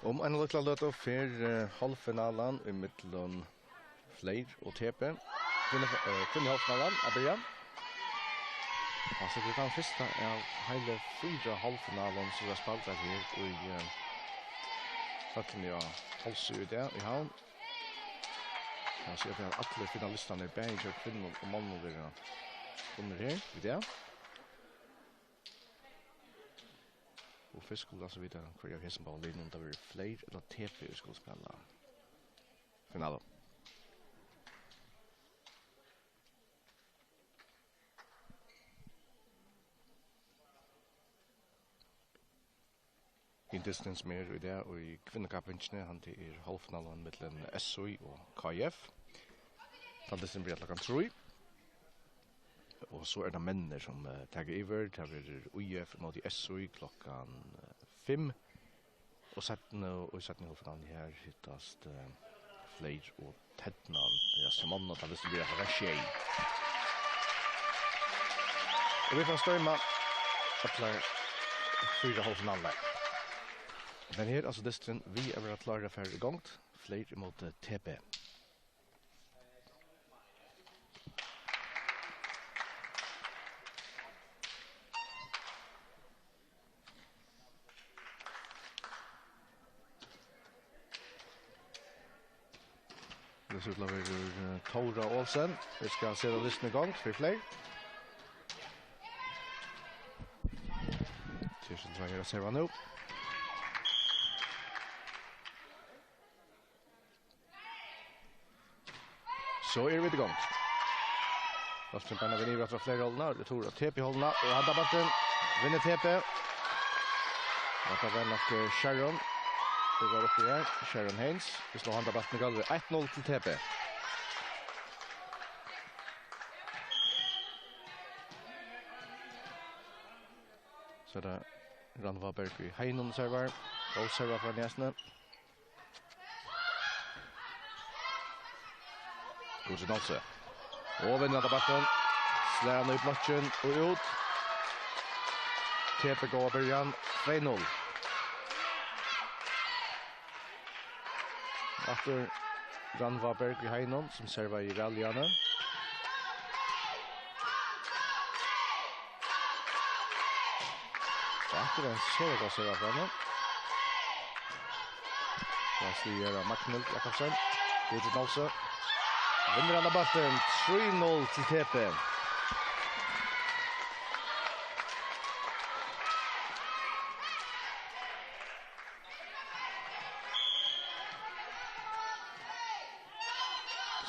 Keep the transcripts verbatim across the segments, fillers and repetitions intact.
Um eina lítla løtu fer, eh, hálvfinalan ímillum Fleyr og T B. Kvinnu-, eh, kvinnuhálvfinalan at byrja. Altso, tað er tann fyrsta av heili fýra hálvfinalum, sum verða spældir her í, eh, høllini á Hálsi í dag í Havn. Eg vil siga at allir finalistarnir, bæði hjá kvinnum og monnum, verða funnir her í dag. Og fyrst skulu vit altso vita, hvørji av hesum báðum liðunum tað verður, Fleyr ella T B, ið skulu spæla finalu. Hin dysturin, sum er í dag í kvinnukappingini, hann, tað er hálvfinalan millum S Í og K F. Tann dysturin byrjar klokkan trý. Og so eru tað menninir, sum, eh, taka yvir. Tað verður Í F móti S Í klokkan, eh, fimm. Og seinni, og í seinnu hálvfinaluni her hittast, eh, Fleyr og Ternan. Ja, sum annað, tað vissi vit klokkan sjey. Og vit fara at stoyma allar fýra hálvfinalurnar. Men her, altso, dysturin við at vera klárur at fara í gongd. Fleyr ímóti T B. Tað sær út til at vera, eh, Tóra Olsen. Vit skulu seta dystin í gongd fyri Fleyr. Tað er sum tað er at serva nú. So eru vit í gongd. Bólturin beinanvegin yvir aftur á Fleyr-hálvuna, retur á T B-hálvuna, og handan bóltin vinnur T B. Og tað var nokk, eh, Sharon. Tað var uppi her. Sharon Haynes. Vit sláa handan bóltin í gólvið. Eitt null til T B. So er tað Rannvá Berg í Heinum servar. Góð serva frá Nesuni. Guðrun Olsen. Og vinnur handan bóltin. Slær hann í blokkin og út. T B góða byrjan. Tvey null. Aftur Rannvá Berg í Heinum, sum servaði væl í hana. Aftur ein sera góð serva frá henni. Tað er Magnhild Jakobsen. Guðrun Olsen. Vinnur handan bóltin. Trý null til T B.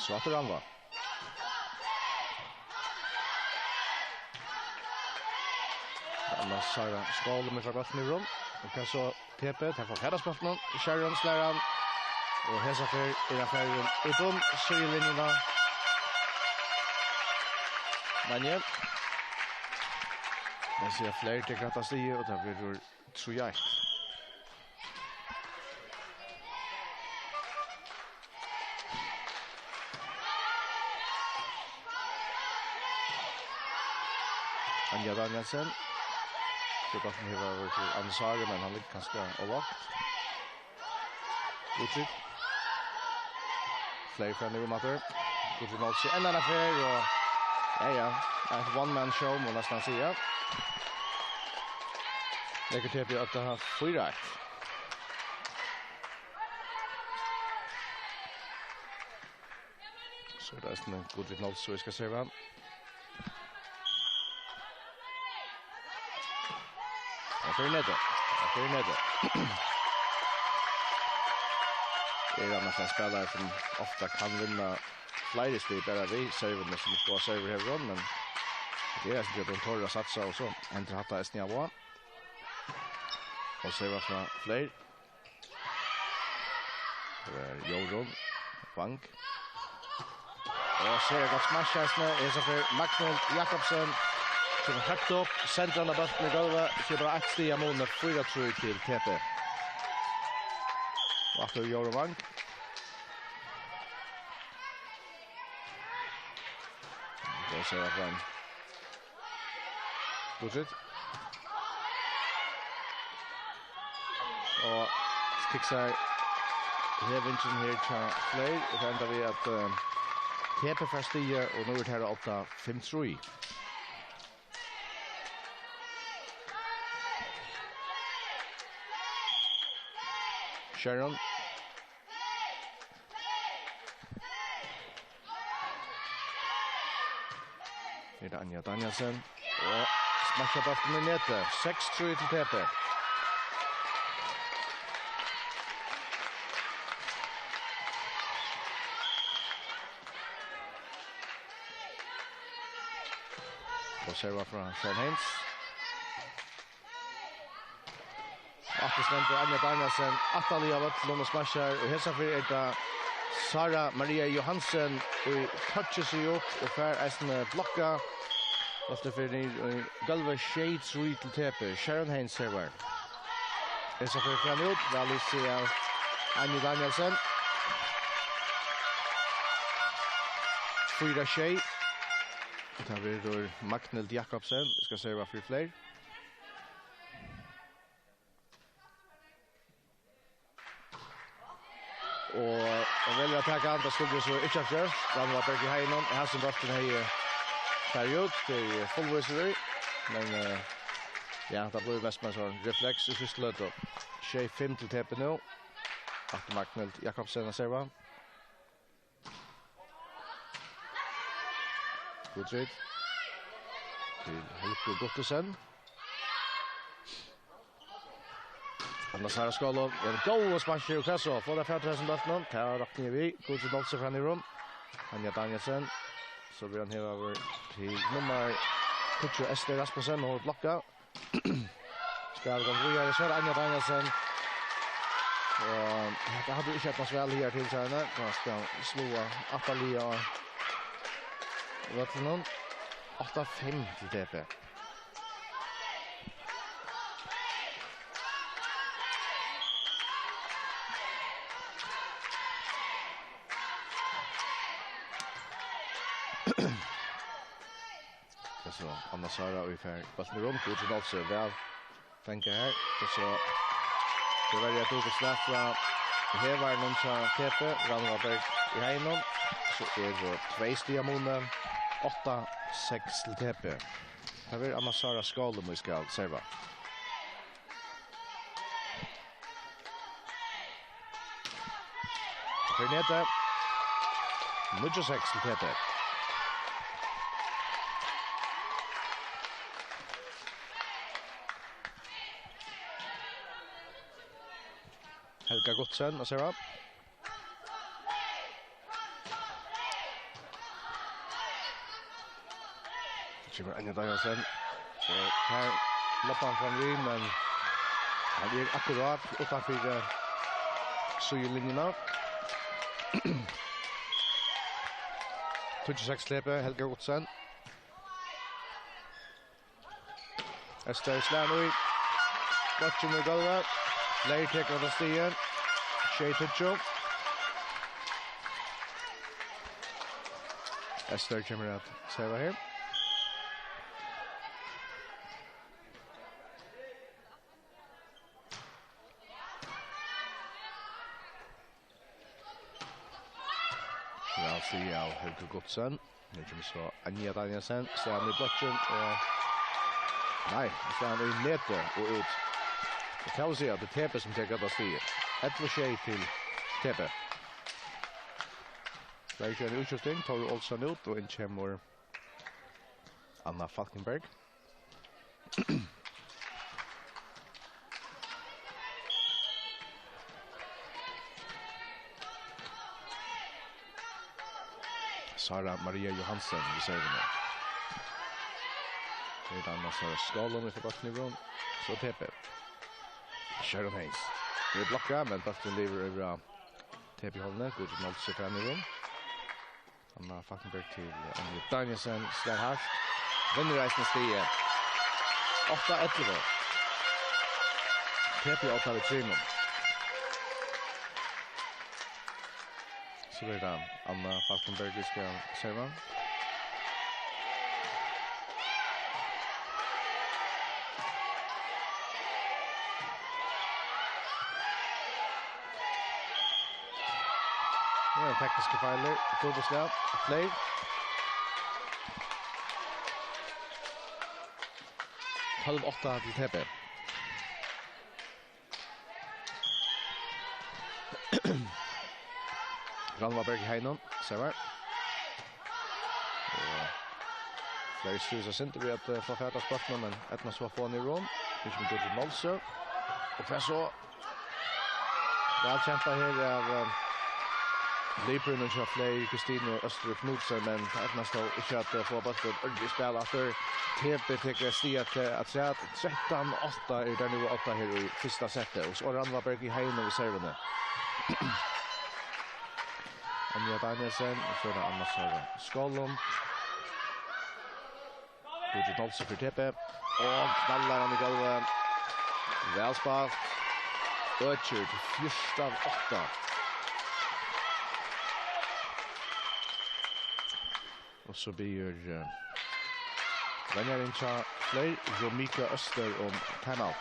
So aftur Rannvá. Annars Sara Skål, men så godt med rum. Og kan så T B, tær fáa fyrsta bóltin, Sharon slær hann. Og hesa ferð er hann farin út um sidelinjuna. Men ja. Men so Fleyr tekur hetta stigið, og tað verður trý eitt. Anja Danielsen. So bólturin her var til Ansari, men hann liggur kanska óvart. Guðrun. Fleyr fer nú um aftur. Guðrun Olsen enn eina ferð, og ja, ja, eitt one man show, má næstan siga. Leggur T B upp til fýra eitt. So er tað eisini Guðrun Olsen, sum skal serva. Hann fer í netið. Hann fer í netið. Er hann ein spælari, sum ofta kann vinna fleiri stig bara við servini, sum góðar servur hevur hon, men tað er eisini tí at hon torir at satsa, og so hendir hatta eisini av og á. Og serva frá Fleyr. Tað er Jórunn Bang. Og sera gott smash eisini. Hesa ferð Magnhild Jakobsen, sum er høgt upp, sendir hana bóltin í gólvið. Ikki bara eitt stig av muni, fýra trý til T P. Og aftur Jóru Vang. Tað er sera fram. Gudrid. Og kiksar hevingin her til fleiri. Og tað endar við, at, eh, T P fær stigið, og nú er tað her á fimm trý. Sharon. Her er Anja Danielsen. Og smakkar bóltin í netið. Seks trý til T P. Og serva frá Sharon Haynes. Aftur stendur Anja Danielsen aftarliga á vøllinum og smassar, og hesa ferð er tað Sara Maria Johansen, ið touchar seg upp og fær eisini blokkað. Bólturin fer niður í gólvið, sjey trý til T P. Sharon Haynes servar. Hesa ferð fer hann út, væl lýst av Anja Danielsen. Fýra sjey. Tað verður Magnhild Jakobsen, skal serva fyri fleiri. Og hon velur at taka hann, tað skuldi so ikki havt gjørt. Rannvá Berg í heiðunum, hasin bólturin hevði farið út, tað eri eg fullvísur í. Men, eh, ja, tað bleiv mest bara ein refleks í fyrstu løtu. Sjey fimm til T P nú. Aftur Magnhild Jakobsen at serva. Gudrid. Til Helgu Guttesen. Anna Sara Skålo. Ja, góð smash og hvat so? Fáa tey fatur í hesum bóltinum? Tað rokni eg við. Gudrid Olsen frá Nýrum. Anja Danielsen. So verður hann hevaður til nummar tíggju, Esther Rasmussen, og blokka. Spælir gott víðari, so er Anja Danielsen. Og hetta hevði ikki eydnast væl her til seinni. Tá skal sláa aftarliga á vøllinum. Átta fimm til T P. Tað er so Anna Sara, og fær bóltin í rúm. Gudrid Olsen, væl fangað her. Tað er so, tað verður eitt dupult slag frá hevaranum hjá T P, Rannvá Berg í heiðunum. So er tað tvey stig á muni, átta seks til T P. Tað verður Anna Sara Skålum, ið skal serva. Fyri netið. Níggju seks til T P. Helga Guttesen, og serva. Kemur Anja Danielsen. Og her loppar hann fram við, men hann er akkurát uttanfyri síðulinjuna. Tíggju seks T P, Helga Guttesen. Esther slær í. Bólturin í gólvið. Fleiri tekur hetta stigið. Sjey tíggju. Esther kemur at serva her. Væl stigið av Helgu Guttesen. Nú kemur so Anja Danielsen, sær hann í blokkin og, nei, sær hann í netið og út. Og tað vil siga at tað er T P sum tekur hetta stigið. Ellivu sjey til T P. Fleiri gjøgnum útskifting, Tóra Olsen út og inn kemur Anna Falkenberg. Sara Maria Johansen við servuni. Her er Anna Sara Skålum við bóltin í rúm. So T P. Sharon Haynes. Her er blokkað, men bólturin livir yvir á T P-hálvuni. Gudrun Olsen fram í rúm. Anna Falkenberg til André Danielsen, slær hart. Vinnur eisini stigið. Átta ellivu. T P átta við trimum. So er tað Anna Falkenberg, vit skal serva. Nú er tekniski feilir. Dupultslag. Fleiri. Tólv átta til T P. Rannvá Berg í heinum, servar. Og fleiri stríðir seg sindur við at, eh, fáa fatur á bóltinum, men eydnast so at fáa hann í rúm. Ikki við Gudrun Nolsøe. Og hvat so? Væl kjempað her av, eh, Librunum hjá Fleyr, Kristinu Østrup Knudsen, men tað eydnast tó ikki at, eh, fáa bóltin ordiliga í spæl aftur. T P tekur eitt stig afturat. Trettan átta er tað nú, átta her í fyrsta seti. Og so Rannvá Berg í heinum við servuni. Anja Danielsen, og so er tað Anna Sara Skálum. Gudrun Olsen fyri T P. Og knallar hann í gólvið. Væl spælt. Økir til fjúrtan átta. Og so biður, eh, venjarin hjá Fleyr, Romika Øster, um timeout.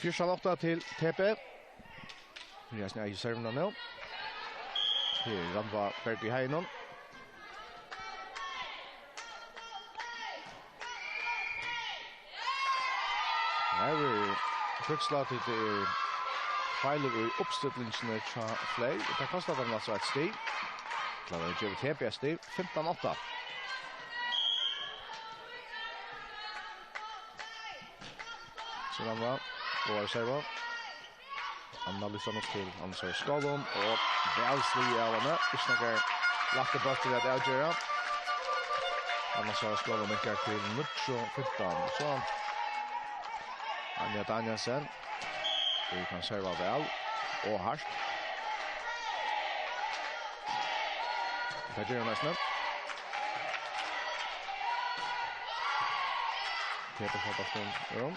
Fjúrtan átta til T P. Her er eisini eigi servuna nú. Her er Rannvá Berg í heinum. Her er kvikslátið til feilir í uppstillingini hjá Fleyr. Tað kostar teimum altso eitt stig. Klárar at geva T P eitt stig. Fimtan átta. Sum hann var. Og er serva. Anna lyftir hann upp til Anna Sara Skálum, og væl sligið av henni. Ikki nakar lættur bóltur at avgera. Anna Sara Skálum minkar til níggju fimtan. So Anja Danielsen. Hon kann serva væl og hart. Tað ger hon eisini. Petur fær bóltin, jú.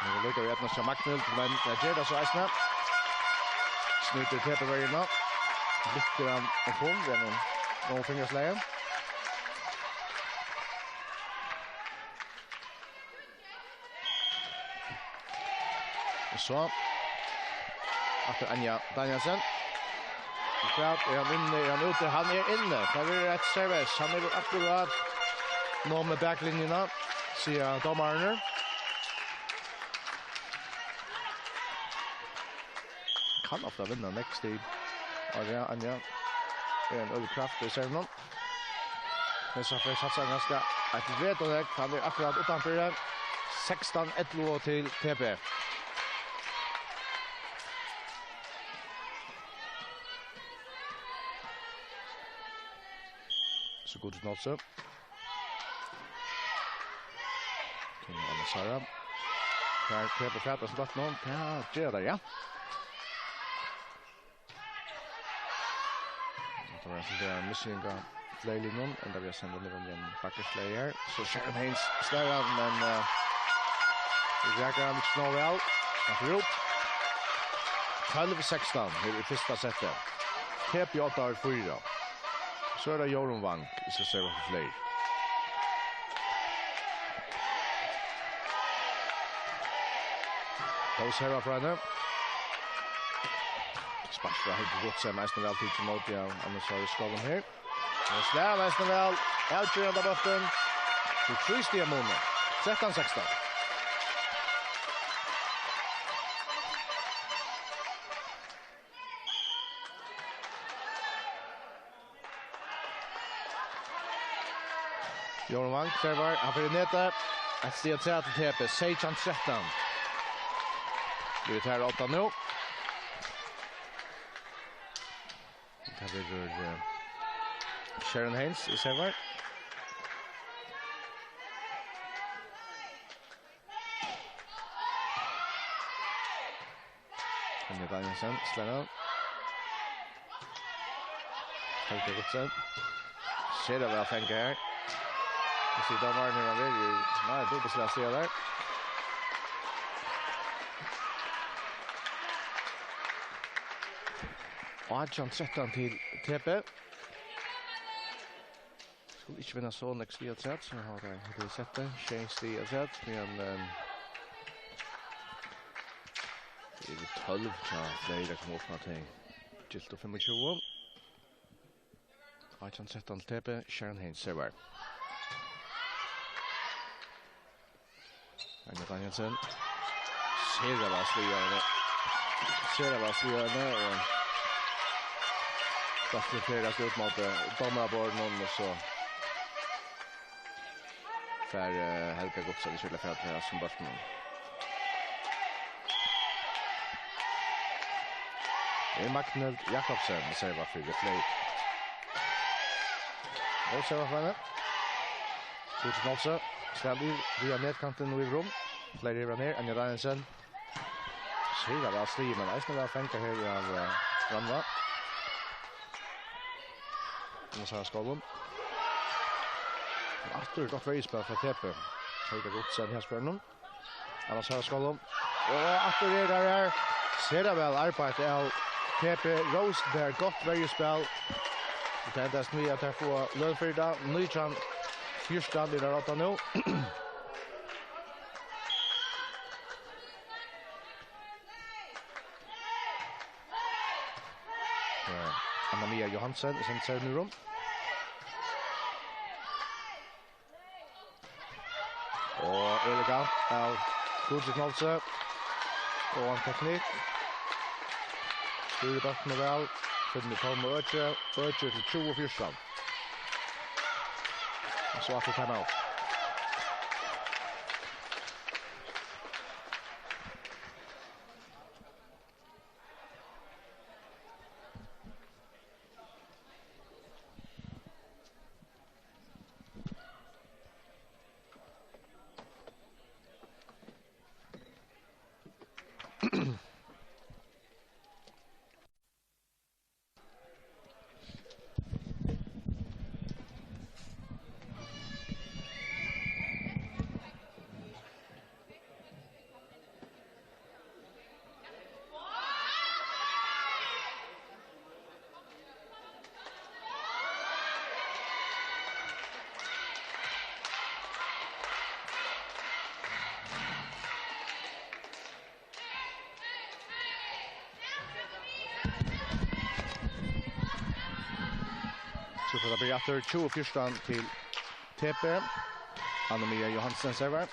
Nú er líka við eydnast hjá Magnhild, men tað ger tað so eisini. Snýtir Petur verjuna. Lyftir hann um full, við einum góðum fingraslagi. Og so aftur Anja Danielsen. Og hvat, er hann inni? Er hann úti? Hann er inni. Tað verður eitt servus. Hann er akkurát numið baklinjuna, siga dómararnir. Kann ofta vinna next stig. Og ja, Anja er ein øll kraft í servinum. Men so fer satsa ganska eitt vet og vekk. Hann er akkurát uttanfyri. Sekstan ellivu til T P. So Gudrun Olsen. Til Anna Sara. Her Petur Fæta sum bóltin. Ja, ger tað, ja. Tað var ein sindur av missing av Fleyr-liðnum, enda við at senda niður um ein bakkaslagi her. So Sharon Haynes slær av, men, eh, rakar hann ikki nóg væl. Hann fer út. Tólv sekstan her í fyrsta seti. T P átta fýra. So er tað Jórunn Wang, ið skal serva fyri Fleyr. Góð serva frá henni. Spark frá Helga Gottsen, eisini væl tikið ímóti av Anna Sáru Skálum her. Og slær eisini væl, avgerandi bóltin. Til trý stiga muni. Trettan sekstan. Jóhan Wang servar, hann fer í netið. Eitt stig afturat til T B, seytjan trettan. Blívur tað átta nú. Tað verður, eh, Sharon Haynes í servar. Anja Danielsen, slær av. Helga Gottsen. Sera væl fangað her. Vit síggja dómarin her, hann verður, nei, dupultslag stiga har. Átjan trettan til T B. Skulu ikki vinna so nógv stig afturat, so hava teir, hava teir sett tað. Sjey stig afturat, men, ehm, tað eru tólv hjá Fleyr, tað koma upp á tey. Giltu fimmogtjúgu. Átjan trettan til T B, Sharon Haynes servar. Anja Danielsen. Sera væl sligið av henni. Sera væl sligið av henni, og bólturin fer út móti dómaraborðinum, og so fær, eh, Helga Gottsen ikki fatur á bóltinum. Er Magnhild Jakobsen, servar fyri Fleyr. Og servar fyri henni. Gudrun Olsen, slær í, via netkantin og yvir um. Fleyr yvir hann her, Anja Danielsen. Sera væl sligið, men eisini væl fangað her av, eh, Rannvá. Anna Sára Skálum. Aftur gott verjuspæl frá T B. Helga Gottsen her spør nú. Anna Sára Skálum. Og aftur er tað her. Sera væl arbeitt av T B Rosenberg. Gott verjuspæl. Og tað endar við, at teir fáa løn fyri tað. Nítjan fjúrtan er tað átta nú. Ja, Anna Mia Johansen er sett seg nú um. Og elegant av Gudrun Knolse. Og ein teknikk. Stýrir bóltin væl. Finnur Tom og Øki. Øki til tjúgu fjúrtan. Og so aftur timeout. So fer tað at byrja aftur, tjúgu fjúrtan til T B. Anna Mia Johansen servar.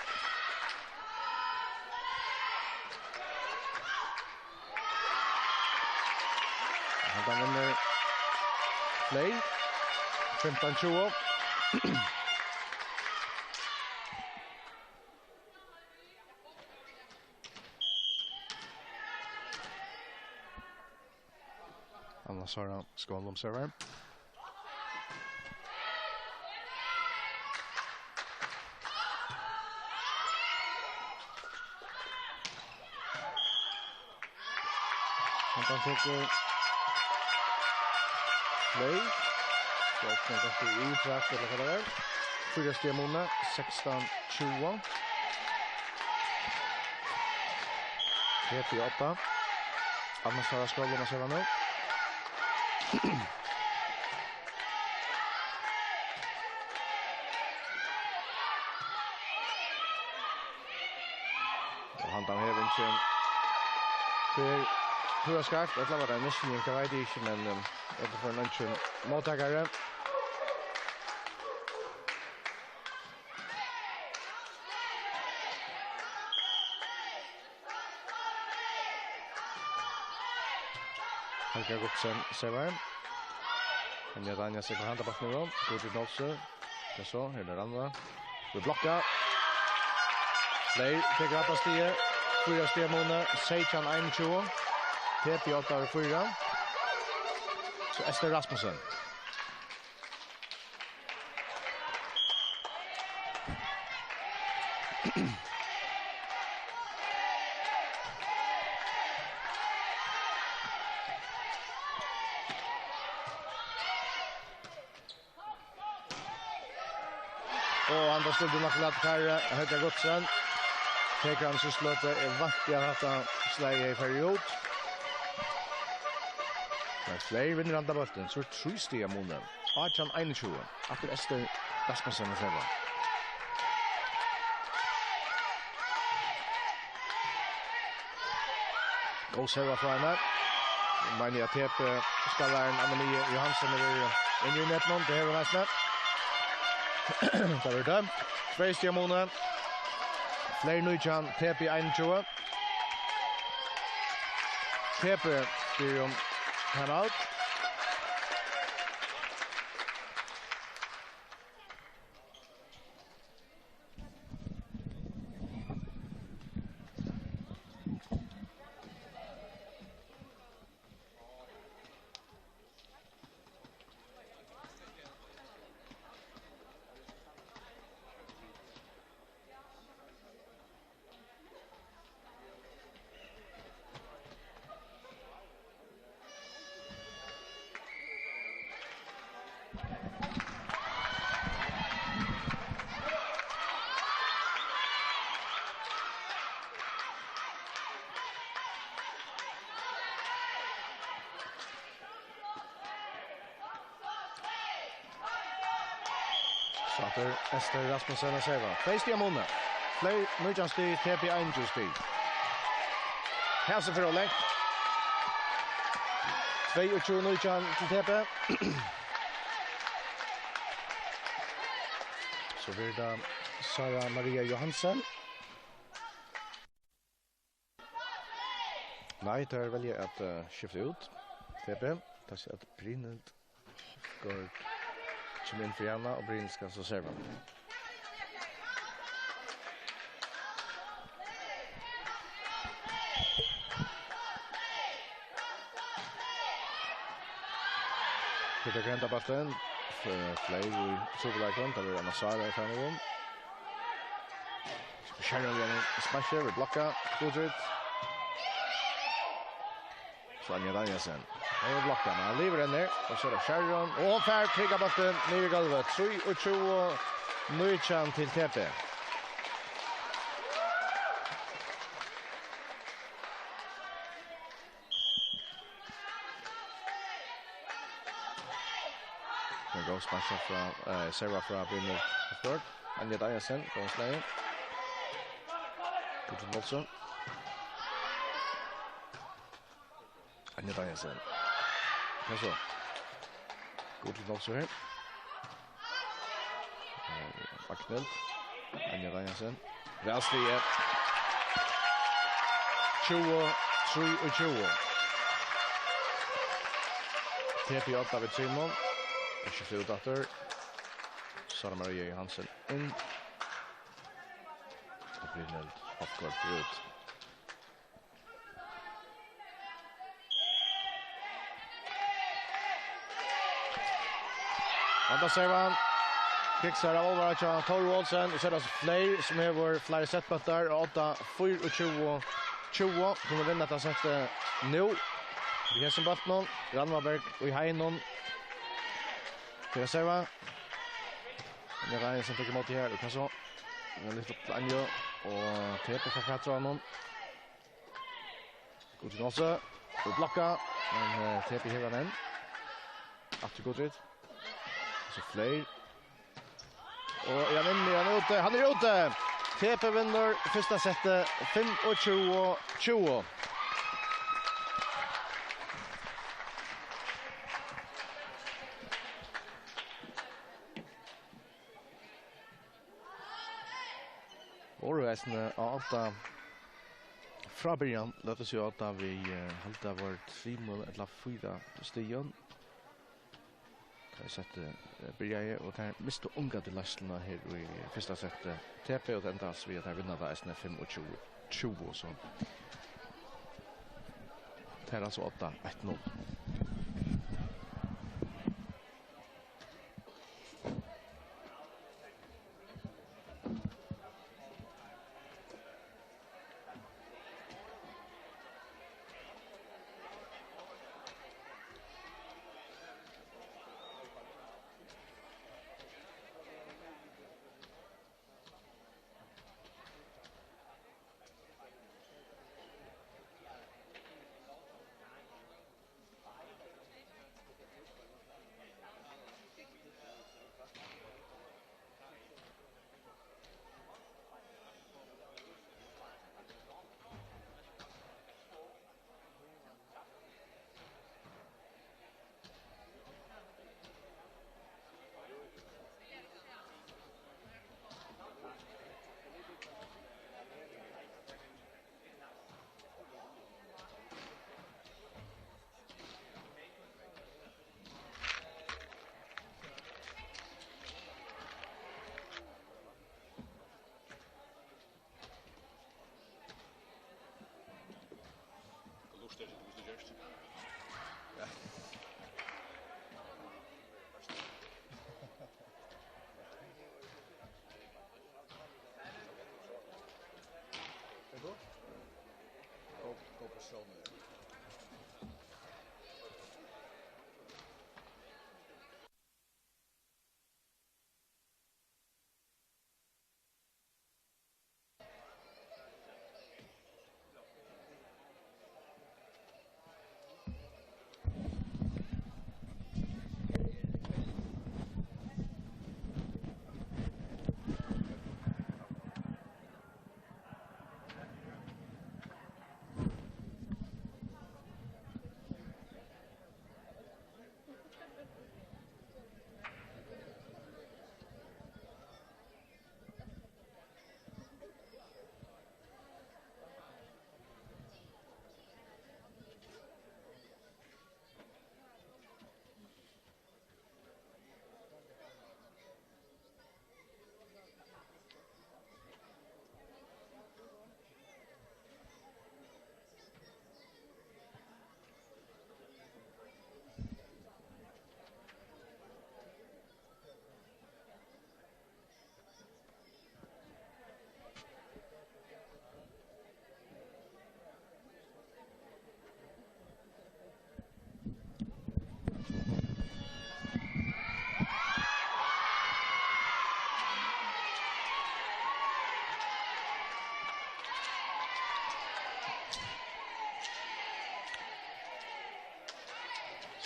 Handan vinnur Fleyr. Fimtan tjúgu. Anna Sára Skálum servar. Handan tekur Fleyr. Bólturin dettur í úttak, ella hvat tað er. Fýra stiga muni, sekstan tjúgu. T B átta. Anna Sára Skálum servar nú. Og handan hevingin fer Púra skeivt, ella var tað ein misskiljing, tað veit eg ikki, men, ehm, eg fái ein eingin móttakari. Helga Gottsen servar. Anja Danielsen kann handa bóltin nú. Gudrun Olsen. Ja, so, her er Rannvá. Við blokka. Fleyr tekur hatta stigið. Fýra stiga muni. Seytjan einogtjúgu. T P átta við fýra. So Esther Rasmussen. Og hann var skuldur nokk lat her, Helga Gottsen. Tekur hann so slotið, er vant í at hatta slagið er ferdig út. Men Fleyr vinnur handa bóltin, so er trý stiga muni. Átjan einogtjúgu. Aftur Esther Rasmussen at serva. Góð serva frá henni. Eg meini at T P-spælarin Anna Mie Johansen er inni í netinum. Tað hevur hon eisini. Tað verður dømt. Tvey stiga muni. Fleyr nítjan, T P einogtjúgu. T P biður um timeout. So aftur Esther Rasmussen at serva. Tvey stig á muni. Fleyr nítjan stig, T P einogtjúgu stig. Hasi fóru langt. Tveyogtjúgu nítjan til T P. So verður tað Sara Maria Johansen. Nei, teir velja at, eh, skifta út T P. Tað er at Brynhild Hofgaard kemur inn fyri hana, og Brynhild skal so serva. Peter Grenda bóltin. F-, Fleyr í trupulleikum. Tað verður Anna Sara í framan. Skerrin við einum sparki, við blokka. Gudrid. So Anja Danielsen. Hon er blokka, men hann livrar henni. Og so er tað Skerrin. Og hon fær trygga bóltin niður í gólvið. Trýogtjúgu nítjan til T P. Ein góð spark frá, eh, serva frá Brynhild Hofgaard. Anja Danielsen, góðan slag. Gudrun Olsen. Anja Danielsen. Hvat so? Gudrun Olsen her. Eh, Ragnhild. Anja Danielsen. Væl stigið. Tjúgu, trýogtjúgu. T P átta við trimum. Ikki fyri út aftur. Sara Maria Johansen inn. Og Brynhild Hofgaard út. Handa servan. Kiksar av álvara hjá Tóru Olsen. Og so er tað Fleyr sum hevur fleiri settbóltar. Og átta fýraogtjúgu tjúgu. Kunnu vinna hetta settið nú. Við hesum bóltinum. Rannvá Berg í heinum. Til at serva. Anja Reinesen tekur ímóti her. Og hvat so? Ein lítið upp til Anju. Og T P fær fatur á honum. Gudrid Olsen. Og blokka. Men, eh, T P hevur hann enn. Aftur Gudrid. So Fleyr. Og er hann inni? Er hann úti? Hann er úti! T P vinnur fyrsta settið, fimmogtjúgu tjúgu. Vóru eisini á odda frá byrjan, lat okkum siga, á odda við, eh, halda vóru trimum ella fýra stigum. Tá eg setti, eh, byrjaði, og tær mistu ongantíð leiðsluna her í fyrsta seti. T P, og tað endaði við, at tær vinna tað eisini fimmogtjúgu tjúgu, so tær eru altso á odda eitt null. Lurta eftir, hvussu tað gerst. Ja. Er tú? Go, go på show med det.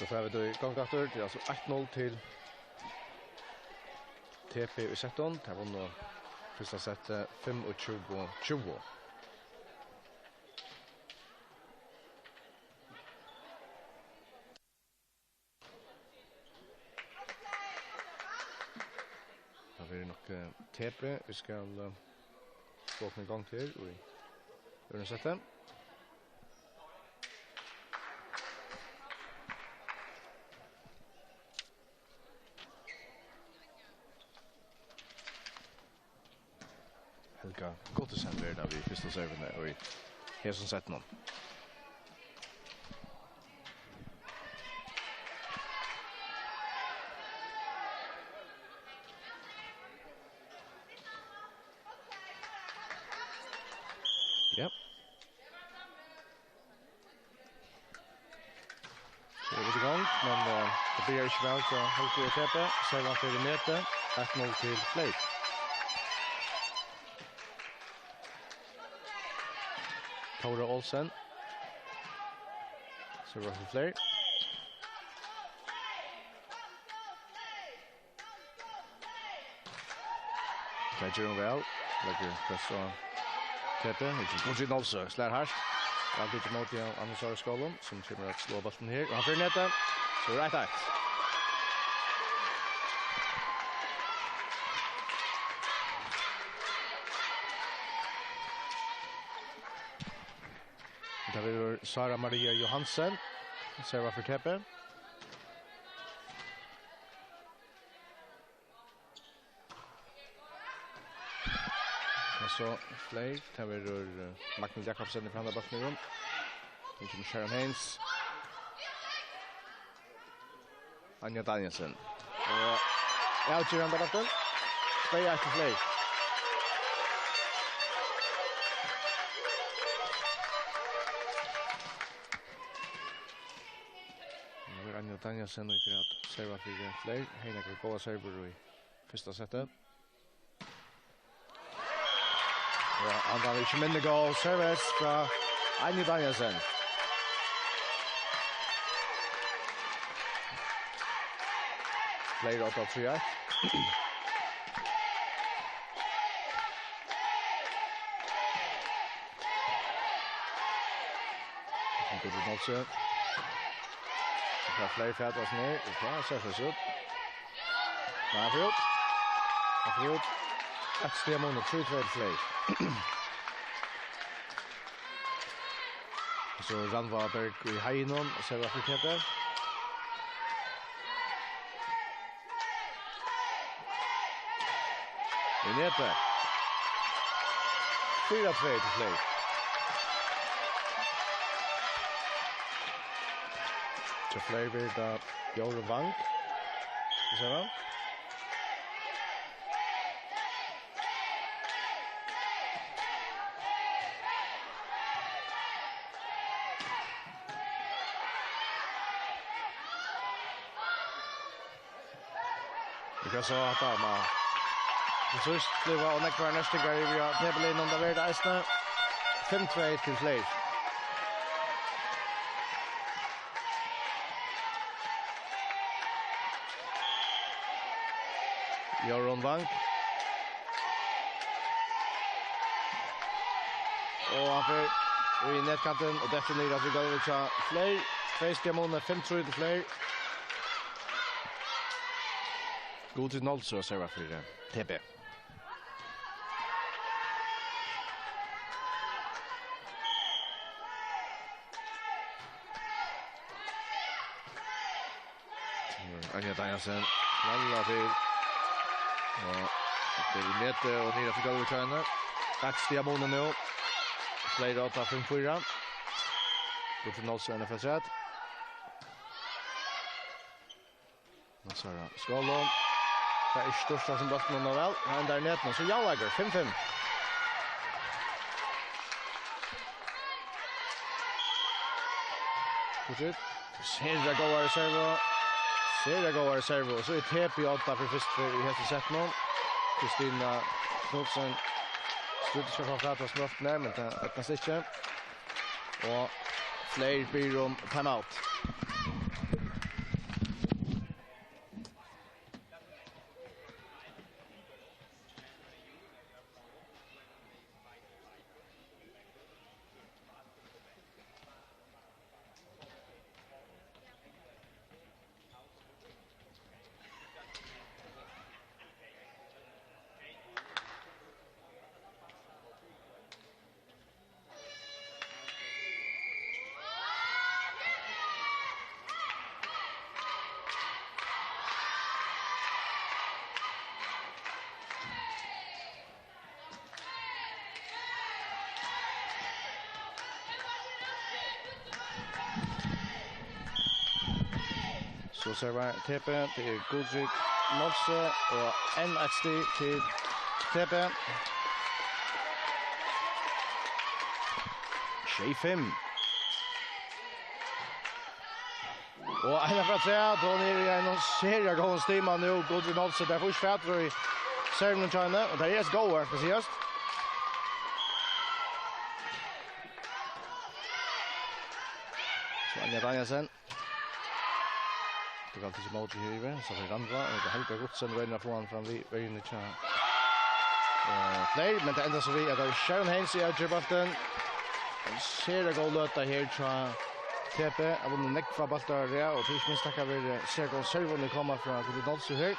So fara vit í gongd aftur. Tað er altso eitt null til T P í settinum. Tey vunnu fyrsta settið fimmogtjúgu tjúgu. Tað verður nokk, eh, T P, vit skulu, eh, fáa okkum í gongd her í øðrum seti. Helga Gottesen verður tað við fyrstu servuni í hesum settinum. Ja. So eru vit í gongd, men, eh, tað byrjar ikki væl hjá Helgu og T P. Servan fer í netið, eitt null til Fleyr. Tóra Olsen. Servar til Fleyr. Tað ger hon væl. Leggur press á T P. Ikki Guðrun Olsen. Slær hart. Væl tikið ímóti av Andrésar Skálum, sum kemur at sláa bóltin her. Og hann fer í netið. So er eitt eitt. Tað verður Sara Maria Johansen. Servar fyri T B. Og so Fleyr, tað verður, eh, Magnus Jakobsen í framleiðbóltinum. Nú kemur Sharon Haynes. Anja Danielsen. Og avgerandi bóltin. Tvey eitt til Fleyr. Nú er Anja Danielsen og fer at serva fyri Fleyr. Hevði nakrar góðar servur í fyrsta seti. Ja, hann var ikki minni góð. Service frá Anja Danielsen. Fleyr átta, trý eitt. Hann kundi nátt seg. Tað er Fleyr fata seg niður. Og tað sær seg út. Nei, hann fer út. Hann fer út. Eitt stig av muni, trý tvey til Fleyr. So Rannvá Berg í heiðinum, og servar fyri T B. Í netið. Fýra tvey til Fleyr. So Fleyr verður tað Jórunn Wang. Skal vit síggja. Vit kunnu síggja hatta, men til síðst blívur tað nógvar nertingar yvir á T B-liðnum, og tað verður tað eisini. Fimm tvey til Fleyr. Jórunn Wang. Og hann fer í netkantin og dettur niður aftur í gólvið hjá Fleyr. Tvey stig av muni, fimm trý til Fleyr. Guðrun Nolsøe servar fyri T B. Anja Danielsen, knalla til. Og upp í netið og niður eftir gólvið hjá henni. Eitt stig av muni nú. Fleyr átta, fimm fýra. Guðrun Nolsøe, N F L sett. Nú so er tað Skálum. Tað er ikki størsta sum bóltin, men væl. Hann endar í netinum, so javnleikur, fimm fimm. Fortsett. Sera góðari servu. Sera góðari servu. Og so er T B átta fyri fyrstu ferð í hesum settinum. Kristina Knudsen. Skuldi ikki fáa fatur á bóltin, men tað eydnaðist ikki. Og Fleyr biður um timeout. So servar T B, tað er Guðrun Nolsøe og enn eitt stig til T B. Sjey fimm. Og ein afturat, hon er í einum sera góðum stima nú, Guðrun Nolsøe. Tað er fyrst fatur í servunum hjá henni, og tað er góðar, skal sigast. So Anja Danielsen. Tað er altíð mótið her yvir, so fer Rannvá, og tað er Helga Gottsen, roynir at fáa hann fram við verjuni hjá, eh, Fleyr, men tað endar so við, at tað er Sharon Haynes ið avger bóltin. Ein sera góð løta her hjá T B, har vunnu nógvar bóltar á rað, og tað er ikki minst takk vere sera góð servu, hon kemur frá Guðrun Nolsøe her.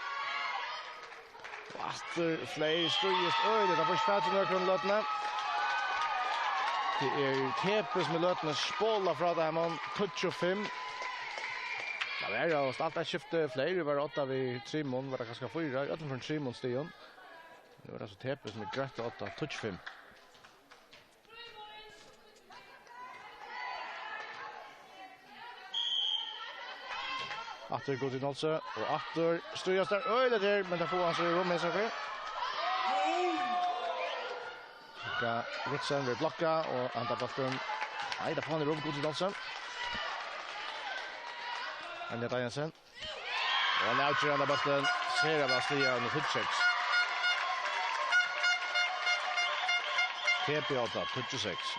Og aftur Fleyr stríðist øgiliga, tað fær ikki fatur í nøkrum løtuni. Tað er T B sum í løtuni spælir frá teimum, tíggju fimm. Tað var jú alt eitt skifti, fleiri vóru á odda við trimum, var tað kanska fýra, í øllum førum trimum stigum. Nú er tað so T B sum er greitt á odda, tíggju fimm. Aftur Guðrun Olsen, og aftur stríðast teir øgiliga her, men tað fáa hann so í rúm hesa ferð. Rikka Rutsen vil blokka, og andar bóltin. Nei, tað fáa hann í rúm, Guðrun Olsen. Anja Danielsen. Og hann avgjør andar bóltin. Sera væl stigið av nummer seks. T B odda, tíggju seks.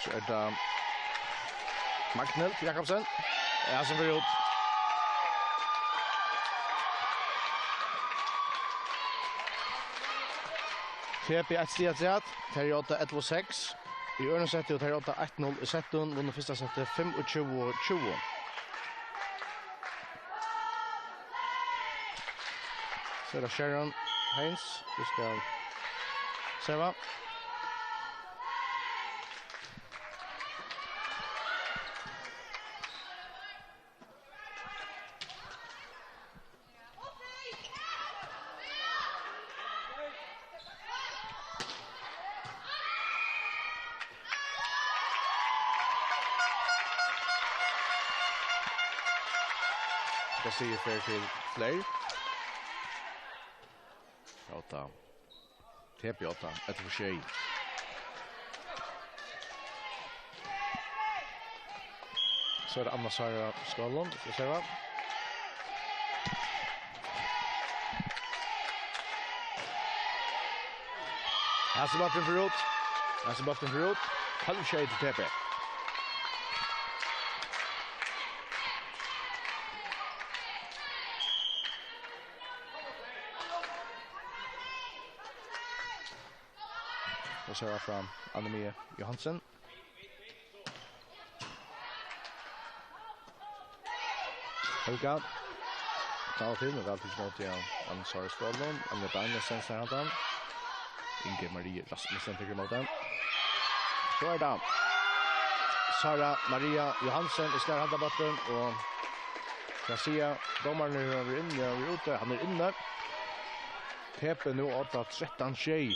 So er tað Magnhild Jakobsen. Ja, sum fer út. T B eitt stig afturat. Tey eru á odda ellivu seks í øðrum seti, og tey eru á odda eitt null í settum, vunnu fyrsta settið fimmogtjúgu tjúgu. So er tað Sharon Haynes, vit skal serva. Tað stigið fer til Fleyr. Ja, tá. T B odda, ellivu sjey. So er tað Anna Sara Skálum, skal vit sjá. Hasin bólturin fer út. Hasin bólturin fer út. Tólv sjey til T B. Og so er tað frá Anne Mie Johansen. Helga. Tá var til, men væl tikið ímóti av Anne Sara Skálum. Anja Danielsen snær handan. Inge Marie Rasmussen tekur ímóti. So er tað Sara Maria Johansen, ið snær handan bóltin, og skal siga, dómarin er, hann er inni, hann er úti, hann er inni. T B nú á odda trettan sjey.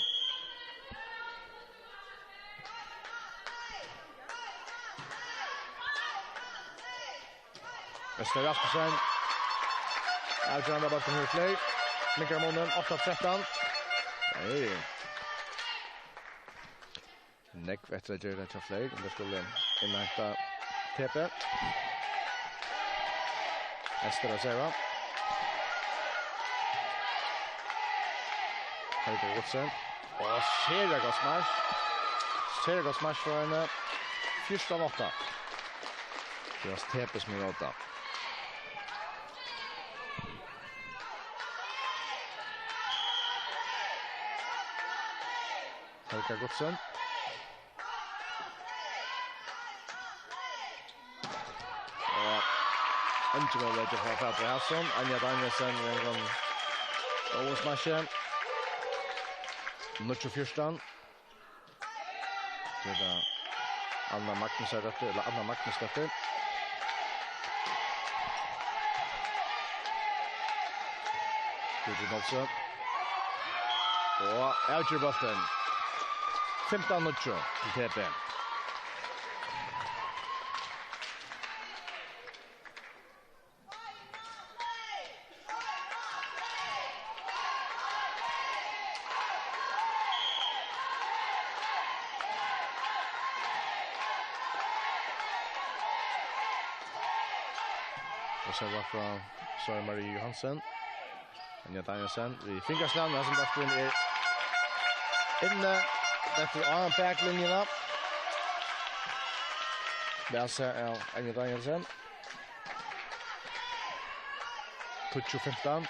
Esther Rasmussen. Avgerandi bóltin her í Fleyr. Minkar munin, átta trettan. Hey. Nógv eftir at gera hjá Fleyr, um tey skulu innheinta T B. Esther at serva. Helga Gottsen. Og sera gott smash. Sera gott smash frá henni. Fjúrtan átta. Tað er T B sum er á odda. Helga Gottsen. Og eingin møguleiki at fáa fatur á hasum. Anja Danielsen við einum góðum smashi. Níggju fjúrtan. Tað er tað Anna Magnusdóttir, ella Anna Magnusdóttir. Guðrun Olsen. Og avger bóltin. Fimtan níggju til T B. Og serva frá Sara Marie Johansen. Anja Danielsen við fingraslæm, har sum bólturin er inni. Detta er á baklinjuna. Væl sett av Anja Danielsen. Tíggju fimtan.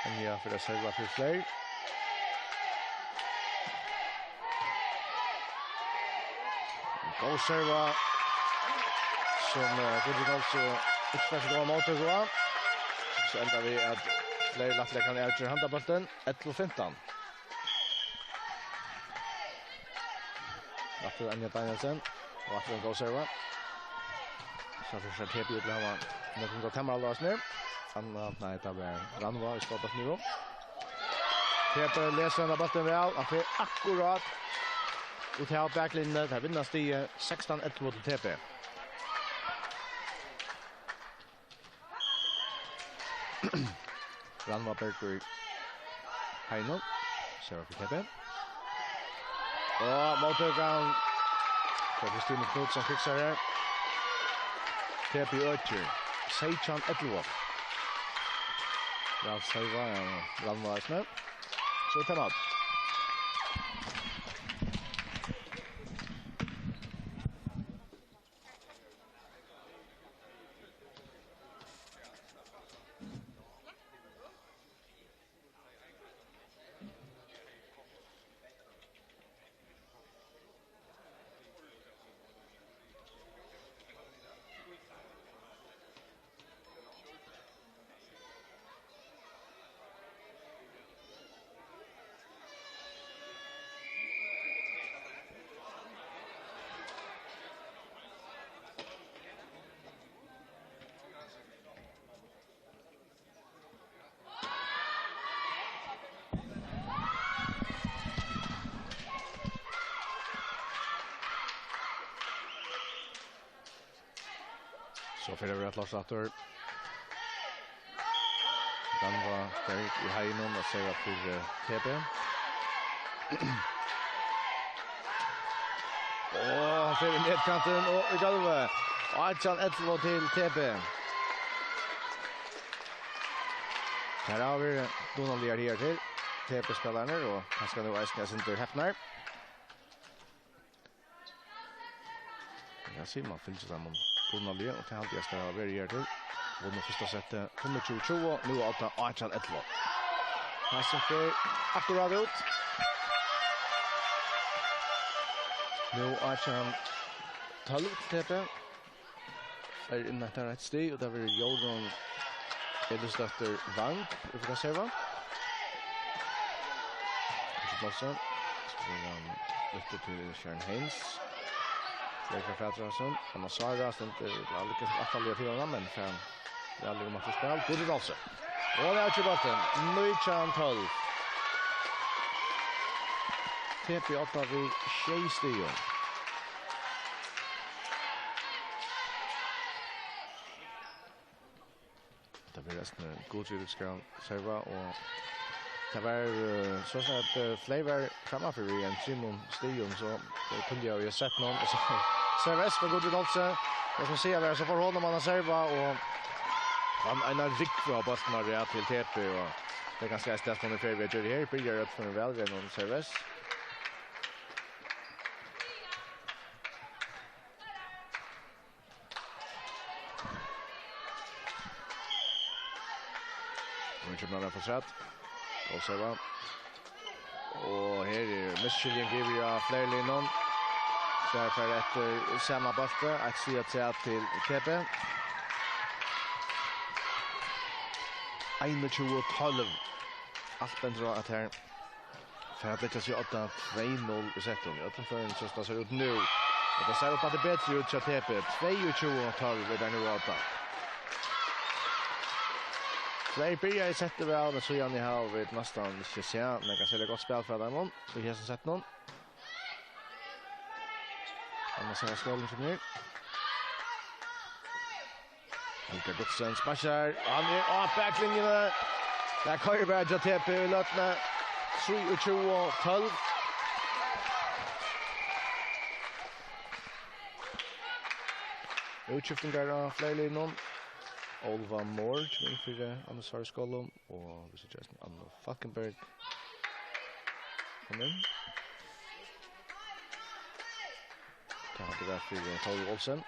Anja fer at serva fyri Fleyr. Góð serva, sum, eh, Guðrun Olsen ikki fær so góða móttøku á. Enda við, at fleiri lættleikarar avgera handan bóltin. Ellivu fimtan. Aftur Anja Danielsen. Og aftur ein góð serva. So fyri seg T B út til hana. Nú kom Tamara Larsen her. Anna, nei, tað var Rannvá í skotbóltin nú. T B lesur hana bóltin væl. Hann fer akkurát út av baklinjuni. Tað vinna stigið sekstan ellivu til T B. Rannvá Bergur Heino. Servar fyri T B. Og móttøkan frá Kristine Knudsen fiksar her. T B økir. Seytjan ellivu. Væl servað, ja, Rannvá eisini. So er timeout. So fer tað at vera klárt aftur. Rannvá Berg í heiminum og servar fyri, eh, T B. Og hann fer í netkantin og í gólvið. Átjan ellivu til T B. Her hava vit dugnaligar her til T B-spælararnir, og kanska nú eisini eitt sindur hepnar. Ja, sum man fylgir teimum dugnaliga, og tað haldi eg skal vera her til. Vunnu fyrsta settið fimmogtjúgu tjúgu, nú er tað átjan ellivu. Passin fer akkurát út. Nú átjan tólv til T B. Er inn eftir eitt stig, og tað verður Jórunn Ellisdóttir Wang, ið fær serva. Ikki plássa. Spælir hann út til Sharon Haynes. Leikar fatur av seg. Anna Sara stendur, ja, líka aftarliga til hana, men fær hann, ja, liggur mat í spæl. Gudrun Olsen. Og tað er ikki bóltin. Nítjan tólv. T B upp við sjey stig. Tað verður eisini Gudrun skal serva, og tað var, eh, so at, eh, fleiri var frammanfyri við ein trimum stigum, so tey kundu jo sett nøkur, og so serva frá Gudrun Olsen. Eg skal siga, so fær hon at serva, og hann ein rúgvu av bóltin har til T B, og tað er kanska eitt stað, sum er ferdig við at gera her. Byrjar alt for væl við ein serva. Og nú kemur hann afturat. Góð serva. Og her er misskiljing yvir á fleiri linum. Sær fer eftir sama bólti. Eitt stig afturat til T B. Einogtjúgu tólv. Alt bendir á, at her fer at leggja seg á tvey null í settinum. Í øllum førum, so tað sær út nú. Og tað sær út, at tað er betri út hjá T B. Tveyogtjúgu tólv er tað nú á. Fleiri byrja í settið væl, men síðani hava vit næstan ikki sæð nakað serliga gott spæl frá teimum í hesum settinum. Annars er skálin sum er. Helga Gottsen sparkar. Hann er á baklinjuni. Tað koyrir bara hjá T B í løtuni. Trýogtjúgu tólv. Útskiftingar á fleiri linum. Ólva Mohr kemur inn fyri Andesvárar skúla. Og vit síggja eisini Anna Falkenberg. Kom inn. Tað hevði verið fyri Tórður Olsen.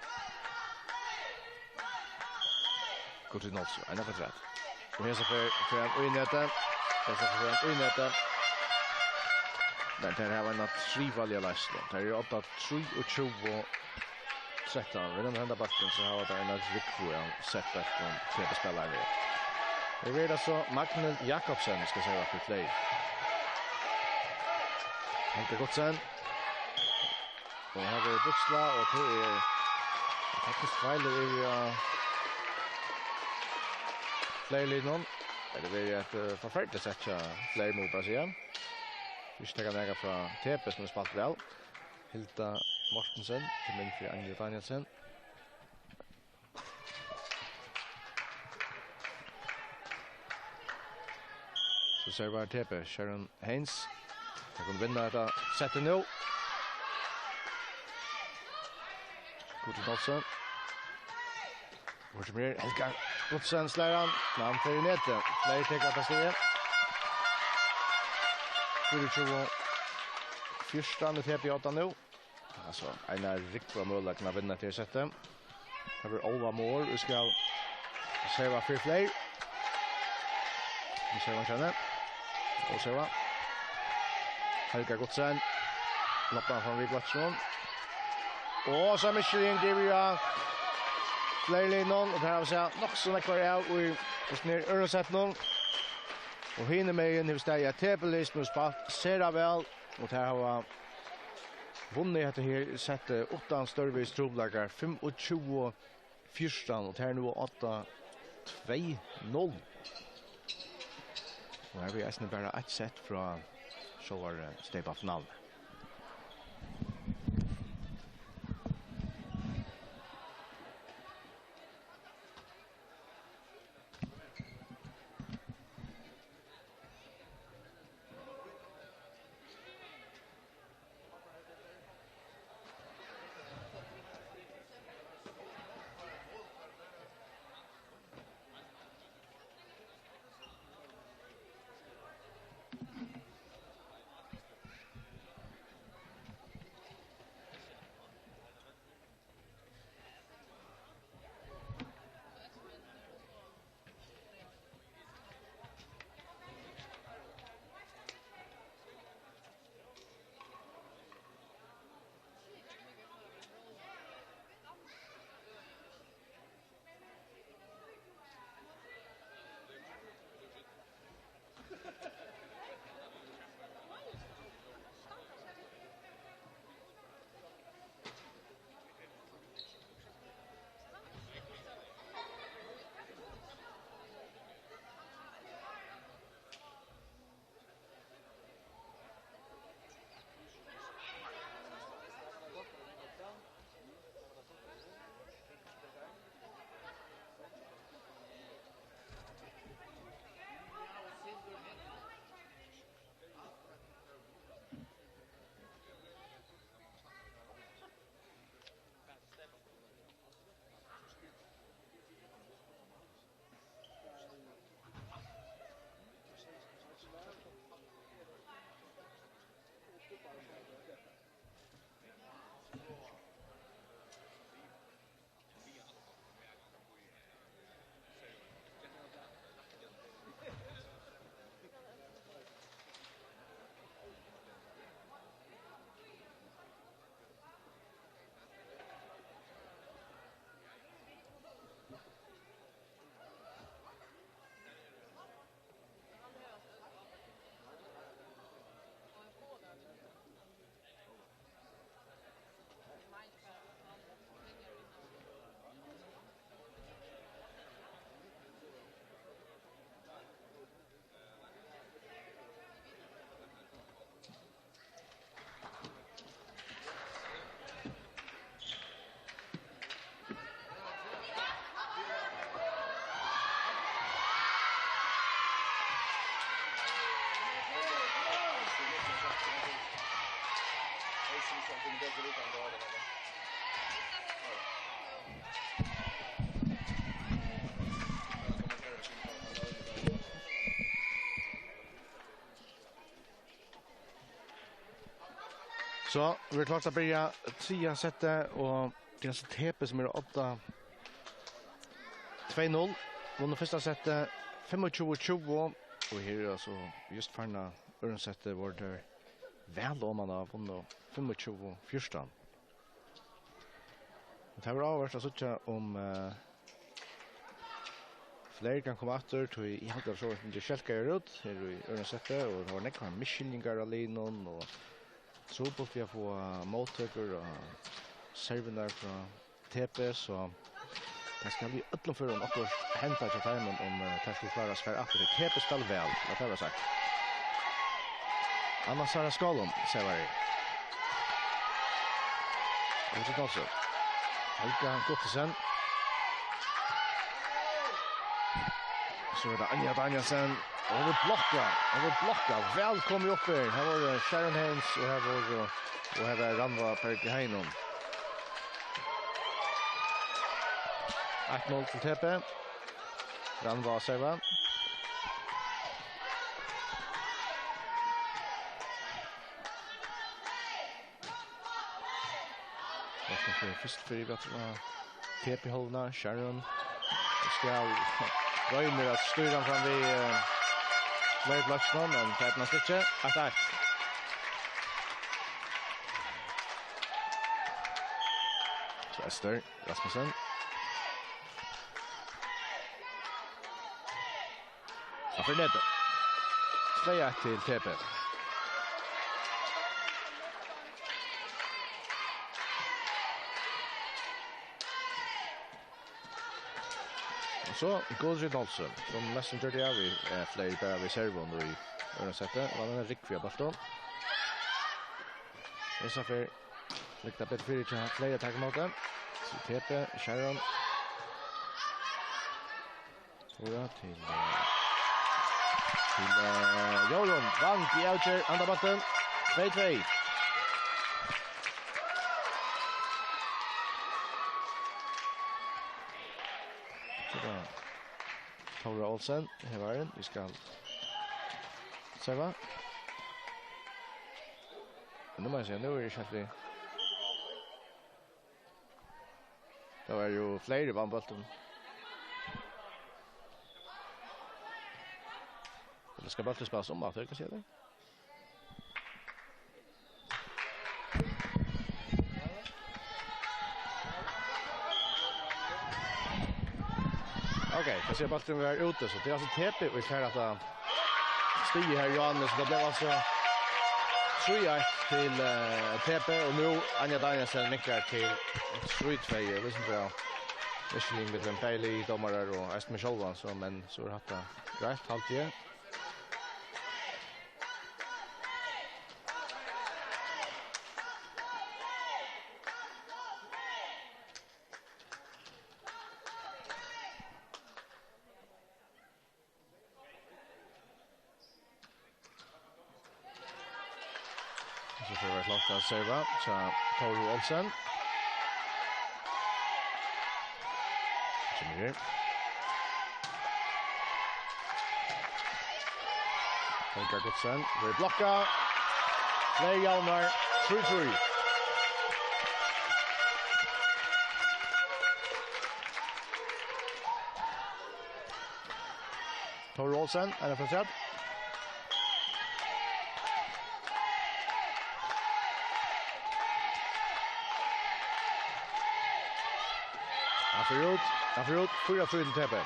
Gudrun Olsen, ein afturat. Og hesa ferð fer hann í netið. Hesa ferð fer hann í netið. Men tað her var ein trivalig leistur. Tað er átta trýogtjúgu trettan. Við henda bóltin, so hava teir ein rúgvu av setbóltum, T B-spælarar. Her er tað so Magnus Jakobsen, skal serva fyri Fleyr. Helga Gottsen. Og her er Buksla, og tað er faktiskt feil í, ja, Fleyr-liðnum. Tað er eitt, eh, forferdiligt sett hjá Fleyr, má bara siga. Ikki taka nakað frá T B, sum hevur spælt væl. Hilda Mortensen kemur inn fyri Anja Danielsen. So servar T B, Sharon Haynes. Tey kunnu vinna hetta settið nú. Gudrun Olsen. Hvør sum er, Helga Gottsen slær hann. Men hann fer í netið. Fleyr tekur hetta stigið. Fýraogtjúgu fjúrtan í T B átta nú. Altso, ein av rúgvu av møguleikum at vinna hetta settið. Tað verður Óla Mohr, ið skal serva fyri Fleyr. Nú servar hann henni. Og serva. Helga Gottsen. Loppar hann fram við blokkinum. Og so missir hann Divya Fleyr-liðnum. Og tað hava vit sæð nokk so nógvar av í, í øðrum settinum. Og hinumegin hevur staðið eitt T B-lið, sum hevur spælt sera væl. Og tey hava vunnið hetta her settið uttan størri trupulleikar, fimmogtjúgu fjúrtan, og tað er nú átta tvey null. Og her er eisini bara eitt sett frá sjálvari steypafinaluni. So, vit eru klár til at byrja triðja settið, og tað er altso T B sum er á odda. Tvey null, vunnu fyrsta settið, fimmogtjúgu tjúgu, og her er altso júst farna øðrum settið, vóru tey væl oman á, vunnu fimmogtjúgu fjúrtan. Men tað verður áhugavert at síggja, um, eh, Fleiri kann koma aftur, tí eg haldi, at so er skelkaður út her í øðrum seti, og tað var nógvar misskiljingar á liðnum, og trupult við at fáa móttøkur og servirnar frá T B, so tað skal í øllum førum okkurt henda hjá teimum, um, eh, teir skulu klára at svara aftur. T B spælir væl, lat tað vera sagt. Anna Sara Skálum, servari. Helga Guttesen. So er tað Anja Danielsen. Og hon vil blokka. Hon vil blokka. Væl komið upp her. Her var, eh, Sharon Haynes, og her var, eh, og her var Rannvá Berg Heinum. Eitt null til T B. Rannvá serva. Rosmus fer fyrst fyri, vet du, T B-hálvuna, Sharon. Og skal roynir at stýra hann fram við, eh, fleiri bløðsnum, men tað er næstan ikki. Eitt eitt. So Esther Rasmussen. Hann fer netið. Tvey eitt til T B. Og so Guðrun Olsen, sum mestsum gjørdi av við, eh, fleiri bara við servum í øðrum seti. Og hann er rikvi av bóltin. Hesa ferð liggur tað betur fyri hjá fleiri at taka ímóti. So T B, Sharon. Tora til, eh, til, eh, Jórunn Wang í avgerð, andabóltin, tvey tvey. So tað Tora Olsen, her var hon, vit skulu serva. Men nú má eg siga, nú eri eg ikki heilt við. Tað var jú fleiri vann bóltin. Ella skal bólturin spælast um aftur, hvat siga tit? Ok, tað sigur bólturin var úti, so tað er altso T B, vit fara at stig her, Johannes. Tað bleiv altso trý eitt til, eh, T B, og nú Anja Danielsen nikkar til trý tvey. Eg veitst ikki, hvat misskiljing millum bæði lið, dómarar og eisini meg sjálvan, so, men so er hatta greitt, haldi eg. So fer vit langt at serva, so Tóru Olsen. Kemur her. Helga Goodson, verður blokkað. Fleiri javnar, trý trý. Tóru Olsen, er tað fortsatt? Hann fer út, hann fer út, fýra trý til T B.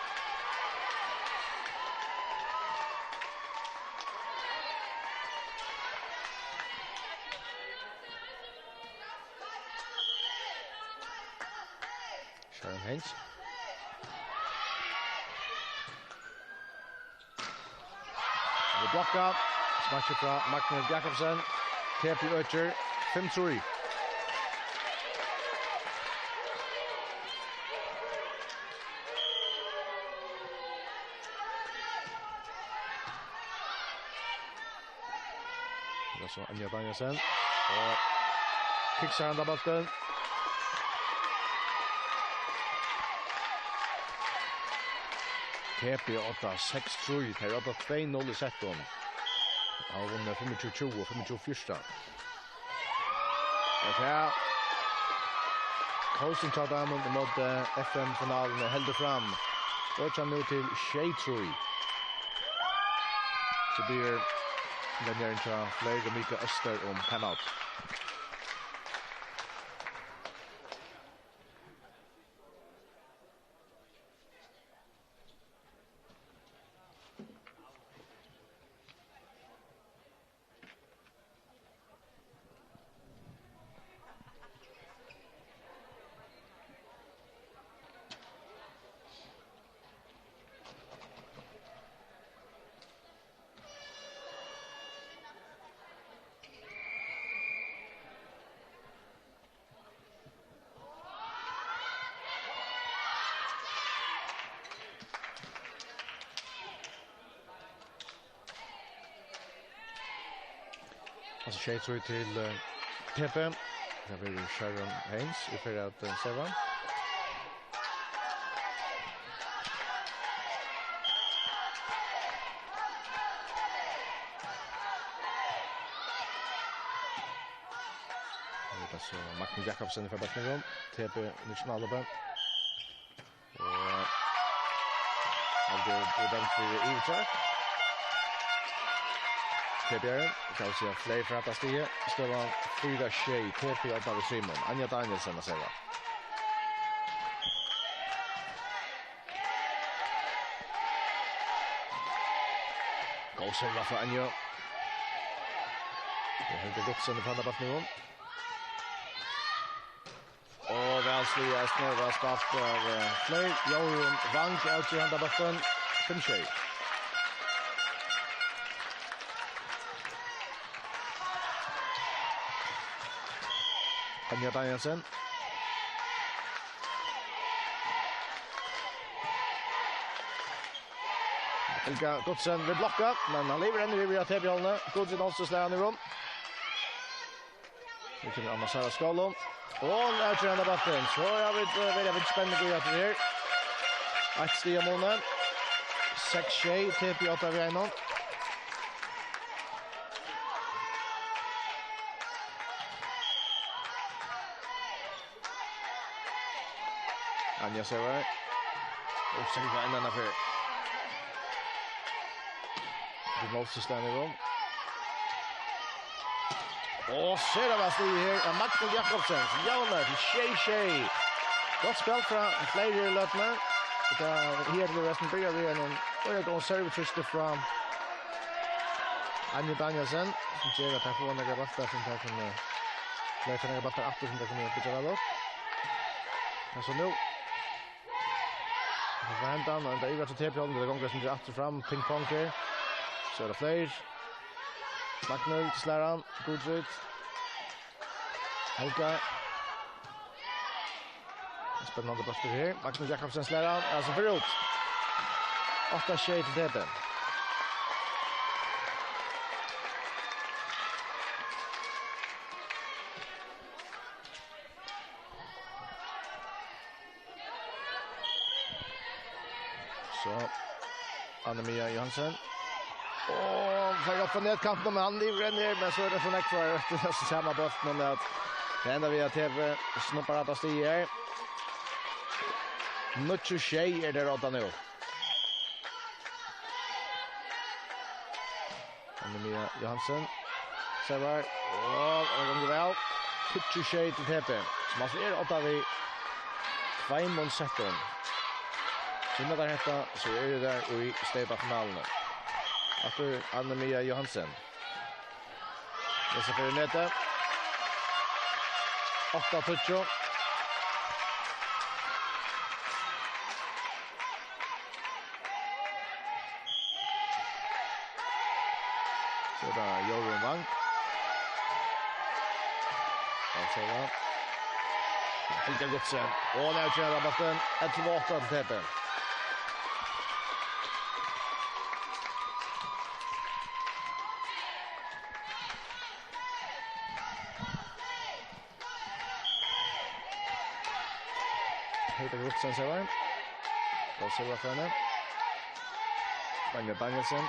Sharon Haynes. Og blokka. Smash frá Magnus Jakobsen. T B økir. Fimm trý. Tað er so Anja Danielsen. Og kiksar handa bóltin. T B átta seks trý. Tey eru átta tvey null í settum. Hava vunnið fimmogtjúgu tjúgu og fimmogtjúgu fjúrtan. Og tað Kósin hjá teimum ímóti F M-finaluni heldur fram. Økja nú til sjey trý. So biður venjarin hjá Fleyr, Mika Øster, um timeout. Altso, sjey trý til, eh, T P. Tað verður Sharon Haynes í fyrra at, eh, serva. Her er tað so Magnus Jakobsen frá Bøkningum. T P nítjan alveg. Og hann blir, blir dømd fyri yvirtøk. T P R, skal siga fleiri frá hetta stigið. Støðan fýra sjey, T P í odda við Simon. Anja Danielsen at serva. Góð serva frá Anju. Tað er Helga Gottsen í panna bóltin nú. Og væl sligið eisini, væl spælt av, eh, Fleyr. Jórunn Wang avger handa bóltin. Fimm sjey. Anja Danielsen. Helga Gottsen vil blokka, men hann livir enn yvir á T P-hálvuni. Guðrun Olsen slær hann í rúm. Nú kemur Anna Sara Skálum. Og hon avger handa bóltin. So hava vit, eh, verið, vit spenning í at her. Eitt stig av muni. Seks sjey, T P í odda við einum. Anja servar. Og servar enn eina ferð. Við málsystemið í rúm. Og so er tað væl stigið her av Magnus Jakobsen, sum javnar til sjey sjey. Gott spæl frá fleiri í løtuni. Tað her til restin byrjar við einum, og eg gongur servutrýsti frá Anja Danielsen, sum ger at tey fáa nakrar bóltar, sum tey kunnu, tey fáa nakrar bóltar aftur, sum tey kunnu byggja væl upp. Men so nú, hvat hendir, og enda yvir til T P-hálvuna, tað gongur eitt sindur aftur og fram, ping-pong her. So er tað Fleyr. Magnhild slær hann, Guðrun. Helga. Spennandi bóltur her. Magnus Jakobsen slær hann, altso fer út. Átta sjey til T P. So, Anne Mia Johansen. Og fer upp á netkanten, men hann livir enn her, men so er tað so nógv fyri, tað er so sama bóltin, men at tað endar við at T P snupar hetta stigið her. Níggju sjey er tað, Odda, nú. Anne Mia Johansen. Servar. Og tað gongur væl. Tíggju sjey til T P. Sum altso er Odda við tveimum settum. Vinna teir hetta, so eru teir í steypafinaluni. Aftur Anne Mia Johansen. Hesa ferð í netið. Átta tíggju. So er tað Jórunn Wang. Altso, ja. Helga Gottsen. Og hon avger bóltin. Ellivu átta til T P. Helga Gottsen servar. Góð serva frá henni. Vanja Danielsen.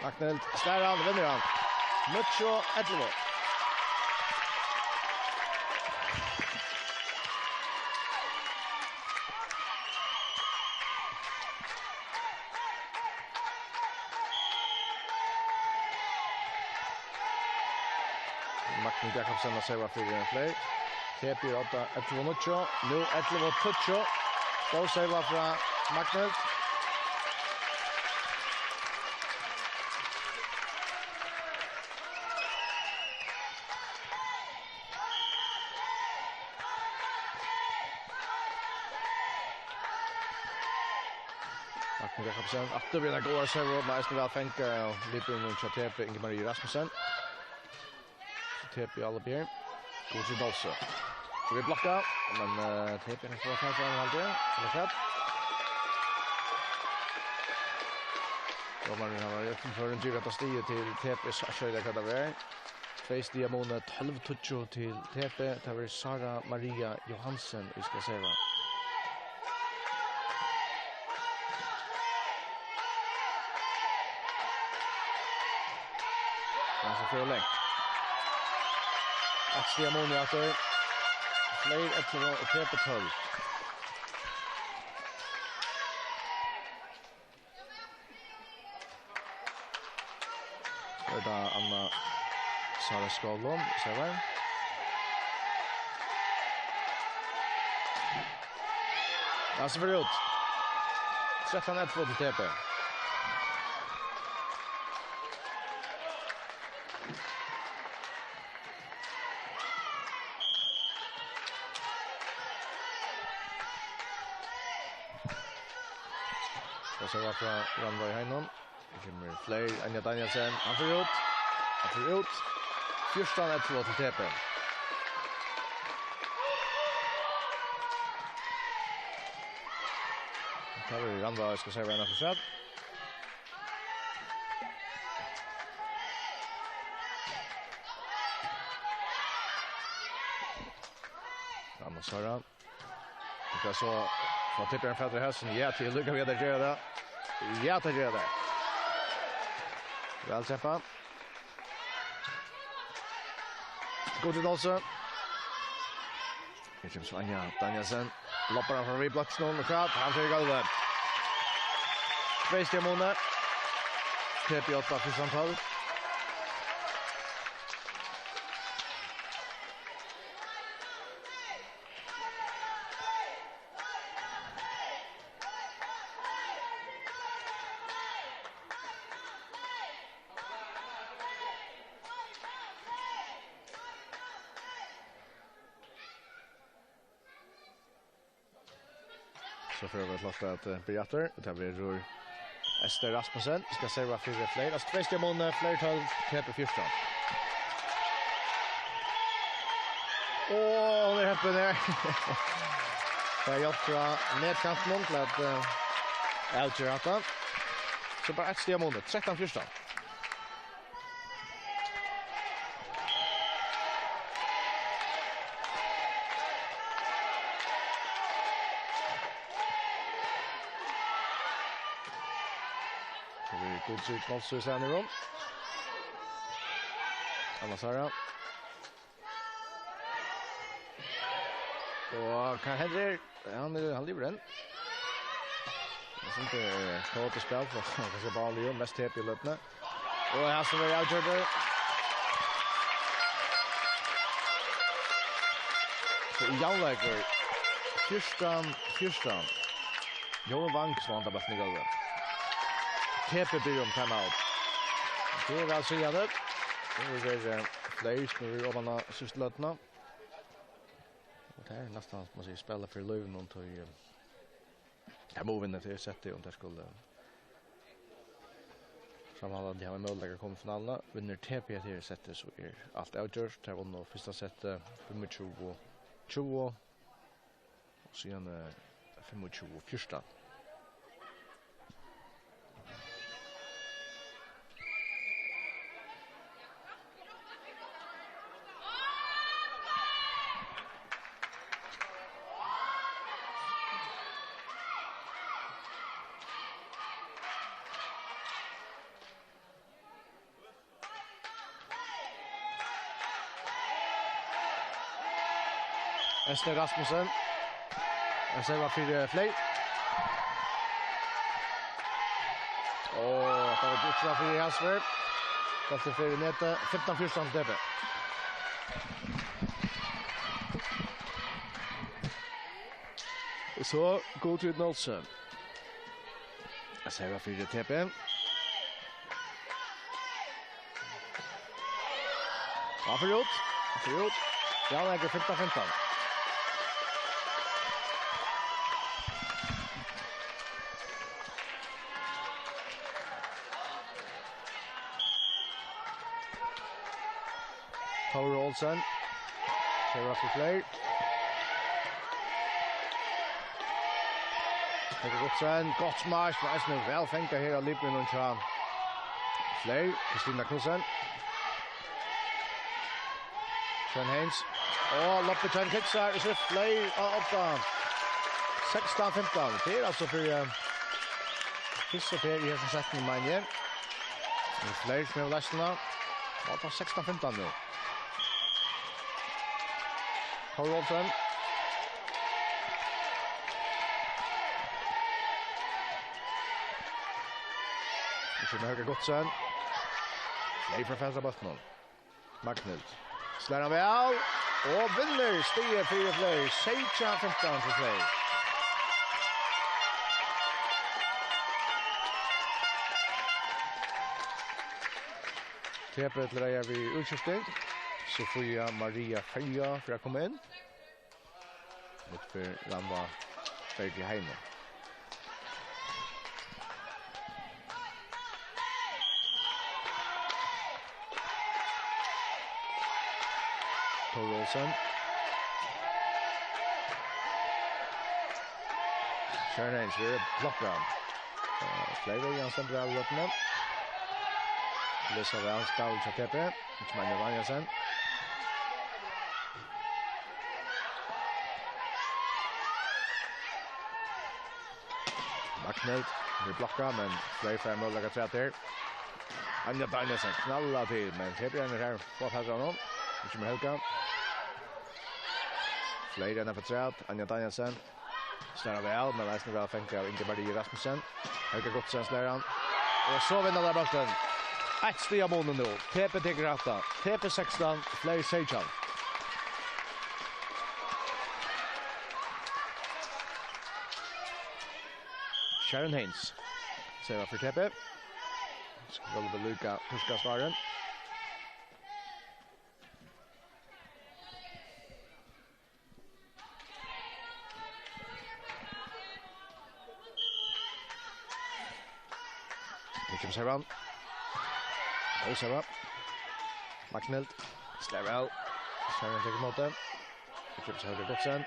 Magnhild slær hann, vinnur hann. Níggju ellivu. Magnus Jakobsen at serva fyri Fleyr. T P í odda, ellivu níggju. Nú ellivu tíggju. Góð serva frá Magnus. Magnus Jakobsen, aftur við eina góða servu, men eisini væl fangað av liðbúrinum hjá T P, Ingi Marie Rasmussen. So T P í álop her. Guðrun Dolce. So vit blokka, men, eh, T P er fyrst og fremst, haldi eg, ella hvat? Dómarin, hann var í øllum førum, gevur hetta stigið til T B, so skjóta hvat tað var. Tvey stig á muni, tólv tíggju til T B. Tað var Sara Maria Johansen, ið skal serva. Hann skal fara langt. Eitt stig á muni aftur. Fleiri ellivu og T B tólv. So er tað Anna Sara Skovlund, servar. Ja, so fer út. Trettan ellivu til T B. Og so var frá Rannvá Heinon. Her kemur Fleyr, Anja Danielsen. Hann fer út. Hann fer út. Fjúrtan ellivu til T B. Tað verður Rannvá, eg skal siga, hvat hann har forsett. Anna Sara. Hon skal so fáa T B fatur í hesum. Ja, til lukka við at gera tað. Ja, tað gera tað. Væl kempað. Gott í dansi. Her kemur so Anja Danielsen. Loppar hann fram við blokkinum og hvat? Hann fer í gólvið. Tvey stig á muni. T B átta, Kristian tólv. So fáa vit lov at, eh, byrja aftur. Og tað verður Esther Rasmussen. Skal serva fyri Fleyr. Altso, tvey stig á muni, Fleyr tólv, T B fjúrtan. Og hon er heppin her. Tað er hjálp frá netkantinum til at, eh, avgera hatta. So bara eitt stig á muni, trettan fjúrtan. So verður Guðrun Knolsøe í staðin í rum. Anna Sara. Og hvat hendir? Ja, hann er, hann livir enn. Eg synist, eh, tað er spæl, for hann skal bara liva mest T B í løtuni. Og her skal vera avgjørd. So javnleikur. Fjúrtan fjúrtan. Jói Wang, sum andar bóltin í gólvið. T B biður um timeout. Tað er væl sigandi. Tað er, eh, Fleyr sum er oman á síðstu løtuna. Og tað er næstan, man sigur, spæla fyri lívinum, tí, eh, tey mugu vinna tað settið, um tey skulu, eh, framhaldandi hava møguleika at koma í finaluna. Vinnur T B tað settið, so er alt avgjørt. Tey vunnu fyrsta settið, fimmogtjúgu tjúgu, og síðani, eh, fimmogtjúgu fjúrtan. Esther Rasmussen. Esther var fyri, eh, Fleyr. Og tað var brúkt fyri Hasvik. Bólturin fer í netið. Fimtan fjúrtan til T B. So, Guðrun Olsen. Esther var fyri T B. Ja, fyri út. Fyri út. Ja, tað er fimtan fimtan. Tore Olsen. Servar til Fleyr. Tekur upp seg. Gott smash, men eisini væl fangað her av Libyen og Chan. Fleiri, Kristina Knudsen. Sharon Haynes. Og loppið hjá henni kiksar, og so er Fleiri á odda. Sekstan fimtan. Tað er altso fyri, eh, fyrstu ferð í hesum settinum, meini eg. Men Fleiri sum hevur loysnina. Og tað er sekstan fimtan nú. Thorvaldsen. Ikki, Helga Gottsen. Fleiri frá fast á bóltinum. Magnhild. Slær hann væl. Og vinnur stigið fyri Fleiri. Seytjan fimtan til Fleiri. T B til reiðar við útskifting. Sofia Maria Ferja fyri at koma inn. Mittfyri Rannvá Bergi Heine. Thorvaldsen. Sharon Haynes við blokkar. Eh, Fleiri, Jan stendur av løtene. Lesa væl spæl til T B. Ikki meir enn Danielsen. Magnhild, við blokka, men Fleiri fær møguleika afturat her. Anja Danielsen knallar til, men T B er her. Flott her, Jan. Ikki meir Helga. Fleiri enn afturat. Anja Danielsen. Snara væl, men eisini væl fengt av Ingeborg Rasmussen. Helga Gottsen slær hann. Og so vinnur teir bóltin. Eitt stig av muni nú. T B tekur hatta. T B sekstan, Fleiri seytjan. Sharon Haynes. Servar fyri T B. Skal vel líka pískast áðrenn. Her kemur servan. Góð serva. Magnhild. Slær væl. Servan tekur ímóti. Her kemur servan til Gottsen.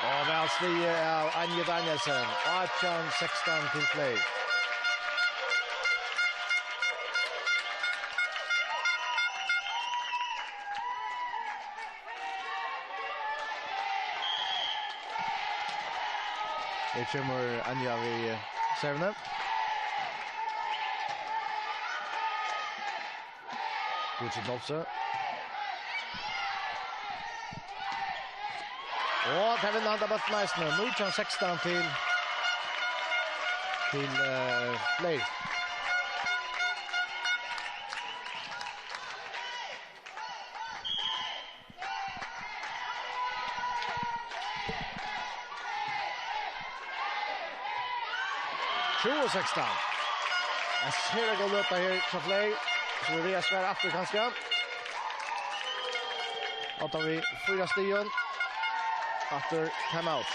Og væl stigið av Anja Danielsen. Átjan sekstan til Fleiri. Her kemur Anja við servuni. Guðrun Nolsøe. Og tað vinnur handa bóltin eisini. Nítjan sekstan til, til, eh, Fleiri. Tjúgu sekstan. Ein sera góð løta her hjá Fleiri. So vit svara aftur kanska. Og tá vit fýra stigum. Aftur timeout.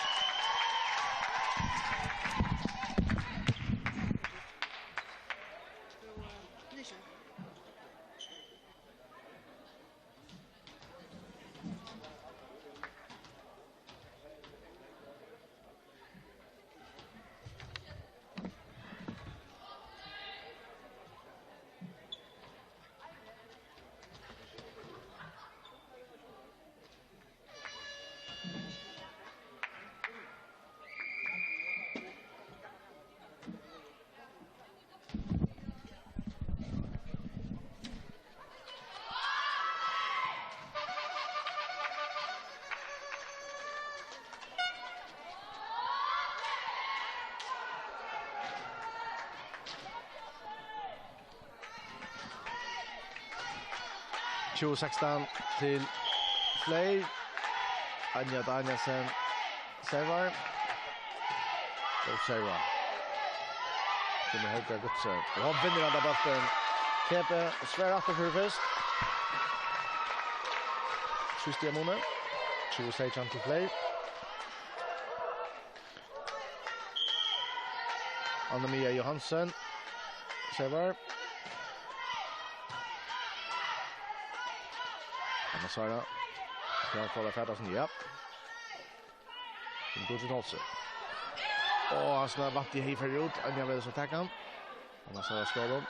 Tjúgu sekstan til Fleiri. Anja Danielsen servar. Og servar. Kemur Helga Gutsen. Og hon vinnur handa bóltin. T B og svara aftur fyri fyrst. Trý stiga muni. Tjúgu sekstan til Fleiri. Anna Mia Johansen. Servar. Anna Sara. Her fær tað fatt á seg, ja. Sum Guðrun Olsen. Og hann snart vant í heifer út. Anja vil so taka hann. Hann har sær skaddan.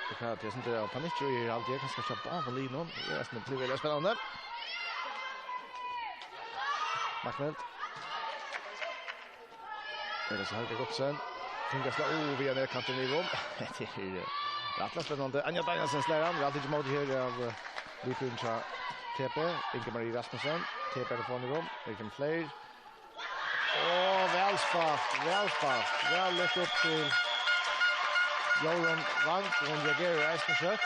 Og her er tað sovorðið panikk, og eg haldi, eg kanska sleppa av á línu. Tað er nesten blivið veldig spennandi. Marknett. Tað er so Helga Gottsen. Fingur slag, og via nærkantin í rom. Tað er, eh, rættiliga spennandi. Anja Danielsen slær hann. Vit hava ikki móti her av, eh, Lukun til T P. Inga Marie Rasmussen. T P er fram í rom. Her kemur fleiri. Og væl spælt, væl spælt. Væl lagt upp til Jórunn Vang, og hon reagerar eisini skjótt.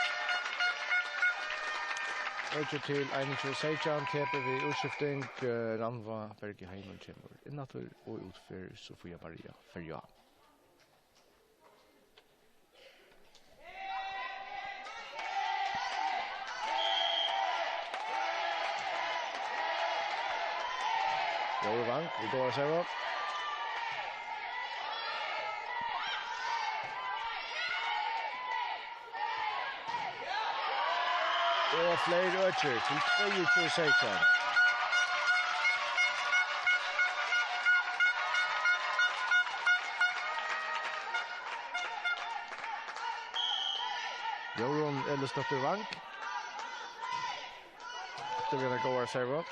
Økir til einogtjúgu seytjan, T P við útskifting, eh, Rannvá Berge Heimund kemur inn aftur og út fyri Sofia Maria Ferjá. Jói Vang, við góða servu. Og fleiri økir til tveyogtjúgu seytjan. Jórunn Ellisdóttir Vang. Tað verður ein góður servu.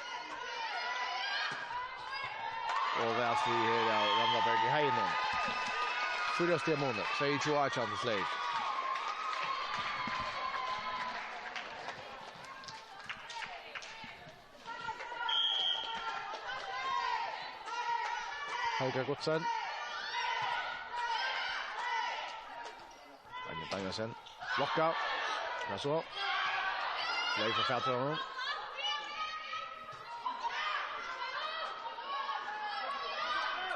Og væl stigið her av Rannvá Berge Heimund. Fýra stiga munur, tveyogtjúgu átjan til Fleyr. Helga Gottsen. Daniel Danielsen. Blokka. Ja, so. Fleyr fær fatt á honum.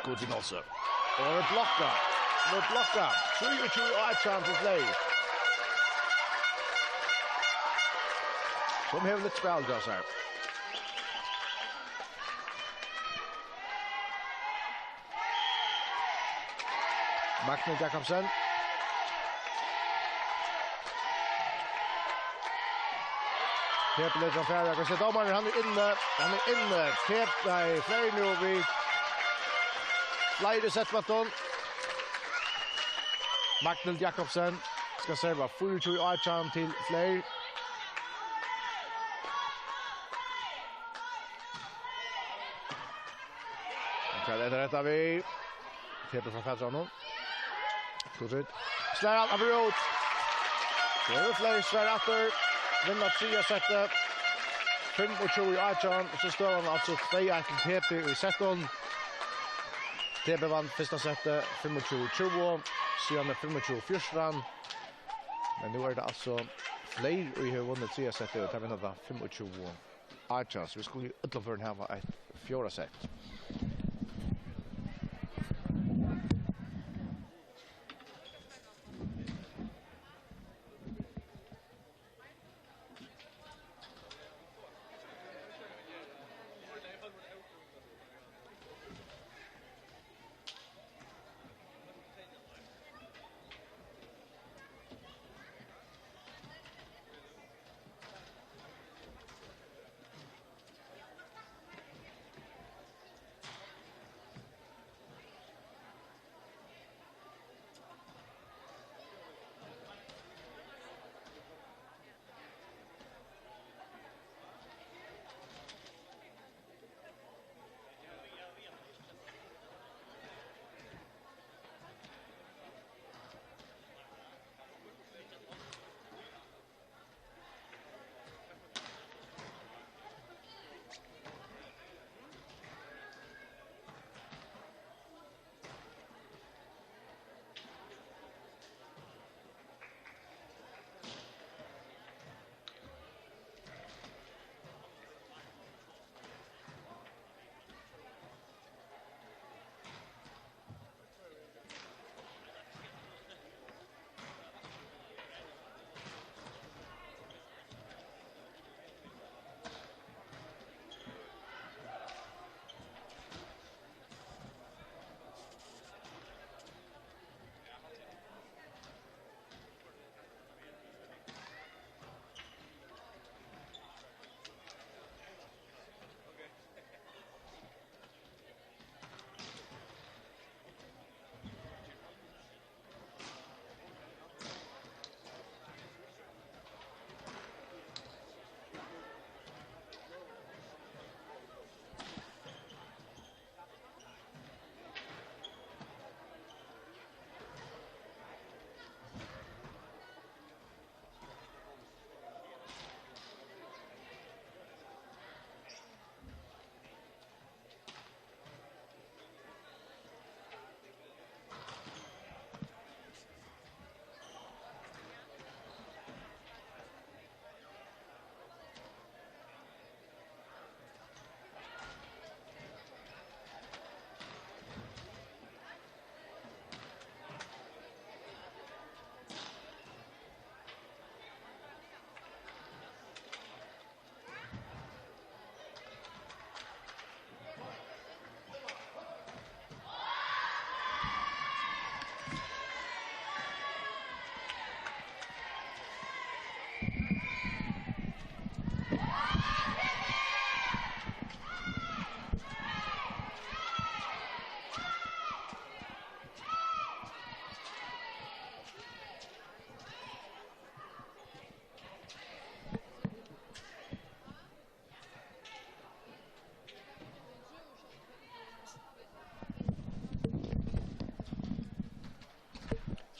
Guðrun Olsen. Og nú blokka. Nú blokka. Trýogtjúgu átjan til Fleyr. Sum hevur litt spæl hjá sær. Magnus Jakobsen. Petur letur hann fara. Hvat sigur dómarin? Hann er inni. Hann er inni. Pep-, nei, Fleyr nú við fleiri sett, Magnus Jakobsen skal serva fýraogtjúgu átjan til Fleyr. Hvat er hetta við? Petur fær fatt á honum. Guðrun. Slær hann aftur út. So eru Fleyr svara aftur. Vinna triðja settið. Fimmogtjúgu átjan. So støðan altso tvey eitt til T P í settum. T P vann fyrsta settið, fimmogtjúgu tjúgu. Síðani fimmogtjúgu fjúrtan. Men nú er tað altso Fleyr, ið hevur vunnið triðja settið, og tað vinna tað fimmogtjúgu átjan, so vit skulu í øllum førum hava eitt fjórða sett.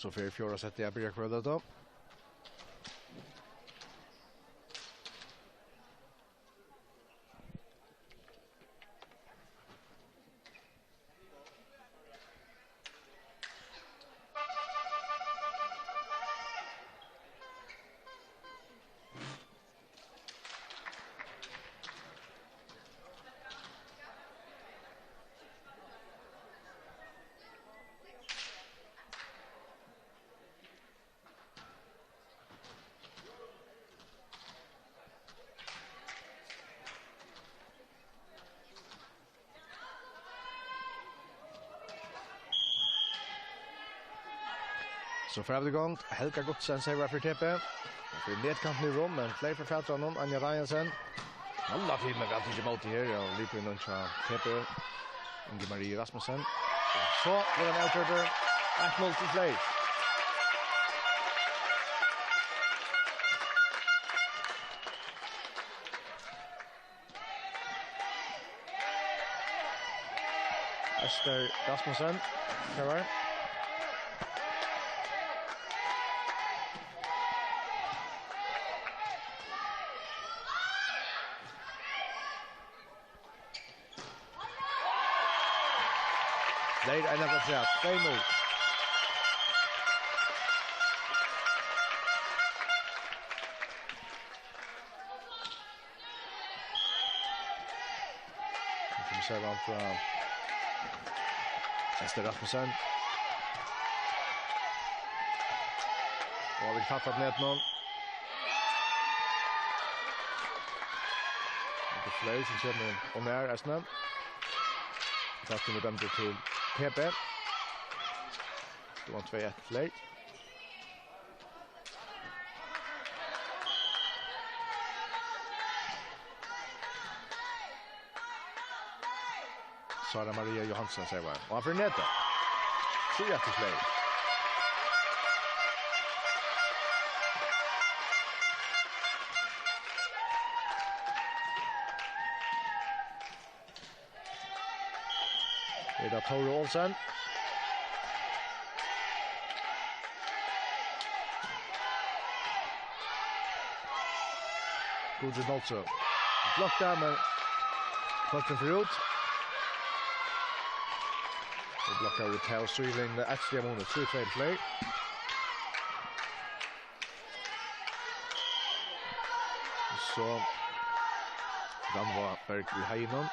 So fer fjórða settið at byrja kvøldið, tá. So fara vit í gongd. Helga Gottsen servar fyri T P. Fyri netkantin í Rom, men fleyg fyri fatur av honum, Anja Danielsen. Alla tíð, men væl tikið ímóti her, og Librun hjá T P. Ingi Marie Rasmussen. So verður hann avgjørdur. Eitt null til Fleyr. Ester Rasmussen, servar. Fleyr eina afturat, tvey null. Nú kemur servan frá Ester Rasmussen. Og vit tapa netinum. Tað er Fleyr sum kemur og nær eisini. Tað kemur dømdur til T P. Tað var tvey eitt Fleyr. Sara Maria Johansen servar. Og hann fer í netið. Trý aftur Fleyr. Er tað Tóra Olsen? Guðrun Nolsøe. Blokkar, men bólturin fer út. Og blokkar út av síðlínuni. Eitt stig av munin, trý tvey Fleyr. So Rannvá Berg í heiðinum.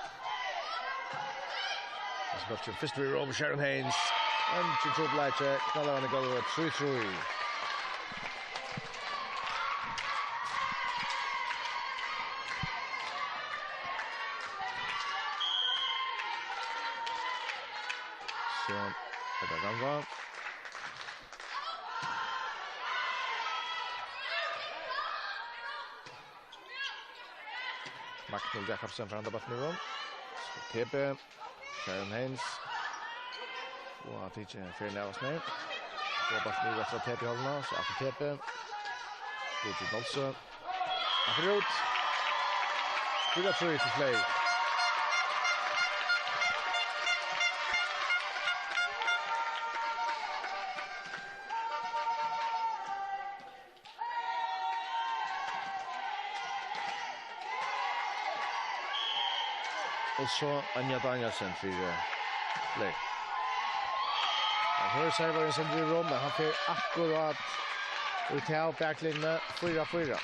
Hesin bólturin fyrst við Róm, Sharon Haynes. Eingin trupulleiki, knallar hann í gólvið, trý trý. So er tað Rannvá. Magnhild Jakobsen fær handa bóltin í Róm. So T P, Sharon Haynes. Og hann tekur ferðina av oss nú. Og bóltin yvir eftir T P-hálvuna, so aftur T P. Guðrun Nolsøe. Hann fer út. Fýra trý til Fleyr. Og so Anja Danielsen fyri, eh, Fleyr. Og her servarin sendur í Róm, men hann fer akkurát út av baklinjuni, fýra fýra.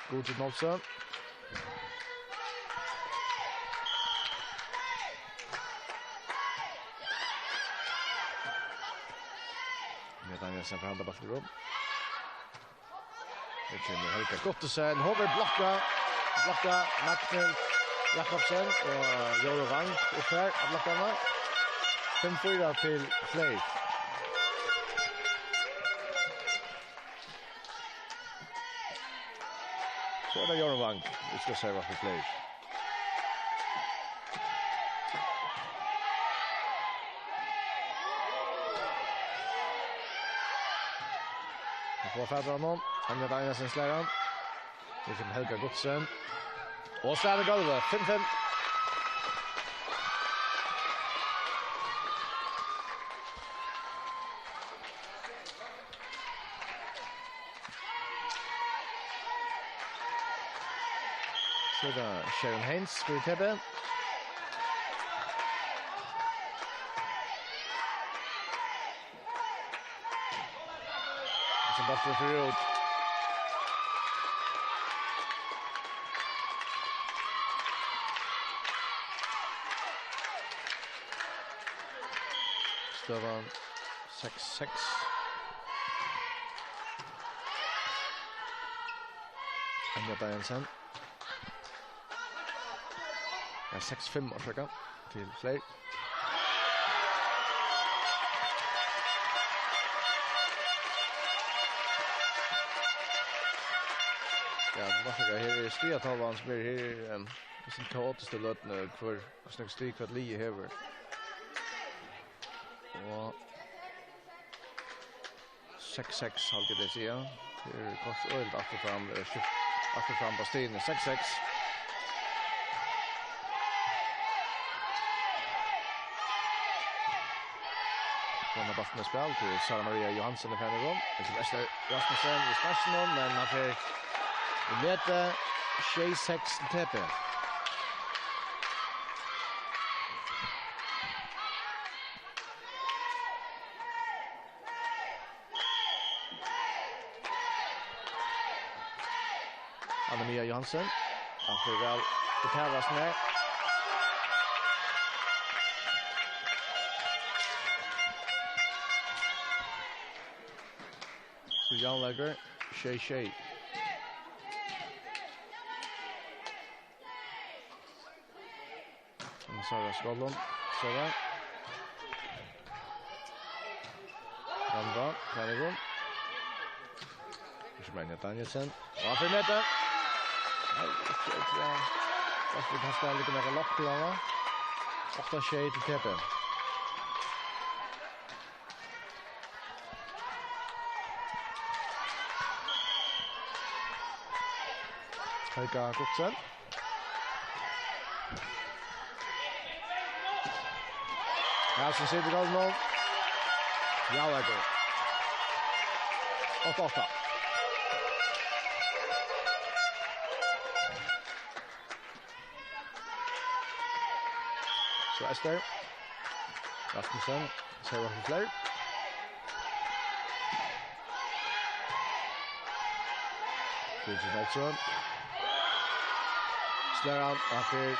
Guðrun Olsen. Meðan hann er sem forhandlar bóltin í Róm. Her kemur Helga Gottesen. Hon verður blokkað. Blokkað. Magnhild Jakobsen og Jóra Wang upp her at blokka hana. Fimm fýra til Fleyr. So er tað Jóra Wang, vit skulu serva fyri Fleyr. Hann fær fatur á honum. Anja Danielsen slær hann. Her kemur Helga Gottsen. Og slær í gólvið. Fimm fimm. So er tað Sharon Haynes fyri T B. Sum bólturin fer út. Støðan seks seks. Anja Danielsen. Ja, seks fimm, orsaka, til Fleyr. Ja, orsaka, her er stigatolvan sum er her, ehm, sum kaotiskt í løtuni, hvør, hvussu nógv stig hvørt lið hevur. Og seks seks, haldi eg tey siga. Tað er kort øgiliga aftur fram, eh, skift aftur fram á stigini. Seks seks. Koma bóltin í spæl til Sara Maria Johansen í Fenrikum. Ikki Ester Rasmussen í sparkinum, men hann fer í netið. Sjey seks til T B. Anna Mia Johansen. Hann fer væl út av rassin her. So javnleikur, sjey sjey. Sara Skollum. Sara. Randa, Fenrikum. Ikki meir enn Danielsen. Og hann fer í netið. Nei, ikki, ikki, ja. Bólturin kanska liggur nakað lágt í hann, va? Átta sjey til T B. Helga Gottsen. Ja, sum situr í golfinum. Ja, tað er gott. Átta átta. So Ester Rasmussen, Sara Fleyr. Bridget Nilsson. Slær hann, og hann fer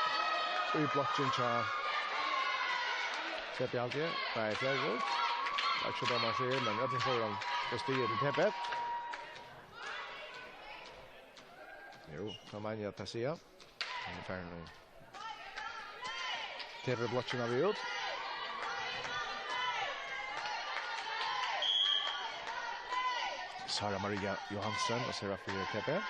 í blokkin hjá T B, haldi eg. Nei, Fleyr út. Tað er ikki so dómarin sigur, men í øllum førum, so stig til T B. Jú, tað meini eg at tað siga. Hann er farin í T B-blokkina við út. Sara Maria Johansen og Sara fyri T B.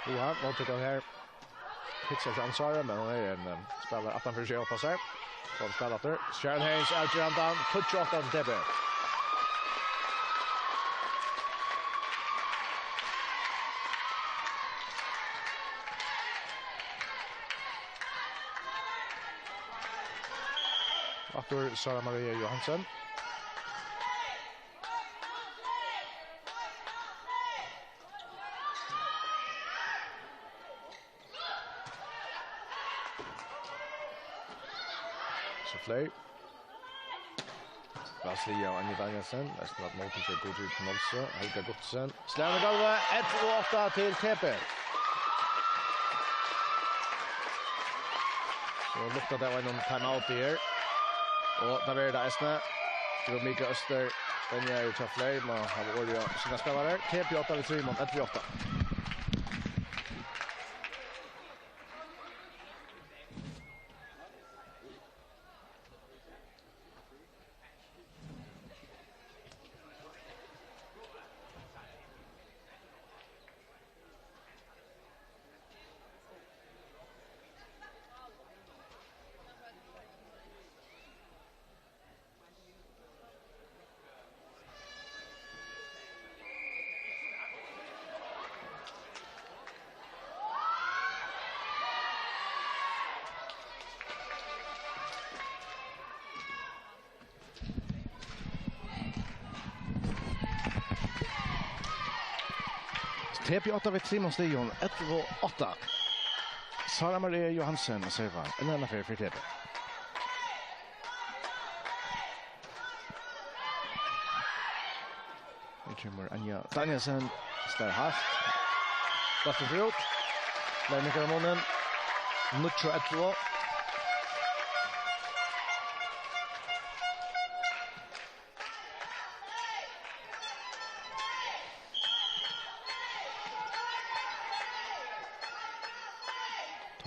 Johan, móttøkan her. Hugsar seg ansvarið, men hon er ein, eh, spælar aftan fyri seg og passar. Fáa spæl aftur. Sharon Haynes, avgerandi, tíggju átta til T B. Aftur Sara Maria Johansen. So Fleyr. Væl sligið av Anja Danielsen. Espen at móti til Guðrið Knolse. Helga Guttsen. Slær í gólvið. Ellivu átta til T B. So luktar tað av einum timeout her. Og tað verður tað eisini. Tað er Mika Øster. Venjarin hjá Fleyr má hava orðið á sínar spælarar. T B átta við trimum, ellivu átta. T P átta við trimum stigum, ellivu átta. Sara Maria Johansen servar enn eina ferð fyri T P. Her kemur Anja Danielsen, slær hart. Bólturin fer út. Fleiri minkar munin. Níggju ellivu.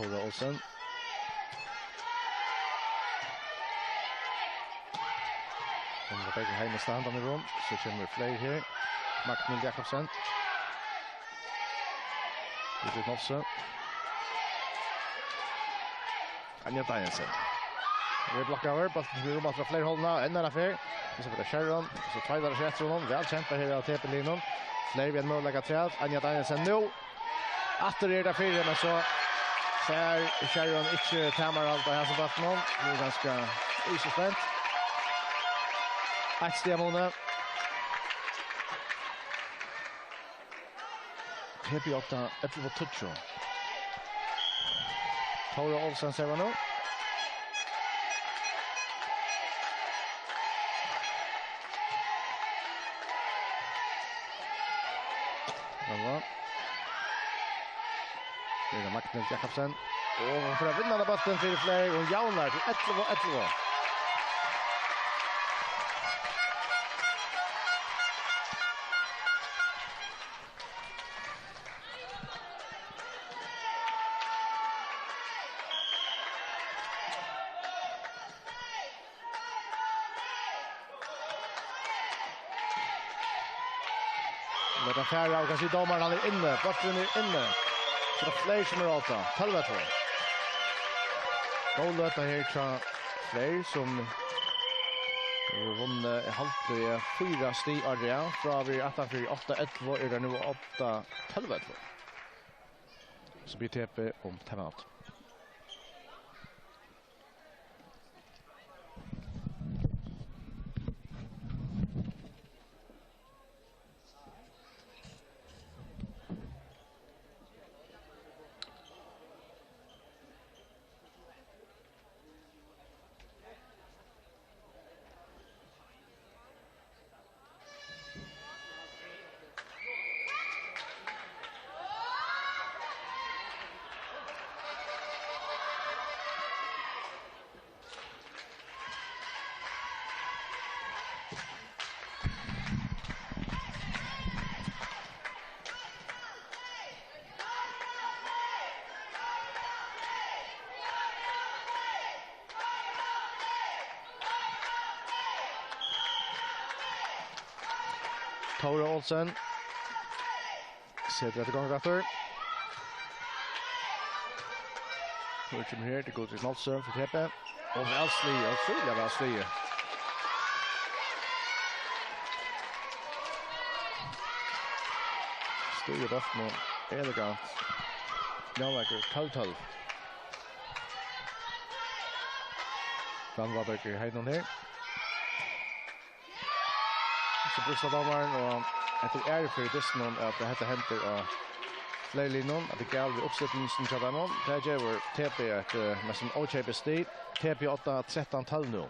Tóra Olsen. Hon er begge heimasta handan í rum. So kemur fleiri her. Magnhild Jakobsen. Judith Nolsø. Anja Danielsen. Her blokkaður, bólturin fer um aftur á fleiri hálvuna, enn eina ferð. Og so fer tað Sharon, og so tveir aðrir eftir honum, væl kempað her av T P-liðnum. Fleiri við ein møguleika afturat. Anja Danielsen nú. Aftur er tað fyri, men so fær Sharon ikki tamarhald á hasum bóltinum. Nú er ganska ísspent. Eitt stig av muni. T P átta, ellivu tíggju. Tóra Olsen servar nú. Bra. Her er Magnhild Jakobsen. Og hon fer at vinna henda bóltin fyri fleiri. Hon javnar til ellivu ellivu. Lat hann fara, og kann siga dómarin, hann er inni. Bólturin er inni. So er tað Fleyr sum er á tað. Tólv ellivu. Góð løta her hjá Fleyr, sum hevur vunnið, eg haldi, fýra stig á rað. Frá at vera aftan fyri átta ellivu er tað nú átta tólv ellivu. So biður T P um timeout. Tóra Olsen. Setur hetta í gongd aftur. Nú kemur her til Guðrið Nolsø fyri T P. Og væl sligið, og sýliga væl sligið. Stýrir bóltin elegant. Javnleikur tólv tólv. Rannvá Berger Heinonen her. So brúkar dómarin, og hetta er fyri dystin, at hetta hendir á Fleyrliðnum, at tað er galið við uppstillingini hjá teimum. Tað gevur T P eitt, eh, næstan ókeypis stig. T P átta, trettan tólv nú.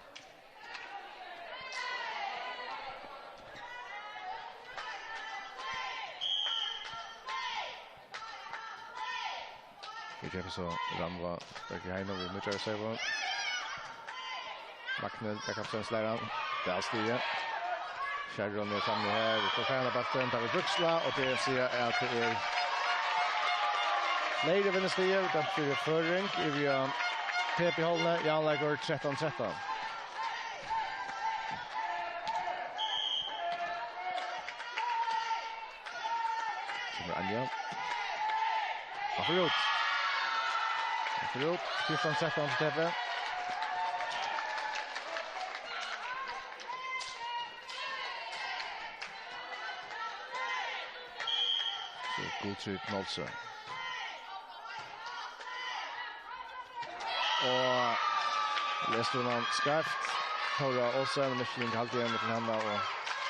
Her kemur so Rannvá Berger Heinonen við nýggjari servu. Magnhild Jakobsen slær hann. Væl stigið. Sharon er frammi her. Vit fáa hana bóltin. Tað er Bríksla, og tað sigur at tað er fleiri vinnustig. Dømt fyri føring. Yvir T P-hálvuni. Javnleikur trettan trettan. Kemur Anja. Hann fer út. Hann fer út. Fjúrtan trettan til T P. So Guðrið Nolsø. Og lest hon hann skeivt. Tóra Olsen, Michelin, halvt igjen til henne, og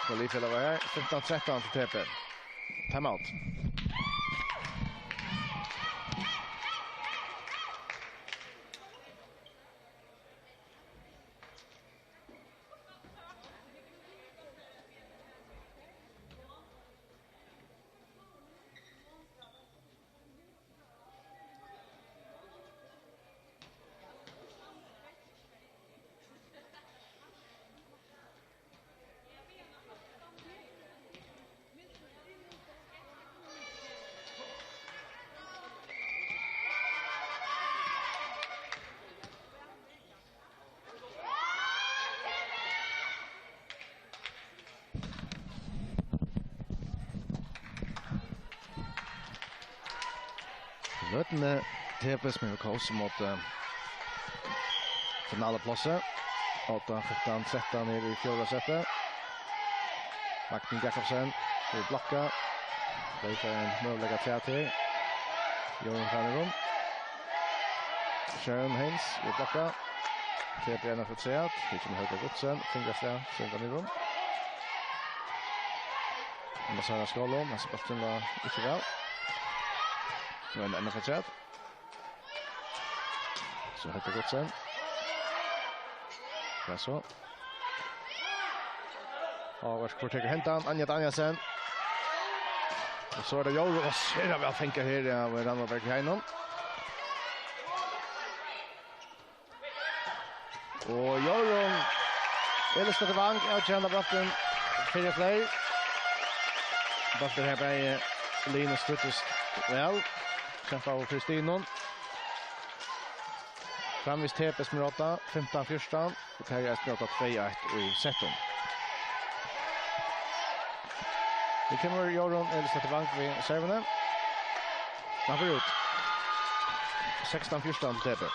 Khalifela var her. Fimtan trettan til T P. Timeout. eydnu T B, sum hevur kós ímóti finaluplássið. Átta fimtan trettan her í fjórða seti. Magni Jakobsen hevur blokkað. Tey fáa ein møguleika afturat her. Jón Fannerum. Sharon Haynes hevur blokkað. T B enn afturat. Her kemur Helga Goodsen. Fingrastað, senda niður. Anna Sara Skålum, hasa bóltin var ikki væl. Nú er enn afturat. So Helga Goodsen. Ja, so. Og vær so god, tekur hendan, Anja Danielsen. Og so er tað Jórunn, og sera væl fangað her av Rannvá Berg Heinum. Og Jórunn Elisdóttir Wang, avgerandi bóltin fyri fleyr. Bóltur her bæði lin og stuttist væl. Kempa og fyri stigum. Framvegis T B sum er átta, fimtan fjúrtan. Og tey eru eisini átta tvey eitt í settum. Nú kemur Jórunn Elisdóttir Wang við servuni. Hann fer út. Sekstan fjúrtan til T B.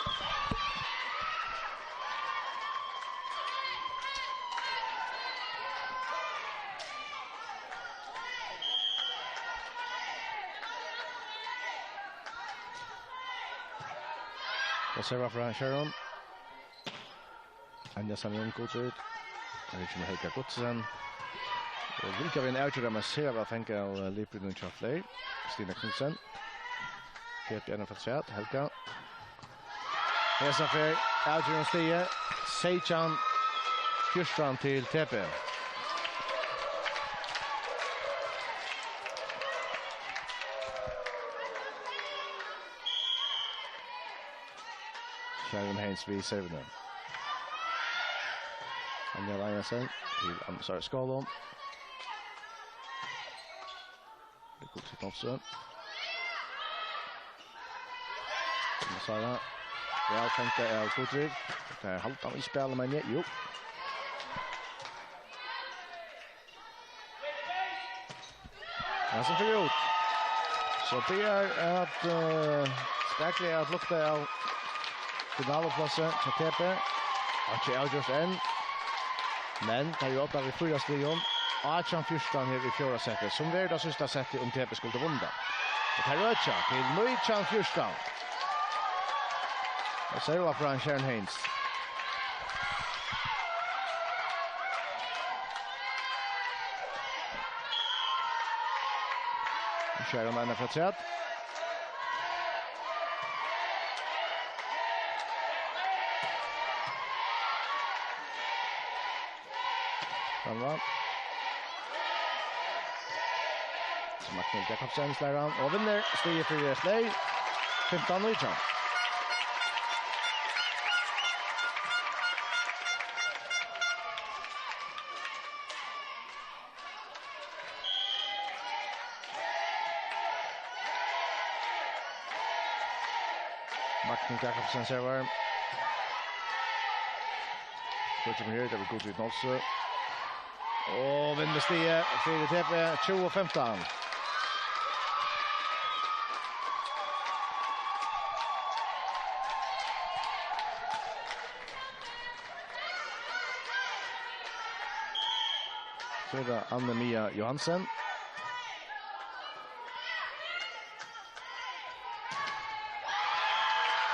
Og serva frá Sharon. Anja Sandin Goodwood. Her kemur Helga Goodsen. Og vilja við ein avgerð, men sera væl fangað av, eh, livbrytinum hjá fleyr. Stina Knudsen. Helt gjerne for seg, Helga. Hesa ferð avgerðin stigið. Seytjan fjúrtan til T B. Sharon Haynes við servuni. Anja Eliasen til Anna Sara Skålum. Tað er Guðríður Knudsen. Anna Sara. Væl fangað av Guðríði. Tað er hálvt av í spæli, men jú. Ja, so fer út. So byrjar at, eh, spakuliga at lukta av finaluplássið hjá T B. Har ikki avgjørt enn. Men tað er jú átta við fýra stigum. Átjan fjúrtan her í fjórða seti, sum verður tað síðsta setið, um T B skuldi vunnið tað. Og tað røkja til nítjan fjúrtan. Og serva frá Sharon Haynes. Sharon Anna frá Træt. Framvið. So Magni Jakobsen slær hann og vinnur stigið fyri fleyr. Fimtan nítjan. Magni Jakobsen servar. So kemur her, tað er Guðríður Knudsen. Og vinnur stigið fyri T B, tjúgu fimtan. So er tað Anne Mia Johansen.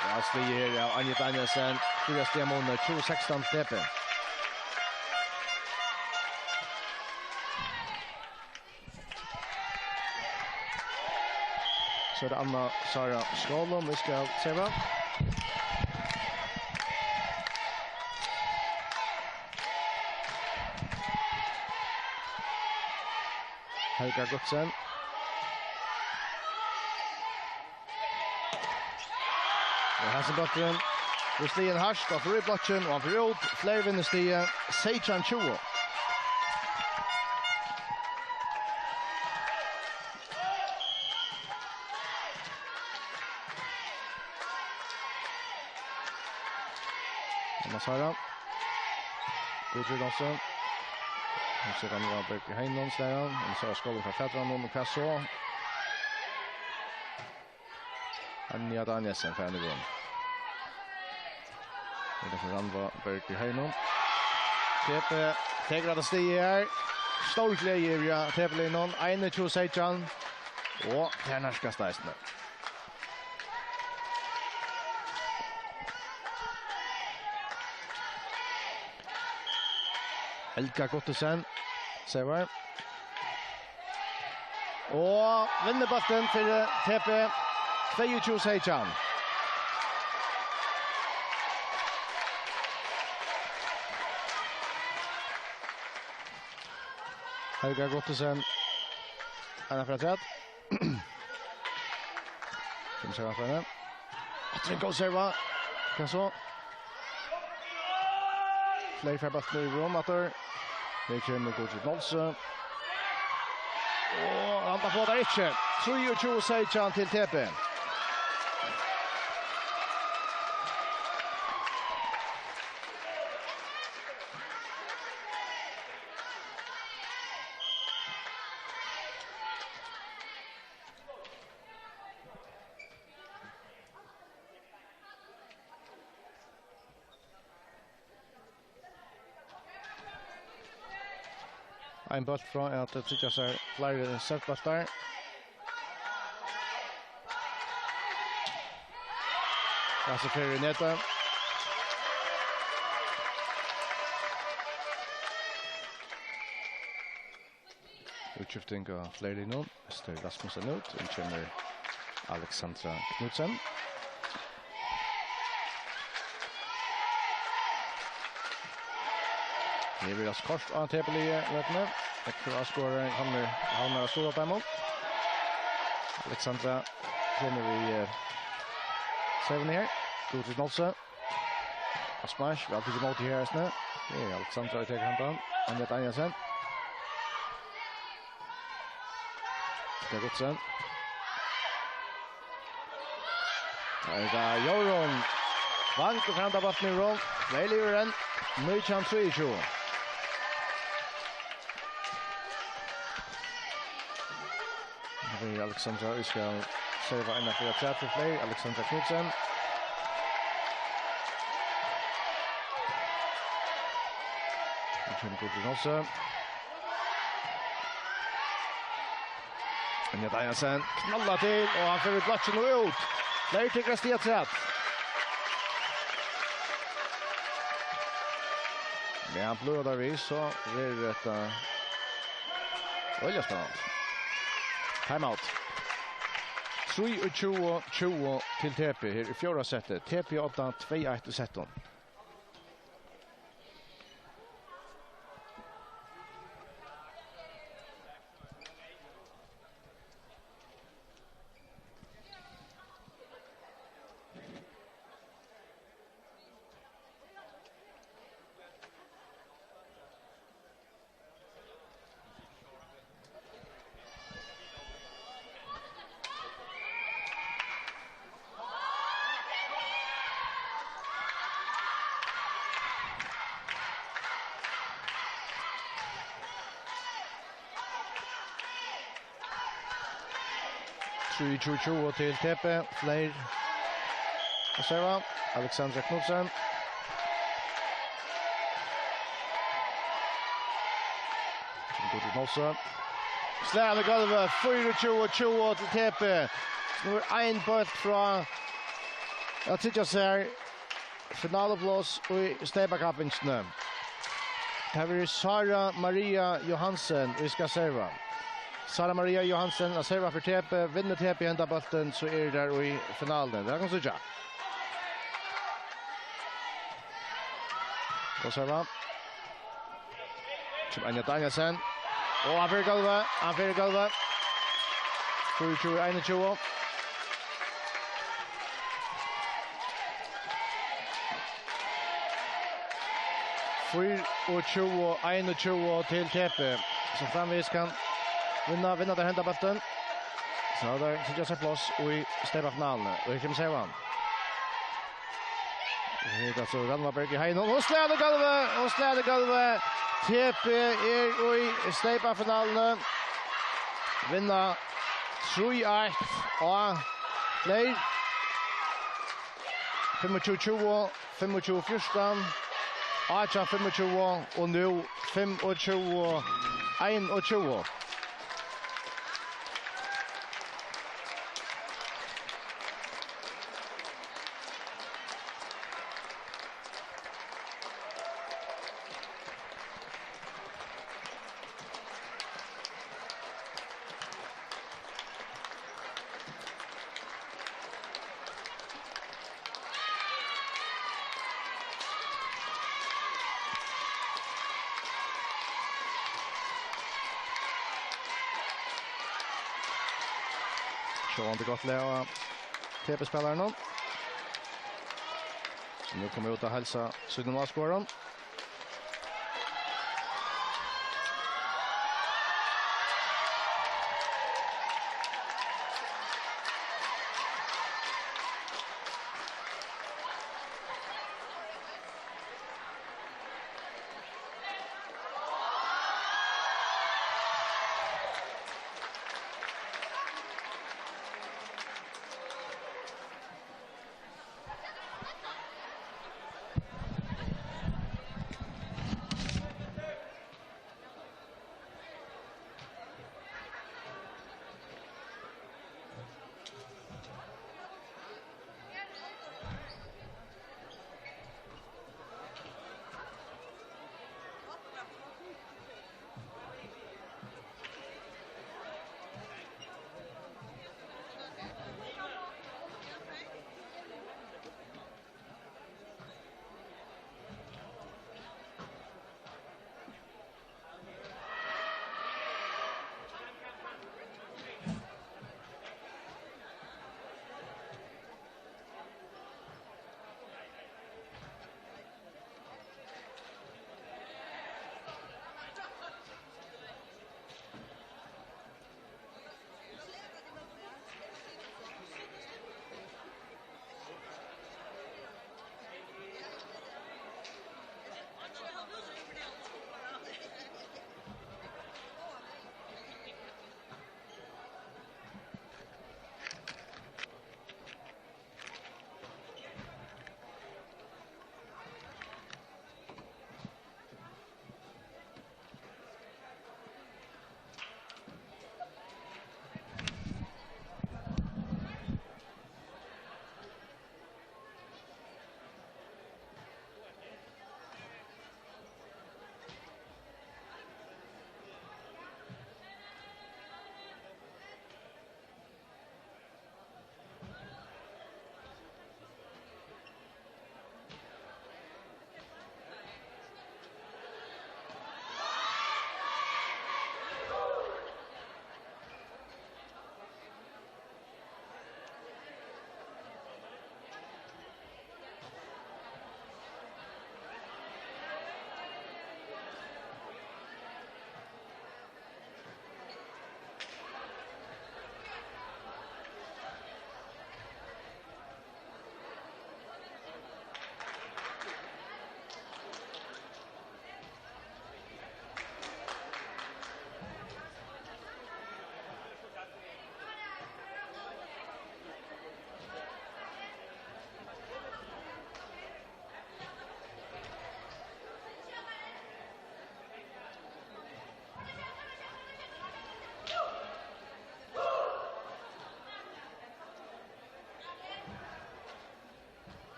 Ja, stigið her av Anja Danielsen. Fýra stiga munur, tjúgu sekstan T B. So er tað Anna Sara Skålum, vit skulu serva. Helga Gutzen. Og hesin bólturin verður sligin hart, og fer í blokkin, og hann fer út. Fleyr vinnur stigið, seytjan tjúgu. Anna Sara. Guðrun Olsen. Hon setir hann á bak í heinunum, slær hann. Anna Sara skorar frá føttunum, og hvat so? Anja Danielsen fær hana í grunn. Her er Rannvá Berg í heiminum. T P tekur hetta stigið her. Stór gleði yvir, ja, T P-liðnum. Einogtjúgu seytjan. Og tær nærkast eisini. Helga Guttesen. Servar. Og vinnur bóltin fyri T P, tveyogtjúgu seytjan. Helga Gottesen. Anna Fredrik. Kemur serva frá henni. Aftur ein góð serva. Hvat so? Fleiri fær bóltin í rúm aftur. Her kemur Guðrun Olsen. Og hann fær tað ikki. Trýogtjúgu seytjan til T P. Ein bóltur frá at tryggja sær fleiri sóknbóltar. Lasse fer í netið. Útskifting av fleiri nú. Ester Rasmussen út. Inn kemur Alexandra Knudsen. Her vil kort á T P-liðið, veit ni. Ekkur á skorar, Havnar, Havnar á skorar á teimum. Alexandra kemur við, eh, servuni her. Guðrun Olsen. Aspas, væl tikið ímóti her eisini. Tað er Alexandra, ið tekur handan. Anja Danielsen. Tað er Guttesen. Tað er tað Jórunn Wang, og fram til bóltin í rúm. Vel yvir den. Nítjan trýogtjúgu. Her er Alexandra, ið skal serva eina fyri afturat til fleiri. Alexandra Knudsen. Her kemur Guðrun Olsen. Anja Danielsen knallar til, og hann fer í blokkin og út. Fleiri tekur stig afturat. Men hann bløðar við, so verður hetta øgiliga spennandi. Timeout. Trýogtjúgu tjúgu til T P her í fjórða seti. T P odda tvey eitt í settum. Trýogtjúgu tjúgu til T P. Fleiri at serva. Alexandra Knudsen. Guðrun Olsen. Slag í gólvið. Fýraogtjúgu tjúgu til T P. Nú er ein bóltur frá at tryggja sær finalupláss í steypakappingini. Tað verður Sara Maria Johansen, ið skal serva. Sara Maria Johansen at serva fyri T P. Vinnur T P henda bóltin, so eru tær í finaluni. Vit kunnu síggja. Og serva. Kemur Anja Danielsen. Og hann fer í gólvið. Hann fer í gólvið. Fýraogtjúgu einogtjúgu. Fýraogtjúgu einogtjúgu til T P, sum framvegis kann vinna, vinna tær henda bóltin. So tær tryggja sær pláss í steypafinaluni. Og her kemur servan. Her er so Rannvá Berg í heiminum. Hon slær í gólvið. Hon slær í gólvið. T P er í steypafinaluni. Vinna trý eitt á Fleiri. Fimmogtjúgu tjúgu, fimmogtjúgu fjúrtan, átjan fimmogtjúgu og nú fimmogtjúgu einogtjúgu. Sjálvandi gott lag av T P-spælarunum, sum nú koma út at heilsa sínum áskoðarum.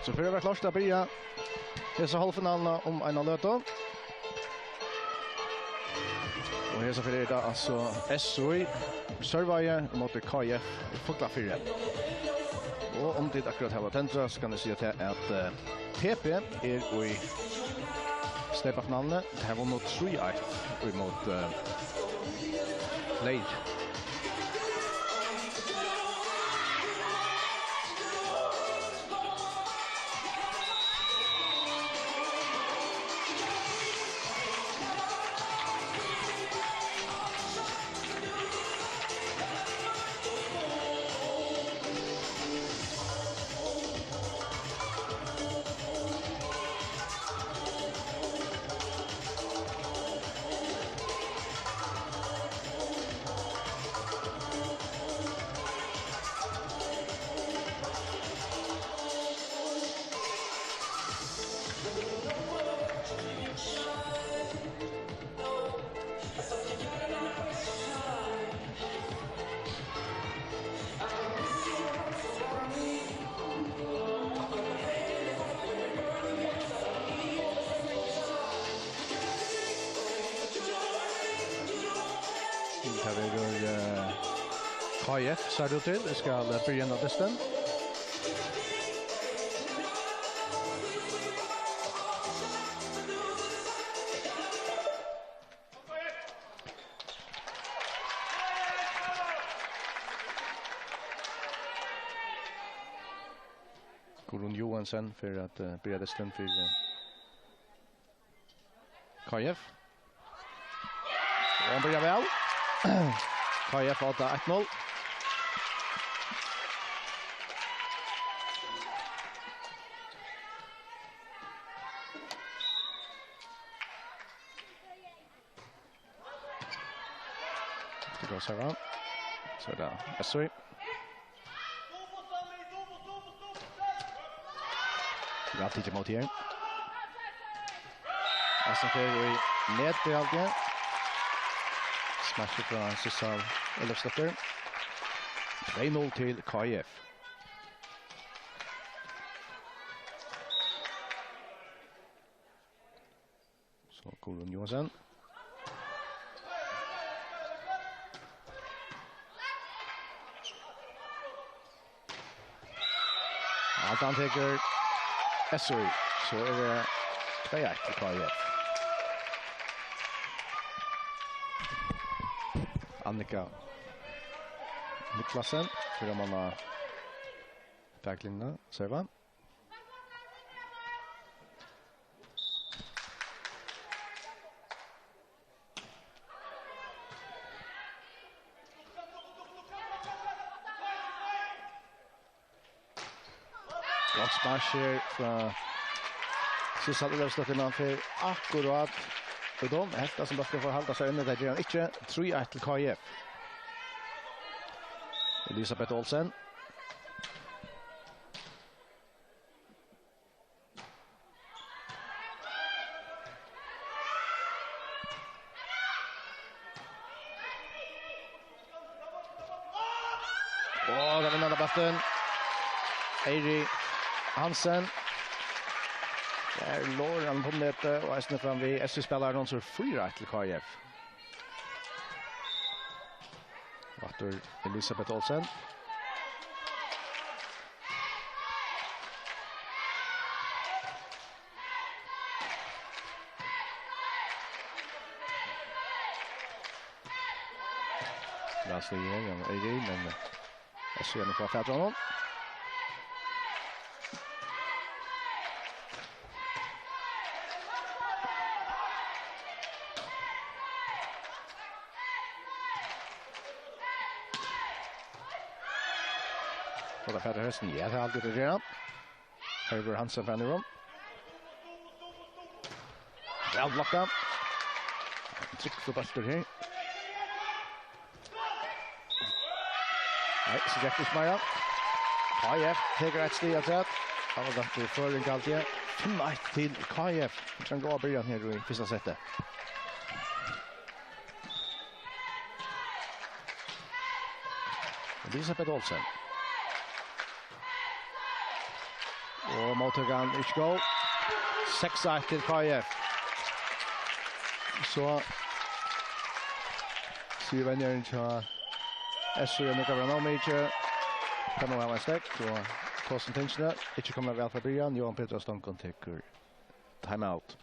So fer at vera klárt at byrja hesa hálvfinaluna um eina løtu. Og hesa ferð er tað altso S O I Sørvági móti K I F Fuglafirði. Og um tit akkurát hava tendrað, so kann eg siga tað at, eh, T P er í steypafinaluni. Tey vunnu trý eitt ímóti, eh, Leir. Tað verður, eh, K I F, sær út til. Eg skal, eh, byrja inn á dystin. Guðrun Johansen fer at, eh, byrja dystin fyri, eh, K I F. Og hann byrjar væl. K I F átta, eitt null. Skal du se, hva? So er tað S O I. Væl tikið ímóti her. Eisini fer í netið, haldi eg. Smash frá Sissal Ellefsdóttir. Tvey null til K I F. So Guðrun Johansen. Alt hann tekur S O I, so er tað tvey eitt til K I F. Annika Niklasen, fyri mann á baklinjuna, serva. Gott smash her frá Sissal Ólafsdóttir, men hann fer akkurát út um. Helt at hann bara fór at halda seg inni, tað ger hann ikki. Trý eitt til K I F. Elisabeth Olsen. Og tað vinnur hann bóltin. Eirik Hansen. Har lorar hann upp um netið, og eisini fram við S O I-spælaran, so er fýra eitt til K I F. Aftur Elisabeth Olsen. Væl stigið her, hann er í, men S O I er nú farin at fatra honum. Og tað fara hestin, ja, tað er altíð tað gera. Her verður Hansen farin í rúm. Væl blokkað. Tryggur bóltur her. Nei, so gekk ikki meira. K I F tekur eitt stig afturat. Hann var dømdur í føring, alt í. Fimm eitt til K I F. Tað er ein góð byrjan her í fyrsta seti. Elisabeth Olsen. Og móttøkan er ikki góð. Seks eitt til K I F. So sigur venjarin hjá S U, nú kann vera nóg mikið. Kann nú hava ein steðg og tosa um tingini. Ikki komnir væl frá byrjan. Johan Petur á Stongum tekur timeout.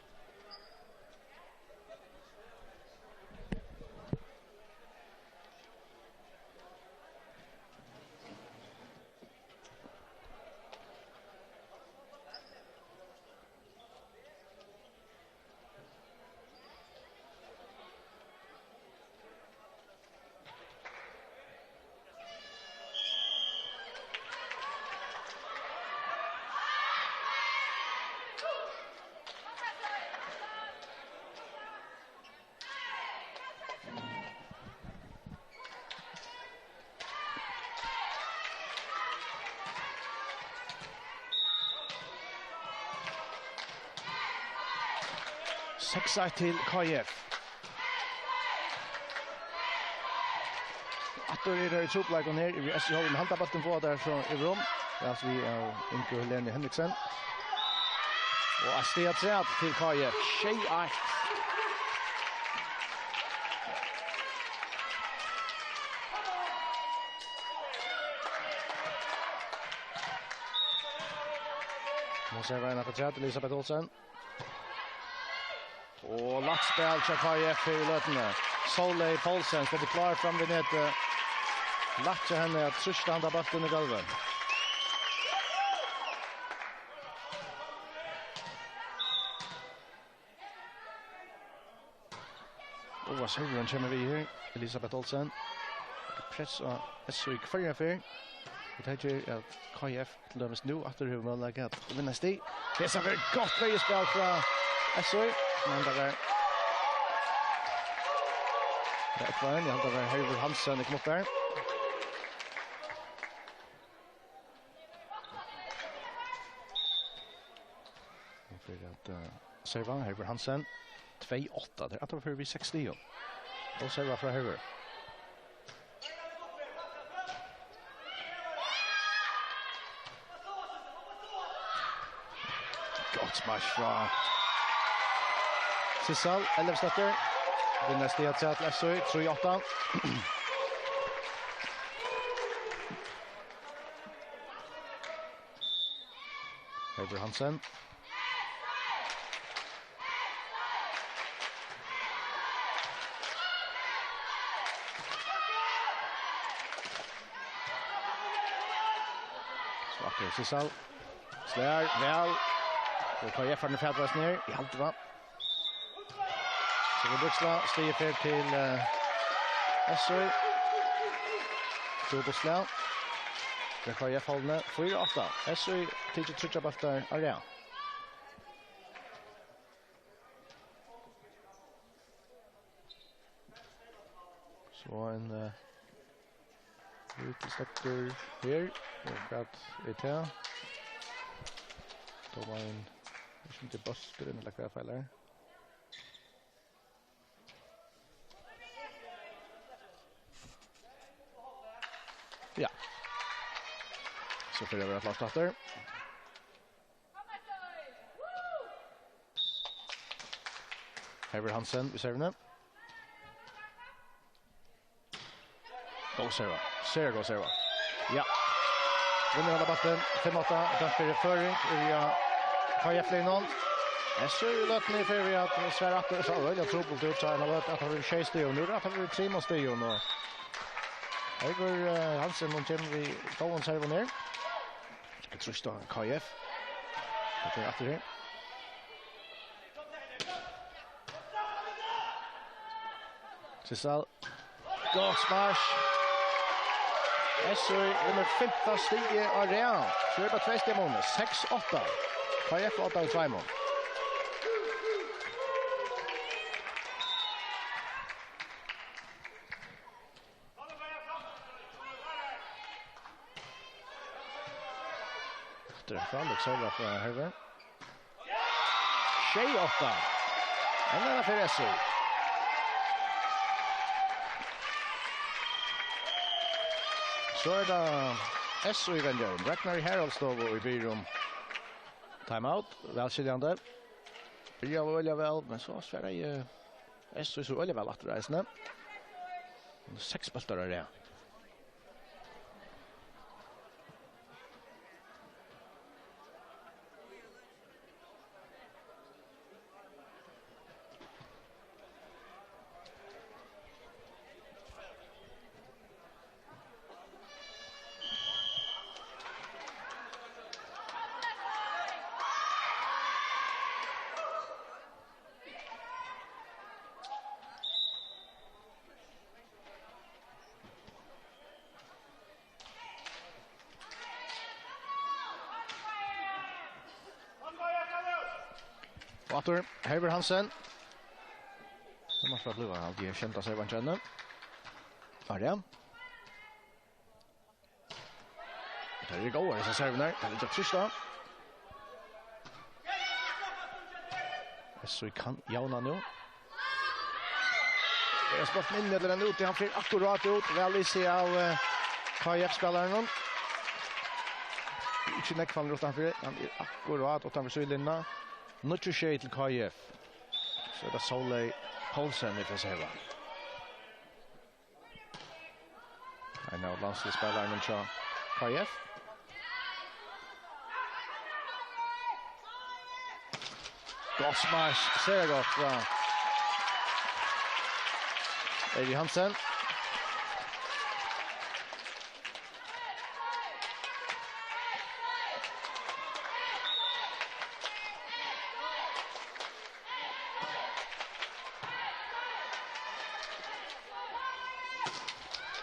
Seks eitt til K I F. Aftur eru teir í trupulleikum her, við S U H, men handabóltin fáa teir so yvir um. Tað er altso við av Ingu Helenu Henriksen. Og eitt stig afturat til K I F. Sjey eitt. Nú servar ein afturat, Elisabeth Olsen. Og lætt spæl hjá K I F í løtuni. Sóley Poulsen stendur klár fram við netið. Lætt hjá henni at trýsta handa bóltin í gólvið. Og serverin kemur við her. Elisabeth Olsen. Press á S U í hvørja ferð. Og tað ger at K I F til dømis nú aftur hevur møguleika at vinna stig. Tað er so gott vegspæl frá S U. Men tað er, tað er eitt eitt, eg haldi, tað er Hervør Hansen, eg kom upp her. Og fyri at, eh, serva, Hervør Hansen. Tvey átta, tað er aftur fyri við seks stigum. Og serva frá Hervør. Gott smash frá Sissal Ellefsdóttir. Vinna stig afturat til S U, trý átta. Hervør Hansen. So aftur Sissal. Slær væl. Og K I F-arnir fata seg niður. Eg haldi tað. So við Bríksla, stigið fer til, eh, S U. Dupultslag. Fyri K I F-holdini, fýra átta. S U tekur tríggjar bóltar á rað. So ein, eh, lítil steðgur her. Og hvat er tað? Dómarin, eg skilti bólturin, ella hvat er feil her? Ja. So fer at vera klárt aftur. Hervør Hansen við servuni. Góð serva. Sera góð serva. Ja. Vinnur handa bóltin. Fimm átta. Dømt fyri føring. Í, ja, K I F-liðnum. S U í løtuni fer við at svara aftur. So øgiliga trupult út, so hann hevur løtt at hann vil sjey stig. Nú er tað at hann vil trýss stig, og Hervør, eh, Hansen, hon kemur við góðum servum her. Skal trýsta K I F. Tað er aftur her. Sissal. Gott smash. S U vinnur fimta stigið á rað. So er bara tvey stig munur. Seks átta. K I F átta í tveimum. Aftur ein frálík serva frá Hervør. Sjey átta. Enn ein fyri S U. So er tað S U-venjarin Ragnar í Haraldsstovu, ið biður um Timeout, vælskiljandi. Byrjaðu øgiliga væl, men so svaraðu S O so øgiliga væl aftur eisini. Seks bóltar á rað. Og aftur, Hervør Hansen. Tað má so blíva, hann hevur skemt seg, vant hann. Arja. Tað eru góðar, hesar servirnar. Tað er ikki at trýsta. S O kann javna nú. Tað er spælt inn, ella er hann úti? Hann fer akkurát út. Væl lisið av, eh, K F-spælaranum. Ikki nógv hann er uttanfyri. Hann er akkurát uttanfyri síðulinjuna. Níggju sjey til K F. So er tað Sóley Poulsen, vit fáa serva. Ein av landsliðsspælarunum hjá K F. Gott smash, sera gott frá Evi Hansen.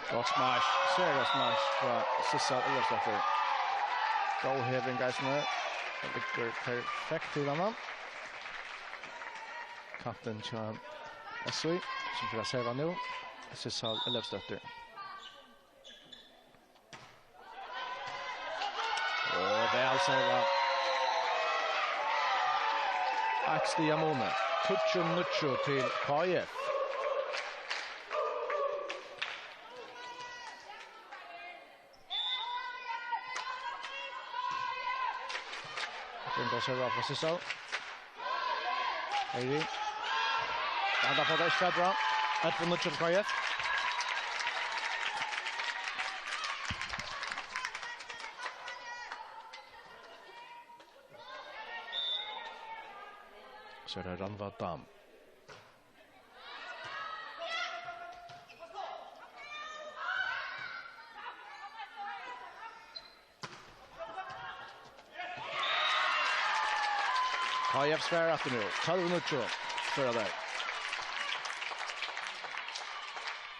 Gott smash, sera gott smash frá Sissal Ólafsdóttir. Góð heving eisini. Tað liggur perfekt til hana. Kantin hjá S O, sum fer at serva nú. Sissal Ólafsdóttir. Og væl servað. Eitt stiga muni. Tíggju níggju til K F. Vinda serva frá Sissal. Heidi. Hann har fått eitt skot bra. Eitt for níggju til K F. So er tað Rannvá Dam. K F svarar aftur nú. Tólv níggju svara teir.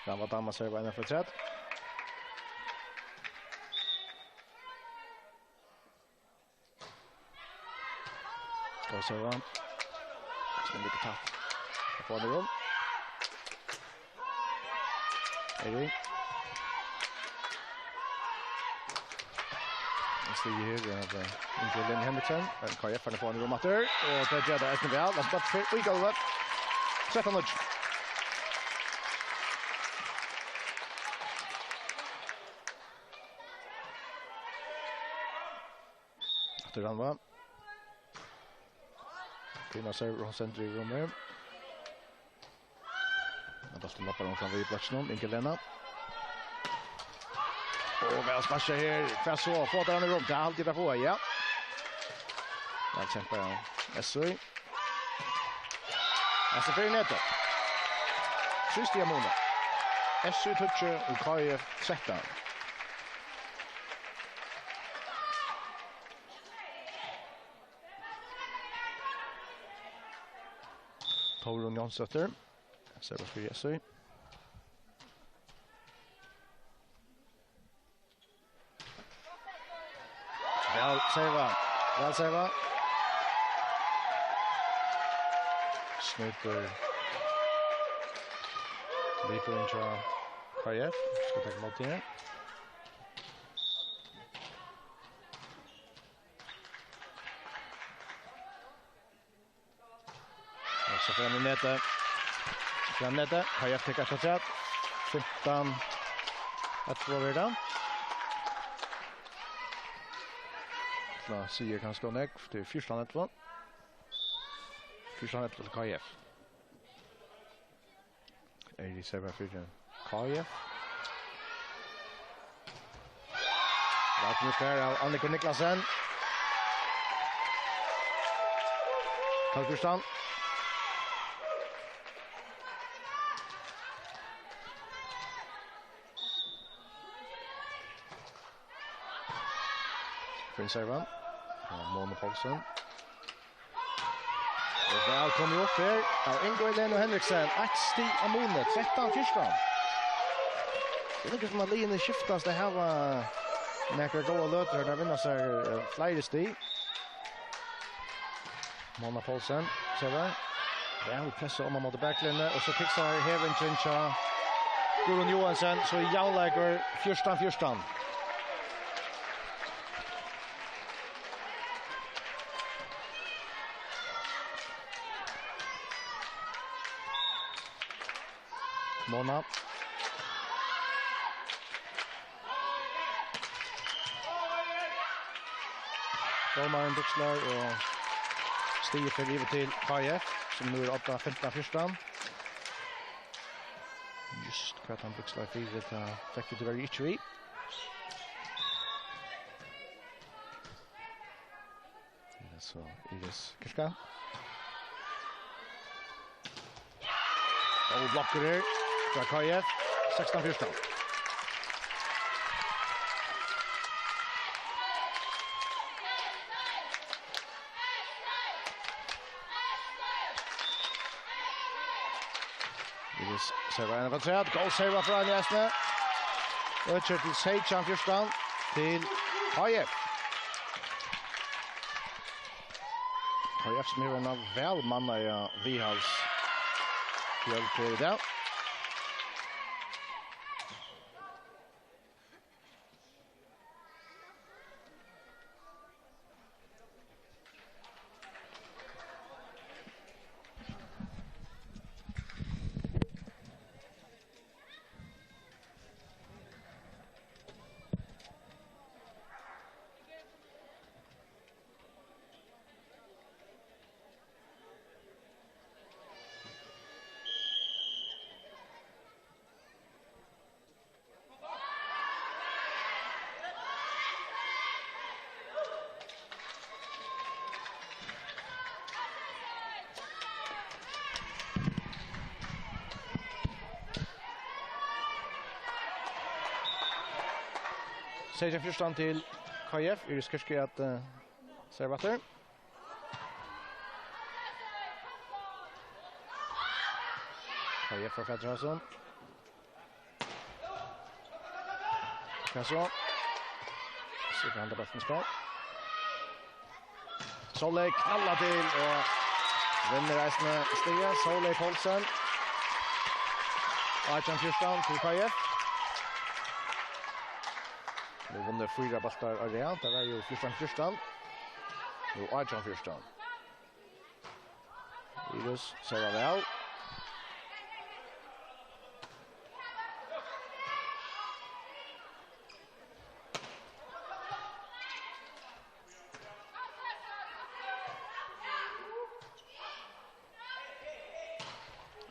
Rannvá Dam servar eina afturat. Góð serva. Sum liggur tætt. Og fáa hann í rúm. Eirvin. Ein stig her, ja, av, eh, Ingi Lene Henriksen. Men K F fær hann í rúm aftur. Og tað ger tað eisini væl. Hann spælir fyri í gólvið. Trettan níggju. Aftur Rannvá. Fína serve, hon sendir í rúmið. Men bólturin loppar hon fram við í blokkinum. Ingi Lena. Og væl sparkað her. Hvat so? Fáa teir hann í rúm? Tað haldi eg teir fáa, ja. Væl kempað, ja. S O. Altso fyri netið. Trý stiga muni. S O tíggju og K F trettan. Tórunn Jónsdóttir. Servar fyri S O. Væl servað. Væl servað. Snýtur. Lipur inn hjá K F. Skal taka móti her. Og so fer hann í netið. So fer hann í netið. K F tekur eitt afturat. Fimtan ellivu verður tað. ella sigur kanska ov nógv. Tað er fjúrtan ellivu. Fjúrtan ellivu til K F. Eirik servar fyri K F. Væl knúst her av Anniku Niklasen. Tólv fjúrtan. Fín serva. Ja, Mona Poulsen. Og væl komið upp her av Ingu Helenu Henriksen. Eitt stig av muni, trettan fjúrtan. Tað er líka sum at liðini skiftast. Tey hava nakrar góðar løtur har tey vinna sær, eh, fleiri stig. Mona Poulsen, servar. Væl pressað oman móti baklinjuni, og so kiksar hevingin hjá Guðrun Johansen, so javnleikur fjúrtan fjúrtan. Mona. Dómarin bríkslar og stigið fer yvir til K F, sum nú er odda fimtan fjúrtan. Júst hvat hann bríkslar fyri, tað fekk vit tíverri ikki við. Ja, so Iris Kirka. Og blokkur her frá K F, sekstan fjúrtan. Iris servar eina afturat. Góð serva frá henni eisini. Økir til seytjan fjúrtan til K F. K F sum hevur eina væl mannaða viðhaldsfjøld her í dag. Seytjan fjúrtan til K F. Iris Kirke at, eh, serva aftur. K F fær fatur á hasum. Hvat so? So fer hann til bóltin spæl. Sóley knallar til og vinnur eisini stigið. Sóley Poulsen. Átjan fjúrtan til K F. Nú vunnu fýra bóltar á rað. Tað var jú fjúrtan fjúrtan. Nú átjan fjúrtan. Iris servar væl.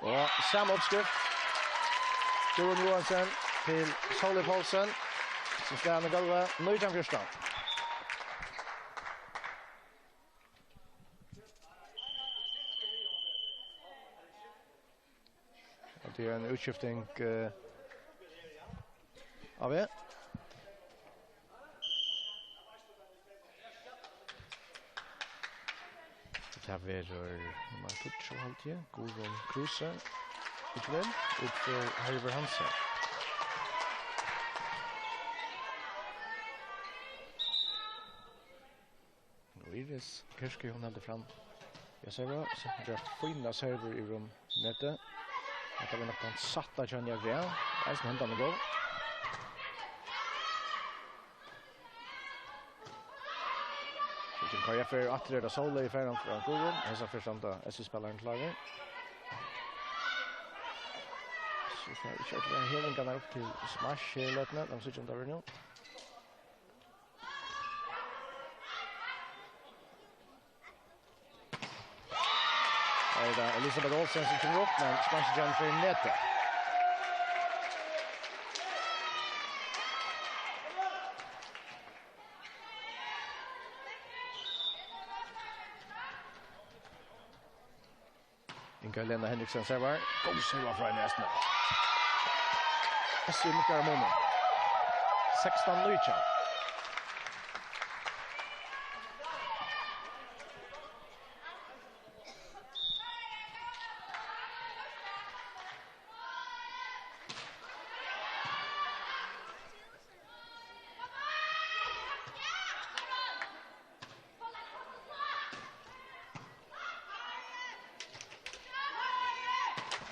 Og sama uppskrift. Guðrun Johansen til Sóley Poulsen, sum slær hana í gólvið. Nítjan fjúrtan. Og tað er ein útskifting, eh, á veg. Tað verður nummar tíggju, haldi eg, Guðrun Kruse. Ikki vel, út fyri Hervør Hansen. Og Iris Kirke, hon heldur fram. Eg sá, so ger fínar servur í rúm netið. Hetta var nokk tann sætta hjá henni av rað. Eisini hendan er góð. So kemur K F aftur, er tað Sóley í farin frá Guðrun. Hesa ferð standa S S-spælarin klárur. So fær ikki øll hevingarnar upp til smash her í løtuni. Lat meg síggja um tað verður nú. Er tað Elisabeth Olsen sum kemur upp, men sparkar ikki hann fyri netið. Inga Helena Henriksen servar. Góð serva frá henni eisini. S U minkar munin. Sekstan nítjan.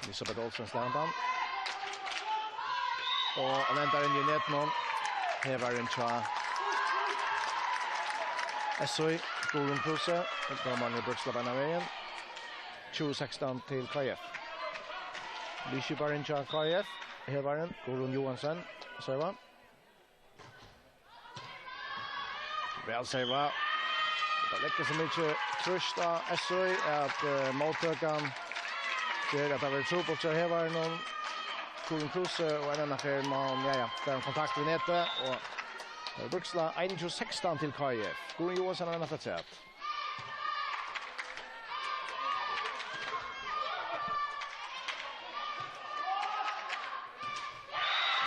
Elisabeth Olsen slær hann. Og hann endar inn í netinum. Hevarin hjá S U, Guðrun Kruse. Dómarin er Bríksla beinan vegin. Tjúgu sekstan til K F. Liðskiparin hjá K F, hevarin Guðrun Johansen, servar. Væl servað. Tað leggur so mikið trýst á S U at, eh, móttøkan ger at tað verður trupult hjá hevaranum. Guðrun Kruse og ein annan ferð má hon, ja, ja, fær hon kontakt við netið og tað er Bríksla einogtjúgu sekstan til K F. Guðrun Johansen er aftur afturat.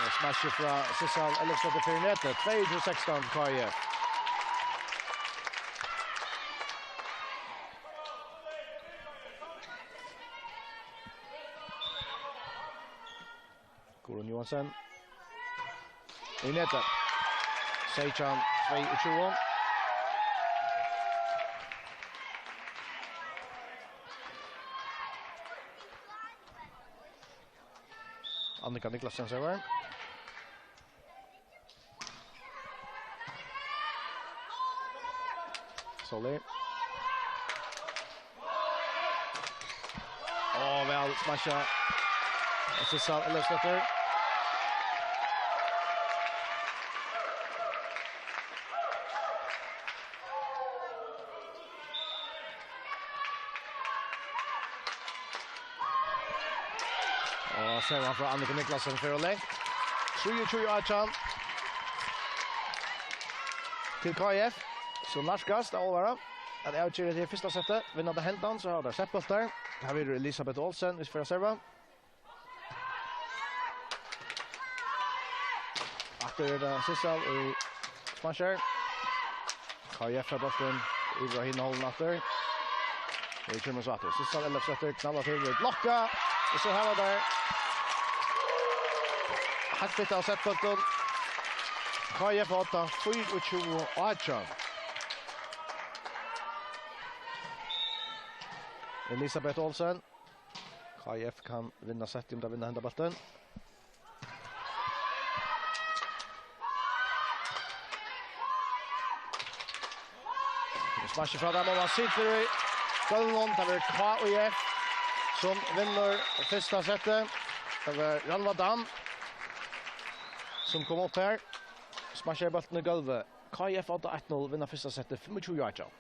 Og smash frá Sissal Ellefsdóttir fyri netið, tveyogtjúgu sekstan til K F. Guðrun Johansen. Í netið. Seytjan tveyogtjúgu. Annika Niklasen servar. Soli. Og væl smasha. Sissal Ellefsdóttir. Og servan frá Annika Niklasen fer ov langt. Trýogtjúgu átjan til K F, sum nærkast av álvara at avgera tað fyrsta settið. Vinna tey hendan, so hava teir settbóltar. Her verður Elisabeth Olsen, vit fara at serva. Aftur er tað Sissal í smasher. K F fær bóltin yvir á hina hálvuna aftur. Her kemur so aftur. Sissal Ellefsdóttir knallar til, blokka. Og so hava teir heilt fitt av settbóltin. K F átta, fýraogtjúgu átjan. Elisabeth Olsen. K F kann vinna settið um teir vinna henda bóltin. Smasher frá teimum, og hann situr í gólvinum. Tað verður K F sum vinnur fyrsta settið. Tað var Rannvá Dam sum kom upp her. Smasher bóltin í gólvið. K F átta eitt null, vinna fyrsta settið, fimmogtjúgu átjan.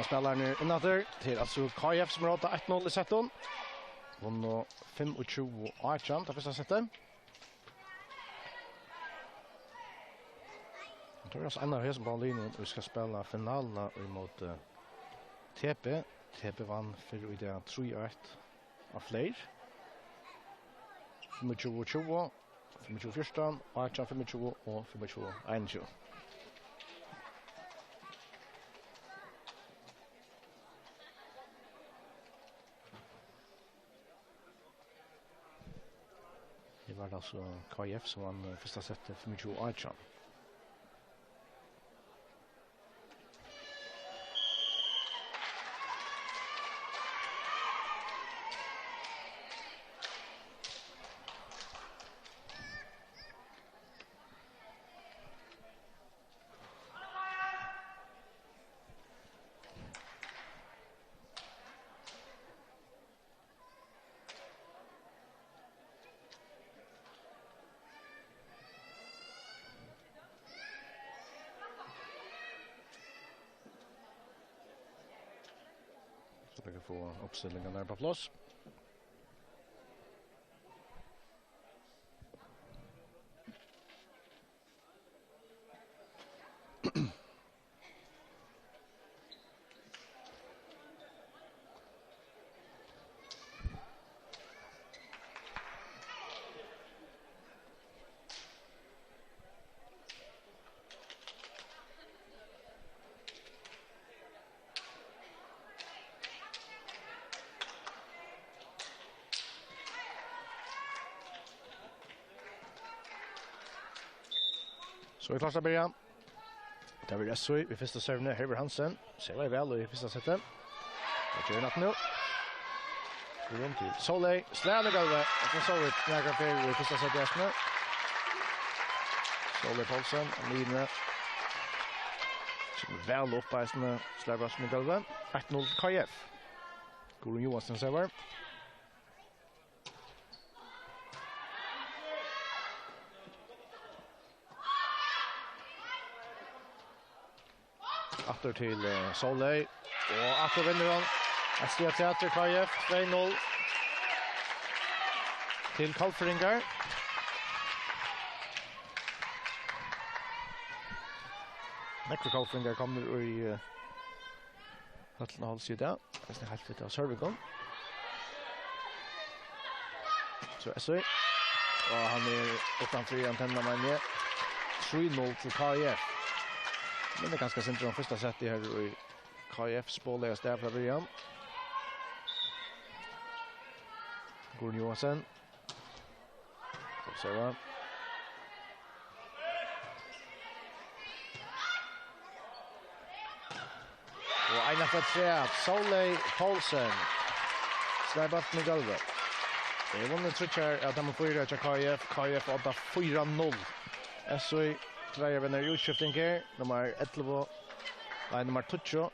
Spælararnir inn aftur. Tað er altso K F sum er á eitt null í settum. Vunnu fimmogtjúgu átjan, tað fyrsta settið. Og tað er altso ein av hesum báðum liðunum, ið skal spæla finaluna ímóti T B. T B vann fyrr í dag trý eitt á Fleyr. Fimmogtjúgu tjúgu, fimmogtjúgu fjúrtan, átjan fimmogtjúgu og fimmogtjúgu einogtjúgu. Her var tað altso K F sum vann, eh, fyrsta settið fimmogtjúgu átjan. So vit kunnu fáa uppstillingarnar upp á pláss. So er klárt at byrja. Tað verður S V við fyrsta servuni. Hervør Hansen servar væl í fyrsta setti. Og ger hann aftur nú. Guðrun til Sóley. Slær í gólvið. Og so Sóley nakrar ferðir í fyrsta setti eisini. Sóley Poulsen, Line. Kemur væl upp eisini. Slær bra sum í gólvið. Eitt null K F. Guðrun Johansen servar. Aftur til, eh, Sóley. Og aftur vinnur hon. Eitt stig afturat til K F, tvey null. Til Kollfirðingar. Nakrir Kollfirðingar komnir í, eh, høllina, Háls í dag. Eisini heilt fitt av servingum. So S V. Og hann er uttanfyri antennuna, meini eg. Trý null til K F. Men tað er kanska sindur um fyrsta settið her í K F spolaðist av frá byrjan. Guðrun Johansen. Observa. Og ein afturat, Sóley Poulsen. Slær bóltin í gólvið. Tað er vunnið tríggjar av teimum fýra hjá K F. K F á fýra null. S V greiðir við eina útskifting her. Nummar ellivu, nei, nummar tíggju.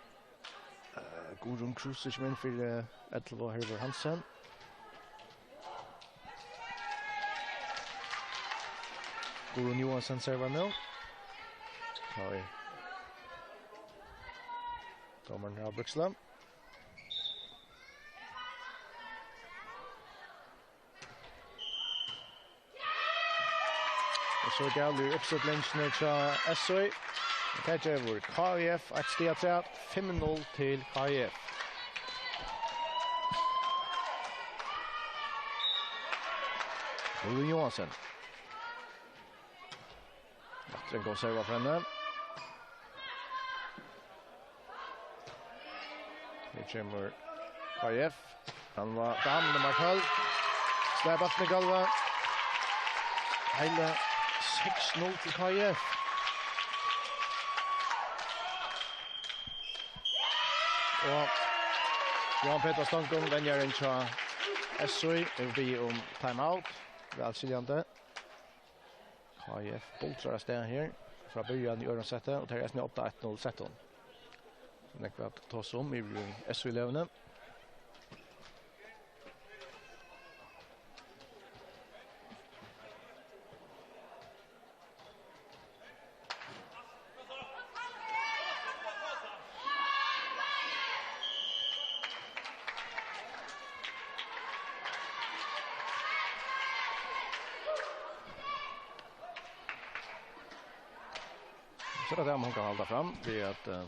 Eh, Guðrun Kruse kemur inn fyri, eh, ellivu, Hervør Hansen. Guðrun Johansen servar nú. Tá er dómarin á Brúksla. Og so galið í uppstillingini hjá S V. Tað gevur K F eitt stig afturat, fimm null til K F. Guðrun Johansen. Aftur ein góð serva frá henni. Her kemur K F. Hann var dam nummar tólv. Slær bóltin í gólvið. Heili seks null til K F. Og Johan Petur Stongum, venjarin hjá S V, hevur biðið um timeout. Væl skiljandi. K F bultrar avstað her frá byrjan í øðrum setti, og tað er eisini átta eitt null settum. So nógv at tosa um yvir í S V-liðini. So er tað tað, man kann halda fram við at, eh,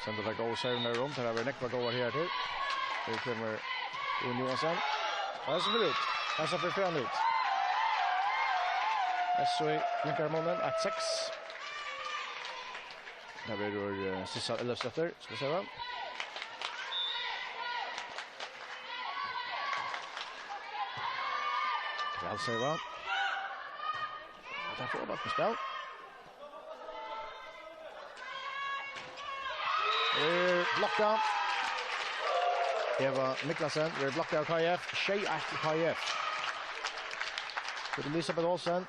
senda tær góðar servirnar runt. Her hava verið nógvar góðar her til. Her kemur Rúni Johansen. Og hesa fer út. Hesa fer fram út. S V minkar munin, eitt seks. Tað verður, eh, Sissal Ellefsdóttir, skal vit sjá. Væl servað. Tað fær bóltin í spæl. Eh, blokka. Eva Niklasen verður blokka av K F. Sjey eitt til K F. Fyri Elisabeth Olsen,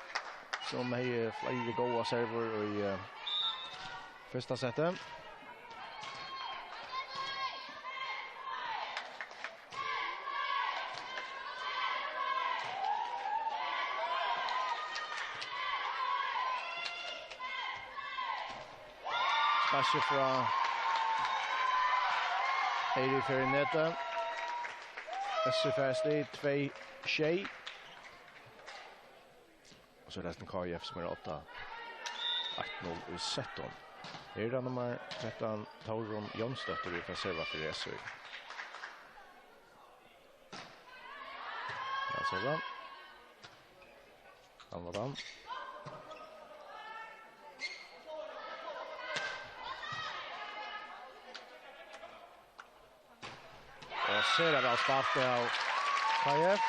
sum hevði fleiri góðar servur í, eh, fyrsta seti. Smash frá Eirik fer í netið. S V fær stig, tvey sjey. Og so er restin K I F, sum er átta eitt null í settum. Her er nummar trettan, Tórunn Jónsdóttir, ið fær serva fyri S V. Ja, serva. Hann var hann. Og sera væl spælt av K F.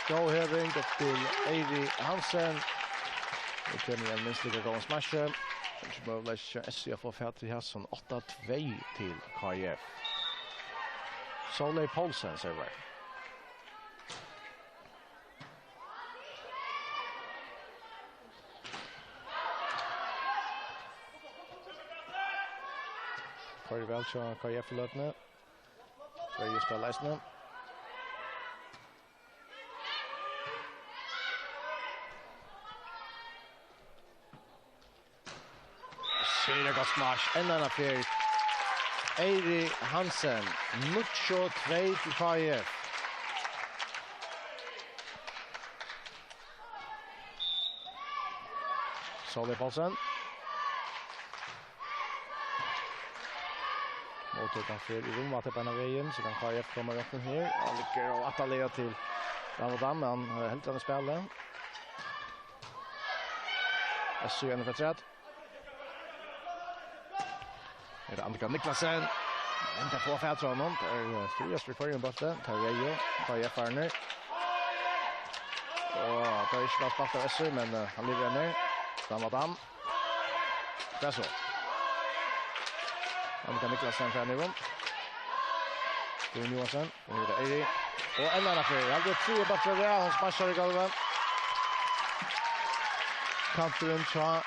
Góð heving upp til Eiri Hansen. Og kemur ein minst líka góðan smash. Ikki møguleiki hjá S V at fáa fatur í hasum. Átta tvey til K F. Sóley Poulsen servar. Koyrir væl hjá K F í løtuni. Tvey í spæl eisini. Sera gott smash, enn eina ferð. Eiri Hansen, níggju tvey til K F. Sóley Poulsen. Móttøkan fer í rúmvatn beinan vegin, so kann K F koma rætt inn her. Hann liggur og aftarlaga til Ramadan, men hann, eh, heldur hann í spæli. S V enn afturat. Her er Annika Niklasen. Men tað fáa fatur á honum. Tað er, eh, stríðast við hvørjum bólti. Tað er Reijo. K F-arnir. Og tað er ikki væl spælt av S V, men, eh, hann livrar enn. Ramadan. Tað er so. Annika Niklasen fer niður. Guðrun Johansen. Og nú er tað Eiri. Og enn eina ferð. Hann er tredje bóltin í rað. Hann smashar í gólvið. Kanturin hjá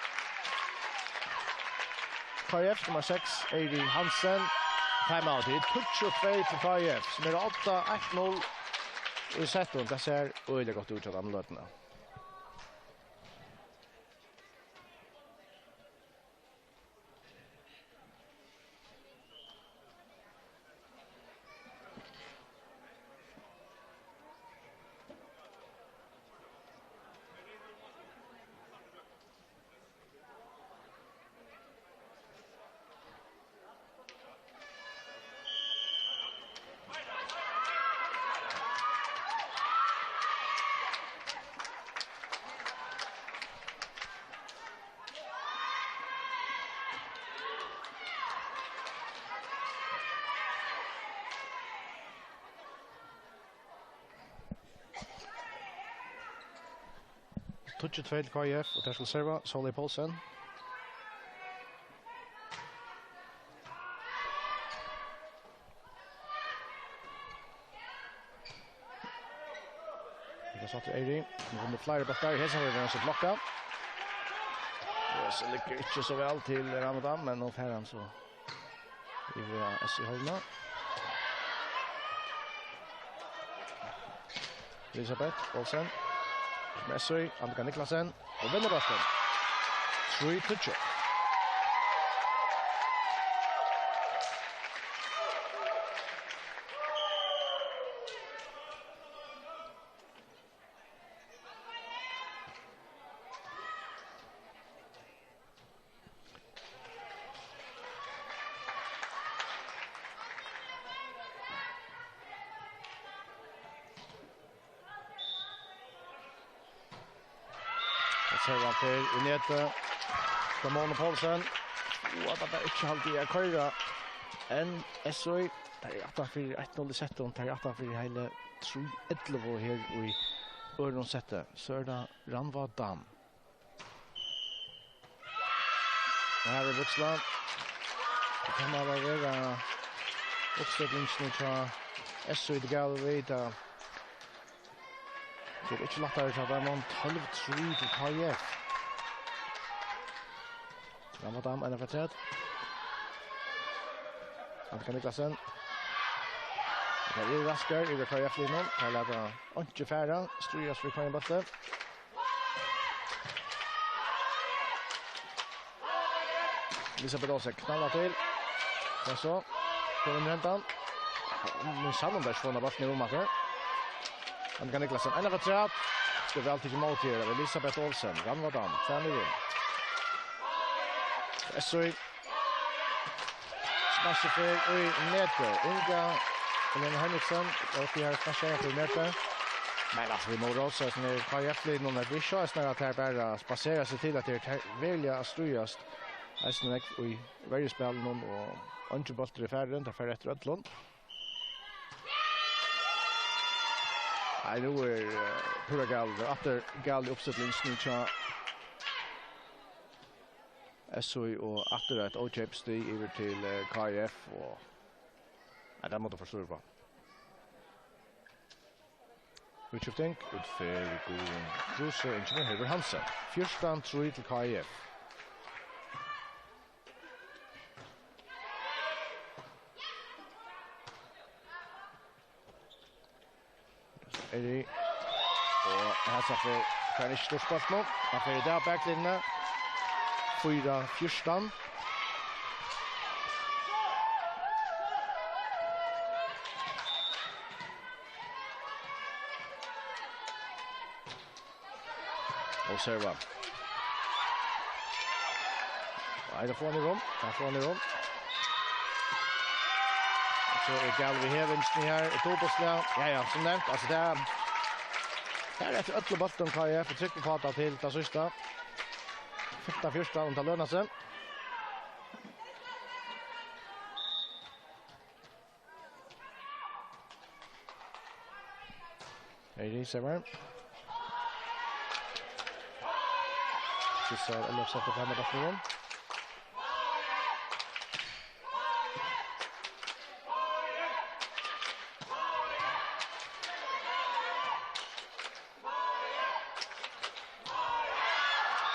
K F, nummar seks, Eiri Hansen. Timeout. Tað er tíggju tvey til K F, sum er átta eitt null í settum. Tað sær øgiliga gott út hjá teimum í løtuni. Tíggju tvey til K F, og tær skulu serva Sóley Poulsen. Her er satt Eiri. Nú koma fleiri bóltar. Her sær vit hann so blokka. Og so liggur ikki so væl til Ramadan, men nú fær hann so yvir á S V-hálvuna. Elisabeth Olsen. Messi, Annika Niklasen. Og vinnur bóltin. Trý tíggju. Her var Per í netið. Ramona Poulsen. Og at det er ikke alltid jeg kører. En S O I. Der er aftan fyri eitt null í settum. Der er aftan fyri hele trý ellevu her í øðrum setti. So er det Ranva Dam. Her er Víksla. Tað kann bara vera uppstillingin hjá S O I, tað gæva vit, tað er ikki lættari hjá teimum. Tólv trý til K I F. Ramadan, ein av tredje. Annika Niklasen. Tað er raskar, yvir K I F-linjan. Tað lata einki fara, stríðast við hvønn bólti. Elisabeth Olsen knallar til. Men so, Kevin Rentan. Men Shannon der slår bollen i rommet her. Annika Niklasen, ein av tredje. Skal vel til mål til Elisabeth Olsen. Ranva Dam, fem i rom. S O I. Smasher fer í netið. Inga Helene Henriksen. Og vi har smasher i netið. Men altså, vi må rosa oss med K I F-linjen, at vi ikke har snakket at her bare spaserer seg til at det er veldig å stryes. Eisen vekk i verjuspillinum og andre bolter i ferden. Det er ferdig etter Ødlund. Nei, nå er uh, pura gal. Det er atter gal i oppsettelsen til S O I og atter et O-kjøpstig over til uh, K I F. Og, nei, det måtte forstå på. Utskifting, utferð Guðrun Kruse, Ingrid Høver Hansen. Fjúrtan trý til K I F. Eri. Og her så får kan ikke stå spørsmål. Han får i dag baklinjene. Fire fjorten. Og serva. Nei, det får han i rom. Det får han i rom. Så er gal vi hever ikke her. Et dobbeltslag. Ja, ja, som nevnt. Altså, det er... Her er etter ødelig bøtten, K I F. Og trykker på at til det siste. Femten fjorten, og det lønner seg. Eiri servar. Sissar Ellefsdóttir fram med bollen.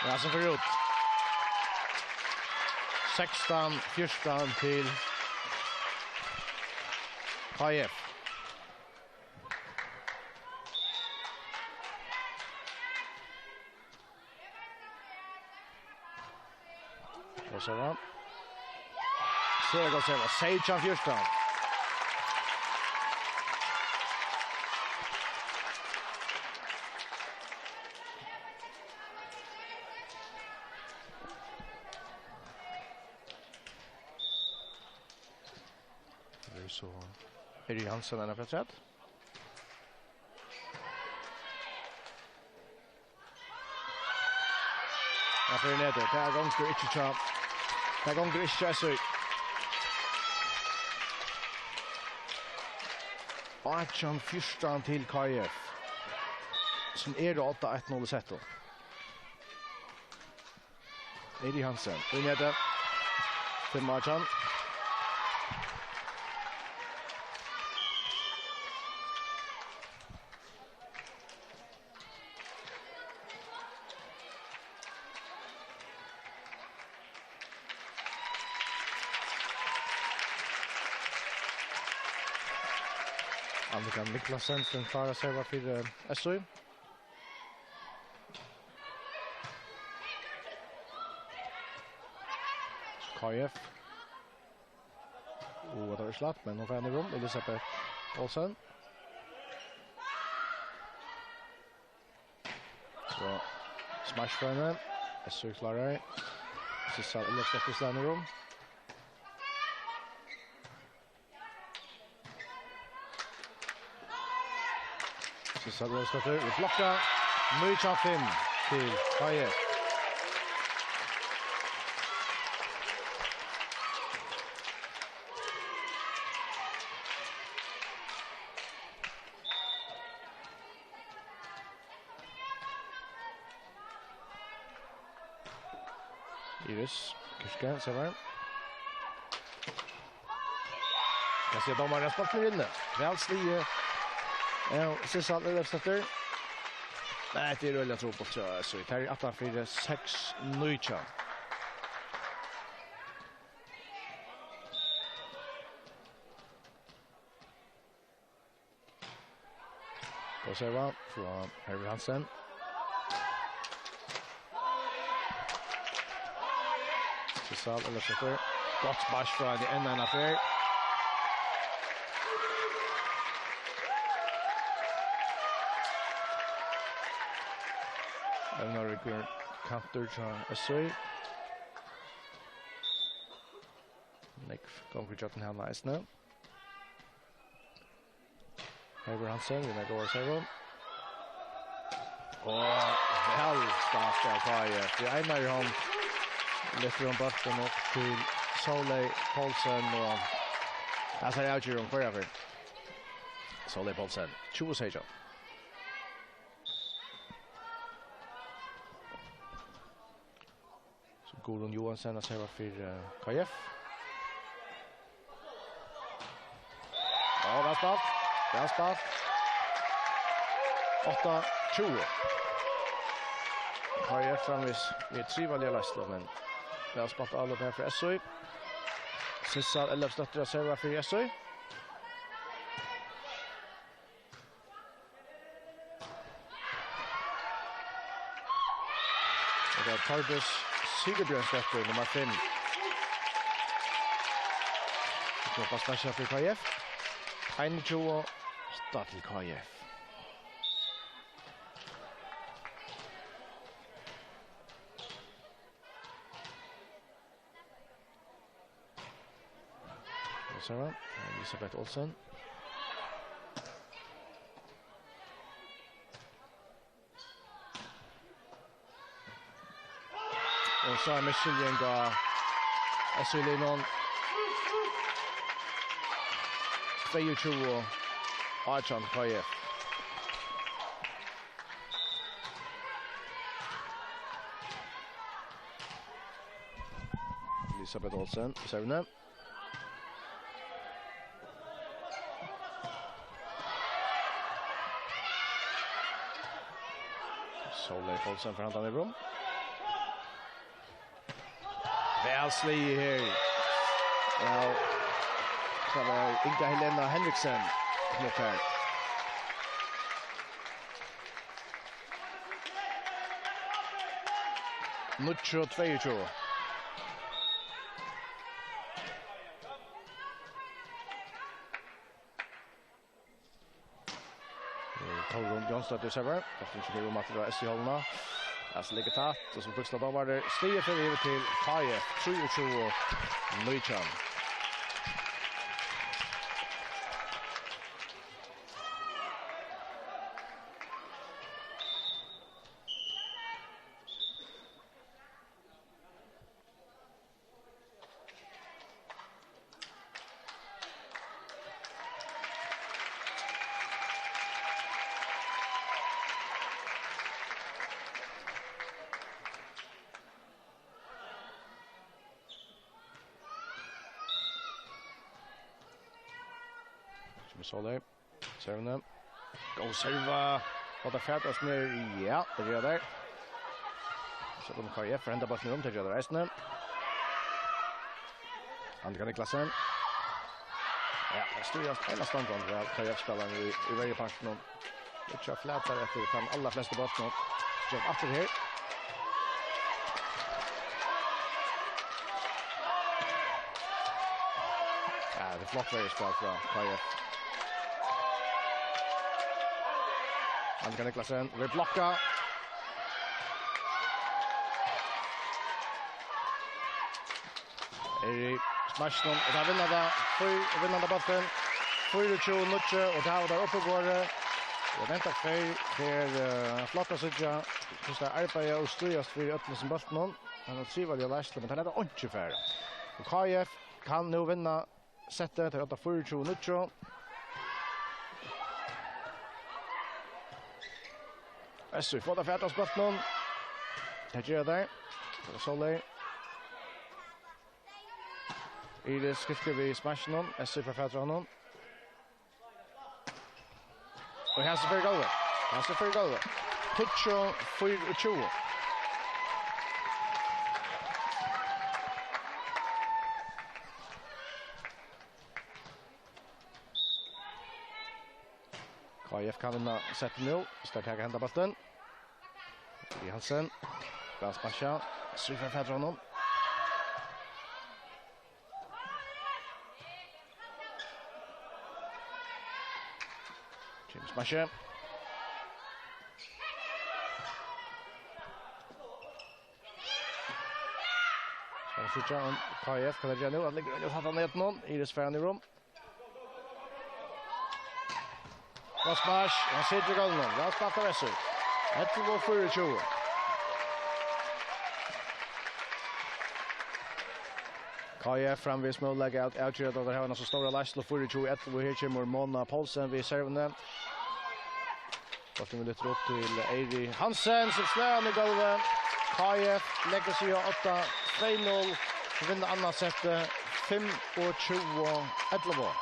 Ja, som för ut. Sexton fjorton till K I F. Og så var så er det godt, så er det seks av fjorten. Det er så Erik Hansen, han er fra Træt. Ja, fyri netið. Tað gongur ikki hjá, tað gongur ikki hjá S O I. Átjan fjúrtan til K I F, sum eru á odda eitt null í settum. Eiri Hansen, í netið. Fimm átjan. Annika Niklasen, den klárar servar fyri, eh, S O I. K I F. Og det var slatt, men nå får han i rom. Elisabeth Olsen. So, smash for henne. S O I klárar. Sissar Ellefsdóttir slår i rom. Sissar Ellefsdóttir, blokka. Nítjan fimm. til K F. Iris Kirke, servar. Hvat sigur dómarin? Spælt er inni. Væl sligið. Ja, Sissal Ellefsdóttir. Nei, tað er øgiliga trupult, so, so tað er aftan fyri seks nítjan. Góð serva frá Hervey Hansen. Sissal Ellefsdóttir. Gott spark frá henni enn eina ferð. Evnaríkur kantur hjá S Í. Nógv gongur gjøgnum hana eisini. Hervey Hansen, við eina góða servu. Og væl spælt av K F. Við einari hond lyftir hon bóltin upp til Sóley Poulsen, og hasar avgerðir hon hvørja ferð. Sóley Poulsen, tjúgu seytjan. So Guðrun Johansen at serva fyri, eh, K F. Ja, væl spælt. Væl spælt. Átta tjúgu. K F framvegis við trivaliga leiðslu, men væl spælt avlop her frá S Í. Sissal Ellefsdóttir at serva fyri S Í. Og tað er Tordis Sigurbjørnsdóttir, nummar fimm. Sum er á stasjon fyri K F. Einogtjúgu átta til K F. Og so er tað Elisabeth Olsen. Og so er misskiljing av S Í-liðnum. Tveyogtjúgu átjan K F. Elisabeth Olsen, servuni. Sóley Poulsen fær handan yvir um. Væl sligið her. Ja, tað var Inga Helena Henriksen sum var har. Níggju tveyogtjúgu. Eh, Tórunn Jónsdóttir servar. Bólturin ikki fyri um aftur á S Í-hálvuna. Altso, liggur tætt, og so bríkslar dómarin. Stigið fer yvir til K F, trýogtjúgu nítjan. Sum eg sá tær. Servuni. Góð serva. Og tað fætast nær. Ja, tað gera tær. So kunnu K F henda bóltin um, tað gera tær eisini. Annika Niklasen. Ja, tað stríðast einastandandi við K F-spælararnar í, í verjupartinum. Liggja flatar eftir teir allarflestu bóltarnar. Skjótt aftur her. Ja, tað er flott verjuspæl frá K F. Annika Niklasen, verður blokkað. Er í smaskinum, og teir vinna tað, fýr-, vinna tað bóltin. Fýraogtjúgu níggju, og tað hava teir uppiborið. Ja, Bent Akfeyr fer, eh, flott at síggja, hvussu teir arbeiða og stríðast fyri øllum sum bóltinum. Hann er trivaligur og leiðsluligur, men teir lata einki fara. Og K I F kann nú vinna settið, teir átta fýraogtjúgu níggju. S U fáa tað fatur á bóltinum. Tað gera teir. Tað er Sóley. Iris skiftir við smashinum. S U fær fatur á honum. Og hesin fer í gólvið. Hesin fer í gólvið. Tíggju fýraogtjúgu. K I F kann vinna settið nú. Teir taka henda bóltin. Í Hansen. Væl smasjað. S U fær fatur á honum. James Masje. Skal síggja um K I F, hvat teir gera nú? Hann liggur undir, sætta netinum. Iris fær hann í rúm. Og smash, hann situr í gólvinum. Væl spælt av S U. Ellivu fýraogtjúgu. K I F framvegis møguleika at avgera, tá teir hava eina so stóra leiðslu, fýraogtjúgu ellivu. Her kemur Mona Poulsen við servuni. Bólturin verður lyftur upp til Eiri Hansen, sum slær hann í gólvið. K I F leggur seg á átta tvey null, vinna annað settið, fimmogtjúgu ellivu.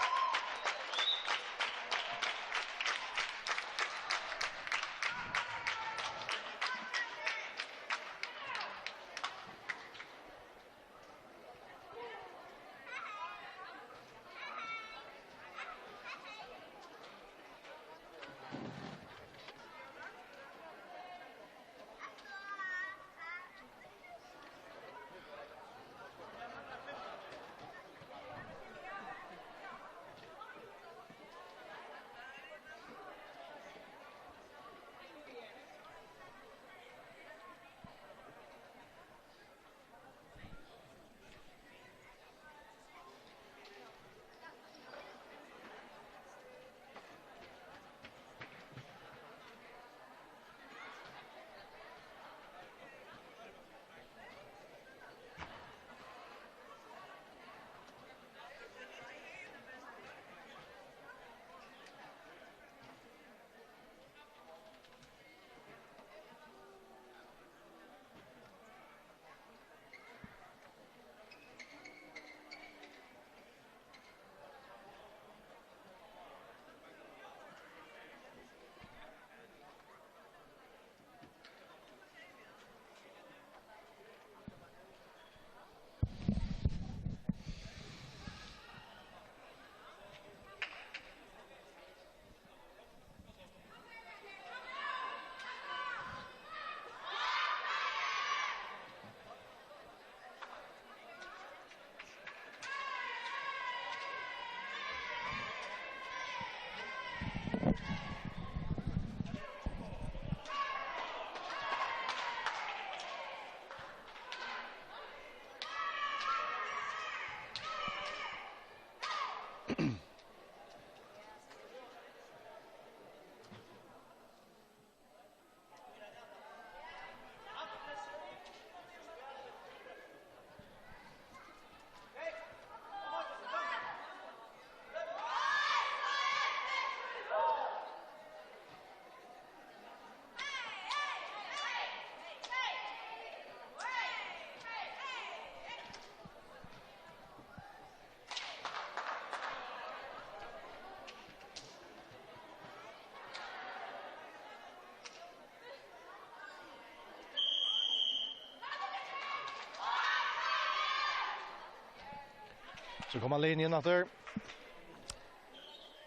So koma liðini inn aftur.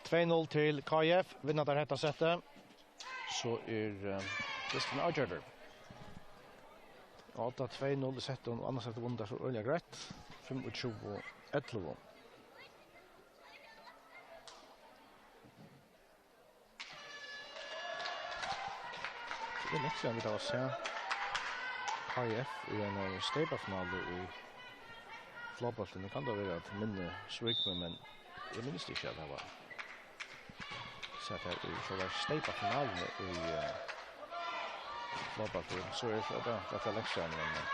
Tvey null til K I F. Vinna teir hetta settið, so er, eh, dystin avgjørdur. Átta tvey null í settum, og annað settið vunnu teir so øgiliga greitt. Fimmogtjúgu ellivu. Tað er langt síðan vit hava sæð K I F í einari steypafinale í flogbólti. Nú kann tað vera, at minnið svíkur meg, men eg minnist ikki, at tað var Sett her í sjálvari steypafinaluni í, eh, fótbólti. So er so, ja, tað er langt síðan, men, eh,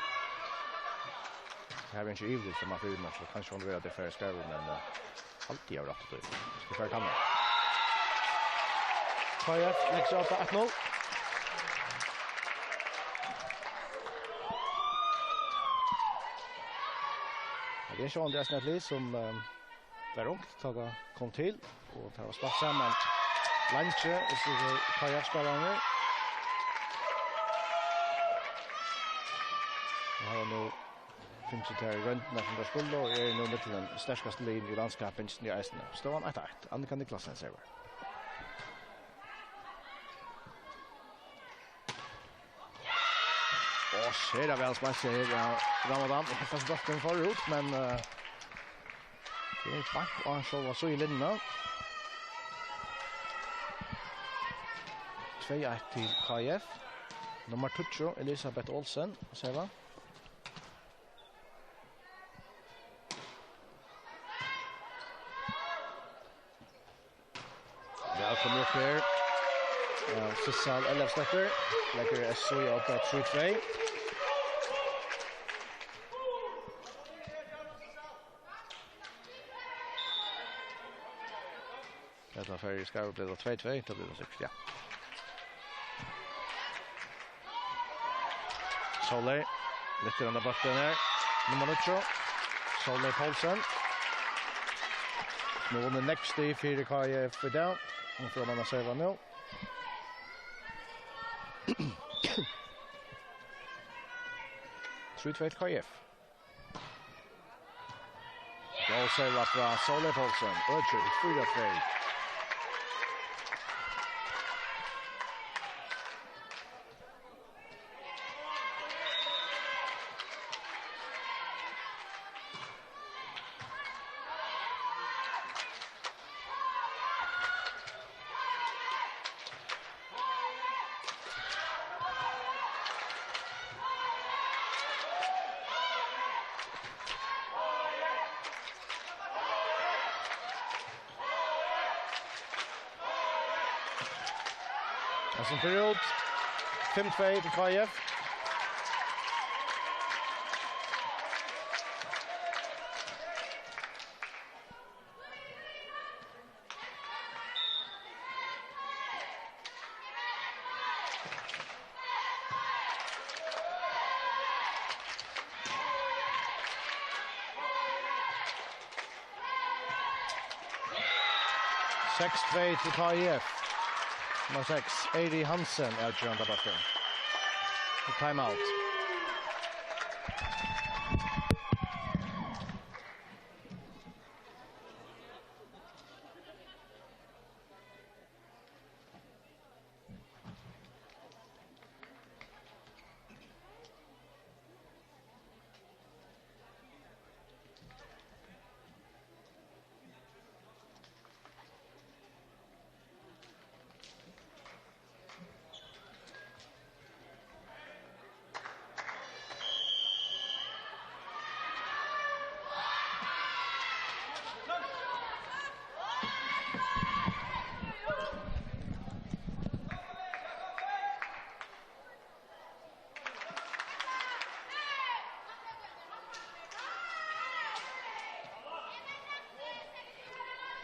her er ikki yvir, sum man fyri, men so kanska hon vil at tað fer skarvur, men, eh, altíð hevur rætt til. Skal fara kanna. K F leggur seg upp á eitt null. Ja, tað er sjálvandi eitt lið sum, eh, var ungt, tá tað kom til, og tað var spælt saman leingi, og so er K F-spælararnir. Og hava nú fingið tær royndirnar, sum tær skulu, og eru nú millum tey sterkastu liðini í landskappingini eisini. Støðan eitt eitt. Annika Niklasen servar. Og sera væl spælt her av Ramadan. Ikki fast bóltin fór út, men, eh, tað er beint á sjálva síðulinjuna. Tvey eitt til K F. Nummar tíggju, Elisabeth Olsen, servar. Væl komið upp her. Ja, Sissal Ellefsdóttir leggur S O í opp á trý tvey. Hetta fer í skarv, blir tað tvey tvey, tað blir tað sikkurt, ja. Sóley, lyftir hana bóltin her. Nummar níggju, Sóley Poulsen. Nú vunnið nógv stig fyri K F í dag. Hon fer at serva nú. Trý tvey til K F. Góð serva frá Sóley Poulsen. Økir, fýra tvey. Hesin fer út. Fimm tvey til K F. Seks tvey til K F. Nummar seks, Eiri Hansen, avgerandi bóltin. Timeout.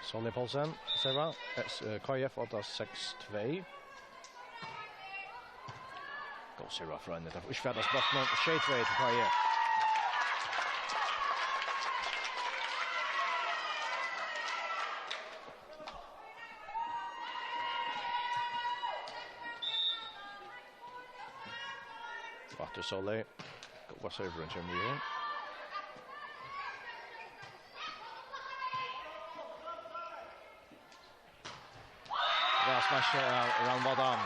Sóley Poulsen, serva. Eh, s-, eh, K F átta seks tvey. Góð serva frá henni. Tað er ikki fattast brátt, men sjey tvey til K F. Aftur Sóley. Góða servu, hon kemur við her. Væl smasjað av Ramadan.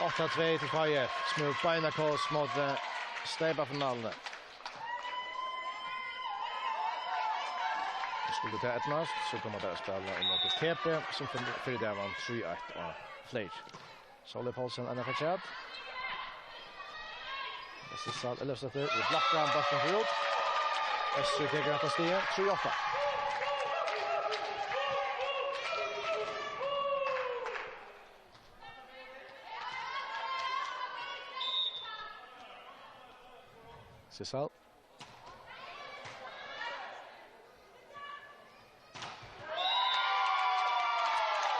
Átta tvey til K F, sum hevur beina kós móti, eh, steypafinaluni. Og skuldi tað eydnast, so koma teir at spæla ímóti T B, sum fyrr, fyrr í dag vann trý eitt á Fleyr. Sóley Poulsen, N F L chat. Sissal Ellefsdóttir, og blokka hann, bóltin fer út. Vestur tekur hetta stigið, trý átta. Sissal.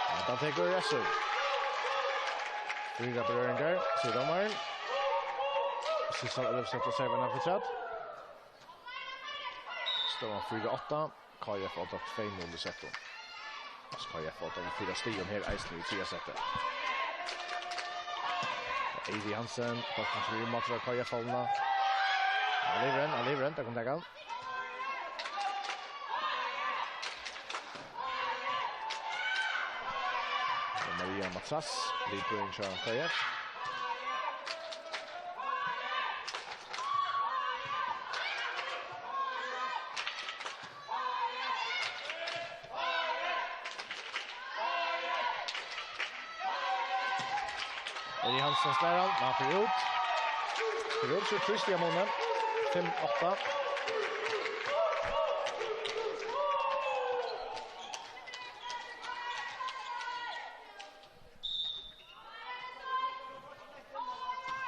Ja, hann tekur S O. Fýra berøringar, sigur dómarin. Sissal Ellefsdóttir servar afturat. Støðan fýra átta. K F átta tvey null í settum. Altso, K F átta við fýra stigum her eisini í triðja seti. Eiði Hansen, bólturin sum er í móti K F-hálvuna. Hann livir enn, hann livir enn, tað kom taka hann. Og Maria Matras, livbúgvin hjá K F. Eli Hansen slær hann, men hann fer út. Fer út, so trýst í Amone. Fimm átta.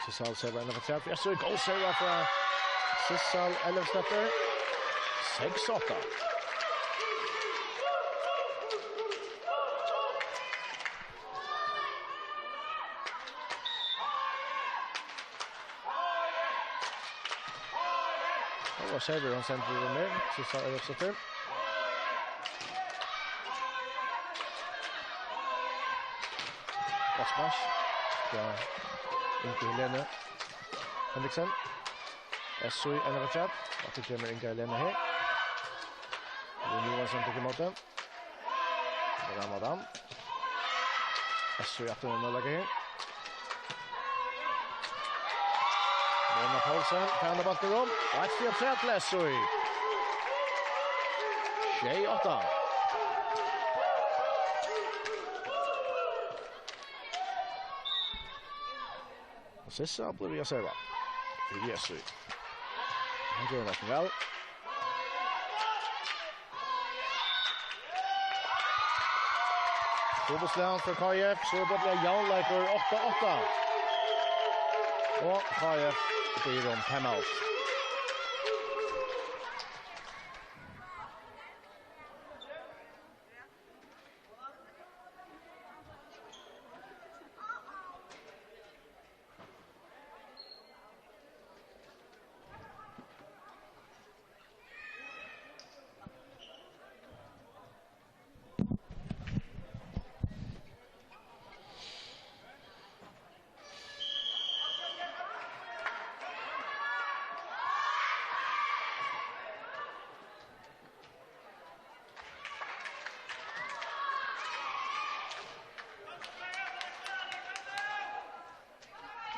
Sissal servar inn afturat. Ja, so er góð serva frá Sissal Ellefsdóttir. Seks átta. Og server, hann sendir um her. Sissal Ellefsdóttir. Gott smash. Ja, Inga Helene Henriksen. S O í ennur afturat. Aftur kemur Inga Helene her. Rúni Johansson tekur ímóti. Ramadan. S O í aftur, nú leggur her. Mona Poulsen, fær bóltin um. Og eitt stig afturat til S O í. Sjey átta. Og Sissa blívur við at serva. Fyri S O í. Hann ger tað væl. Dupult slag frá K F, so er tað javnleikur, átta átta. Og K F biður um timeout.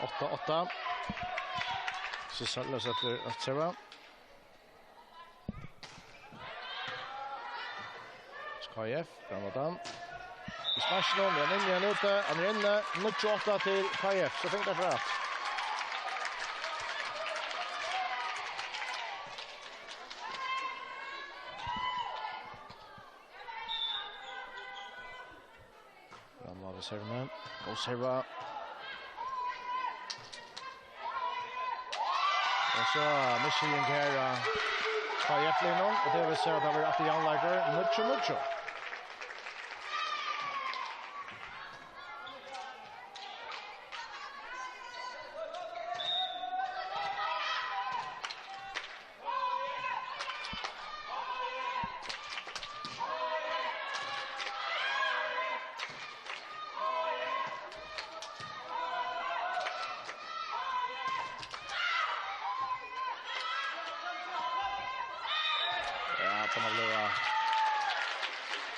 Átta átta. Sissal Ellefsdóttir at serva. K F, fram at hann. Í smashinum, er hann inni, er hann úti, hann er inni. Níggju átta til K F, so fanga teir aftur. Fram við servuni. Góð serva. Og so missing her á K F-liðnum, og tað vil siga at tað verður aftur javnleikur, níggju níggju. Ja, tað má blíva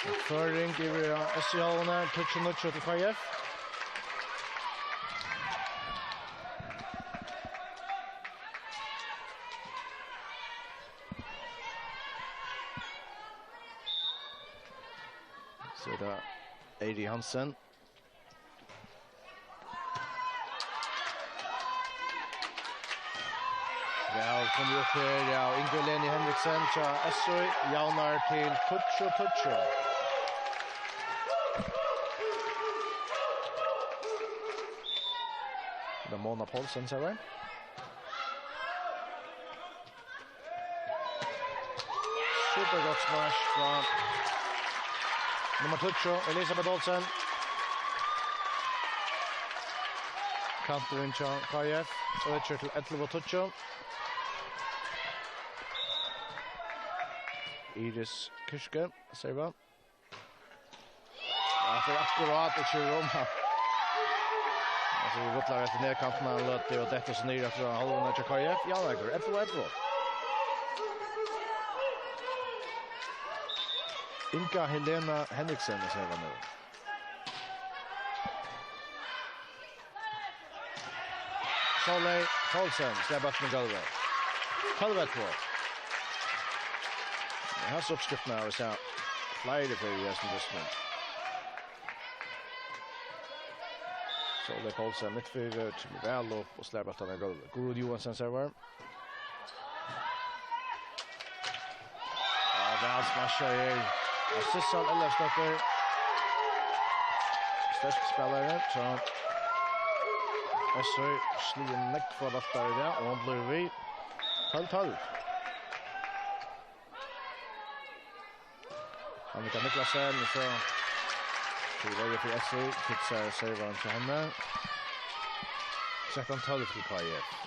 ein føring yvir á S C H-uni, tíggju níggju til K F. So er tað Eiði Hansen. Væl komið upp her, ja, og Inga Leni Henriksen hjá S O javnar til tíggju tíggju. Tað er Mona Poulsen, servar. Super gott smash frá nummar tíggju, Elisabeth Olsen. Kanturin hjá K F, økir til ellivu tíggju. Iris Kirke, serva. Ja, tað er akkurát ikki rúm. Altso, vit rullar eftir nærkantin, hann løtur og dettur so niður eftir hálvan hjá K F. Ja, tað er ellivu ellivu. Inga Helena Henriksen, servar nú. Sóley Poulsen slær bóltin í gólvið. Tólv ellivu. Hasa uppskriftina hava vit sæð fleiri ferðir í hesum dystinum. Sóley Poulsen mitt fyri, kemur væl upp og slær bóltin í gólvið. Guðrún Johansen servar. Ja, væl smashað her. Og Sissal Ellefsdóttir. Sterk spælari, so S V sligin nógv for bóltar í dag, og hon blívur við. Tólv tólv. Annika Niklasen, so til veggi fyri S V, fixar servaran til hana. Trettan tólv til K F.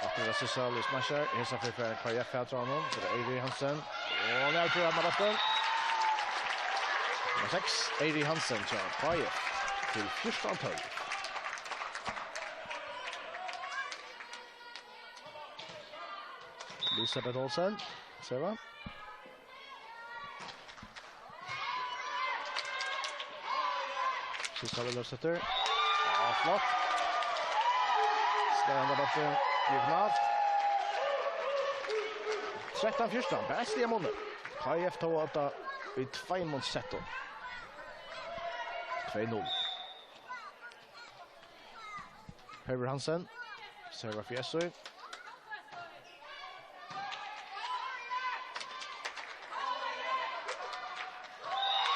Aftur er Sissal og smashar. Hesa ferð fær K F fatur á honum. So er tað Eiri Hansen. Og hann avgjør hann av bóltin. Nummar seks, Eiri Hansen hjá K F til fjúrtan tólv. Elisabeth Olsen, servar. Sissal Ellefsdóttir. Ja, flott. Slær hann av bóltin diagonalt. Trettan fjúrtan, bara eitt stig av muni. K F tók tað í tveimum settum. Tvey null. Hervør Hansen. Servar fyri S V.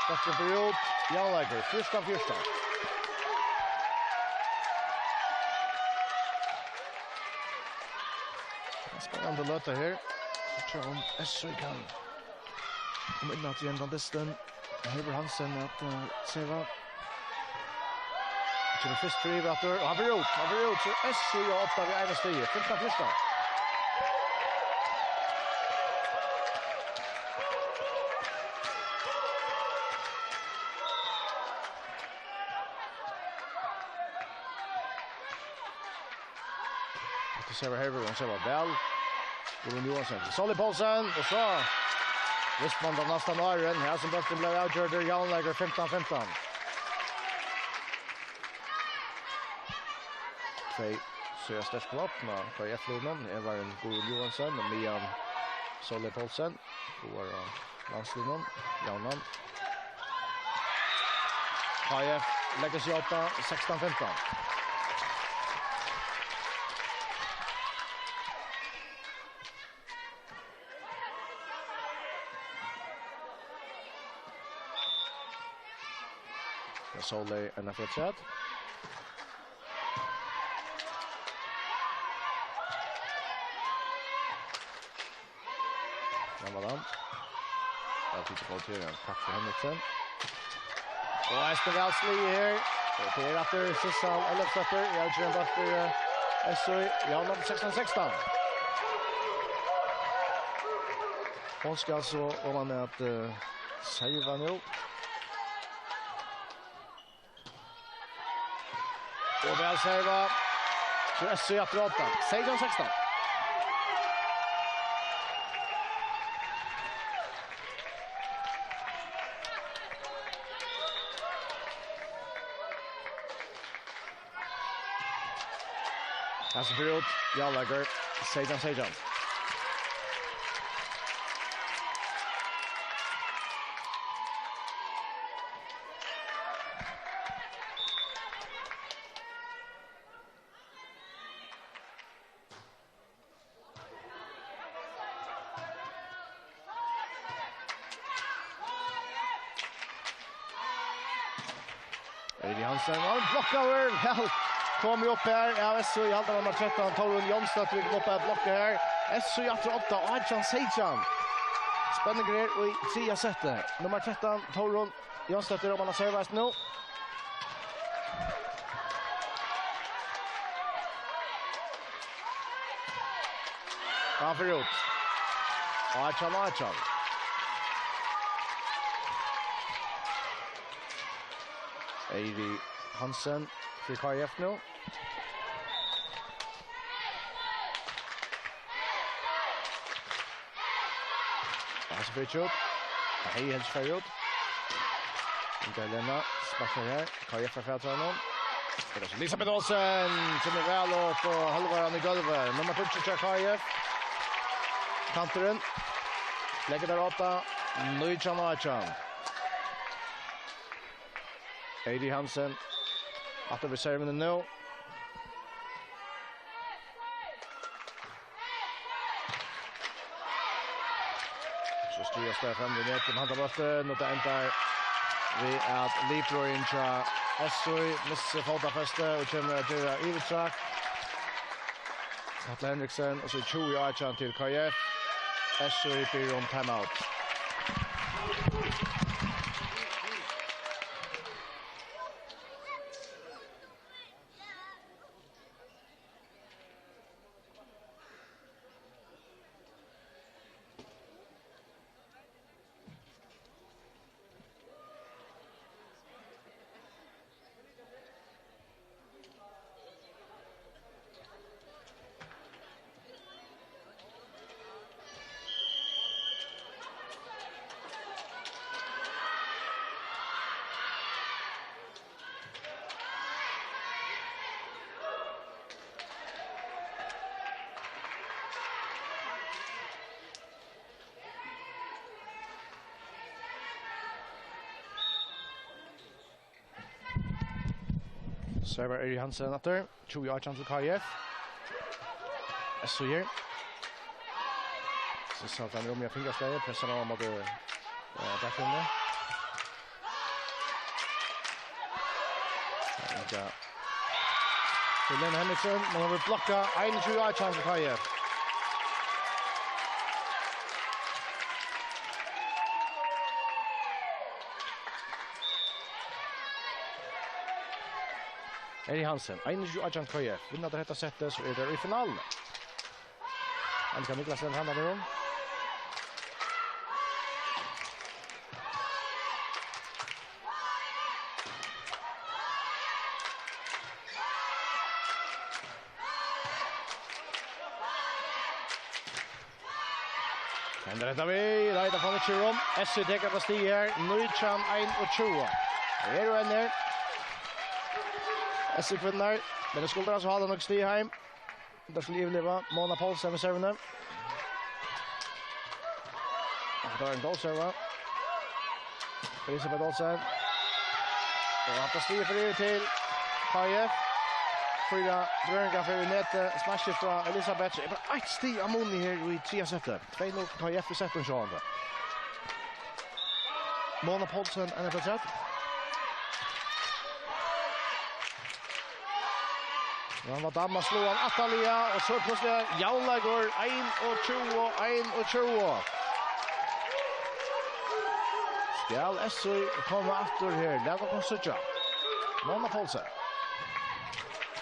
Bólturin fer út. Javnleikur, fjúrtan fjúrtan. Spennandi løta her. Síggja um S V kann koma inn aftur í hendan dystin. Hervør Hansen at, eh, serva. Kemur fyrst fyri yvir aftur, og hann fer út, hann fer út, so S V og átta við einum stigi, fimtan fjúrtan. Aftur servar Hervør, hon servar væl. Guðrún Johansen til Sóley Poulsen, og so visti man tað næstan áðrenn. Her sum bólturin bleiv avgjørdur, javnleikur fimtan fimtan. Tvey sera sterk vopn á K F-liðnum. Her var ein Guðrún Johansen, og meðan Sóley Poulsen. Báðar á landsliðnum, javnan. K F leggur seg á átta, sekstan fimtan. Ja, Sóley enn afturat. Hann var hann. Ja, fyrst og fremst her, Kakse Henriksen. Og Espen væl sligið her. Og tað er aftur Sissal Ellefsdóttir. Ja, kjører bak til, eh, S V. Ja, nummer sekstan sekstan. Hon skal so, og hann er at, eh, save nú. Og væl serva. So er S V aftur á átta. Seytjan sekstan. Hasin fer út. Javnleikur. Seytjan seytjan. Eilif Hansen, og blokkaður. Ja, kom jo upp her. Ja, S O í halda nummer trettan, Tórunn Jónsdóttir, kom upp her, blokka her. S O í aftur åtta, átjan seytjan. Spenningur her í triðja seti. Nummer trettan, Tórunn Jónsdóttir, og man har servast nú. Hann fer út. Átjan, átjan. Eilif Hansen fyri K F nú. Hansen fer ikki út. Nei, helst fer út. Inga Helena sparkar her. K F er fatur av honum. Her er Elisabeth Olsen, sum er væl upp og hálvar hann í gólvið. Nummer tíggju hjá K F. Kanturin. Leggur tær átta. Nítjan átjan. Eilif Hansen. Aftur við servini nú. So stígur Stefan við netin, handar bóltin, og tað endar við, at liðbróðirin hjá S O missir fótafestið og kemur at gera yvirtrekk. Katla Henriksen, og so tjúgu átjan til K F. S O biður um timeout. Servar Eilif Hansen aftur. Tjúgu átjan til K F. S O her. So sá hann um í fingraslæði, pressar hann á móti, eh, bakgrunni. Ja. Helena Henriksen, men hon vil blokka. Einogtjúgu átjan til K F. Eilif Hansen, einogtjúgu átjan K F. Vinna teir hetta settið, so eru teir í finaluni. Annika Niklasen, handan er hon. Hendir hetta við, nei, tað fær ikki rúm. S O tekur hetta stig her, nítjan einogtjúgu. Tað eru enn her. S O kvinnur, men tað skuldu altso hava nokk stig heim. Tað skal yvirliva. Mona Poulsen við servuni. Og tað er ein góð serva. Elisabeth Olsen. Og hatta stigið fer yvir til K F. Fýra røringar fer í netið. Smash frá Elisabeth. So er bara eitt stig av muni her í triðja seti. Tvey null K F í settum, sjálvandi. Mona Poulsen, enn eitt afturat. Og hann var damma, slo hann aftarliga, og so plutselig javnleikur, einogtjúgu einogtjúgu. Skal S O koma aftur her? Lat okkum síggja. Mona Poulsen.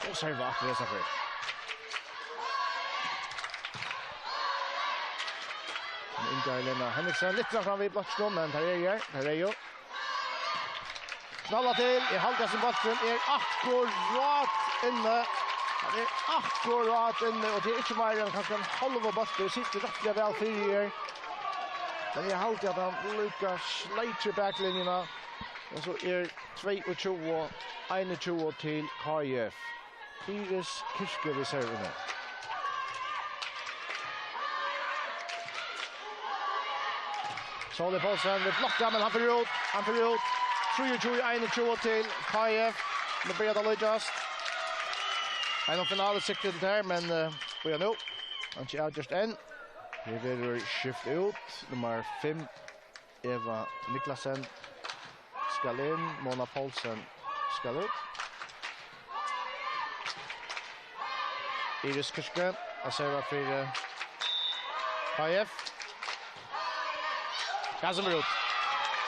Og serva aftur hesa ferð. Men Inga Helena Henriksen litt fram við blokkinum, men tað er her, tað er jo. Knalla til, eg haldi at bólturin er akkurát inni. Hann er akkurát inni, og tað er ikki meira enn kanska ein hálvur bóltur. Situr rættiliga væl fyri her. Men eg haldi at hann líka sleikir baklinjuna. Og so er tveyogtjúgu einogtjúgu til K F. Iris Kirke við servuni. Sóli Poulsen vil blokka, men hann fer út. Hann fer út. Trýogtjúgu einogtjúgu til K F. Nú byrjar tað at líkjast. Ein finale sikti til tær, men, eh, bíða nú. Hann er ikki avgjørt enn. Her verður skift út. Nummar fimm, Eva Niklasen, skal inn. Mona Poulsen Skal út. Iris Kirke, hann servar fyri K F. Hasin fer út.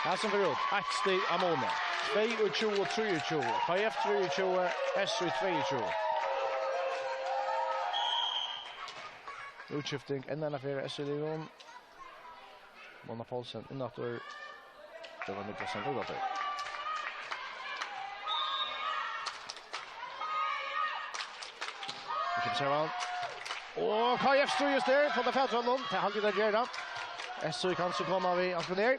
Hasin fer út. Eitt stig av muni. Tveyogtjúgu trýogtjúgu. K F trýogtjúgu, S U tveyogtjúgu. Útskifting, enn eina ferð S U-liðum. Mona Poulsen inn aftur. Tað var Niklas Sandra Gottir. Nú kemur servan. Og K F stríðist her, fáa tað fatur á honum. Tað haldi eg, tað ger tað. S U kann so koma við aftur nær.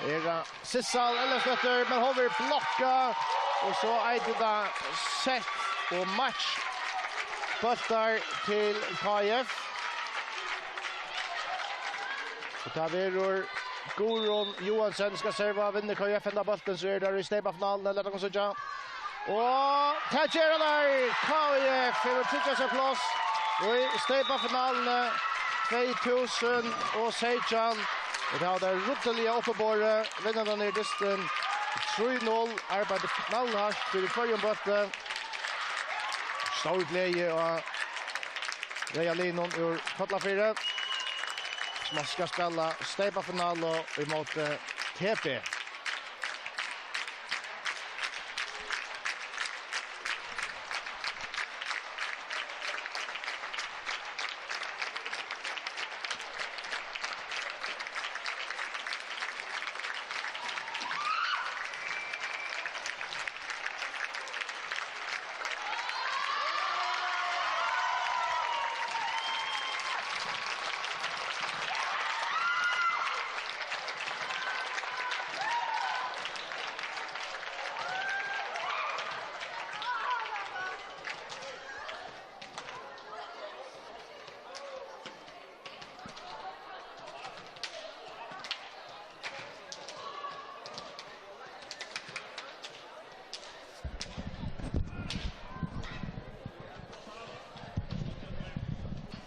Er, eh, Sissal Ellefsdóttir, men hon verður blokkað. Og so eitur tað sett og match. Bóltar til K F. Og tað verður Guðrun Johansen skal serva, vinnur K F henda bóltin, so eru teir í steypafinaluni, lat okkum síggja. Og tað ger hann her! K F hevur tryggjað sær pláss í steypafinaluni tvey túsund og seytjan. Og tað hava teir ruddiliga uppiborið, vinna henda her dystin trý null, arbeiddu knallhart fyri hvørjum bólti. Stór gleði á reyða liðnum úr Kollafirði, sum skal spæla steypafinalu ímóti T B.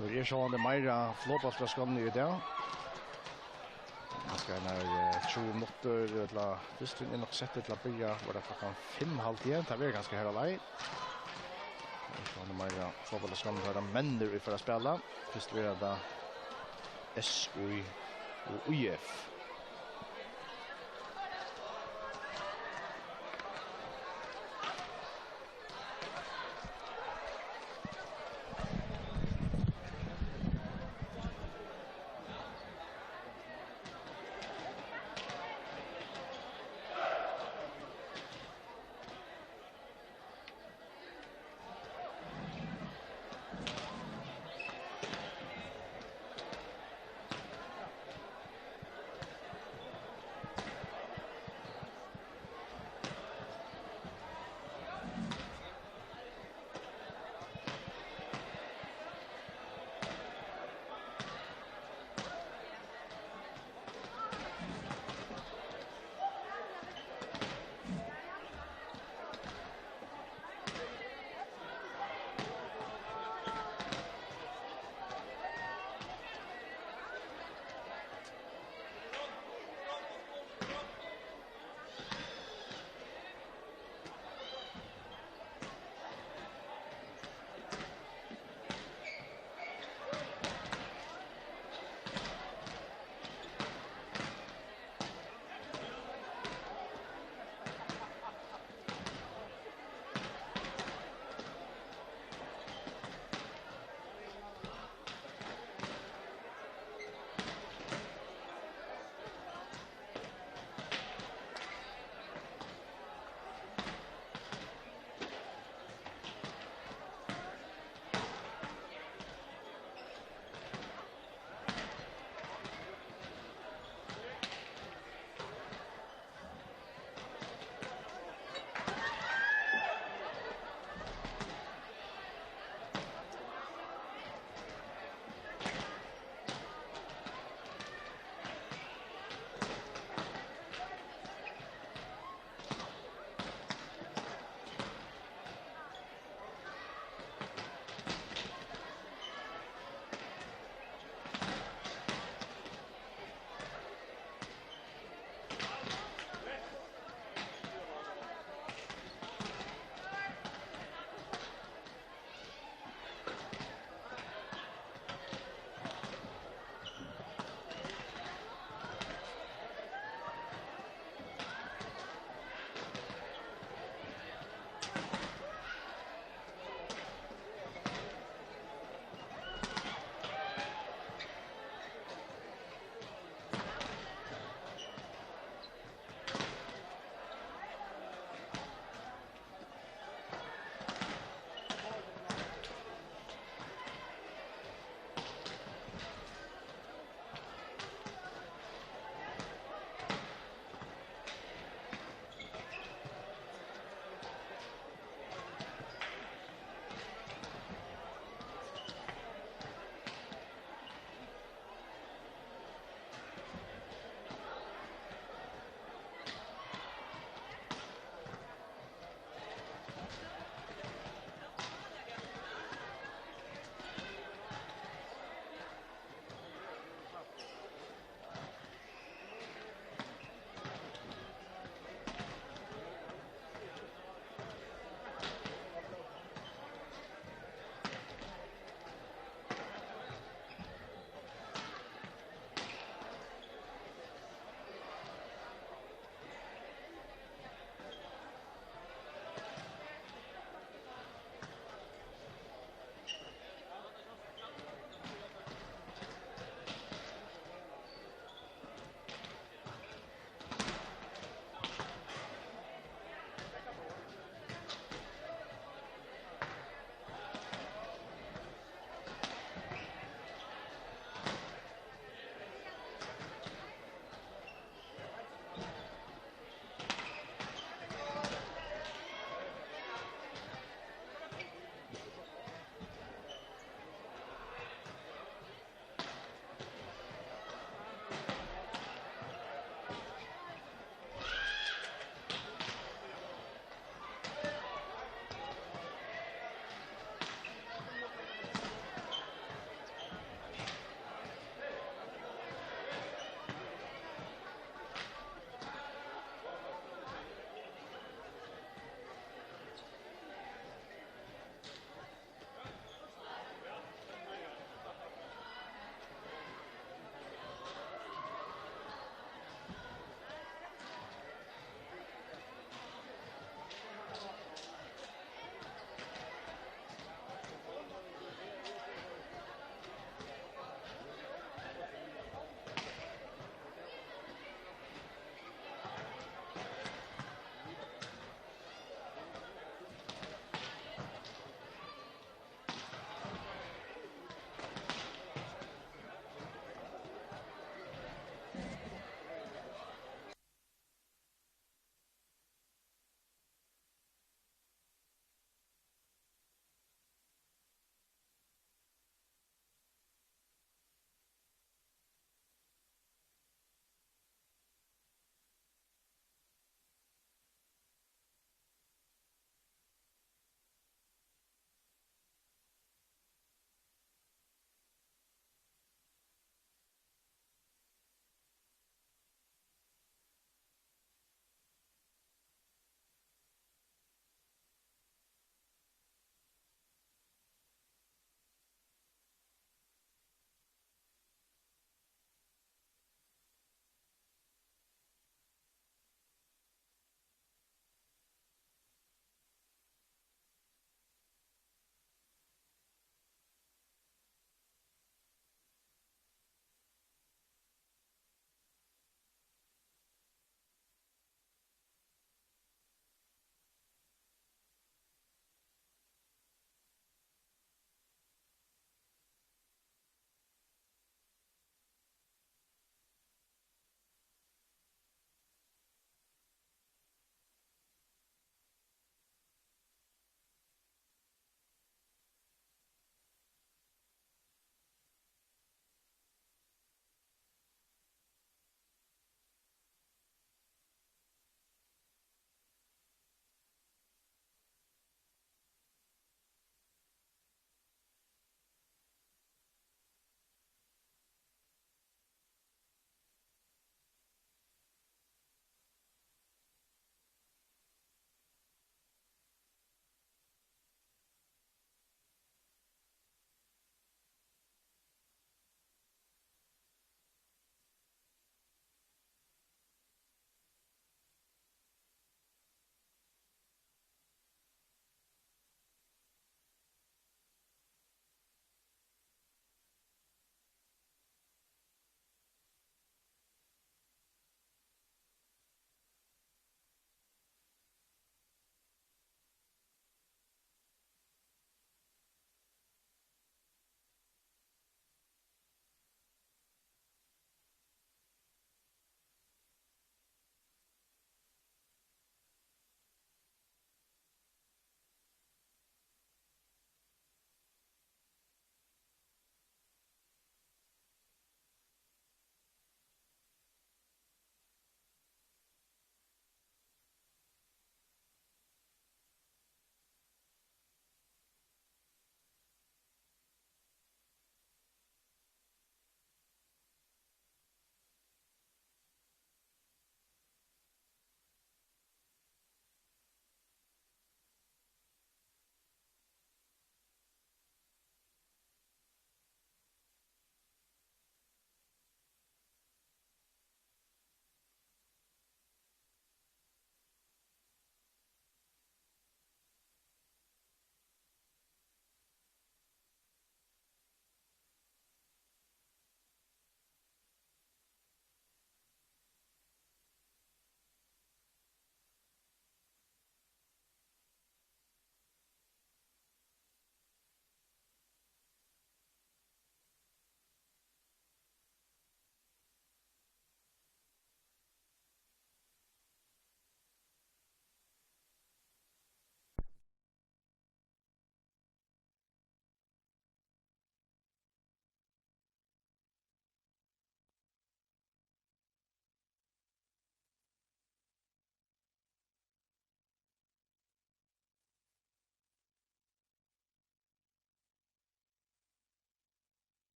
Her er sjálvandi meira flogbóltur á skránni í dag. Kanska einar, eh, tjúgu minuttir, ella dysturin er nokk settur til at byrja, var tað klokkan fimm hálvt eitt, tað verður kanska har á leið. Her er meira flogbóltur á skránni, har eru menn ið fara at spæla. Fyrst verður tað S U og I F.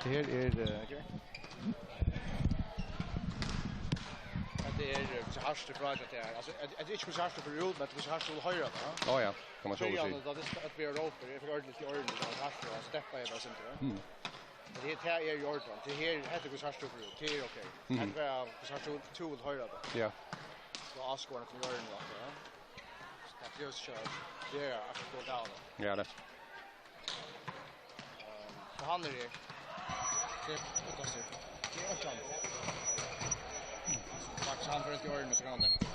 Her er, eh, hetta er, eh, hvussu hart er frá hjá tær. Altso, hetta er ikki hvussu hart tú fer út, men hvussu hart tú hoyrir tað, ha? Á ja, kann man sjálvur Byrjan, siga. Tá tað er at vera rópur, eg fekk ordiliga í oyruni, tá tað var hart, og so deppaði eg bara eitt sindur, ja. Mm. Men tað her, tað er í ordan. Tað her, hetta er hvussu hart tú fer út, tað er ok. Mhm. Hetta er hvussu hart tú, tú vilt hoyra tað. Ja. So áskoðarin kom í oyruni aftur, ja. So tað er just sjálvt. Tað er akkurát gott av honum. Ja, tað. Ehm, so hann er her. Tað er uttast her. Tað er eitt ella annað. Faktiskt, hann fer í oyruni, so kann hann dempa.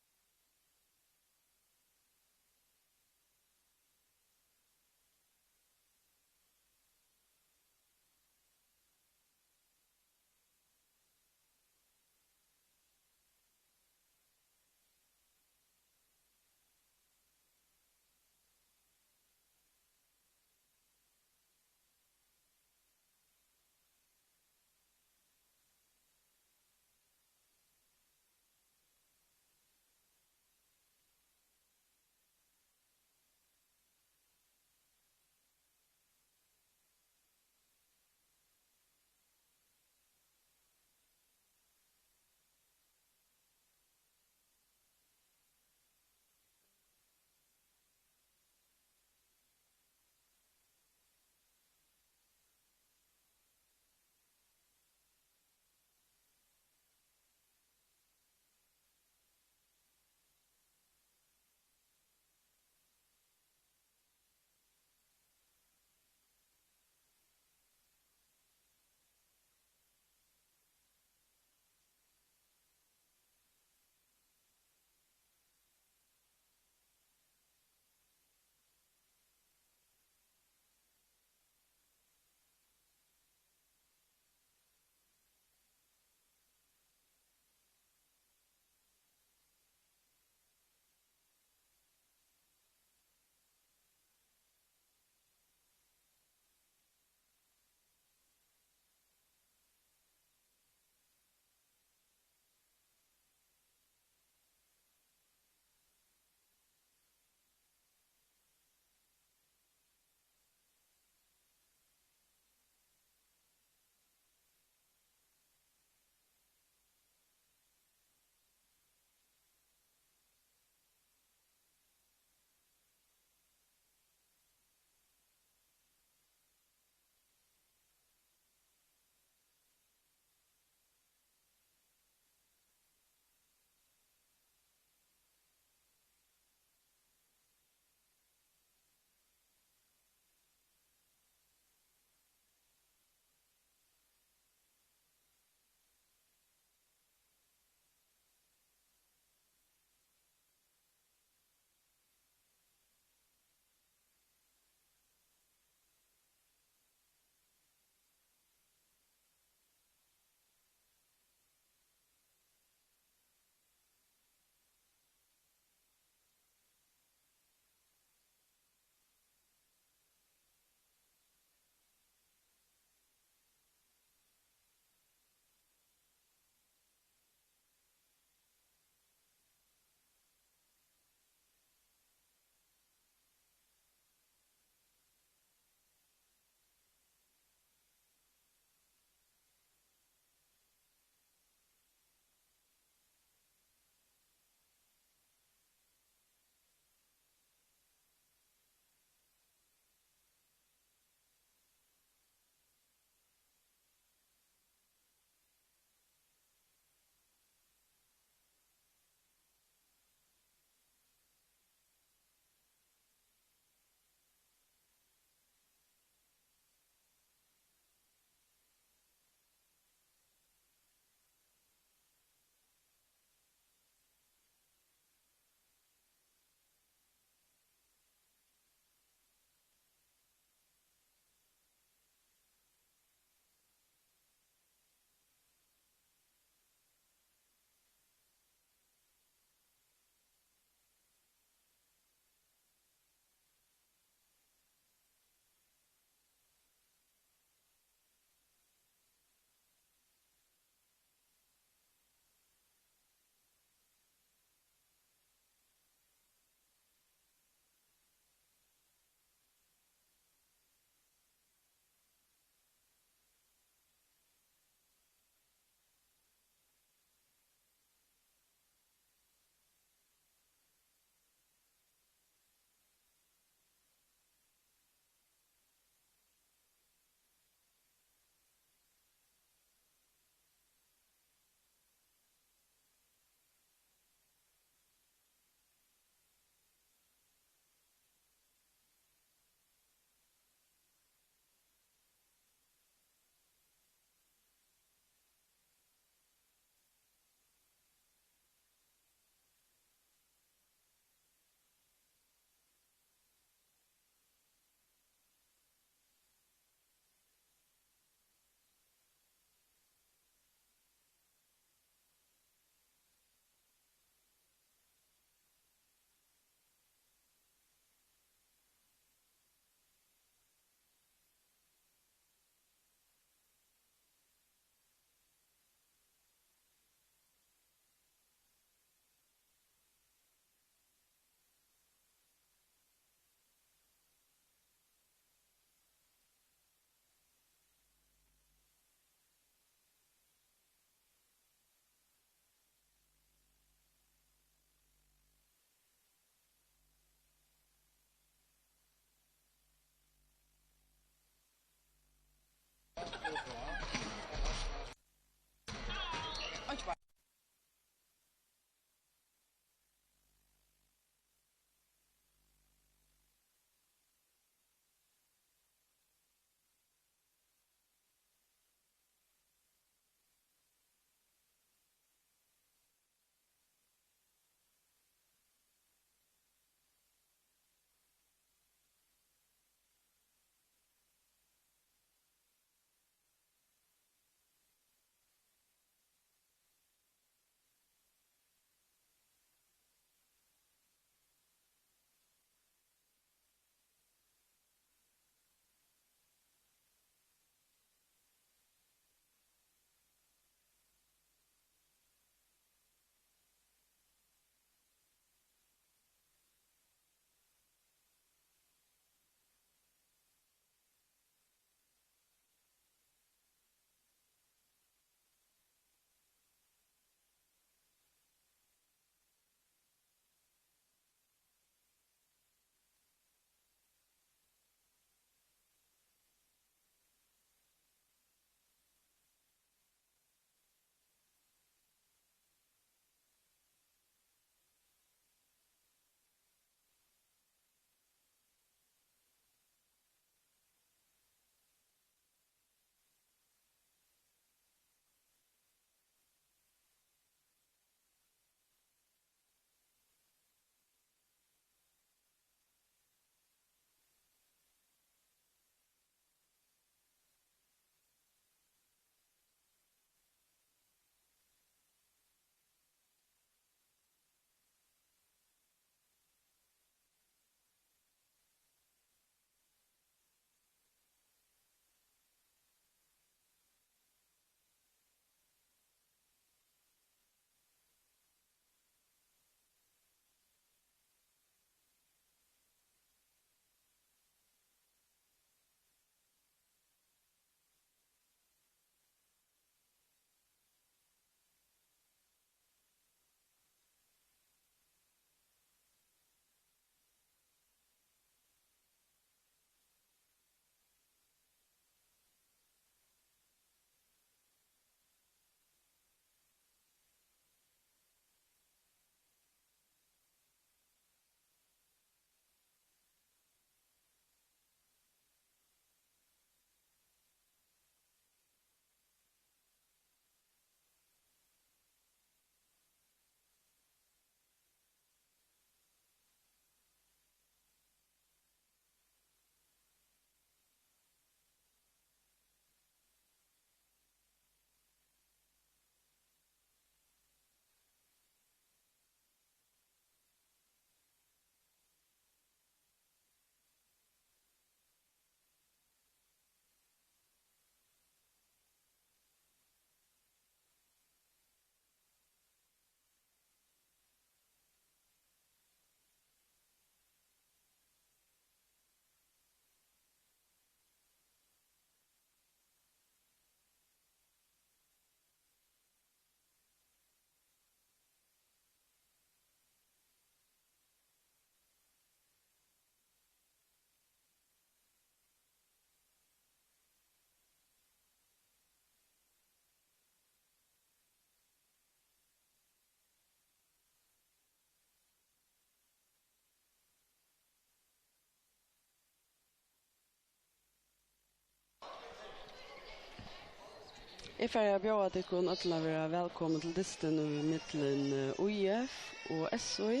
Eg fari at bjóða tykkum øllum at vera vælkomin til dystin í millum, eh, U F og S Í,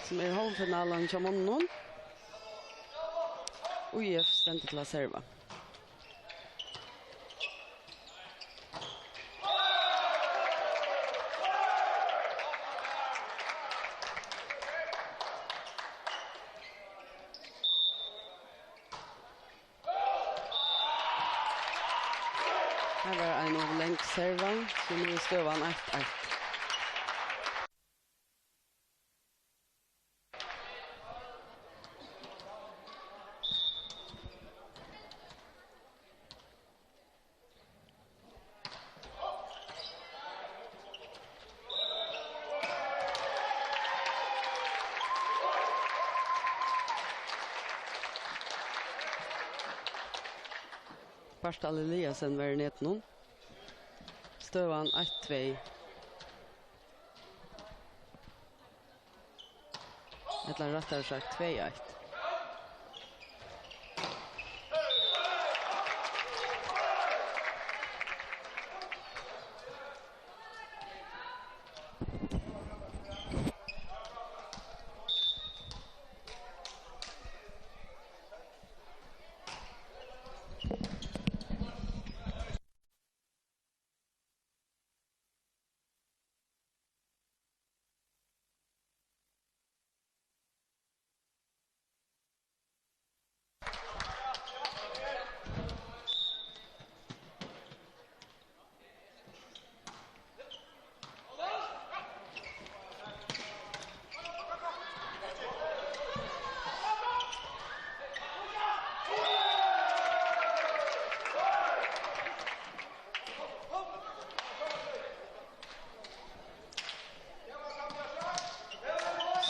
sum er hálvfinalan hjá monnunum. U F stendur til at serva. Her var ein ov long serva, so nú er støðan eitt eitt. Bartal Eliasen var í netinum. Støðan eitt tvey. Ella rættari sagt tvey eitt.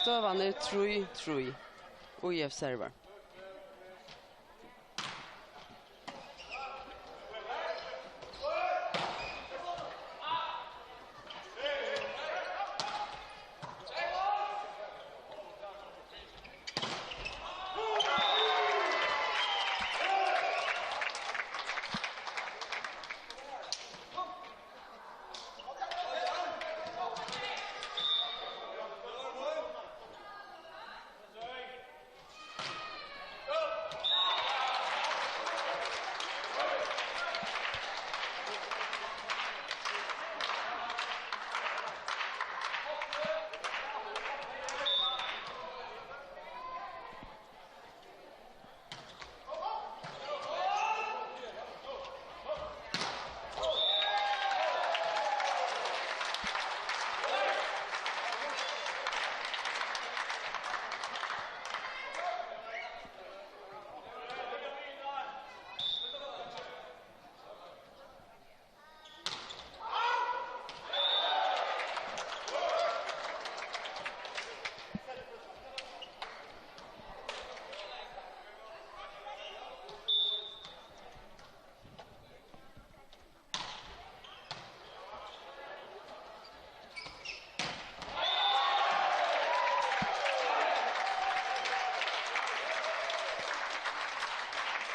Støðan er trý trý. U F servar.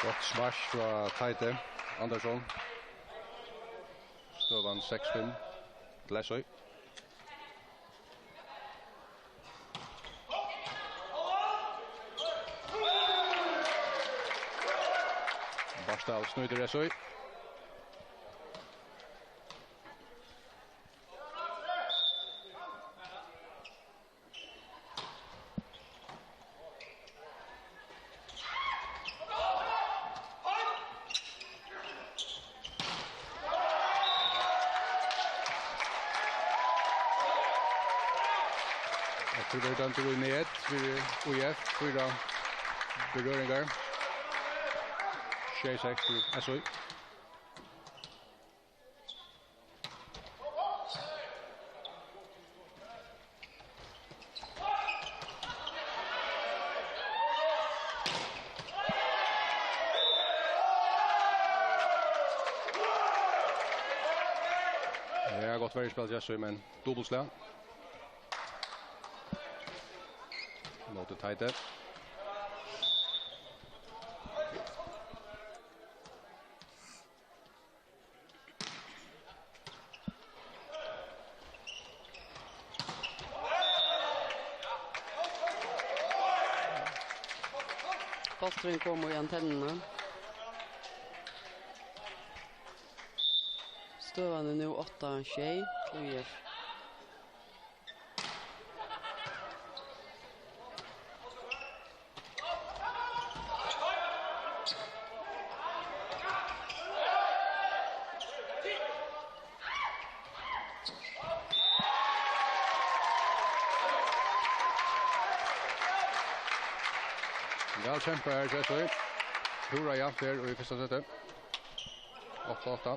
Gott smash frá Teiti Andersson. Støðan seks fimm til S Í. Bartal snýtir S Í. Aftur verður dømdur í net fyri U F, fýra berøringar. Sjey seks til S Í. Ja, gott verjuspæl hjá S Í, men dupultslag. Móti Teiti. Bólturin kom í antennuna. Støðan er nú átta sjey til Í F. Væl kempað her, Kjøtøy. Púra javnt her í fyrsta seti. Átta átta.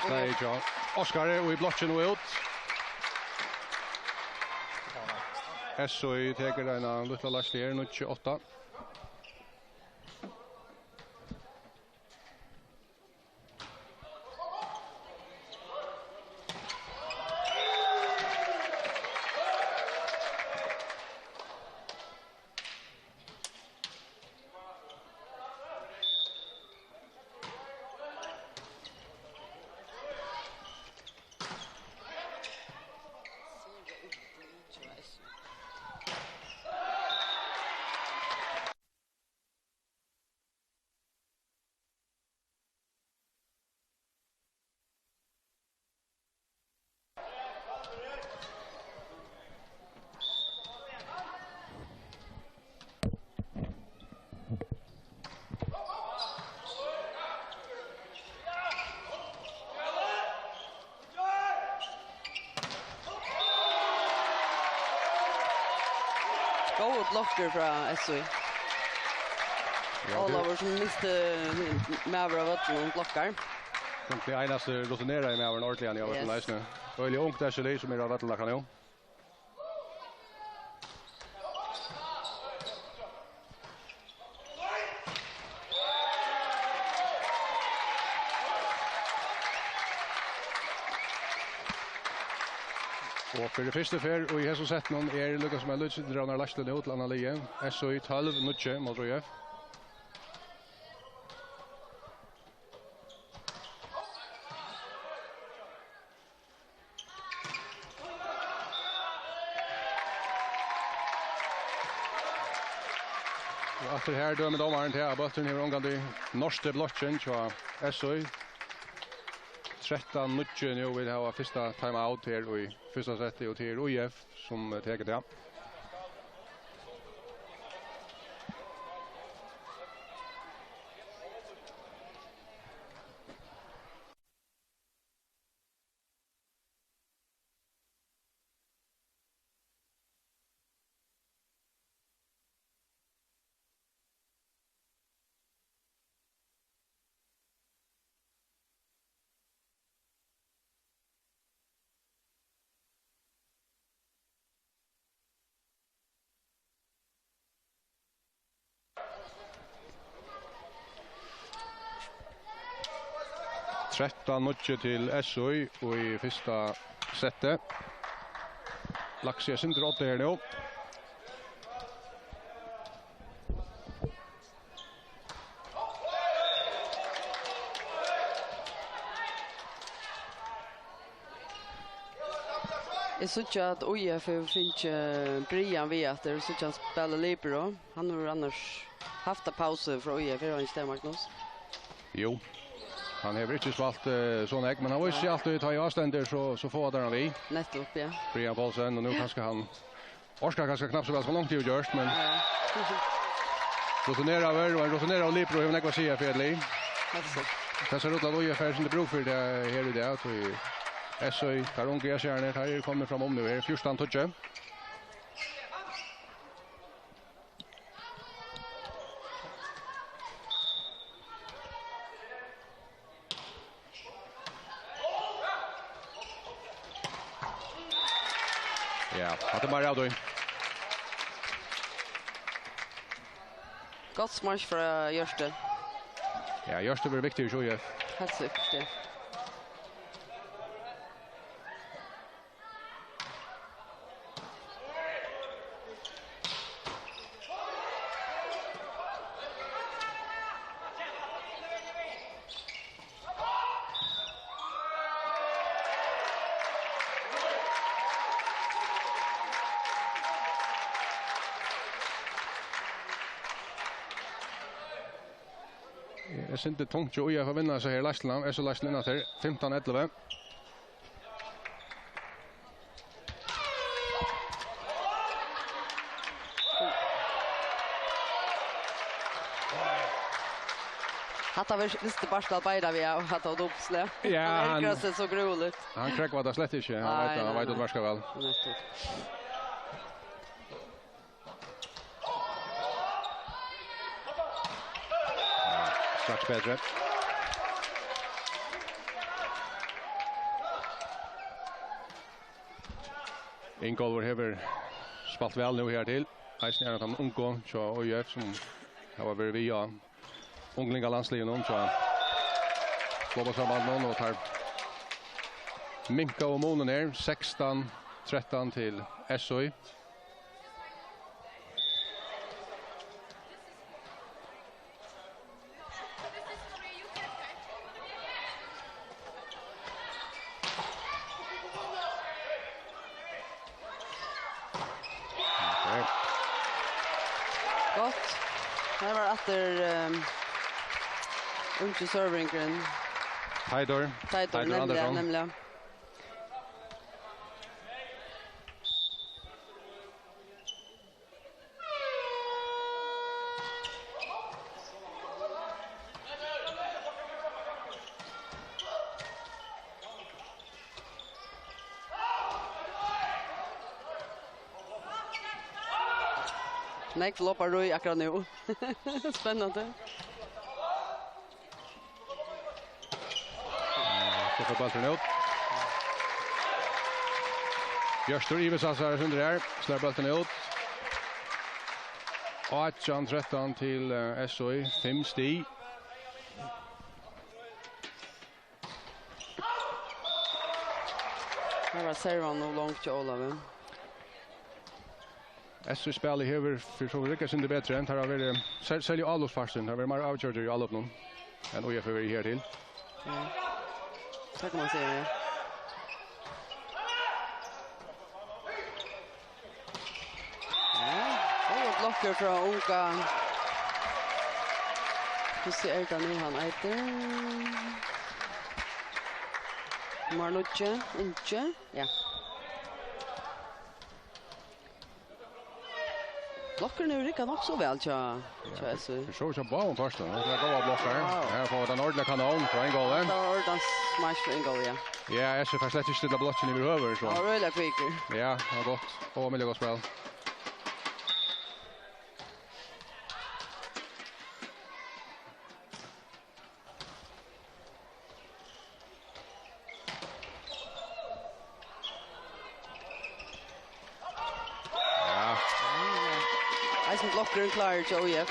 Tað er hjá Oskari í blokkin og út. S O I tekur eina lítla last her, níggju átta. Góður blokkur frá S O I. Ja, tað Ólavur, sum minnsti maður av øllum, blokkar. Kanska einasti rutineraði maðurin ordiliga, hann er Yes. eisini. Øgiliga ungt S O I-lið, sum er á vøllinum akkurát nú. Og fyri fyrstu ferð í hesum settinum er líka sum ein lítið sindur av leistur nú til annað liðið. S O I tólv níggju móti Í F. Og aftur her dømir dómarin til, at bólturin hevur ongantíð noyðst blokkin hjá S O I. Trettan níggju nú, vit hava fyrsta time-out her í fyrsta seti, og tað er Í F, sum tekur tað. Trettan níggju til S O I í fyrsta seti. Lagt seg eitt sindur á tað her nú. Eg síggi, at Í F hevur fingið Brian við aftur. Eg síggi, hann spælir libero. Hann hevur annars havt eina pausu frá Í F, hevur hann ikki tað, Magnus? Jú, hann hevur ikki spælt, eh, so nógv, men hann vísir seg altíð, tá ið ástand er, so, so fáa teir hann við. Nettupp, ja. Brian Poulsen, og nú kanska hann orkar kanska knappt so væl sum hann longu hevur gjørt, men Ja. rutineraður, og ein rutineraður libero hevur nógv at siga fyri eitt lið. Heilt sikkurt. Tað sær út til, at Í F hevur brúk fyri tað her í dag, tí S O I, teir ungu jazzararnir, teir eru komnir fram um nú, her fjúrtan tíggju. Ja, hatta er meira av tí. Gott spark frá Hjørti. Ja, Hjørtur verður viktigur hjá U F. Heilt sikkurt, ja. Eg synti tungt hjá U F at vinna hesa her leiðsluna. S U leiðsluna inn eftir fimtan ellivu. Hatta var, visti Bartal beina við, og hatta var dumt slag. Ja, hann, hann ergrar seg so grúiliga. Hann krógvar tað slett ikki. Hann, nei, veit, hann, nei, veit, nei, at marka væl. Nettupp. Strax betri. Ingólfur hevur spælt væl nú her til. Eisini er hann tann ungu hjá U F, sum hava verið við á unglingalandsliðnum hjá Fótbóltssambandinum, og teir minkaðu munin her, sekstan trettan til S U. Gott. Her var aftur, ehm, ungi servingurin. Teitur. Teitur, Teitur nemliga, Andersson. Nemliga. Nógv loppar í akkurát nú. Spennandi. So fer bólturin út. Hjørtur yvirsælir seg eitt sindur her. Slær bóltin út. Átjan trettan til, eh, S U, fimm stig. Her var servan ov long hjá Ólavi. S U spælið hevur fyri so vidt riggað seg betri, enn tað hevur verið, sær-, serliga álopspartin, tað hevur verið meira avgjørt í álopinum enn U F hevur verið her til. Ja. Tað kann man siga, ja. Ja, góðar blokkur frá unga. Hvussu er tað nú, hann eitur? Marlúggi, ungi. Ja. Blokkurin hevur riggað nokk so væl hjá, hjá S U. Vit sóu hjá báðum pørtum. Tað eru góðar blokkar. Wow. Her fáa vit ein ordiligan kanon frá Ingólfi. Tað var ordiligan smash frá Ingólfi, ja. Ja, S U fær slett ikki stillað blokkin yvirhøvur, so. Hann var øgiliga kvikur. Ja, tað var gott. Ógvuliga gott spæl. Ja. Eisini blokkurin klárur hjá U F.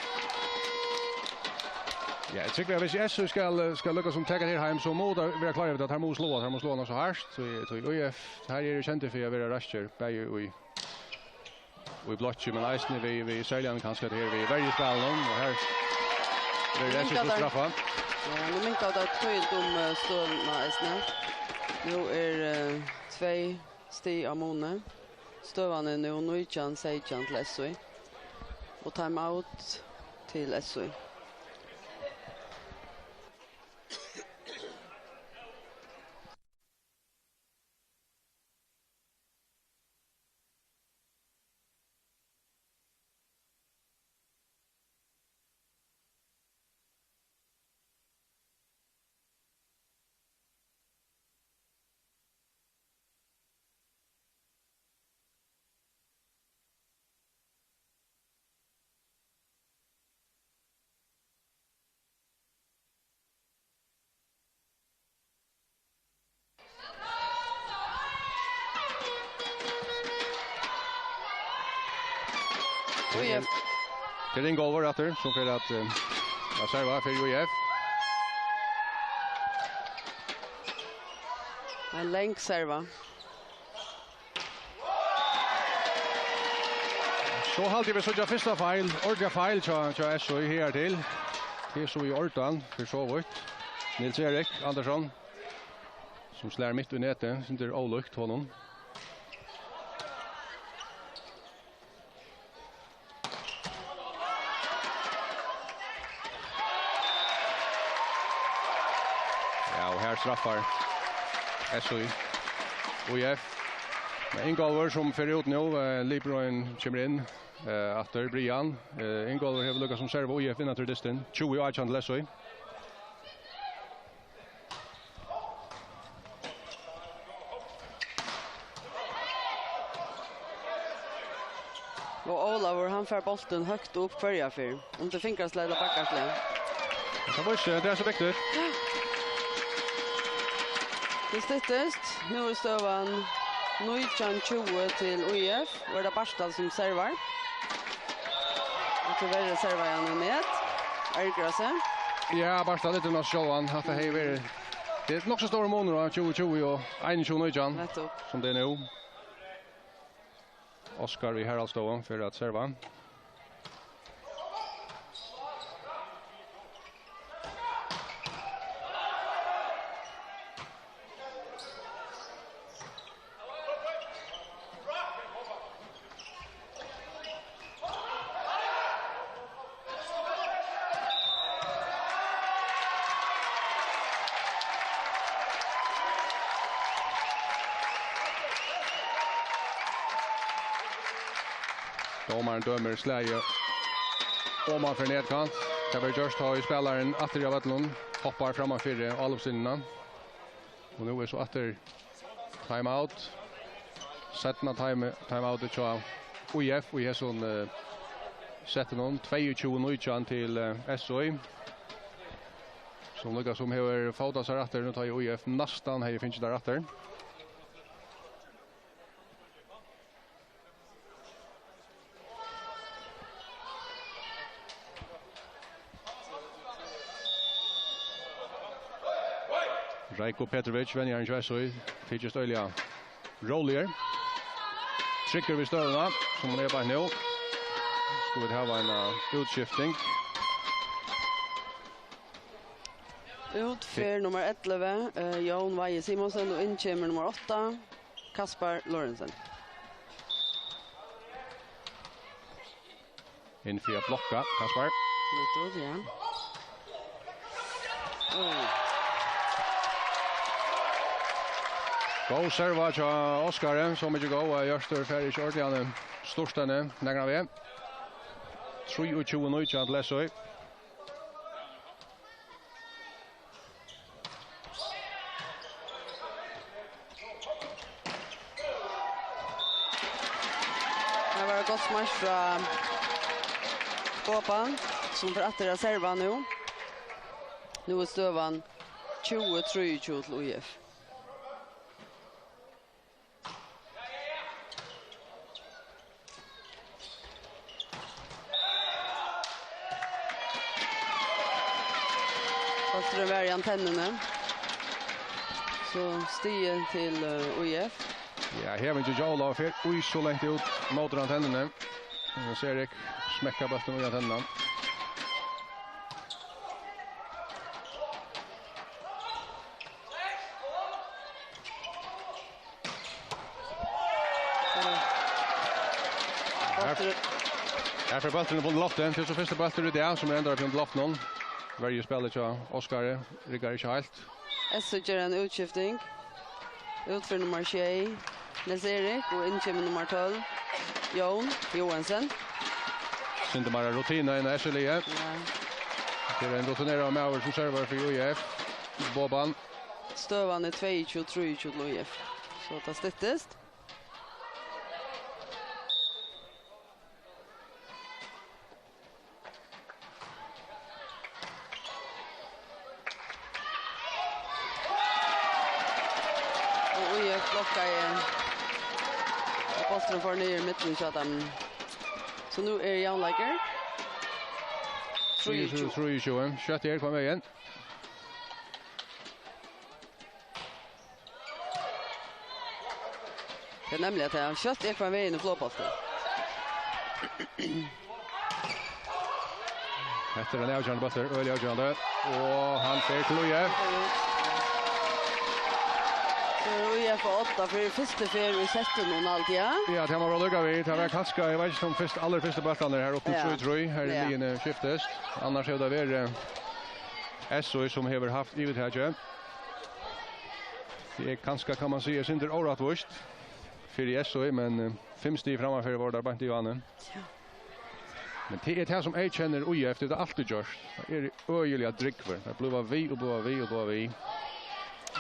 Ja, eg trúgvi, at viss S U skal, skal lukkast um at taka tað her heim, so má tað vera klárur yvir, at teir mugu sláa, teir mugu sláa nokk so hart, tí, tí U F, teir eru kendir fyri at vera raskir, bæði í í blokki, men eisini við, við serliga kanska tað her við verjuspælinum, og her verður S U straffa. Ja, nú minka tað tíðindum, eh, støðuna eisini. Nú er, eh, tvey stig á muni. Støðan er nú nítjan seytjan til S U. Og timeout til S U. Tað er Ingólfur aftur, sum fer at, eh, at serva fyri U F. Ein lang serva. So haldi eg, vit síggja fyrsta feil, ordiliga feil hjá, hjá S O higartil. Tað er so í ordan, fyri so vítt. Nils Erik Andersson, sum slær mitt í netið, sindur ólíkt honum. Ja, og her straffar S O I F. Men Ingólfur, sum fer út nú, eh, Libroin kemur inn, eh, aftur, Brian. Eh, Ingólfur hevur líka sum serva I F inn aftur dystin. Tjúgu átjan til S O I. Og Ólavur, hann fær bóltin høgt upp hvørja ferð. Um tað er fingraslag ella baggaslag. Tað vísir seg, tað er so viktigt. Tað styttist. Nú er støðan nítjan tjúgu til I F. Og er tað Bartal sum servar. Og tíverri servar hann í net. Ergrar seg. Ja, Bartal, tað er nokk sjálvan. Hatta hevði verið, tað er nokk so stórur munur á tjúgu tjúgu og einogtjúgu nítjan, nettupp, sum tað er nú. Oskar í Haraldsstovu fer at serva. Dómarin dømir slagið oman fyri netkant. Tað verður gjørt, tá ið spælarin aftur á vøllinum hoppar framman fyri álopslinnuna. Og nú er so aftur timeout. Seinna time, timeoutið hjá I F í hesum, eh, settinum. Tveyogtjúgu nítjan til, eh, S O I, sum líka sum hevur fótað sær aftur, nú tá ið I F næstan hevði fingið tað aftur. Reiko Petrovic, venjarin hjá S O I, tykist øgiliga róligur. Tryggur við støðuna, sum hon er beint nú. Skulu vit hava eina, eh, útskifting. Út fer nummar ellivu, eh, Jón Waage Simonsen, og inn kemur nummar átta, Kaspar Lorentzen. Inn fyri at blokka, Kaspar. Nettupp, ja. Oj. Góð serva hjá Oskari, so mikið góð, at Hjørtur fær ikki ordiliga sturtað henni nakran veg. Trýogtjúgu nítjan til S O I. Her var gott smash frá Boban, sum fer aftur at serva nú. Nú er støðan tjúgu trýogtjúgu til I F. Bólturin var í antennuni. So stig til, eh, I F. Ja, her er ikki Ólavur, fer í so langt út móti antennuni. Nú sær eg smekka bóltin í antennuna. Her, her fer bólturin upp undir loftið. Tað er so fyrsti bóltur í dag, sum er endaður upp undir loftinum. Verjuspælið hjá Oskari riggar ikki heilt. S O ger eina útskifting. Út fer nummar sjey, Nils Erik, og inn kemur nummar tólv, Jón Joensen. Sindur meira rutina enn S O-liðið. Ja. Tað er ein rutineraður maður, sum servar fyri I F. Boban. Støðan er tveyogtjúgu trýogtjúgu til I F. So tað styttist. Og I F blokkaði, og bólturin fór niður í midten hjá teimum. So nú er javnleikur. Trýogtjúgu. Trýogtjúgu. Skjótt her, kom igjen. Tað er nemliga tað. Skjótt er hvønn vegin í flogpolti. Hetta er ein avgerandi bóltur, øgiliga avgerandi. Og hann fer til U F. So er U F á odda fyri fyrstu ferð í settinum, Aldi, ja? Ja, tað má vera líka við. Tað var kanska, eg veit ikki, um fyrst, allar fyrstu bóltarnir her uppi Ja. trý trý. Her er Ja. liðini skiftist. Annars hevur tað verið S O sum hevur havt yvirtakið. Tað er kanska, kann man siga, sindur órættvíst fyri S O, men, eh, fimm stig frammanfyri vóru teir beint í áðni. Ja. Men tað er tað sum eyðkennir U F, tað er tað altíð gjørt. Teir eru øgiliga drúgvir. Teir blíva við og blíva við og blíva við.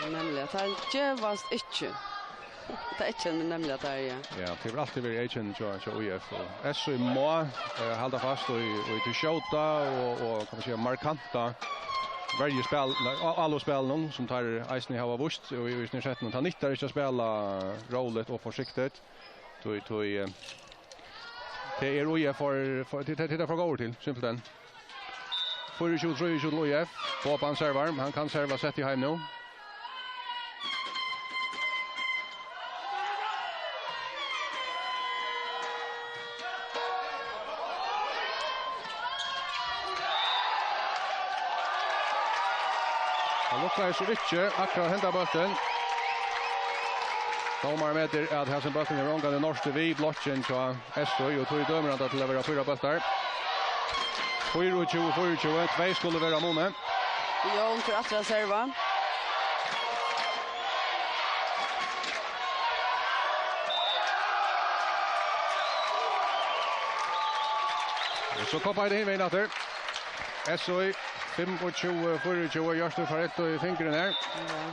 Nemliga, teir gevast ikki. Tað eyðkennir nemliga teir, ja. Ja, tað hevur altíð verið eyðkennið hjá, hjá U F. Og S O má, eh, halda fast í, í tí skjóta og, og, kann man siga, markanta verjuspæl-, nei, á-, álopsspælinum, sum teir eisini hava víst í, í, í sniðsettinum. Tað nyttar ikki at spæla róligt og forsiktigt. Tí, tí, eh, tað er U F for, for, tað, tað, tað er for góður til, simpelthen. Fýraogtjúgu trýogtjúgu til U F. Boban servar, hann kann serva sett í heim nú. Hann lukkaði so ikki akkurát henda bóltin. Dómarin metir, at hasin bólturin hevur ongan í norsk við blokkin hjá S O, og tí dømir hann tað til at vera fýra bóltar. Fýraogtjúgu fýraogtjúgu, tvey skulu vera á muni. Jón fer aftur at serva. Og so koppaði tað hin vegin aftur. S O fimmogtjúgu fýraogtjúgu, Hjørtur fær eitt í fingurin her. Ja.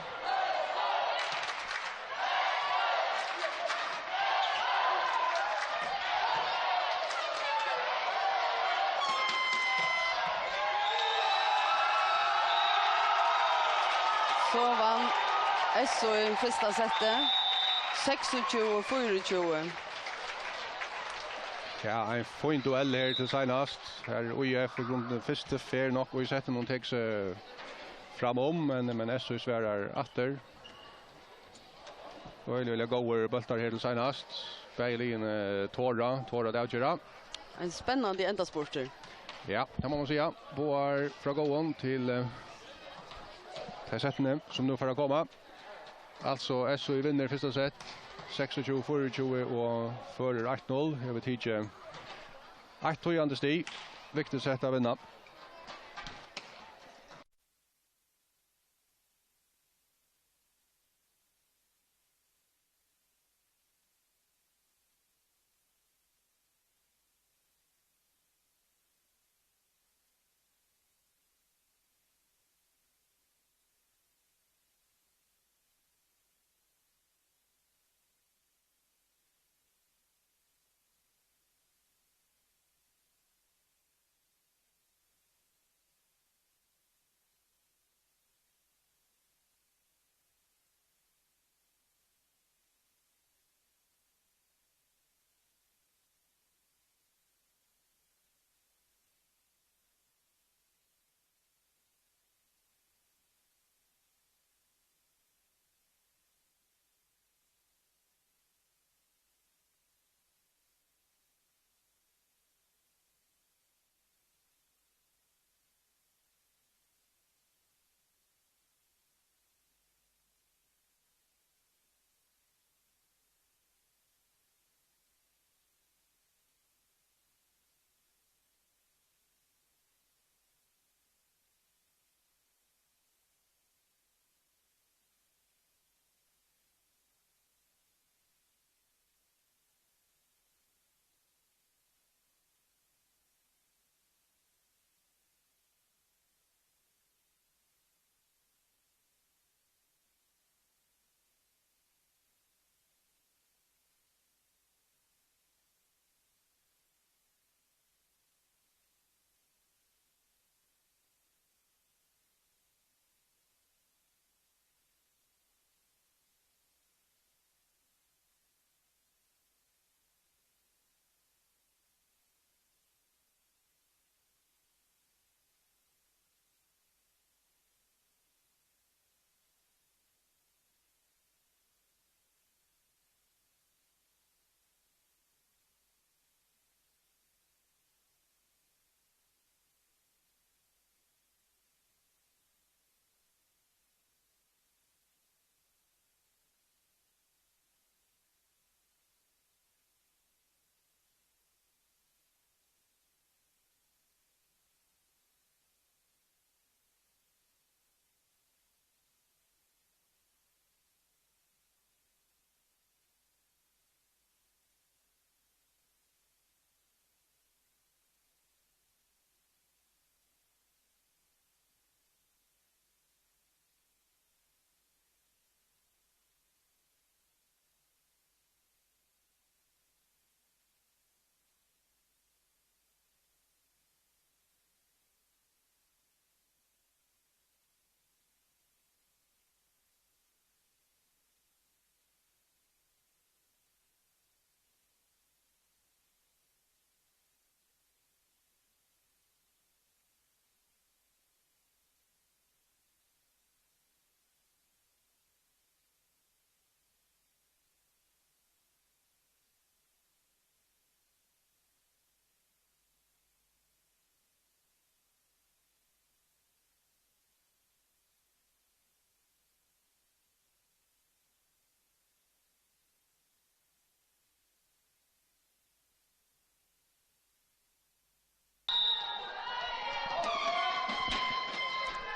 So vann S O í fyrsta setti, seksogtjúgu fýraogtjúgu. Ja, ein fín duell her til seinast. Her er U F í grundini fyrstu ferð nokk í settinum, tekur seg fram um, men, men S O svarar aftur. Øgiliga, øgiliga góðir bóltar her til seinast. Bæði liðini tora, tora at avgera. Ein spennandi endaspurtur. Ja, tað má man siga. Báðar frá góðum til, eh, tey settini, sum nú fara at koma. Altso, S O vinnur fyrsta sett, seksogtjúgu fýraogtjúgu og førir eitt null. Hevur tikið eitt týðandi stig. Viktigt sett at vinna.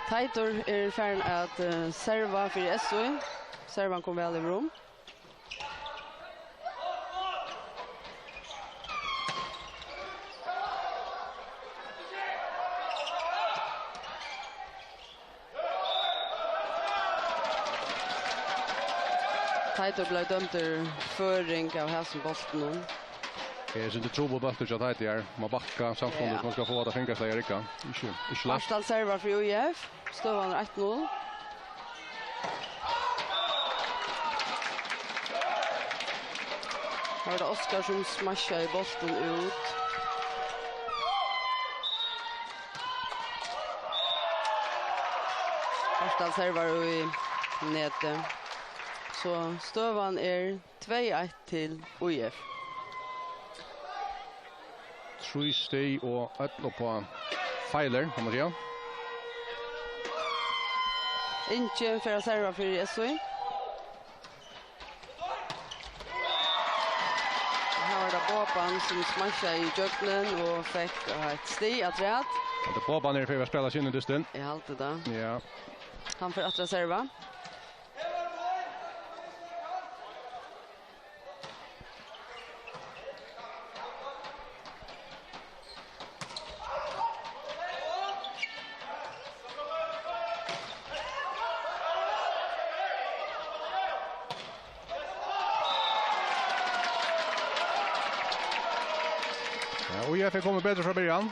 Teitur er farin at, eh, serva fyri S Í. Servan kom væl yvir um. Teitur bleiv dømdur føring av hasum bóltinum. Her er sindur trupul bóltur hjá Teiti her. Má bakka samstundis, ja, man skal fáa tað fingrarslagið at rigga. Ikki, ikki lætt. Aksel servar fyri Í F. Støðan er eitt null. Her var tað Oskar, sum smashaði bóltin út. Aksel servar í netið. So støðan er tvey eitt til Í F. Trý stig og øll upp á feilir, kann man siga. Ingi fer at serva fyri S Í. Her var tað Boban, sum smashaði í gjøgnum og fekk eitt stig afturat. Hatta Boban er fyri at spæla seg inn í dystin. Eg haldi tað. Ja. Hann fer aftur at serva. Ja, Í F er komið betri frá byrjan,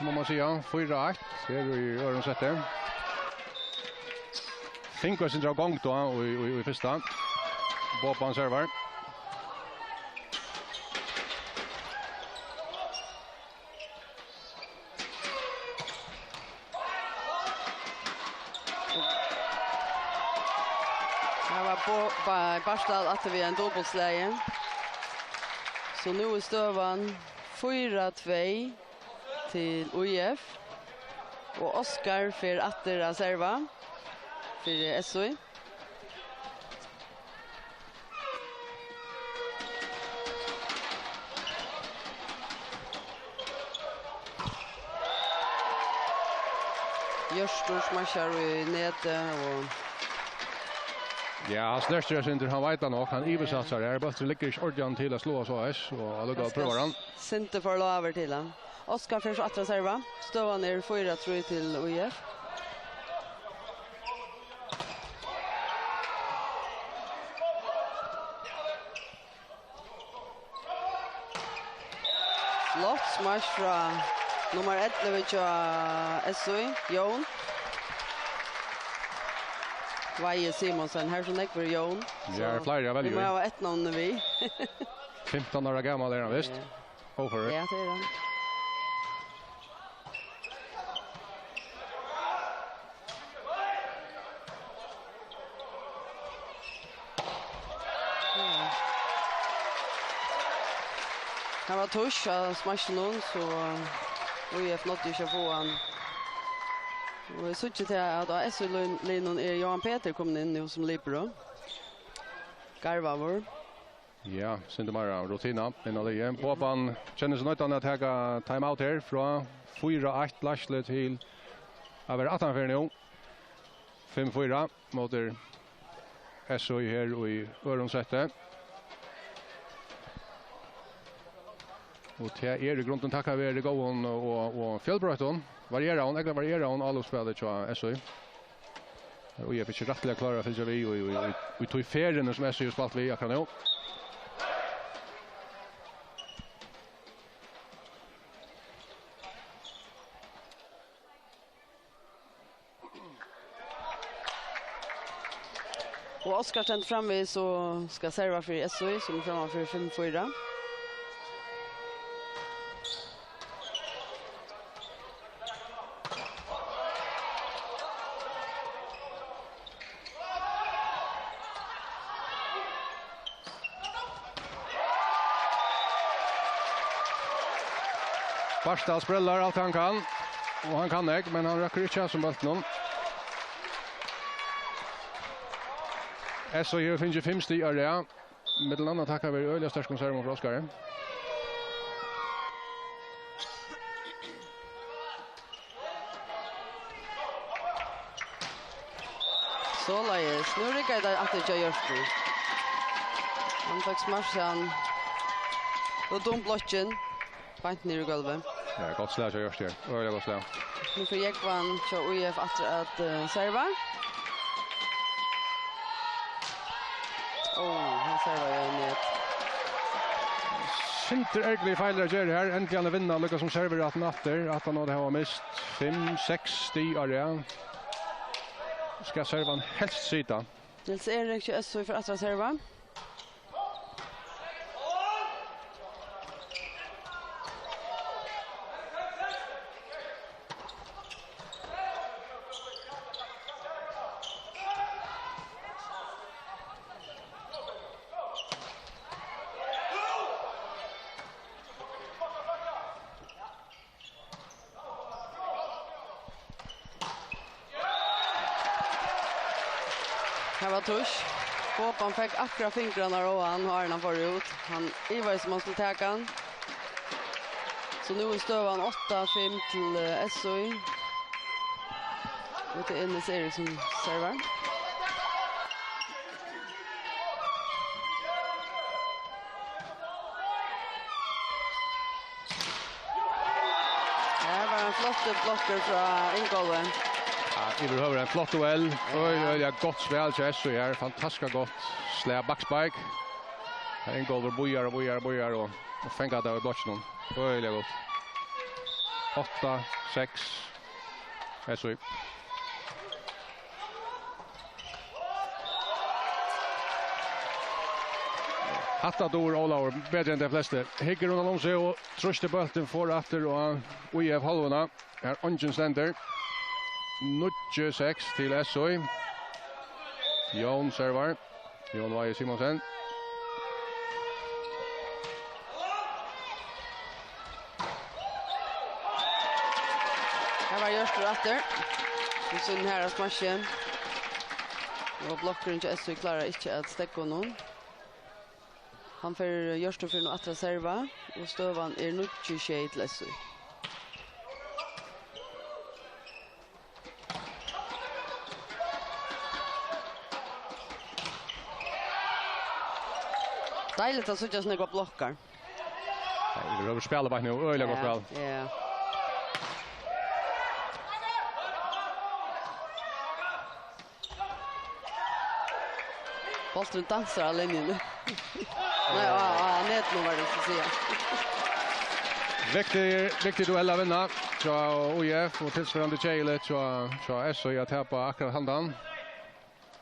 má man siga. Fýra eitt her í øðrum seti. Fingu eitt sindur av gongd tá í, í, í fyrsta. Boban servar. Her var Bo-, Ba-, Bartal aftur við ein dupultslagi. So nú er støðan fýra tvey til Í F. Og Oskar fer aftur at serva fyri S Í. Hjørtur smashar í netið og... Ja, hann snertir eitt sindur, hann veit hann nokk, hann yvirsatsar her. Bólturin liggur ikki ordiliga til at sláa so eis, og allíkavæl prøvar hann. Sindur for lágur til hann. Oskar fer so aftur at serva. Støðan er fýra trý til Í F. Flott smash frá nummar ellivu hjá S Í, Jón. Vági Simonsen, her eru so nógvir Jón. Ja, her eru fleiri at velja í. Vit mugu hava eftirnøvnini við. Fimtan ára gamal er hann vist. Ja. Óførur. Ja, tað er hann. Her var tuss á smashinum, so Í F náddi ikki at fáa hann. Og eg síggi til at á S Í-lin-, linum er Jóhan Petur komin inn nú sum libero. Garvaður. Ja, sindur meira rutina inn á liðið. Boban kennir seg noyddan at taka time out her, frá fýra eitt leiðslu til at vera aftanfyri nú. Fimm fýra móti S Í her í øðrum seti. Og tað er í grundini takk veri góðum og, og fjølbroyttum, varieraðum, ógvuliga varieraðum álopsspæli hjá S Í. Og Í F ikki rættiliga klárur at fylgja við í, í, í, í tí ferðini sum S Í hevur spælt við akkurát nú. Og Oskar stendur framvegis og skal serva fyri S Í, sum er framman fyri fimm fýra. Bartal spælir alt hann kann, og hann kann nógv, men hann røkkur ikki av sum bóltinum. S Í hevur fingið fimm stig á rað, millum annað takk veri øgiliga sterkum servum frá Oskari. Soleiðis. Nú riggar tað aftur hjá Hjørtur. Hann fekk smarsað hann út um blokkin. Beint niður í gólvið. Ja, gott slag hjá Hjørtur. Øgiliga gott slag. Nú fer Jógvan hjá U F aftur at, eh, serva. Ó, hann servar í net. Sindur ergilig feilur at gera her. Endiliga hann at vinna, líka sum servir aftan aftur. Aftan á at hava mist fimm, seks stig á rað. Skal servan helst sita. Nils Erik hjá S O í fer aftur at serva. Her var Tush. Boban fekk akkurát fingrarnar á hann, áðrenn hann fór út. Hann ivaðist um hann skuldi taka hann. So nú er støðan átta fimm til, eh, S O í. Og tað er Nils Erik sum servar. Her var ein flottur blokkur frá Ingólfi. Ja, yvirhøvur ein flott duell. Ja. Øgiliga, øgiliga gott spæl hjá S O í her. Fantastiskt gott slag, backspark. Her Ingólfur bíðar og bíðar og bíðar og, og fangar tað í blokkinum. Øgiliga gott. Átta seks. S O í. Hatta dugir Ólavur betri enn tey flestu. Hyggur undan um seg og trýstir bóltin fór aftur á U F hálvuna. Har eingin stendur. Níggju seks til S O í. Jón servar. Jón Vági Simonsen. Her var Hjørtur aftur. Við sínum harða smashi. Og blokkurin hjá S O í klárar ikki at steðga honum. Hann fer, Hjørtur fer nú aftur at serva, og støðan er níggju sjey til S O í. Deiligt at síggja so nógvar blokkar. Ja, yvirhøvur spæla beint nú, øgiliga gott spæl. Ja. Bólturin dansar á linjuni. Nei, á, á netinum var tað, skal eg siga. Viktig, viktig duell at vinna hjá U F og tilsvarandi keðiligt hjá, hjá S O í at tapa akkurát handan.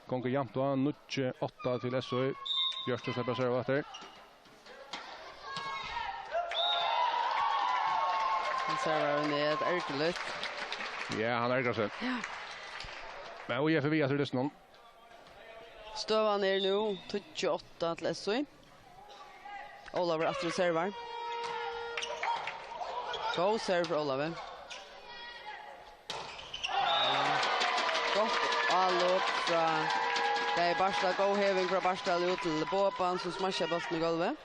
Gongur javnt á, níggju átta til S O í. Hjørtur sleppur at serva aftur. Hann servar í net, ergiligt. Ja, hann ergrar seg. Ja. Men U F er við aftur í dystinum. Støðan er nú tíggju átta til S O í. Ólavur aftur og servar. Góð serve frá Ólavi. Gott álop frá bæði Bartal, góð heving frá Bartal út til Boban, sum smashar bóltin í gólvið.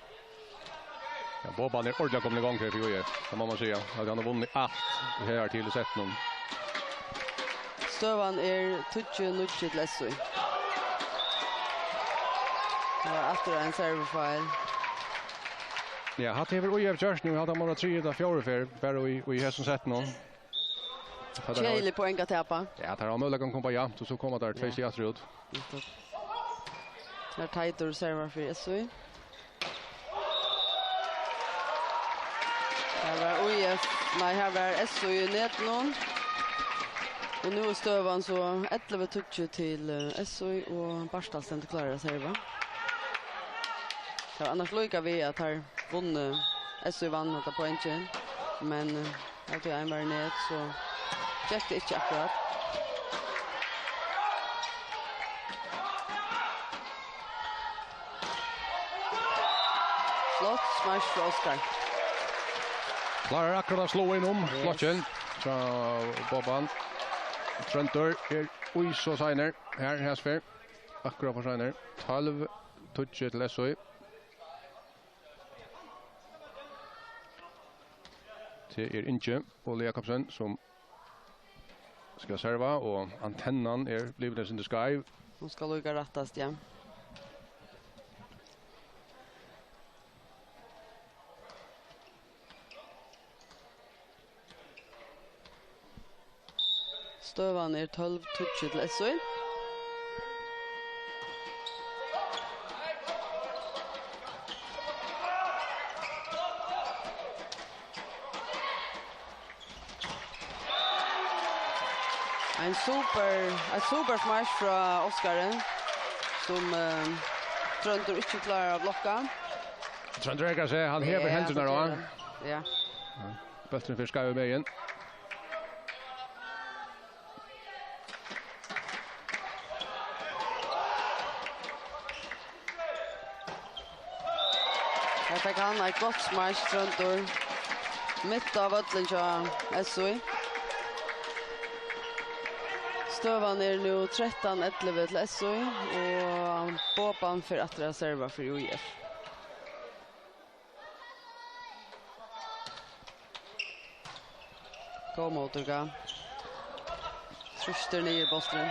Ja, Boban er ordiliga komin í gongd her fyri U F, tað má man siga. At hann hevur vunnið alt her til í settinum. Støðan er tíggju níggju til S O í. Tað var aftur ein servufeil. Ja, hatta hevur U F gjørt nú, hatta má vera triðju ella fjórðu ferð, bara í, í hesum settinum. Keðilig poeng at tapa. Ja, teir hava møguleikan at koma javnt, og so koma teir tvey stig aftur út. Nettupp. Her Teitur servar fyri S O í. Her var U F, nei, her var S O í í netinum. Og nú er støðan so ellivu tíggju til, eh, S O í, og Bartal stendur klárur at serva. Tað var annars líka við, at teir vunnu, S O í vann hetta poengið, men, eh, av tí ein var í net, so gekk tað ikki akkurát. Flott smash frá Oskar. Klárar akkurát at sláa inn um flokkin. Hjá Boban. Tróndur er í so seinur. Her, her spyr. Akkurát for seinur. Tólv tíggju til S O í. Tað er Ingi Óli Jakobsen, sum skal serva, og antennan er blivin eitt sindur skeiv. Hon skal líka rættast, ja. Støðan er tólv tíggju til S Í. Ein super, eitt super smash frá Oskari, sum, eh, Tróndur ikki klárar at blokka. Tróndur Eggers, hann hevur hendurnar á. Ja. Bólturin fer skeivan veg. Her fekk hann eitt gott smash, Tróndur. Mitt á vøllin hjá S Í. Støðan er nú trettan ellivu til S Í, og Boban fer aftur at serva fyri Í F. Góð móttøka. Trýstir niður bóltin.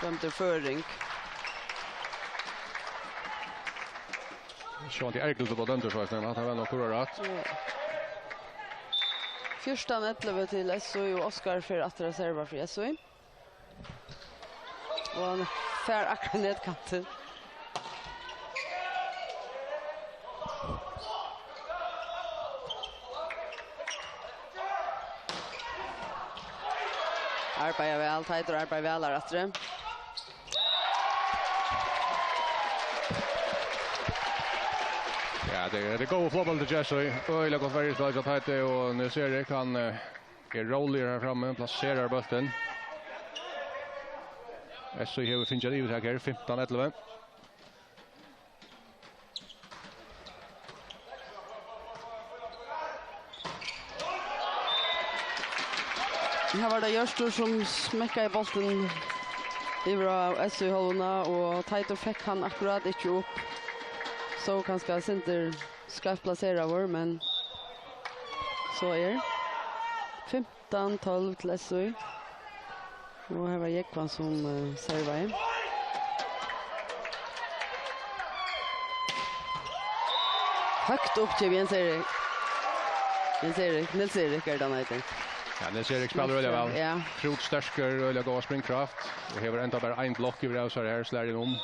Dømdur føring. Sjálvandi ergiligt at dømdur, so at hann hevur nokk rætt. Ja. Fjúrtan ellivu til S Í, og Oskar fer aftur at serva fyri S Í. Og hann fær akkurát netkantin. Arbeiðir væl, Teitur arbeiðir væl har aftur. Ja, tað er, tað er góður flotbóltur hjá S Í. Øgiliga gott verjuspæl hjá Teiti, og Niels Erik, hann, eh, er róligur her frammi, plaserar bóltin. S Í hevur fingið eitt yvirtak her, fimtan ellivu. Her var tað Hjørtur, sum smekkaði bóltin yvir á S Í-hálvuna, og Teitur fekk hann akkurát ikki upp. So kanska eitt sindur skeivt plaseraður, men so er. Fimtan tólv til S Í. Og her var Jógvan, sum, eh, servaði. Høgt upp til Jens Erik. Jens Erik, Niels Erik er tað, hann eitur. Ja, Niels Erik spælir øgiliga væl. Ja. Krútsterkur, øgiliga góða springkraft. Og hevur enntá bara ein blokk yvir av sær her, slær inn um.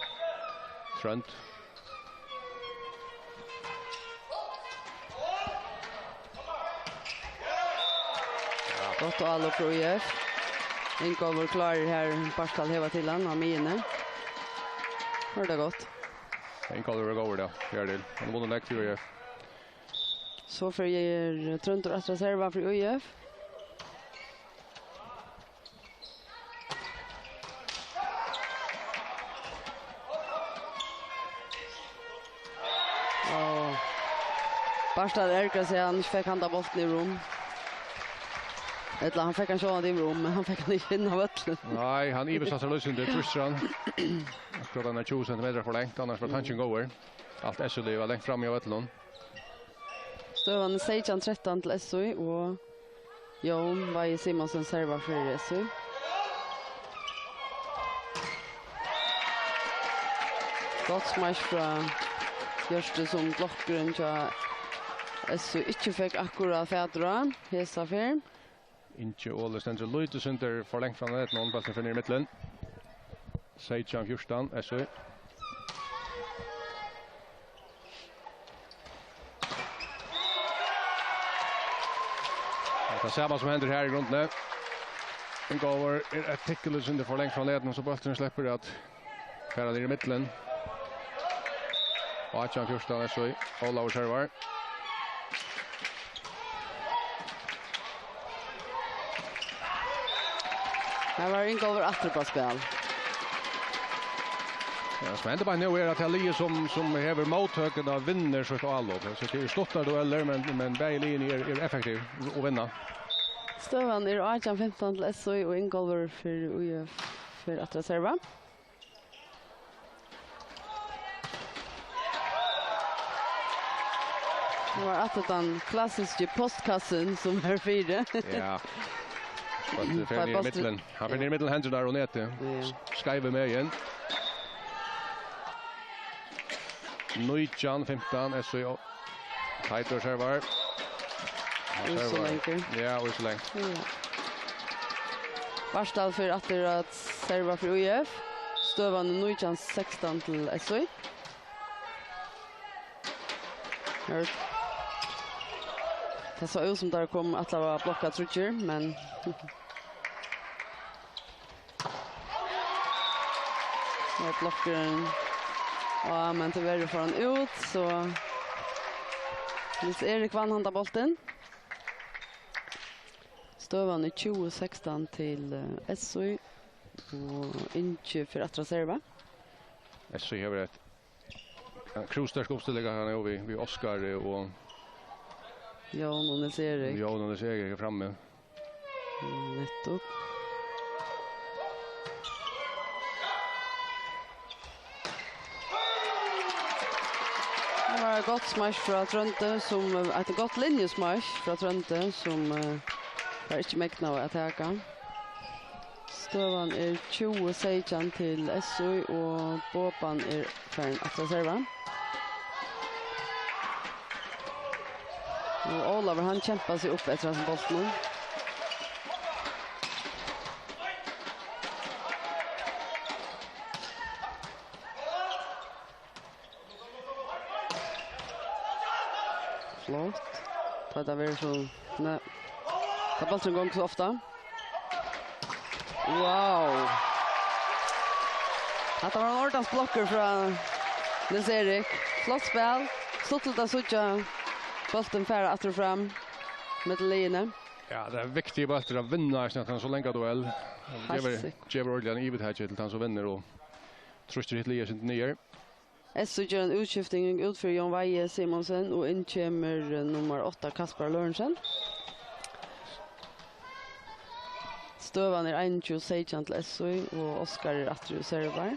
Tróndur. Gott álop frá Í F. Ingólfur klárar her, Bartal hevur til hann á miðjuni. Var tað gott? Ingólfur er góður, ja. Ger til. Hann vunnu nógv fyri Í F. So fer Tróndur aftur at serva fyri Í F. Og Bartal ergrar seg, hann ikki fekk handa bóltin yvir um. Ella hann fekk hann sjálvandi yvir um, men hann fekk hann ikki inn á vøllin. Nei, hann ivist aftur lýsindi, trýstir hann. Akkurát hann er tjúgu sentimetrar for langt, annars var tankin góður. Alt S Í-liðið var langt frammi á vøllinum. Støðan er seytjan trettan til S Í, og Jón Vági Simonsen servar fyri S Í. Gott smash frá Hjørti, sum blokkurin hjá S Í ikki fekk akkurát fatur á hesa ferð. Ingi Óli stendur lítið sindur for langt fram við netinum, bólturin fer niður í millum. Seytjan fjúrtan, S Í. Tað er tað sama sum hendir her í grundini. Ingólfur er eitt tikk lítið sindur for langt fram við netinum, so bólturin sleppur at fara niður í millum. Átjan fjúrtan, S Í. Ólavur servar. Her var Ingólfur aftur upp á spæl. Ja, sum hendir bara nú er, at tað liðið, sum, sum hevur móttøkuna, vinnur sítt álop. So tað eru stuttar duellir, men, men bæði liðini eru, eru effektiv og vinna. Støðan er átjan fimtan til S Í, og Ingólfur fer í, fer aftur at serva. Tað var aftur tann klassiski postkassin, sum var fyri. Ja. Bólturin fer niður í miðjuna. Hann fer niður í miðjuna, hendur og netið. Ja. Skeivu megin. Nítjan fimtan, S V. Teitur servar. Hann servar. Út so langt. Ja, út so langt. Ja. Vartal fer aftur at serva fyri U F. Støðan er nítjan sekstan til S V. Hør. Tað sá út sum teir komu at blokka tríggjar, men her blokkurin. Ja, men tíverri fer hann út, so Niels Erik vann handa bóltin. Støðan er tjúgu sekstan til, eh, S V, og Ingi fer aftur at serva. S V hevur eitt, ja, krústerkt uppstilling her nú við, við Oskari og Jón og Niels Erik. Jón og Niels Erik eru frammi. Nettupp. Tað var eitt gott smash frá Tróndi, sum, eitt gott linjusmash frá Tróndi, sum, eh, var ikki megnaður at taka. Støðan er tjúgu seytjan til S V, og Boban er farin aftur at serva. Og Ólavur, hann kempar seg upp eftir hasum bóltinum. Flott. Tá tað verður so, nei. Tá bólturin gongur so ofta. Wow. Hatta var ein ordans blokkur frá Niels Erik. Flott spæl. Stuttligt at síggja bóltin fara aftur og fram millum liðini. Ja, tað er viktigt bóltur at vinna, eisini at hann so langa duell. Heilt sikkurt. Gevur, gevur ordiliga ein yvirtaki til tann sum vinnur og trýstir hitt liðið eitt sindur niður. S V ger ein útskifting út fyri Jón Weihe Simonsen, og inn kemur, eh, nummar átta, Kaspar Lorentzen. Støðan er einogtjúgu seytjan til S V, og Oskar er aftur og servar.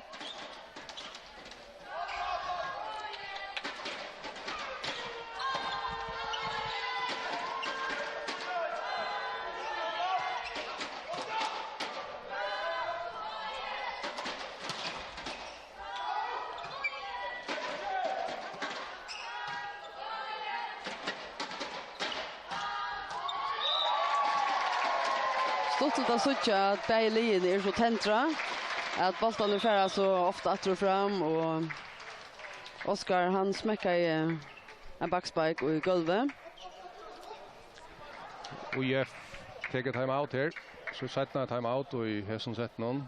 Stuttligt at síggja, at bæði liðini eru so tendrað, at bóltarnir fara so ofta aftur og fram, og Oskar, hann smekkaði ein backspeik í gólvið. U F tekur timeout her. So seinna timeout í hesum settinum.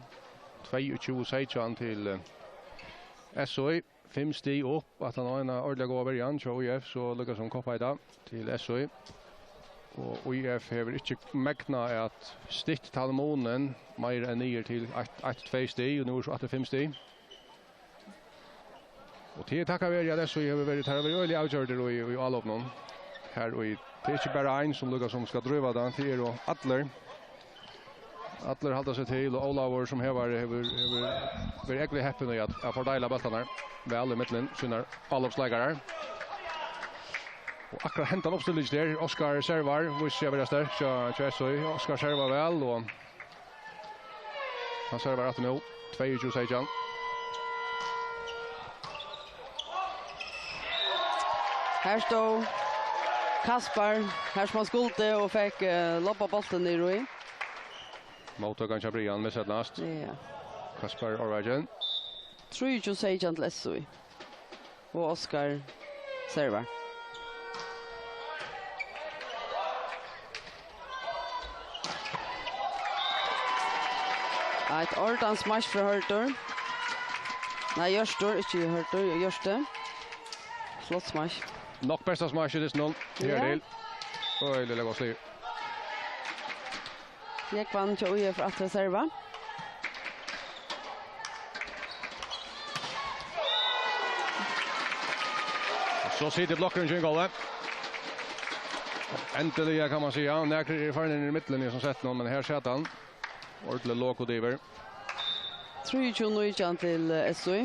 Tveyogtjúgu seytjan til, eh, S V. Fimm stig upp, aftan á eina ordiliga góða byrjan hjá U F, so líkasum koppa í dag til S V. Og U F hevur ikki megnað at stytta tann munin meira enn niður til eitt, eitt, tvey stig, og nú er so aftur fimm stig. Og tað er takk veri at S V hevur verið, teir hava verið øgiliga avgjørdir í, í álopinum. Her í, tað er ikki bara ein sum líkasum skal dríva tað, tað eru allir. Allir halda seg til, og Ólavur sum hevari hevur, hevur verið ógvuliga heppin í at, at fordeila bóltarnar væl ímillum sínar álopsleikarar. Og akkurát hendan uppstillingin her, Oskar servar, vísir seg at vera sterk hjá, hjá S V. Oskar servar væl, og hann servar aftur nú, tveyogtjúgu seytjan. Her stóð Kaspar, her sum hann skuldi og fekk, eh, lobbað bóltin niður í. Móttøkan hjá Brian miseydnaðist. Ja. Kaspar Orvagen. Trýogtjúgu seytjan til S V. Og Oskar servar. Eitt ordans smash frá Hørður. Nei, Hjørtur, ikki Hørður, Hjørtur. Flott smash. Nokk besta smash í dystinum. Ja. Her til. Øgiliga gott slig. Jógvan hjá U F aftur at serva. So situr blokkurin hjá Ingolfi. Endiliga, kann man siga. Nakrir eru farnir í millum í hesum settinum, men her sat hann. Ordiliga lokut yvir. Trýogtjúgu nítjan til, eh, S V.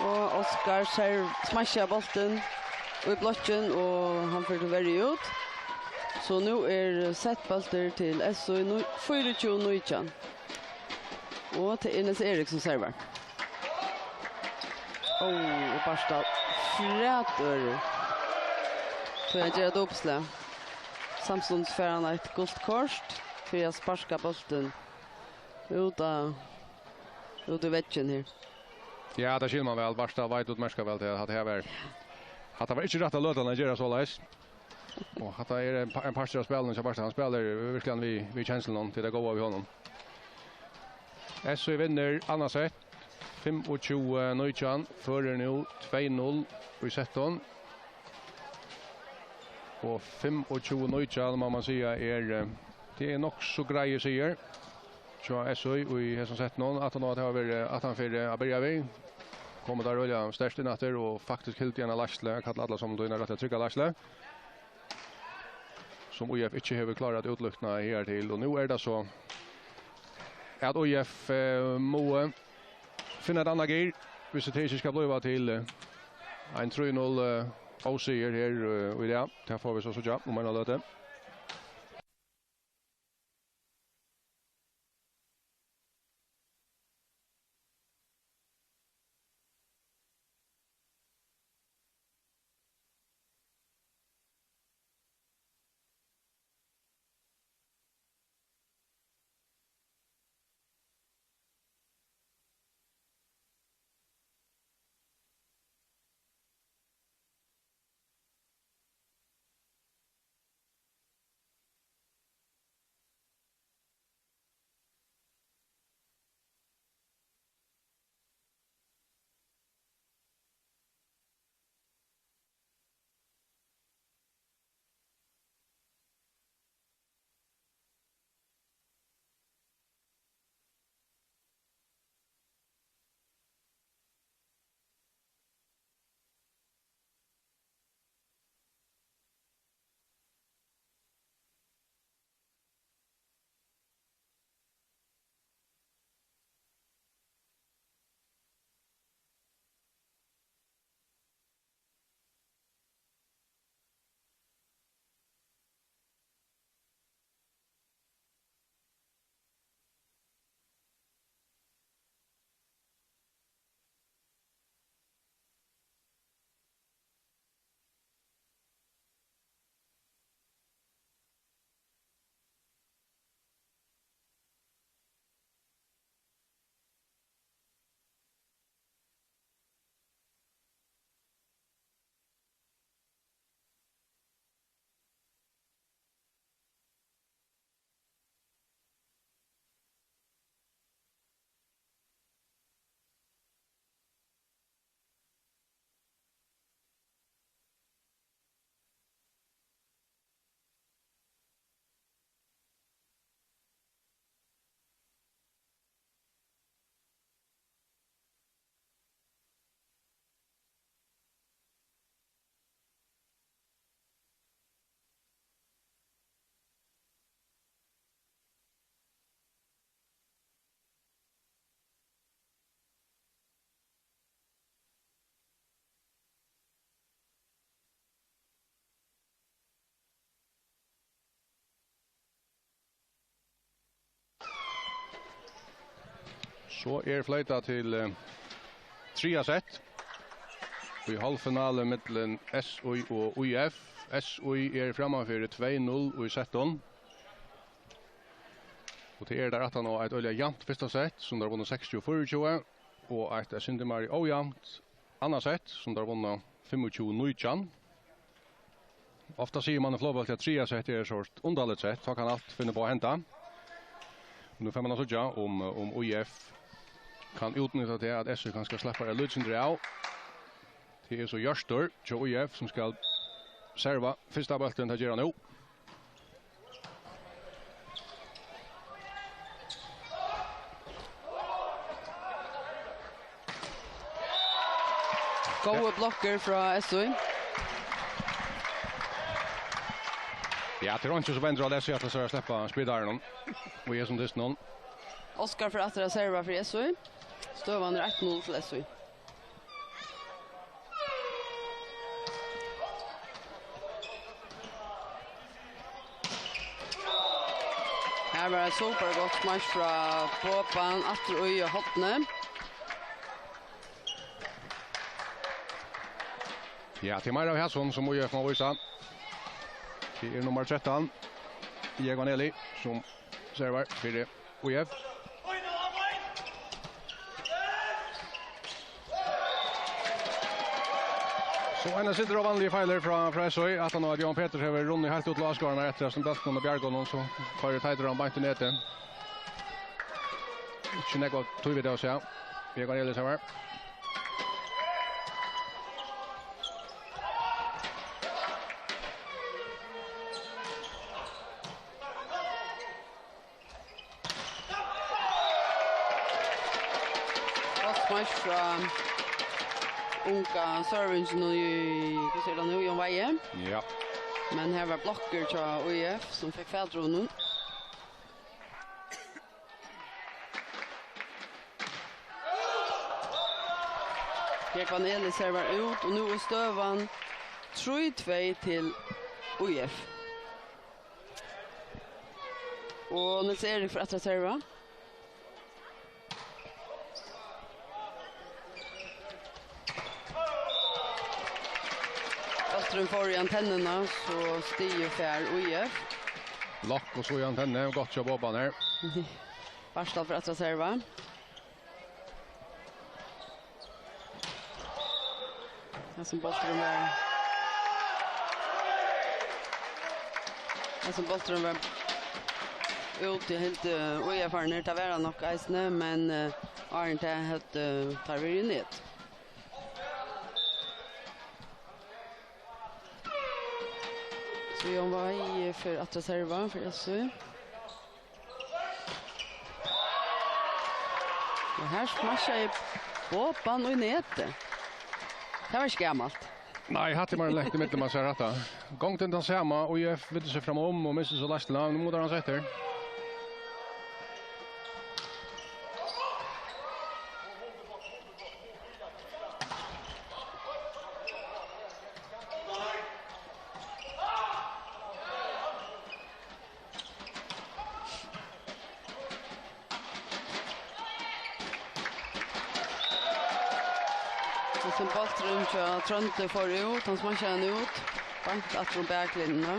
Og Oskar serv-, smashar bóltin. í blokkin, og hann fer tíverri út. So nú er sett bóltur til S O í nú-, fýraogtjúgu nítjan. Og tað er Niels Erik sum servar. Ó, og Bartal frætørur. So hann ger eitt uppslag. Samstundis fær hann eitt gult kort fyri at sparka bóltin út av, út í veggin her. Ja, tað skilur man væl. Bartal veit útmerkað væl til at hatta her var, hatta var ikki rætta løtan at gera soleiðis. Og hatta er ein pa-, ein partur av spælinum hjá Bartal. Hann spælir virkiliga við, við kenslunum, til tað góða við honum. S O vinnur annað sett, fimmogtjúgu nítjan, førir nú tvey null í settum. Og fimmogtjúgu nítjan, má man siga, er, eh, tað er nokk so greiður sigur hjá S O í hesum settinum. Aftan á at hava verið aftanfyri at byrja við, komu teir øgiliga sterkt inn aftur og faktiskt hildu eina leiðslu, at kalla alla saman til eina rættiliga trygga leiðslu, sum ÍF ikki hevur klárað at útlíkna higartil. Og nú er tað so, at ÍF, eh, mugu finna eitt annað gir, hvis tað ikki skal blíva til, eh, ein trý null, eh, ósigur her, eh, í dag. Tað fáa vit so síggja um eina løtu. So er floytað til, eh, triðja sett í hálvfinalu millum S O og ÍF. S O er frammanfyri tvey null í settum. Og tað er teir aftan á eitt øgiliga javnt fyrsta sett, sum teir vunnu seksogtjúgu fýraogtjúgu, og eitt, eitt sindur meir ójavnt annað sett, sum teir vunnu fimmogtjúgu nítjan. Ofta sigur man í flogbólti, at triðja sett er eitt sort undarligt sett, tá kann alt finna upp á at henda. Nú fær man at síggja, um, um ÍF kann útnytta tað, at S O kanska sleppur eitt lítið sindur av. Tað er so Hjørtur hjá ÍF, sum skal serva fyrsta bóltin, tað ger hann nú. Góðar blokkur frá S O. Ja, tað er einki sum bendir á, at S O ætlar sær at sleppa spælaranum í hesum dystinum. Oskar fer aftur at serva fyri S O. Støðan er eitt null til S O. Her var eitt super gott smash frá Boban, aftur í hornið. Ja, tað er meira av hasum, sum U F má vísa. Tað er nummar trettan, Jógvan Eli, sum servar fyri U F. So ein sindur óvanligur feilur frá, frá S Í. Aftan á at Jóhan Petur hevur runnið heilt út til áskoðararnar eftir at sum bóltin og bjarga honum, so koyrir Teitur hann beint í netið. Ikki nógv av tí vit hava sæð. Jógvan Eli servar. Gott smash frá unga servinginum í, hvussu er tað nú, Jón Weihe? Ja. Men her var blokkur hjá U F, sum fekk fatur á honum. Jógvan Eli servar út, og nú er støðan trý tvey til U F. Og Niels Erik fer aftur at serva. Bólturin fór í antennuna, so stigið fær U F. Blokk og so í antennu, gott hjá Boban her. Bartal fer aftur at serva. Hesin bólturin var, hesin bólturin var úti, hildu U F-arnir, tað var hann nokk eisini, men, eh, áðrenn tað høvdu teir verið í net. So Jón Weihe fer aftur at serva fyri S Í. Og her smashaði Boban í netið. Tað var ikki gamalt. Nei, hatta er meira enn langt ímillum, man sær hatta. Gongdin tann sama, U F vinnur seg fram um og missir so leiðsluna. Nú mutar hann seg eftir. Hesin bólturin hjá Tróndi fór út, hann smashaði hann út, beint aftur um baklinjuna.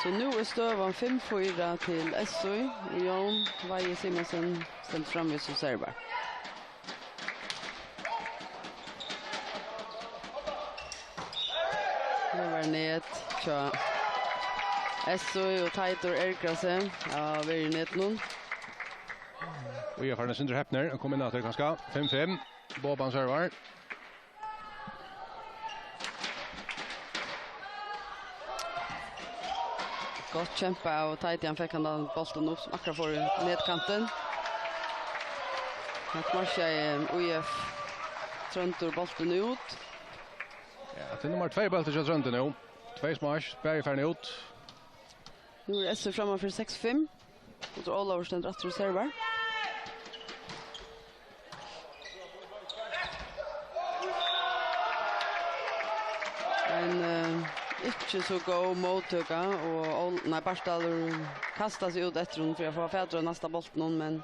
So nú er støðan fimm fýra til S Í, og Jón Weihe Simonsen stendur framvegis og servar. Nú var net hjá S Í og Teitur ergrar seg av at vera í netinum. Og eg er farin at sindur hepnir, kom inn aftur kanska. Fimm fimm, Boban servar. Gott kempa av Teiti, hann fekk hann bóltin upp sum akkurát fór í netkantin. Hann smashaði U F Tróndur bóltin út. Ja, tað er nummar tvey bóltur hjá Tróndi nú. Tvey smash, bæði farin út. Nú er S Í framman fyri seks fimm. Guðrun Ólavur stendur aftur og servar. Ein, eh, ikki so góð móttøka, og Ól-, nei, Bartalur kastar seg út eftir honum fyri at fáa fatur á næsta bóltinum, men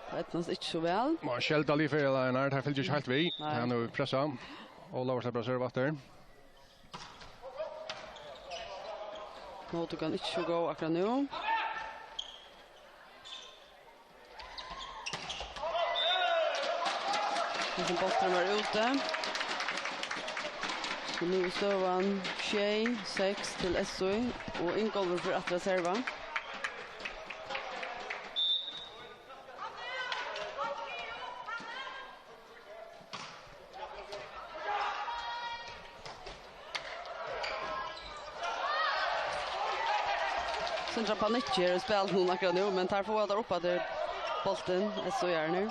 tað eydnast ikki so væl. Má skelda liðfelagarnar, teir fylgja ikki heilt við. Nei. Hann er pressað. Ólavur sleppur at serva aftur. Móttøkan ikki so góð akkurát nú. Hesin bólturin var úti. So nú er støðan sjey seks til S Í, og Ingólfur fer aftur at serva. Sindur av panikki her í spælinum akkurát nú, men teir fáa teir upp eftir bóltin, S Í-arnir.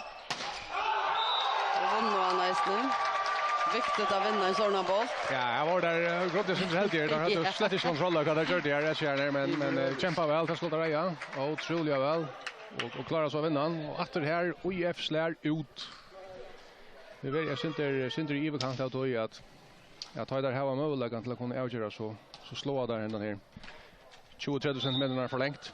Og vunnu hann eisini. Viktigt at vinna ein sånn bólt. Ja, her var tað, eh, gott, eg syntes helt her. Teir høvdu slett ikki kontroll á hvat teir gjørdu her, S Í-arnir, men, men, eh, kjempa væl, tað skulu teir eiga. Ótrúliga væl. Og, og klára so at vinna hann. Og aftur her, U F slær út. Nú verði eg sindur, sindur í yvirkant av tí at, at tá teir hava møguleikan til at kunna avgera, so, so sláa teir hendan her tjúgu, trettan sentimetrar for langt.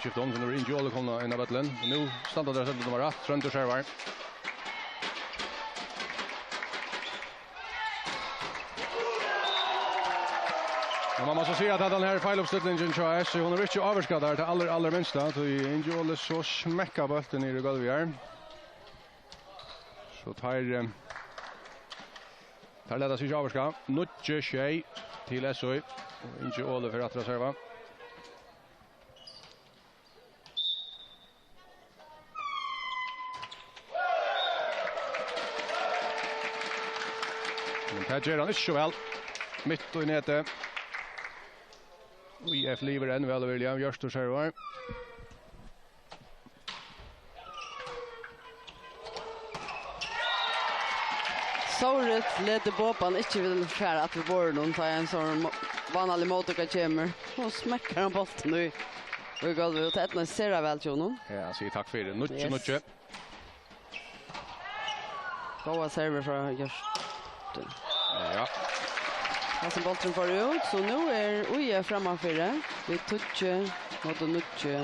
skift um, so nú er Ingi Óli komin inn á vøllin. Og nú standa teir støddar rætt, Tróndur servar. Men man má so siga at henda her feiluppstillingin hjá S C, hon er ikki ávirkað har til aller, aller minsta, tí Ingi Óli so smekkar bóltin niður í gólvið her. So teir, eh, teir lata seg ikki ávirka. Níggju sjey til S C, og Ingi Óli fer aftur at serva. Men tað ger hann ikki so væl. Mitt í netið. I F livir enn væl og virðiliga. Hjørtur servar. Sórligt letur Boban ikki vil fara at við borðinum, tá ein sånn mo-, vánalig móttøka kemur. Og smekkar hann bóltin í, í gólvið, og tað eydnaðist sera væl hjá honum. Ja, sigi takk fyri. Níggju, yes. Níggju. Góða servur frá Hjørtur. Ja. Hasin bólturin fór út, so nú er I F frammanfyri við tíggju móti níggju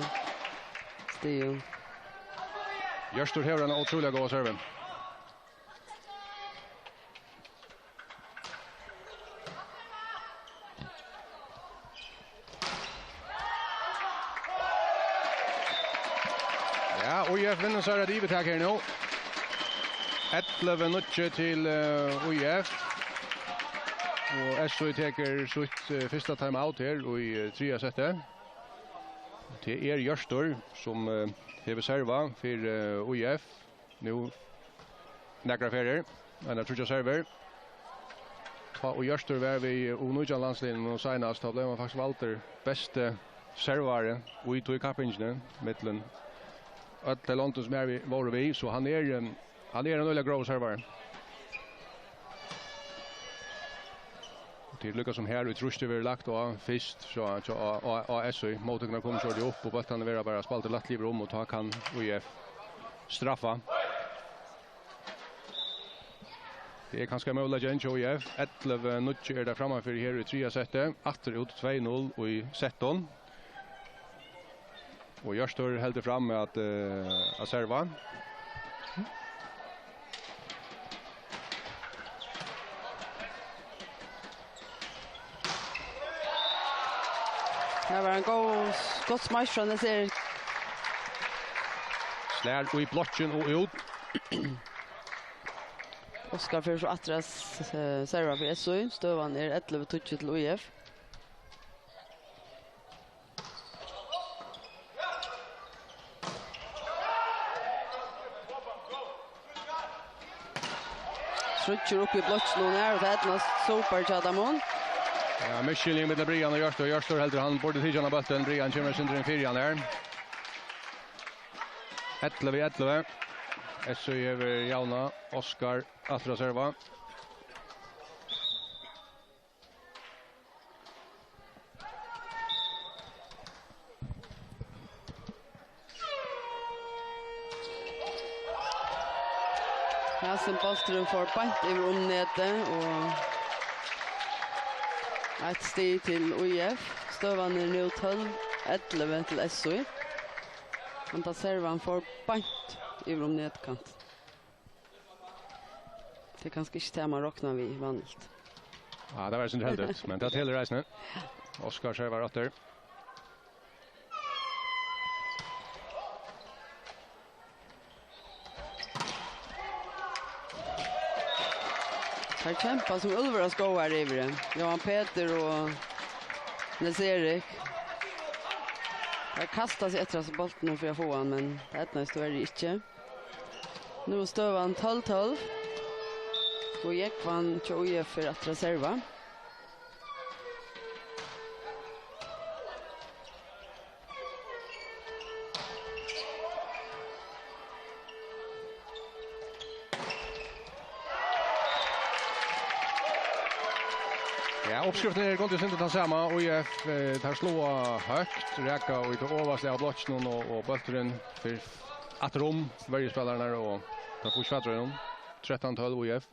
stigum. Hjørtur hevur eina ótrúliga góða servu. F vinnur, so er tað yvirtak her nú. Ellivu níggju til, eh, U F. Og S O tekur sítt, eh, fyrsta timeout her í, eh, triðja setti. Tað er Hjørtur, sum, eh, hevur servað fyri, eh, U F. Nú nakrar ferðir. Hann hevur tríggjar servar. Tá og Hjørtur var við U nítjan landsliðnum og seinast, tá bleiv hann faktiskt valdur besti servari í tí kappingini millum øll tey londini, sum er við, vóru við, so hann er, um, hann er ein øgiliga gróvur servari. Og tað er líka sum her, og trýstið verður lagt á fyrst, so, so á, á, á S O. Móttøkurnar koma so upp, og bóltarnir verða bara spældir lætt yvir um, og tá kann U F straffa. Tað er kanska ein møguleiki hjá U F. Ellivu níggju er tað frammanfyri her í triðja setti. Aftur út tvey null í settum. Og Hjørtur heldur fram at, eh, at serva. Her var ein góð, gott smash frá Naserik. Slær í blokkin og út. Oskar fer so aftur at s-, s-, serva fyri S O. Støðan er ellivu tíggju til U F. Tríggir uppi í blokkinum her, og tað eydnast super hjá teimum. Ja, misskiljing millum Brian og Hjørtur. Hjørtur heldur hann burdi tikið hana bóltin. Brian kemur eitt sindur inn fyri hann her. Ellivu ellivu. S O hevur javnað. Oskar aftur at serva. Hasin bólturin fór beint yvir um netið og eitt stig til U F. Støðan er nú tólv ellivu til S O. Henda servan fór beint yvir um netkantin. Tað er kanska ikki tað, man roknar við vanligt. Ja, tað var eitt sindur heldigt, men tað telur eisini. Oskar servar aftur. Teir kempa sum úlvar á skógar yvir. Jóhan Petur og Nils Erik. Teir kasta seg eftir hasa bóltinum fyri at fáa hann, men tað eydnaðist tíverri ikki. Nú er støðan tólv tólv. Og Jógvan hjá U F fer aftur at serva. Ja, uppskriftin er í grunden sindur tann sama. U F, eh, teir sláa høgt, raka í tað ovastu av blokkinum og, og bólturin fer aftur um verjuspælararnar og teir fáa ikki fatur í honum. Trettan tólv U F.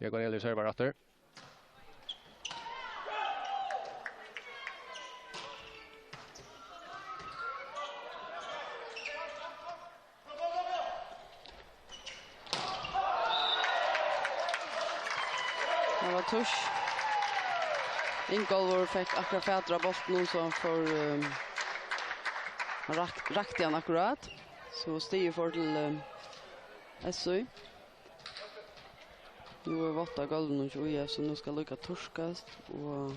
Jógvan Eli servar aftur. Tað var tusk. Ingólfur fekk akkurát fatur á bóltinum, so hann fór, ehm, hann rakt-, rakti hann akkurát. So stigið fór til, ehm, S O. Nú er vátt á gólvinum hjá U F, so nú skal líka turkast, og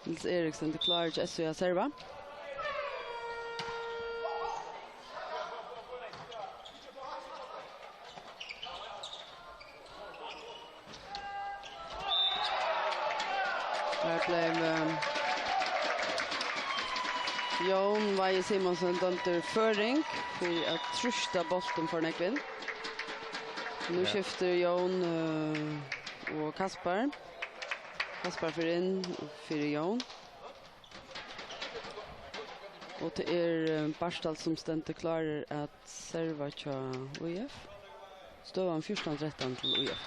Nils Erik stendur klárur hjá S O at serva. Her bleiv, eh, Jón Vági Simonsen dømdur føring fyri at trýsta bóltin for nógv inn. Nú Ja. skiftir Jón, eh, og Kaspar. Kaspar fer inn fyri Jón. Og tað er, eh, Bartal sum stendur klárur at serva hjá U F. Støðan fjúrtan trettan til U F.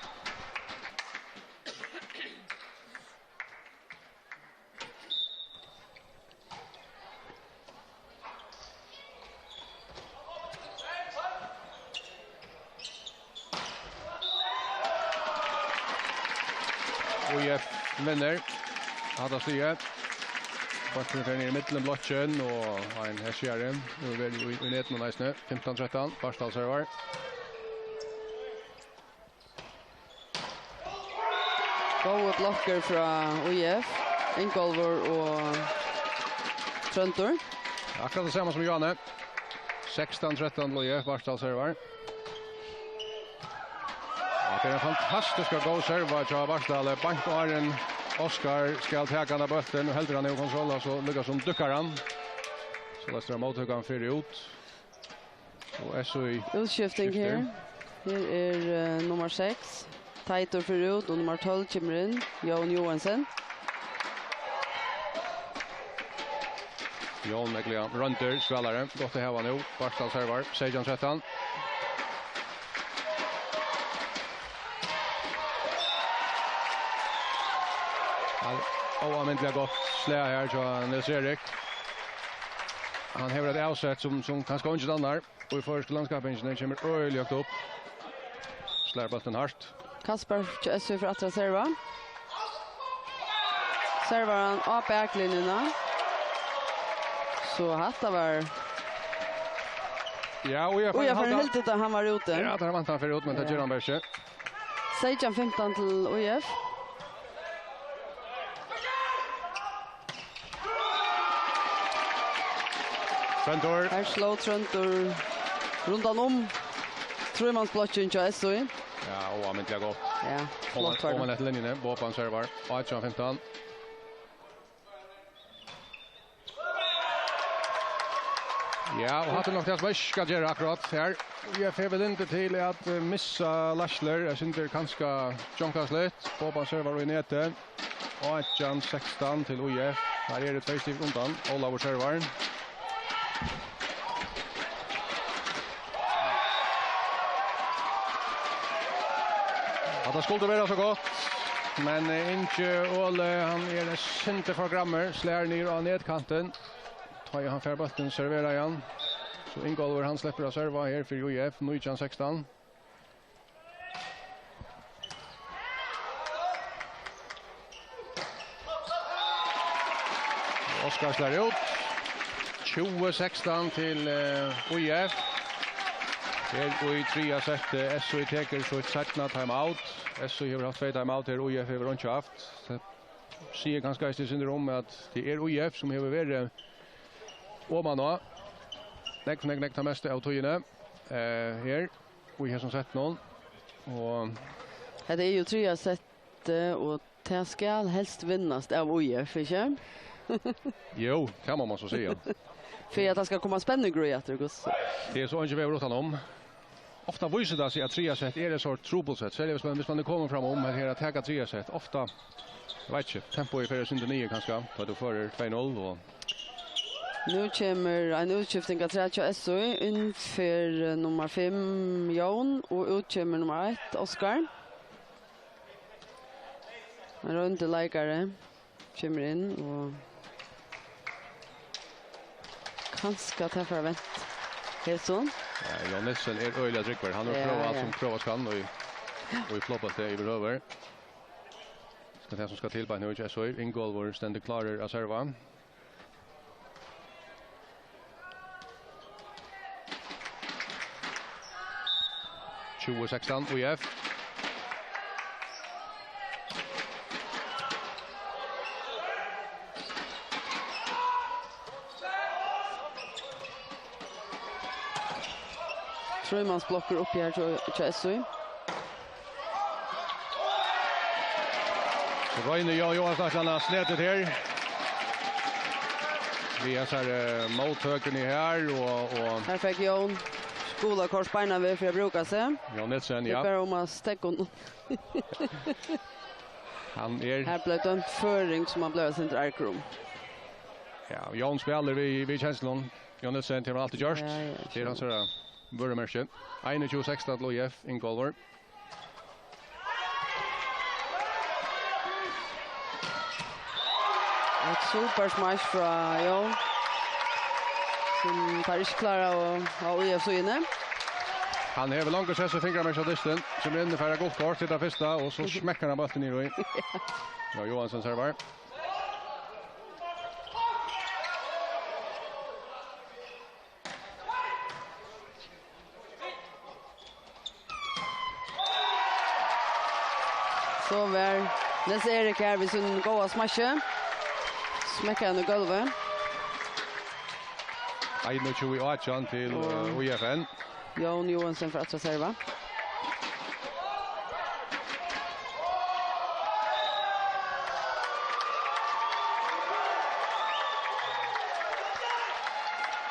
U F vinnur hatta stigið. Bólturin fer niður í millum blokkin og ein hesjari. Nú er vel í, í netinum eisini. Fimtan trettan, Bartal servar. Góðar blokkur frá U F, Ingólfur og Tróndur. Akkurát tað sama sum Johanne. Sekstan trettan til U F, Bartal servar. Ja, tað er ein fantastisk og góð serva hjá Bartali. Beint áðrenn Oskar skal taka handa bóltin, og heldur hann hevur kontroll, so líka sum dukkar hann. So lestur hann móttøkan fer út. Og S O í Útskifting skiftir. Her. Her er, eh, nummar seks. Teitur fer út, og nummar tólv kemur inn. Jón Johansen. Jón Eglian, royndur spælari. Gott at hava nú. Bartal servar. Seytjan trettan. Ja, óalmindiliga gott slag her hjá Nils Erik. Hann hevur eitt avsett sum, sum kanska eingin annar. Og í føroysku landskappingini kemur øgiliga høgt upp. Slær bóltin hart. Kaspar hjá S U fer aftur at serva. Servar hann á baklinjuna. So hatta var Ja, og eg Oj, jeg får helt at han var ute. Ja, der vant han fer út, men tað Ja. ger hann bara ikki. Seytjan fimtan til U F. Tróndur. Her sló Tróndur rundan um trímannsblokkin hjá S U. Ja, og hann myndi ha gått. Ja, Og flott var hann det. eftir linjuni, Boban servar. Átjan fimtan. Ja, og hatta er nokk tað sum eg skal gera akkurát her. U F hevur lyndi til at, eh, missa leiðslur. Eg syndir kanska djonkasligt. Boban servar í netið. Átjan sekstan til U F. Her eru tvey stig undan. Ólavur servar. Hatta skuldi vera so gott, men, eh, Ingi Óli, hann er eitt sindur for grammur, slær niður á netkantin. Tá ið hann fær bóltin serveraðan, so Ingólfur, hann sleppur at serva her fyri U F, nítjan sekstan. Oskar slær út. Tjúgu sekstan til, eh, U F. Her í triðja setti, S U tekur sítt seinna timeout. S U hevur havt tvey timeout her, U F hevur einki havt. Tað sigur kanska eisini eitt sindur um, at tað er U F, sum hevur verið oman á. Nógv, nógv, nógv tað mesta av tíðini, eh, her í hesum settinum. Og Hetta er jú triðja settið, og tað skal helst vinnast av U F, ikki? Jú, tað má man so siga. Fyri at tað skal koma spenningur í aftur, hvussu? Tað er so eingin vegur uttan um. Ofta vísir tað seg, at triðja sett er eitt sort trupult sett, serliga hvis man, hvis man er komin fram um at her at taka triðja sett. Ofta, eg veit ikki, tempoið fer eitt sindur niður kanska, tá tú førir tvey null og Nú kemur ein útskifting afturat hjá S U. Inn fer, eh, nummar fimm, Jón, og út kemur nummar eitt, Oskar. Ein royndur leikari kemur inn og kanska tað fara at venta. Hesum. Ja, Jón Nielsen er øgiliga tryggur. Hann hevur Ja, prøvað alt ja. sum prøvast kann í, í floppbólti yvirhøvur. Skal tað sum skal til beint nú, ikki S U. Ingólfur stendur klárur at serva. Tjúgu sekstan, U F. Trímansblokkur uppi her hjá, hjá S U. Roynir Jón Jóhansen ætlar hann at sneta her. Við hesari, eh, móttøkuni her og, og Her fekk Jón gula kort beinan veg fyri at brúka seg. Jón Nielsen, Tað er ja. bara um at steðga honum. Hann er Her bleiv dømt føring, sum hann bleiv eitt sindur argur um. Ja, Jón spælir við, við kenslum. Jón Nielsen, tað hevur hann altíð gjørt. Ja, ja, Tað er hansara vørumerki. Einogtjúgu sekstan til U F, Ingólfur. Eitt super smash frá Jón, sum teir ikki klára á, á U F síðuni. Hann hevur longu sett seg fingrarnar á dystin, sum inn fær gult kort til tað fyrsta, og so smekkar hann bóltin niður í. Ja, Jóhansen servar. So var Niels Erik her við sínum góða smassi. Smekkar hann í gólvið. Einogtjúgu átjan til, Og eh, U F N. Jón Johansen fer aftur at serva.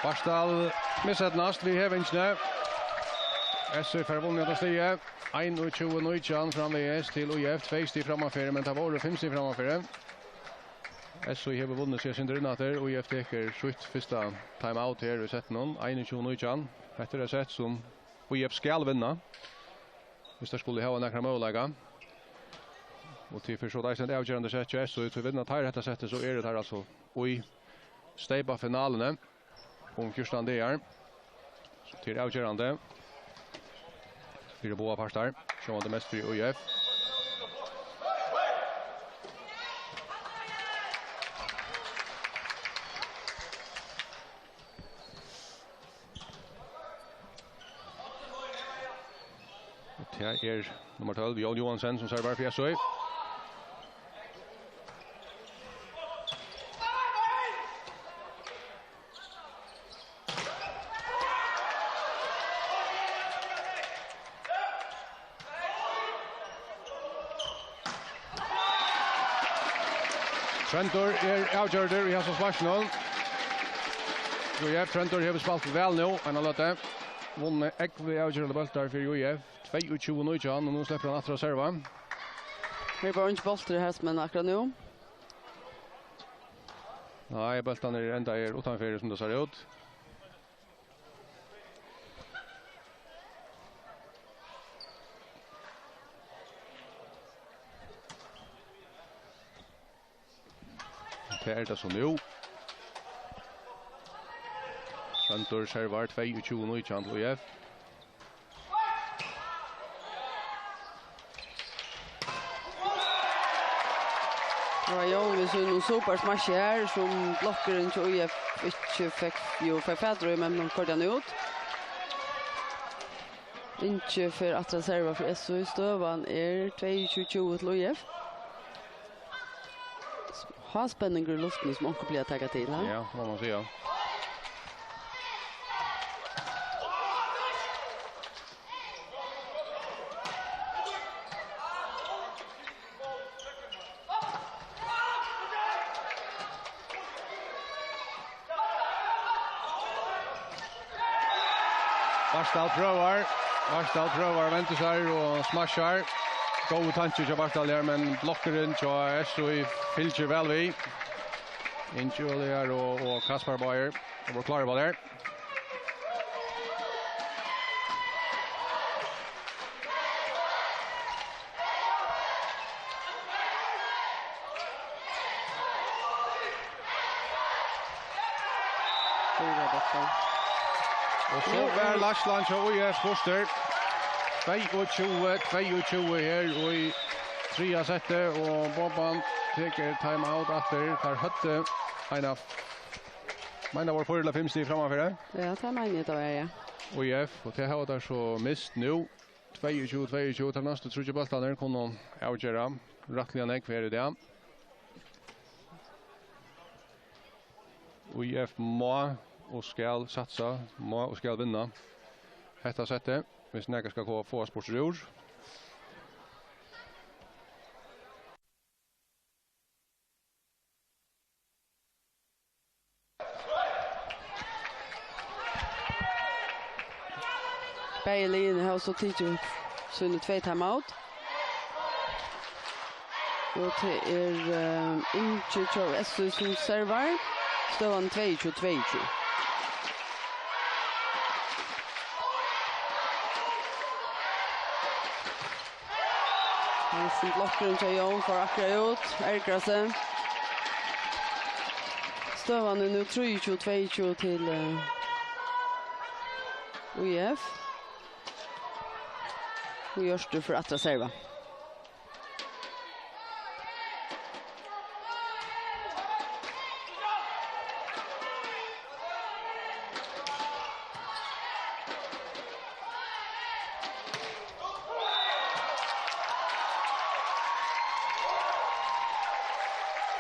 Bartal miseydnast við hevingini. S Í fær vunnið hetta stigið. Einogtjúgu nítjan framvegis til U F, tvey stig frammanfyri, men tað vóru fimm stig frammanfyri. S Í hevur vunnið seg eitt sindur inn aftur. U F tekur sítt fyrsta timeout her í settinum, einogtjúgu nítjan. Hetta er eitt sett sum U F skal vinna, viss teir skulu hava nakran møguleika. Og tí fer so eisini eitt avgerandi sett hjá S Í, tí vinna teir hetta settið, so eru teir altso í steypafinaluni um fjúrtan dagar. So tað er avgerandi fyri báðar partar. Sjálvandi mest fyri U F. Og tað er nummar tólv, Jón Johansen, sum servar fyri S Í. Tróndur er avgjørdur í hasum sparkinum. Jú, ja, Tróndur hevur spælt væl nú, eina løtu. Vunnið ógvuliga avgerandi bóltar fyri U F. Tveyogtjúgu nítjan, og nú sleppur hann aftur at serva. Her var ikki bóltur her, men akkurát nú. Nei, bóltarnir eru endaðir uttanfyri, sum tað sær út. Tað er tað so nú. Tróndur servar, tveyogtjúgu nítjan til U F. Tað var Jón við sínum supersmashi her, sum blokkurin hjá U F ikki fekk, jú, fekk fatur í, men hann koyrdi hann út. Ingi fer aftur at serva fyri S Í. Støðan er tveyogtjúgu tjúgu til U F. Háspenningur í luftini, sum onkur plagar at taka til, ha? Ja, má man siga. Bartal prøvar. Bartal prøvar, vendir sær og smashar. Góður tanki hjá Bartal her, men blokkurin hjá S Í fylgir væl við. Ingi Ólafur og, og Kaspar Bauer. Tey vóru klárir uppá tað. Fýra bóltar. Og so var Lars Lange og U F burtur. Tveyogtjúgu tveyogtjúgu her í triðja setti, og Boban tekur timeout aftur. Teir høvdu eina, meina, vóru fýra ella fimm stig frammanfyri. Ja, tað meini eg, tað var, ja. U F, og tað hava teir so mist nú. Tveyogtjúgu tveyogtjúgu, teir næstu tríggir bóltarnir kunnu avgera rættiliga nógv her í dag. U F má og skal satsa, má og skal vinna hetta settið, viss nakað skal ko-, fáast burtur úr. Bæði liðini hava so tikið síni tvey timeout. Og tað er, eh, Ingi hjá S Í sum servar. Støðan tveyogtjúgu tveyogtjúgu. Hesin blokkurin hjá Jón fór akkurát út, ergrar seg. Støðan er nú trýogtjúgu tveyogtjúgu til, eh, U F. Og Hjørtur fer aftur at serva.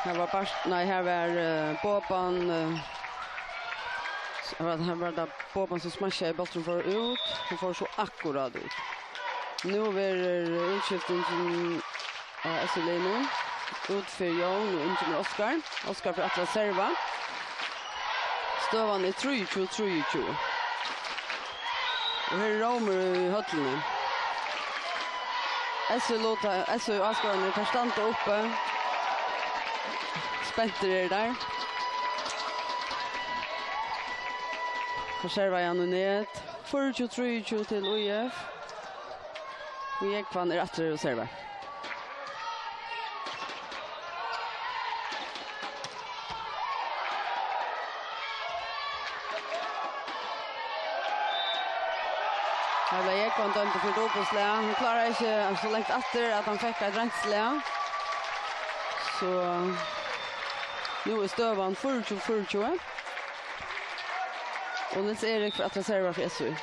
Her var Bart-, nei, her var, eh, Boban, eh, s-, her var, her var tað Boban sum smashaði, bólturin fór út, og fór so akkurát út. Nú verður útskiftingin á S-liðnum. Út fer Jón og inn kemur Oskar. Oskar fer aftur at serva. Støðan er trýogtjúgu trýogtjúgu. Og her er rómur í høllini. S-luta, S-áskoðararnir, teir standa uppi. Spentir eru teir. Teir serva Jan í net. Fýraogtjúgu trýogtjúgu til ÍF. Og Jógvan er aftur og servar. Her bleiv Jógvan dømdur fyri dupultslag. Hann kláraði ikki so langt aftur, at hann fekk eitt reint slag. So nú er støðan fýraogtjúgu fýraogtjúgu. Og Niels Erik fer aftur at serva fyri S Í.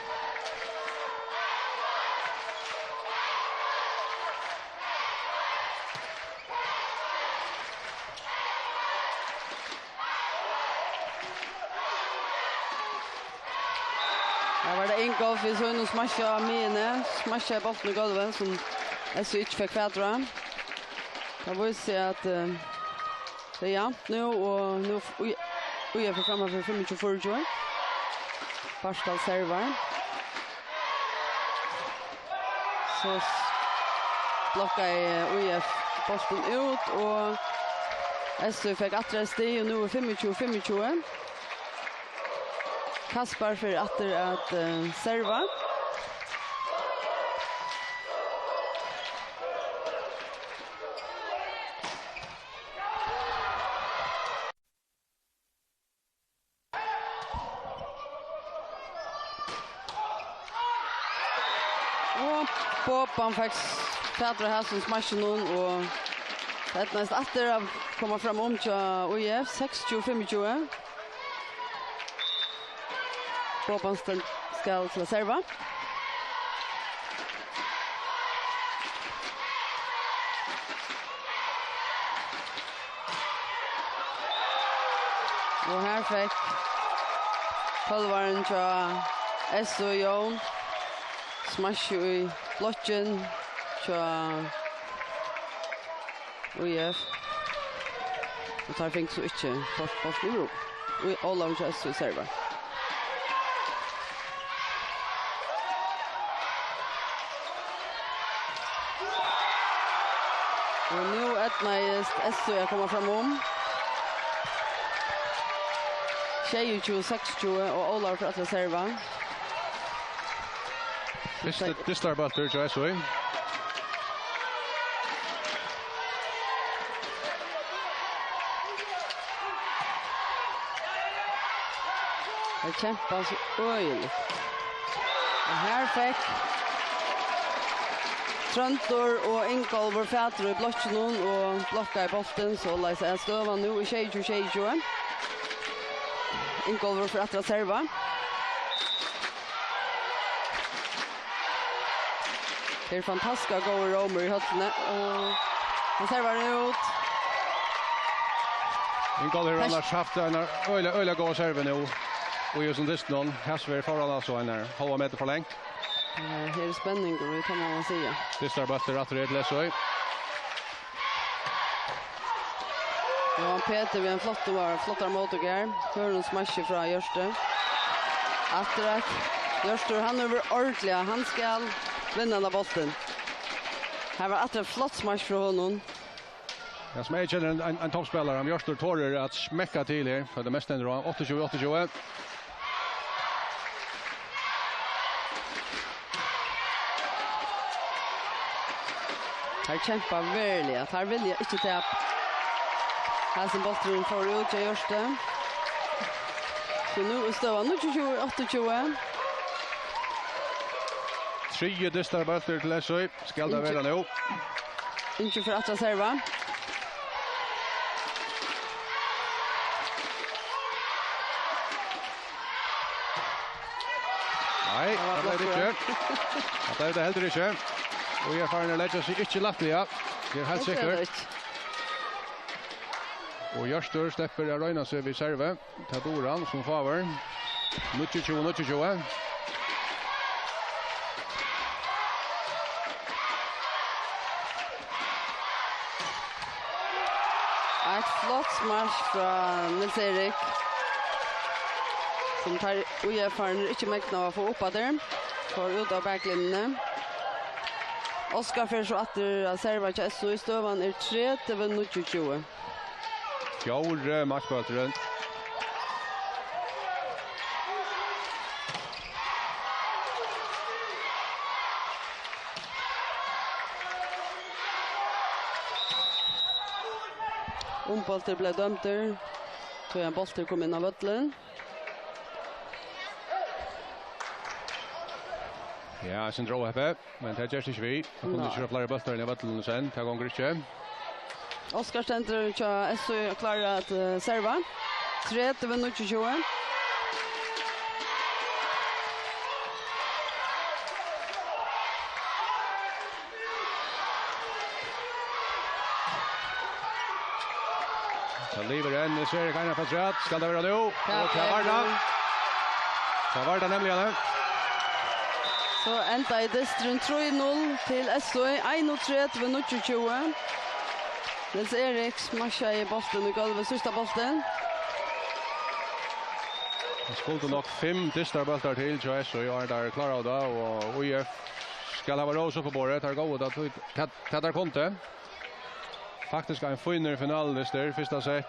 Her var tað Ingolf við sínum smashaða á miðjuni. Smashaði bóltin í gólvið, sum S Í ikki fekk fatur á. Tað vísir seg, at, eh, tað er javnt nú, og nú f-, Í-, ÍF er frammanfyri fimmogtjúgu fýraogtjúgu. Bartal servar. So s-, blokkaði ÍF bóltin út, og S Í fekk aftur eitt stig, og nú er fimmogtjúgu fimmogtjúgu. Kaspar fer aftur at, eh, serva. Og Boban fekk fatur á hasum smashinum, og tað eydnaðist aftur at koma fram um hjá ÍF, seksogtjúgu fimmogtjúgu. Boban sten-, skal til at serva. Og her fekk tólvarin hjá S Í, Jón, smash í blokkin hjá ÍF. Og teir fingu so ikki fátt bóltin yvir. Og Ólavur hjá S Í servar. Og nú eydnaðist S Í at koma fram um. Sjeyogtjúgu seksogtjúgu, og Ólavur fer aftur at serva. Fyrsti dystarbóltur hjá S Í. Teir kempa so øgiliga. Og her fekk Tróndur og Ingólfur fatur í blokkinum og blokkaði bóltin, soleiðis at støðan nú er sjeyogtjúgu sjeyogtjúgu. Ingólfur fer aftur at serva. Her er fantastiskt góður rómur í høllini, og hann servar út. Ingólfur hevur annars havt eina øgiliga, øgiliga góða servu nú í hesum dystinum. Hasvær fór hann altso ein hálvan metur for langt. Ja, her er spenningur, tað má man siga. Dystarbóltur aftur her til S Í. Jóhan Petur við ein flott, var flottar mótøkur her. Hørnum smashi frá Hjørti. Aftur eitt. Hjørtur, hann hevur ordiliga, hann skal vinna henda bóltin. Her var aftur eitt flott smash frá honum. Ja, sum eg kenni ein, ein, ein toppspælara, um Hjørtur torir at smekka til her, fyri tað mesta stendur á áttaogtjúgu áttaogtjúgu. Teir kempa veruliga. Teir vilja ikki tapa. Hasin bólturin fór út hjá Hjørti. So nú er støðan níggjuogtjúgu áttaogtjúgu. Triði dystarbóltur til S Í. Skal tað vera nú? Ingi fer aftur at serva. Nei, tað var tað bleiv blokkur. Ikki. Tað bleiv tað heldur ikki. Og ÍF er farin at leggja seg ikki lættliga. Tað er heilt sikkurt. Ikki. Og Hjørtur sleppur at royna seg við servi. Tað dugir hann sum fáur. Níggjuogtjúgu níggjuogtjúgu. Eitt flott spark frá Nils Erik, sum teir í F-arnir ikki megnaðu at fáa upp aftur. Fór út av baklinjuni. Oskar fer so aftur at serva hjá S O í. Støðan er tretivu níggjuogtjúgu. Fjórði markbólturin. Umboltur bleiv dømdur, tá ein bóltur kom inn á vøllin. Ja, sindur óheppið, men tað gerst ikki við. Tað kunnu Nei. ikki vera fleiri bóltar inn á vøllin í senn. Tað gongur ikki. Oskar stendur hjá S O klárur at, eh, serva. Tretivu níggjuogtjúgu. Tað livir enn. Nils Erik Einarson afturat. Skal tað vera nú? Ja, Og tað var tað. Tað var tað nemliga, ja. So endaði dysturin trý null til S O, einogtretivu níggjuogtjúgu. Nils Erik smashaði bóltin í gólvið, síðsta bóltin. Tað skuldu nokk fimm dystar bóltar til hjá S O, áðrenn teir kláraðu tað, og I F skal hava rós upp á borðið. Teir góvu tað, tað, tað teir kundu. Faktiskt ein fínur finaludystur. Fyrsta sett,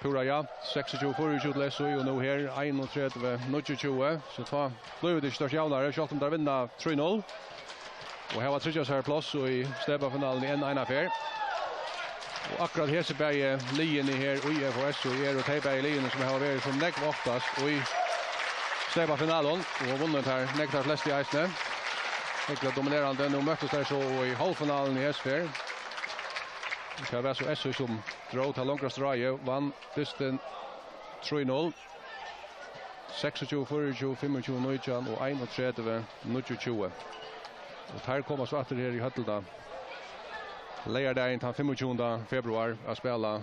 púra javnt, seksogtjúgu fýraogtjúgu til S O, og nú her, einogtretivu níggjuogtjúgu. So tá blívur tað ikki stórt javnari, sjálvt um teir vinna trý null. Og hava tryggjað sær pláss í stepafinaluni enn eina ferð. Og akkurát hesi bæði liðini her, I F og S O, eru tey bæði liðini, sum hava verið sum nógv oftast í stepafinalum og vunnið tær nógv tær flestu eisini. Nógv dominerandi. Nú møttust tær so í hálvfinaluni hesi ferð. Tað var so S O, sum dró tað longra stráið, vann dystin trý null. Seksogtjúgu fýraogtjúgu, fimmogtjúgu nítjan og einogtretivu níggjuogtjúgu. Og teir koma so aftur her í høllina leygardagin tann fimmogtjúgunda februar at spæla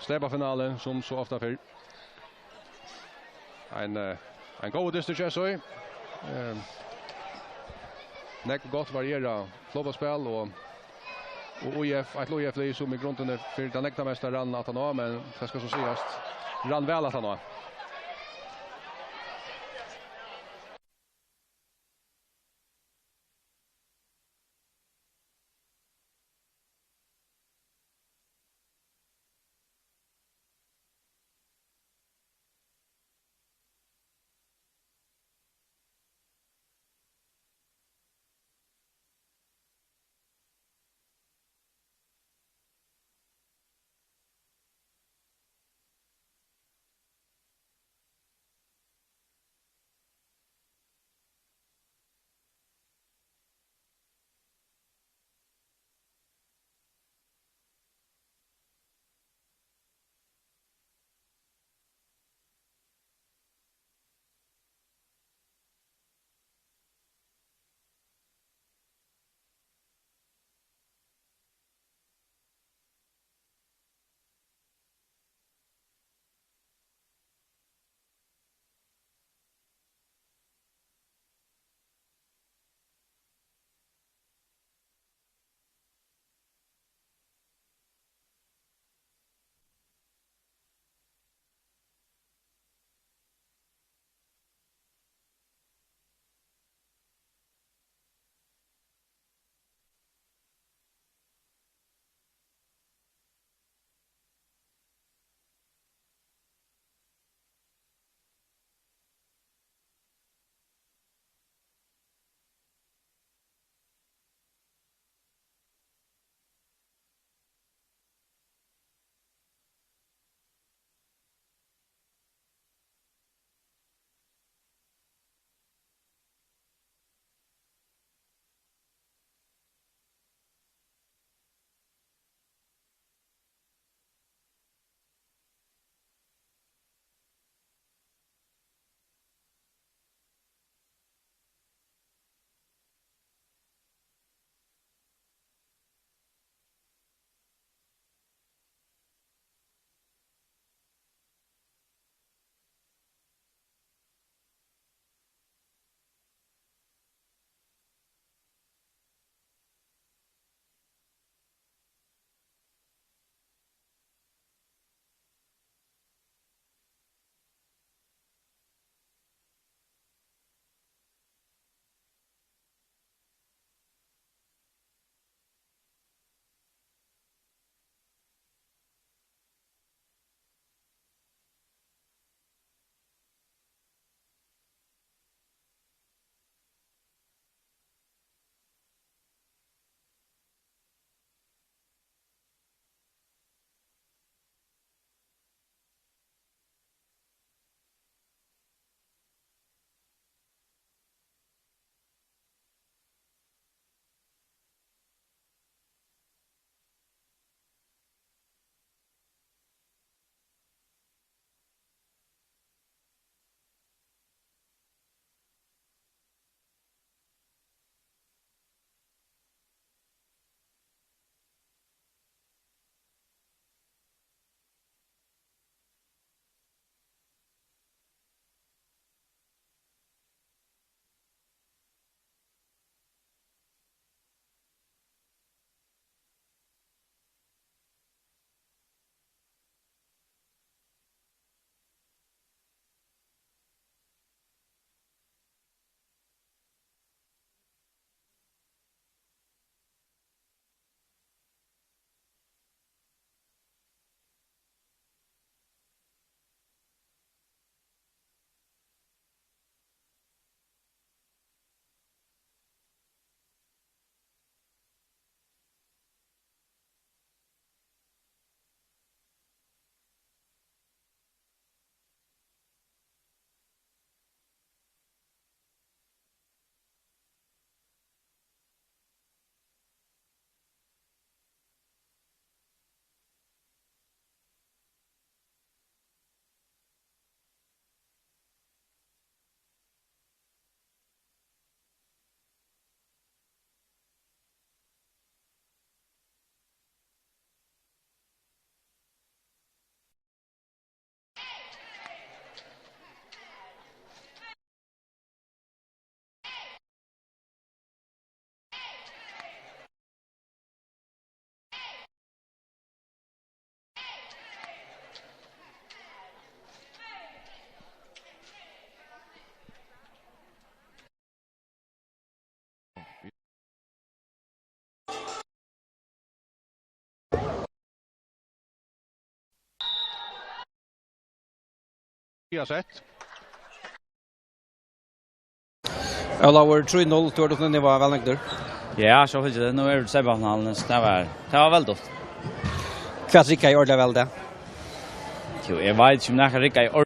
steypafinalu, sum so ofta fyrr. Ein, eh, ein góður dystur hjá S O. Eh, nógv gott varierað flotaspæl og, og I F, eitt I F-lið, sum í grundini fyri tað nógva mesta rann aftaná, men tað skal so sigast, rann væl aftaná. Tredje sett. Ólavur, trý null, tú ert uppi, nú var væl nøgdur. Ja, so fylgdi tað. Nú eru vit í semifinaluni, so tað var, tað var veldig gott. Hvat riggaði ordiliga væl í dag? Jú, eg veit ikki, um nakað riggaði or-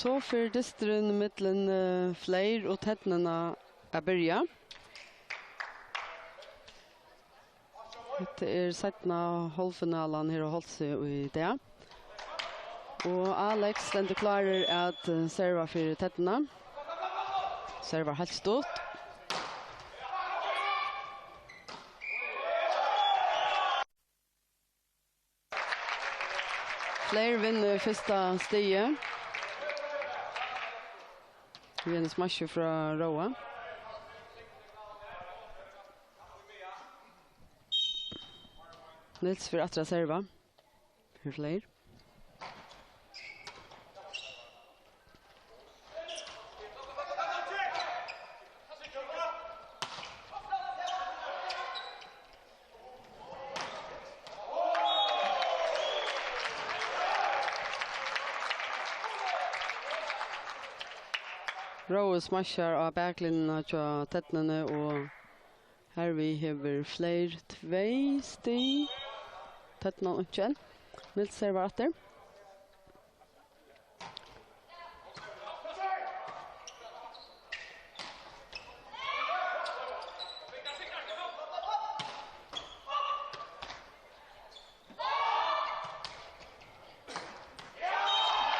So fer dysturin millum, eh, Fleyr og Ternuna at byrja. Hetta er seinna hálvfinalan her á Hálsi í dag. Og Alex stendur klárur at, eh, serva fyri Ternuna. Servar heilt stutt. Fleyr vinnur fyrsta stigið. Við einum smassi frá Róa. Niels fer aftur at serva. Fyri Fleyr. Rói smassar á baklinjuna hjá Ternuni og harvið hevur Fleyr tvey stig. Ternan einki enn. Niels servar aftur.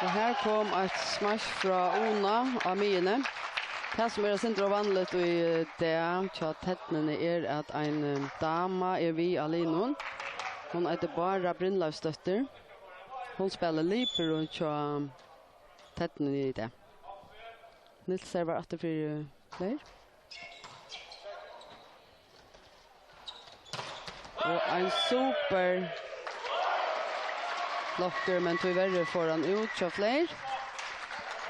Og her kom eitt smash frá Una á miðjuni. Tað, sum er eitt sindur óvanligt í, eh, dag hjá Ternuni, er, at ein, eh, dama er við á liðnum. Hon eitur Bára Brynleifsdóttir. Hon spælir libero hjá Ternuni í dag. Niels servar aftur fyri Fleyr. Og ein super blokkur, men tíverri fór hann út hjá Fleyr.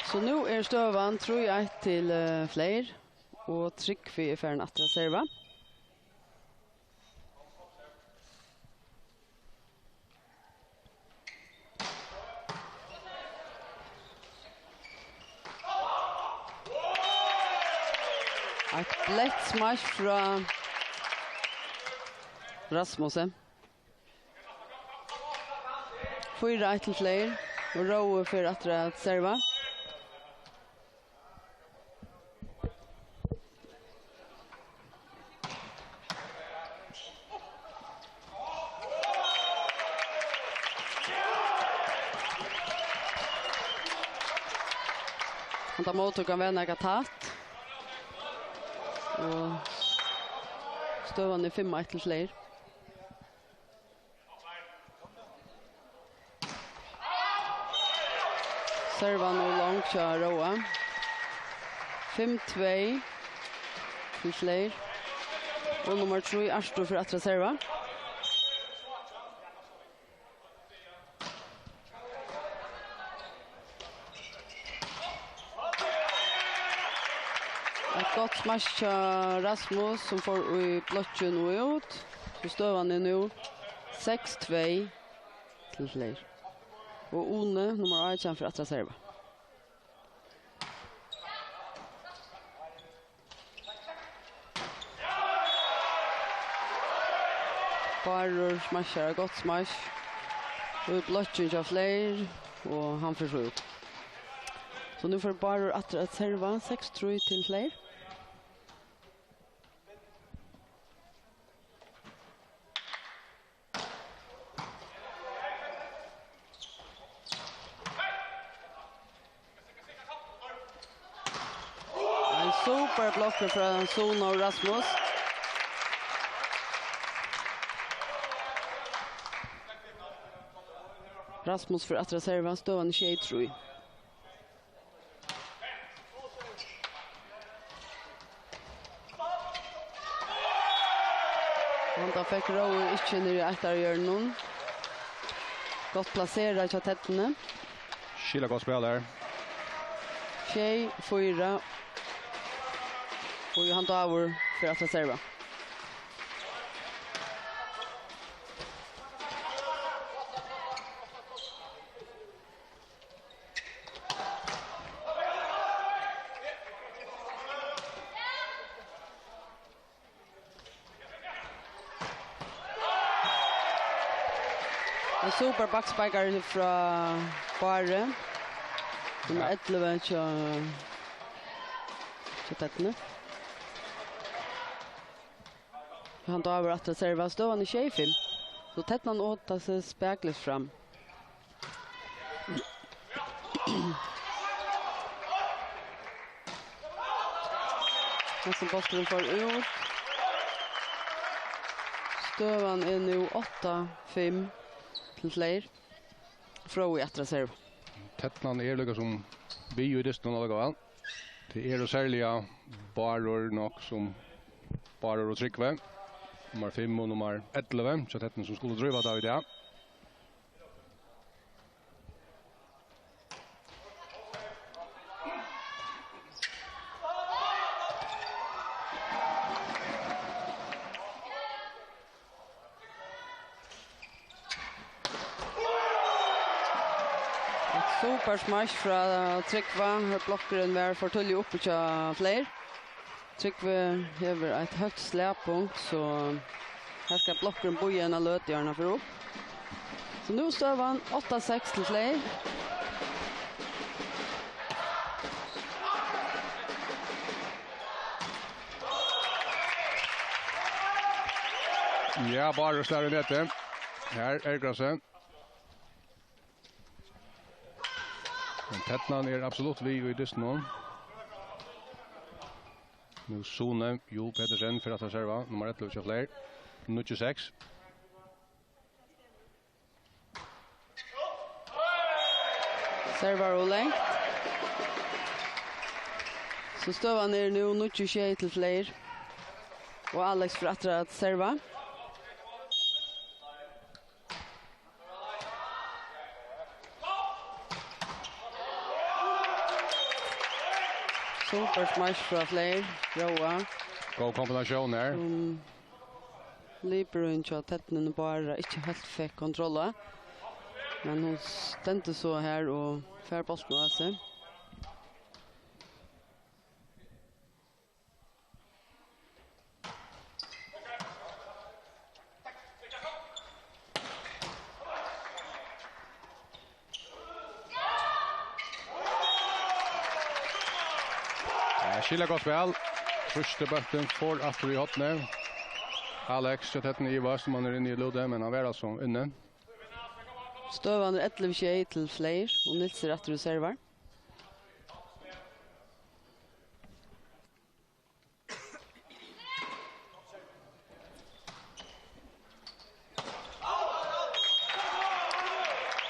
So nú er støðan trý eitt til, eh, Fleyr, og Trygvi er farin aftur at serva. Eitt bleytt smash frá Rasmusi. Fýra eitt til Fleyr, og Rói fer aftur at serva. Handa móttøkan var nakað tætt. Og støðan er fimm eitt til Fleyr. Servan ov long hjá Róa. Fimm tvey til Fleyr. Og nummar trý, Artur, fer aftur at serva. Eitt gott smash hjá Rasmus, sum fór í blokkin og út. So støðan er nú seks tvey til Fleyr. Og Uni, nummar átjan, fer aftur at serva. Bárður smashar, gott smash. Og í blokkin hjá Fleyr, og hann fer so út. So nú fer Bárður aftur at serva, seks trý til Fleyr. Ein super blokkur frá Suna og Rasmus. Rasmus fer aftur at serva, støðan er sjey trý. Handa fekk Rói ikki niður í eittarhjørnum. Gott plaserað hjá Ternuni. Skilagott spæl har. Sjey fýra. Og Johan Dávur fer aftur at serva. Ein super baksparkari frá Bárði. Nummar ellivu hjá, hjá Ternu. Hann dávar aftur at serva, støðan er sjey fimm. So Ternan otar seg spakuliga fram. Hesin bólturin fór út. Støðan er nú átta fimm til Fleyr. Fróði aftur at serva. Ternan er líka sum við í dystinum allíkavæl. Tað eru serliga Bárður nokk sum Bárður og Trygvi. Nummar fimm og nummar ellivu, so Ternan sum skulu dríva tað í dag. Eitt super smash frá Trygva. Blokkurin var for tíðliga uppi hjá Fleyr. Trygvi hevur eitt høgt slagpunkt, so her skal blokkurin bíða eina løtu, áðrenn hann fer upp. So nú er støðan átta seks til Fleyr. Ja, Bárður slær í netið. Her er Grasse. Men Ternan er absolutt við í dystinum. Nú Sune Juul Petersen fer at serva, nummar ellivu hjá Fleyr. Níggju seks. Servar ov langt. So støðan er nú níggju sjey til Fleyr. Og Alex fer aftur at serva. Super smash frá Fleyr, Róa. Góð kombinatión her. Um, Librun hjá Ternuni Bára ikki heilt fekk kontroll á, men hon stendur so her og fær bóltin á seg. Ja, skilja gott spæl. Fyrsti bólturin fór aftur í hornið. Alex, so tætt inn í Ivas, man er inni í lúði, men hann var altso inni. Støðan er ellivu sjey til Fleyr, og Nils er aftur og servar.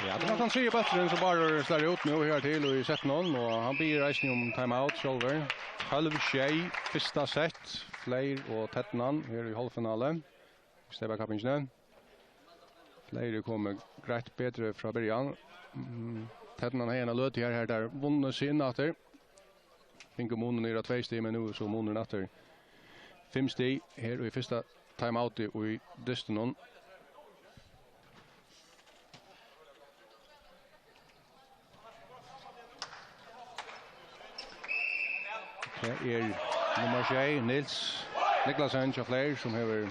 Ja, tað var tann triði bólturin, sum Bárður slær út nú her til í settinum, og hann biður eisini um timeout sjálvur. Tólv sjey, fyrsta sett, Fleyr og Ternan her í hálvfinalu. Steypakappingini. Fleyr komu greitt betri frá byrjan. Mm, Ternan hevði eina løtu her, har teir vunnu seg inn aftur. Fingu munin niður á tvey stig, men nú er so munurin aftur fimm stig her í fyrsta timeouti í dystinum. Tað er nummar sjey, Nils Niklasen hjá Fleyr, sum hevur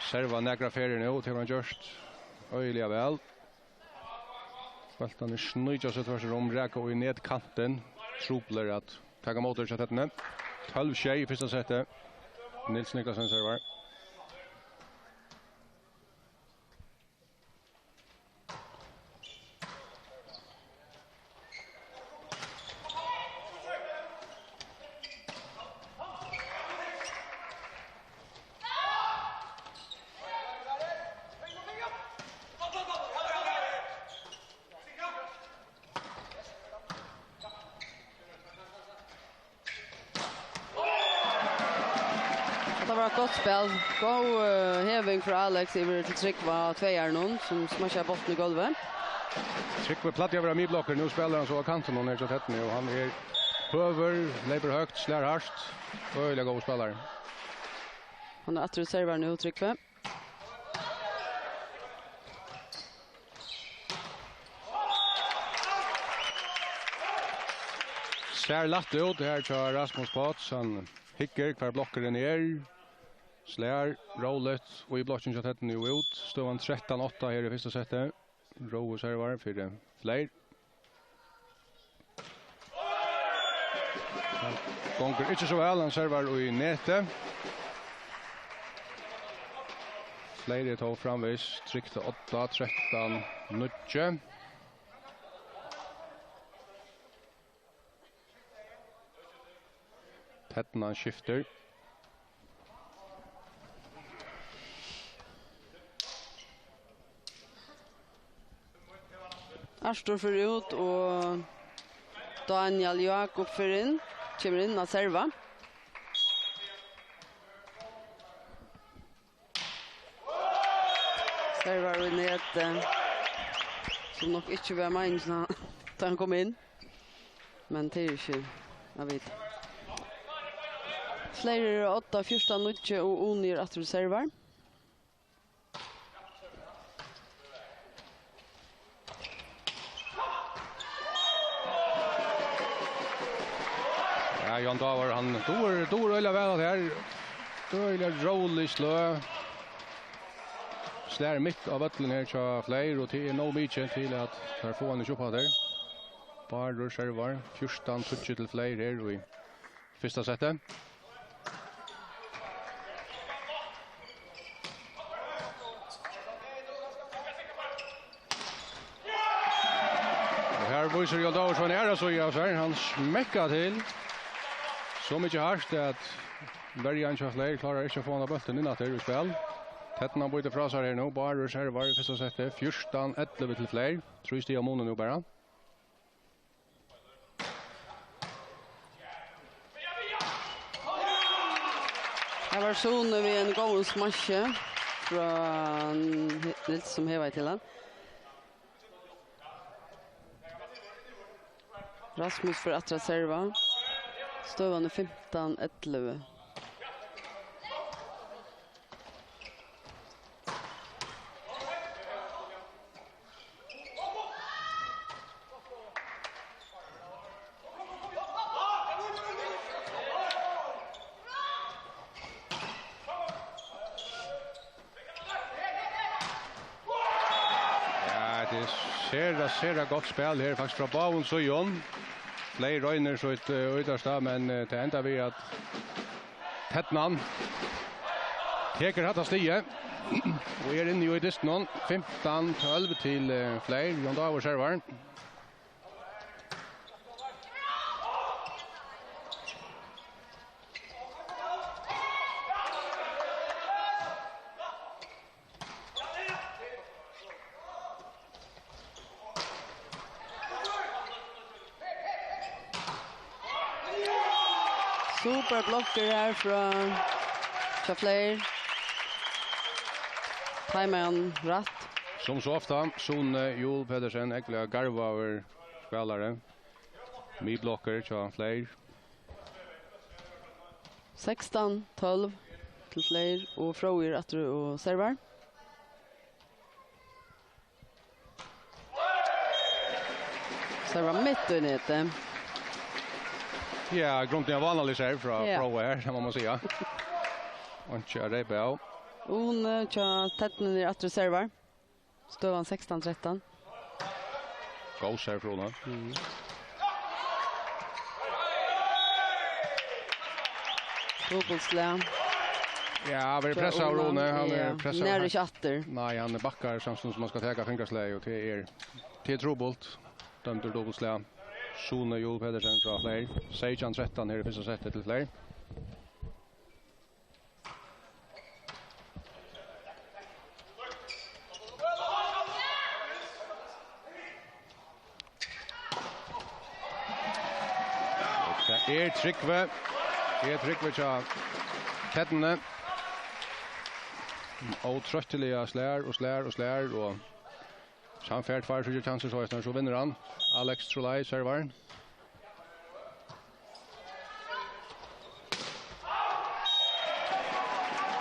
servað nakrar ferðir nú, og tað hevur hann gjørt øgiliga væl. Bóltarnir sníkja seg tvørtur um, raka í netkantin, truplar at taka ímóti hjá Ternuni. Tólv sjey í fyrsta seti. Nils Niklasen servar. Hetta var eitt gott spæl. Góð, eh, heving frá Alex yvir til Trygva á tveyarunum, sum smasjar bóltin í gólvið. Trygvi plagdi at vera miðblokkari, nú spælir hann so á kantinum her hjá Ternu, og hann er høgur, leypur høgt, slær hart. Øgiliga góður spælari. Hann er aftur í servar nú, Trygvi. Sær lætt út her hjá Rasmus Potts. Hann hyggur hvar blokkurin er. Slær róligt og í blokkin hjá Ternu nú út. Støðan trettan átta her í fyrsta seti. Rói servar fyri Fleyr. Gongur ikki so væl, hann servar í netið. Fleiri tó framvegis trygt til odda, trettan níggju. Ternan skiftir. Artur fer út, og Daniel Jakob fer inn, kemur inn at serva. Servar í netið, sum nokk ikki var meiningin, tá hann kom inn. Men tað er ikki at vita. Fleiri eru á odda, fjúrtan níggju, og Uni er aftur í servar. Ja, Jón Dávar, hann dugir, dugir øgiliga væl at her. Øgiliga rólig slø. Slær mitt á vøllin her hjá Fleyr, og tað er nóg mikið til at teir fáa hann ikki upp á tær. Bárður servar, fjúrtan tíggju til Fleyr her í fyrsta seti. Og her vísir Jón Dávarsson aðra síðu av sær. Hann smekkar til so mikið hart, at verjan hjá Fleyr klárar ikki at fáa hana bóltin inn aftur í spæl. Ternan bítur frá sær her nú. Bárður servar í fyrsta seti. Fjúrtan ellivu til Fleyr. Trý stig á muni nú bara. Her var Sune við einum góðum smassi frá Nils, sum hevaði til hann. Rasmus fer aftur at serva. Støðan er fimtan ellivu. Ja, tað er sera, sera gott spæl her, faktiskt, frá báðum síðum. Fleyr roynir sítt, eh, ítarsta, men, eh, tað endar við, at Ternan tekur hatta stigið og er inni í dystinum. Fimtan tólv til, eh, Fleyr. Jón Dávar servar. Super blokkur her frá, frá Fleyr. Timer hann rætt. Sum so ofta, Sune Juul Petersen, ógvuliga garvaður spælari. Miðblokkur hjá Fleyr. Sekstan tólv til Fleyr, og Fróði er aftur og servar. Servar mitt í netið. Ja, grundliga vánalig serve frá, ja, Fróði her, tað má man siga. Og ikki at reypa av. Uni hjá Ternuni er aftur servar. Støðan sekstan trettan. Góð serve frá Uni. Mm. Trupult slag. Ja, hann verður pressaður, Uni. Hann, ja, verður pressaður. Nær ikki aftur. Nei, hann bakkar samstundis sum hann skal taka fingraslagið, og tað er, tað er trupult. Dømdur dupult slag. Sune Juul Petersen frá Fleyr. Seytjan trettan her í fyrsta seti til Fleyr. Tað er Trygvi. Er Trygvi hjá Ternuni. Ótrøttiliga slær og slær og slær, og hann fær tveir tríggjar kjansir, so, so vinnur hann. Alex Trulai servar.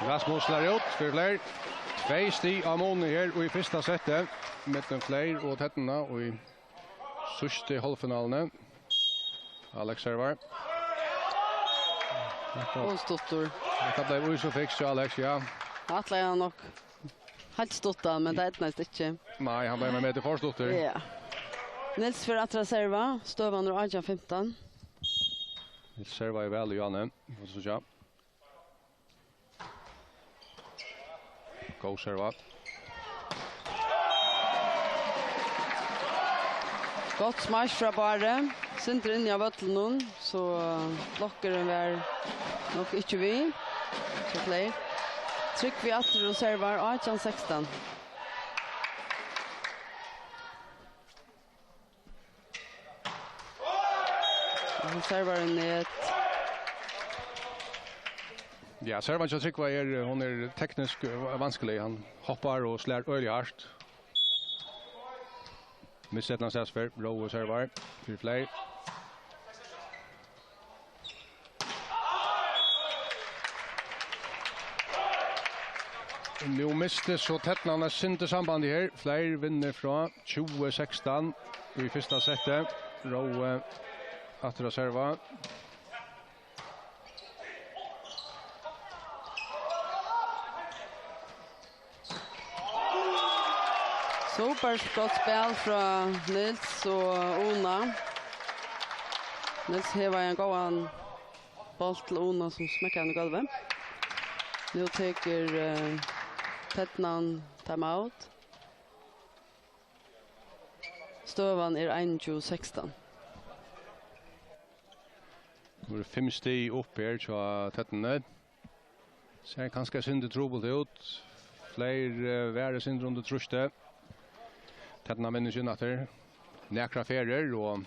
Rasmus slær út fyri Fleyr. Tvey stig á muni her í fyrsta seti millum Fleyr og Ternuna í síðstu hálvfinaluni. Alex servar. Og stuttur. Hetta bleiv ís og fiks hjá Alex, ja. Ætlaði hann nokk heilt stuttan, men tað eydnaðist ikki. Nei, hann bleiv eitt metur for stuttur. Ja. Nils fer aftur at serva. Støðan er átjan fimtan. Niels servaði væl í áðni. Vit síggja. Góð serva. Gott smash frá Báru. Sindur inni á vøllinum, so blokkurin var nokk ikki við. So Fleyr. Trygg við aftur og servar átjan sekstan. Og hann servar í net. Ja, servan hjá Trygva er, hon er teknisk, eh, vanskelig. Hann hoppar og slær øgiliga hart. Missir eina statsferð, Rói servar fyri Fleyr. Nú misti so ternan eitt sindur sambandið her. Fleyr vinnur frá tjúgu sekstan í fyrsta seti. Rói aftur at serva. Super gott spæl frá Niels og Una. Niels hevaði ein góðan bolt til Una, sum smekkaði hann í gólvið. Nú tekur, eh, ternan timeout. Støðan er einogtjúgu sekstan. Nú eru fimm stig upp her hjá ternuni. Sær kanska eitt sindur trupult út. Fleyr, eh, vera eitt sindur undir trýsti. Ternan vinnur ikki inn aftur. Nakrar ferðir og,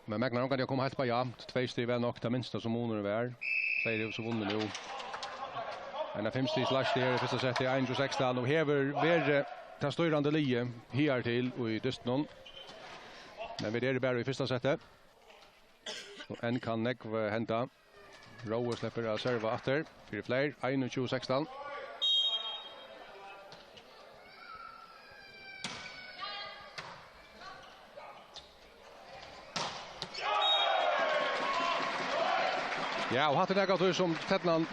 men megnar ongantíð at koma heilt upp á javnt. Tvey stig var nokk, tað minsta sum munurin var. Fleyr hevur so vunnið nú. Ein av fimm stigs leiðslu her í fyrsta seti, einogtjúgu sekstan, og hevur verið tað stýrandi liðið higartil í dystinum. Men vit eru bara í fyrsta seti. Og enn kann nógv, eh, henda. Rói sleppur at serva aftur fyri Fleyr, einogtjúgu sekstan. Ja, og hatta er nakað av tí sum ternan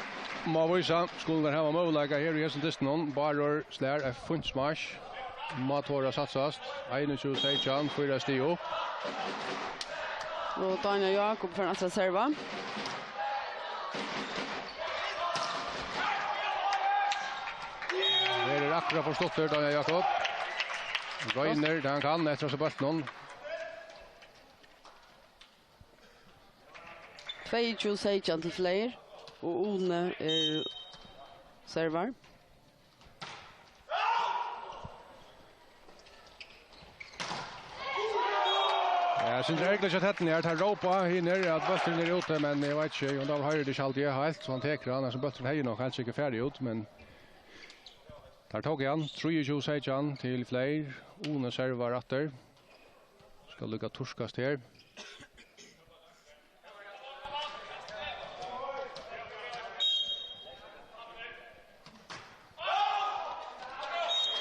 má vísa. Skulu teir hava møguleika her í hesum dystinum. Bárður slær eitt fínt smash. Má tora satsast. Einogtjúgu seytjan, fýra stig upp. Og Daniel Jakob fer aftur at serva. Her er akkurát for stuttur, Daniel Jakob. Roynir, tað hann kann, eftir hasa bóltinum. Tveyogtjúgu seytjan til Fleyr, og Uni er servar. Ja, eg synist, tað er ergiligt hjá ternuni her. Teir rópa hinir at bólturin er úti, men eg veit ikki, Jón David hoyrir tað ikki, haldi eg, heilt, so hann tekur hann, altso, bólturin hevði nokk heilt sikkurt farið út, men teir tóku hann. Trýogtjúgu seytjan til Fleyr. Uni servar aftur. Skal líka turkast her.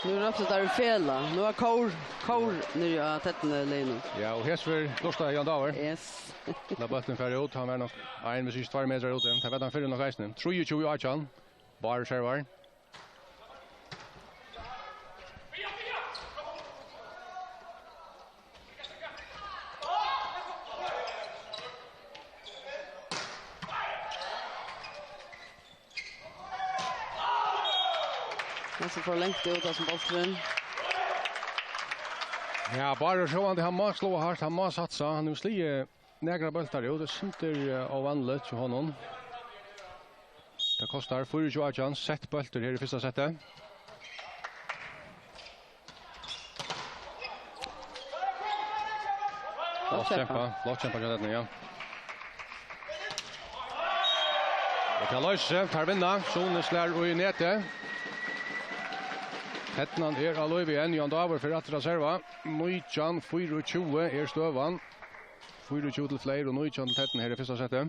Nú róptu teir í felag. Nú er kór, kór niðri á ternuni. Ja, og hesum lurtaði Jón David. Yes. Lat bóltin fara út, hann var nokk ein, hvis ikki tveir metrar úti. Tað var hann fyrr nokk eisini. Trýogtjúgu átjan. Bárður servar. Næstan for langt út, altso, bólturin. Ja, Bárður sjálvandi, hann má sláa hart, hann má satsa. Hann hevur sligið nakrar bóltar út, tað er sindur, eh, óvanligt hjá honum. Tað kostar. Fýraogtjúgu átjan, sett bóltur her í fyrsta seti. Flott kempa, flott kempa hjá ternuni, ja. Og tað loysir seg, teir vinna. Suni slær í netið. Ternan er á lívi enn, Jón David fer aftur at serva. Nítjan fýraogtjúgu er støðan. Fýraogtjúgu til Fleyr og nítjan til ternuna her í fyrsta seti.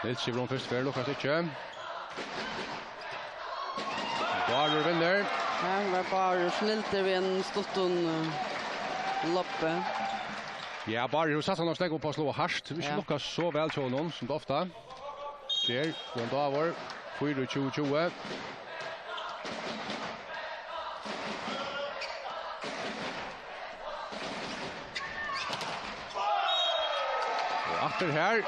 Niels gevur honum fyrstu ferð, lukkast ikki. Bárður vinnur. Her var Bárður snildur við einum stuttum, eh, lobbi. Ja, Bárður hevur satsað nógv nógv upp á at sláa hart. Ikki lukkast so væl hjá honum sum tað ofta ger. Jón David, fýraogtjúgu tjúgu. Her,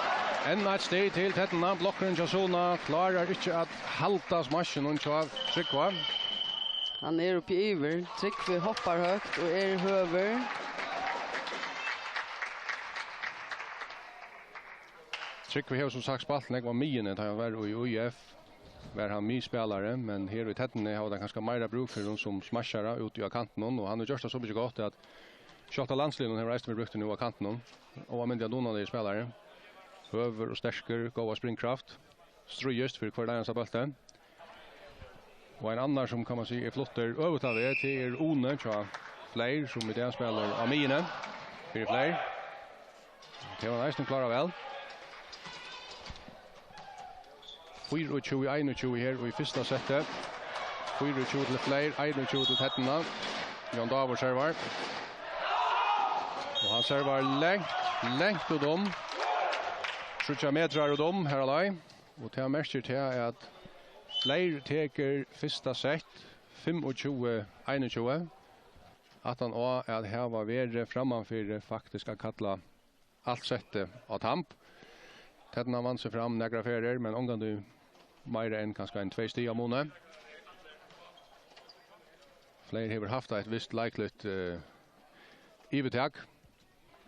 enn eitt stig til Ternuna. Blokkurin hjá Suna klárar ikki at halda smashinum hjá Trygva. Hann er uppi yvir. Trygvi hoppar høgt og er høgur. Trygvi hevur sum sagt spælt nógv á miðjuni, tá hann var í ÍF. Var hann miðspælari, men her í Ternuni hava teir kanska meira brúk fyri honum sum smashara úti á kantinum, og hann hevur gjørt tað so mikið gott, at sjálvt á landsliðnum hevur eisini verið brúktur nú á kantinum. Óalmindiliga dugnaligur spælari. Høgur og sterkur, góða springkraft. Stríðist fyri hvørt einasta bólti. Og ein annar, sum, kann man siga, er fluttur øvugt av veg, tað er Uni hjá Fleyr, sum í dag spælir á miðjuni fyri Fleyr. Tað hevur hann eisini klárað væl. Fýraogtjúgu einogtjúgu her í fyrsta setti. Fýraogtjúgu til Fleyr, einogtjúgu til Ternuna. Jón Dávur servar. Og hann servar langt, langt út um. Tríggjar metrar út um, har á leið. Og tað merkir tað, at Fleyr tekur fyrsta sett, fimmogtjúgu einogtjúgu. Aftan á at hava verið frammanfyri, faktisk at kalla alt settið á tamb. Ternan vann seg fram nakrar ferðir, men ongantíð meira enn kanska ein tvey stig á muni. Fleyr hevur havt eitt vist leikligt, eh, yvirtak,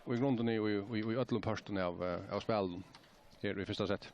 og í grundini í, í, í øllum pørtum av, eh, av spælinum her í fyrsta sett.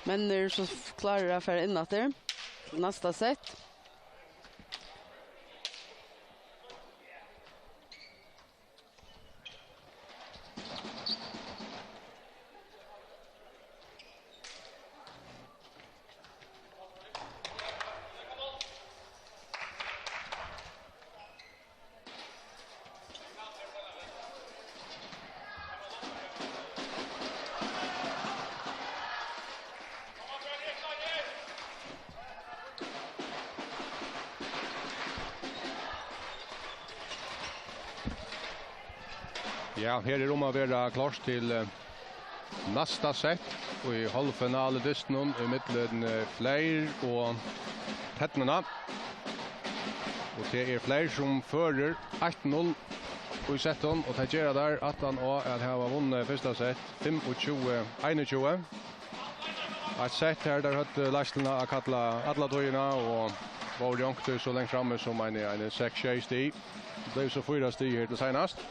Menn eru so f-, klárir at fara inn aftur til næsta sett. Ja, her er um at vera klárt til, eh, næsta sett í hálvfinaludystinum ímillum, eh, Fleyr og Ternuna. Og tað er Fleyr, sum førir eitt null í settum, og tað gera teir aftan á at hava vunnið fyrsta sett fimmogtjúgu einogtjúgu. Eitt sett har teir høvdu leiðsluna at kalla alla tíðina og vóru onkuntíð so langt frammi sum eini, eini seks, sjey stig. Tað bleiv so fýra stig her til seinast.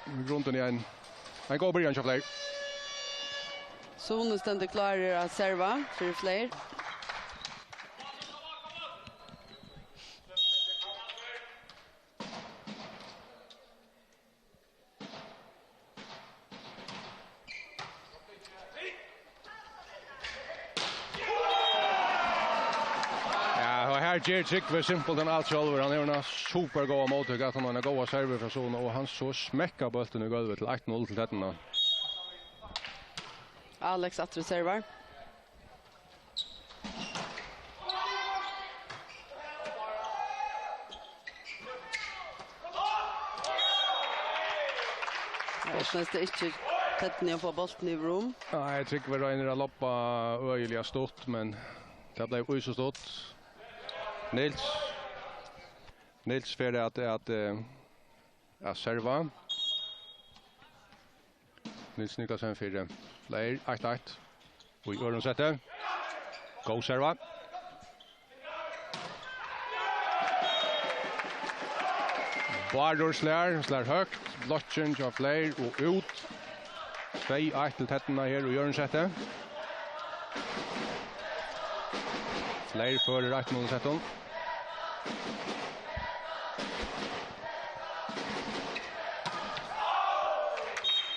Í grundini ein, ein góð byrjan hjá Fleyr. Suni stendur klárur at serva fyri Fleyr. Ja, og her ger Trygvi simpelthen alt sjálvur. Hann hevur eina supergóða móttøku, at hann hevur eina góða servu frá Suni, og hann so smekkar bóltin í gólvið til eitt null til Ternuna. Alex aftur servar. Tað er ikki Ternurnar at fáa bóltin yvir um. Nei, Trygvi roynir at lobba øgiliga stutt, men tað bleiv í so stutt. Niels. Niels fer at, at, eh, at serva. Niels Niklasen fyri. Fleiri, eitt eitt. Og í øðrum seti. Góð serva. Bárður slær, slær høgt. Blokkin hjá Fleiri og út. Tvey eitt til Ternurnar her í øðrum seti. Fleiri førir eitt null í settum.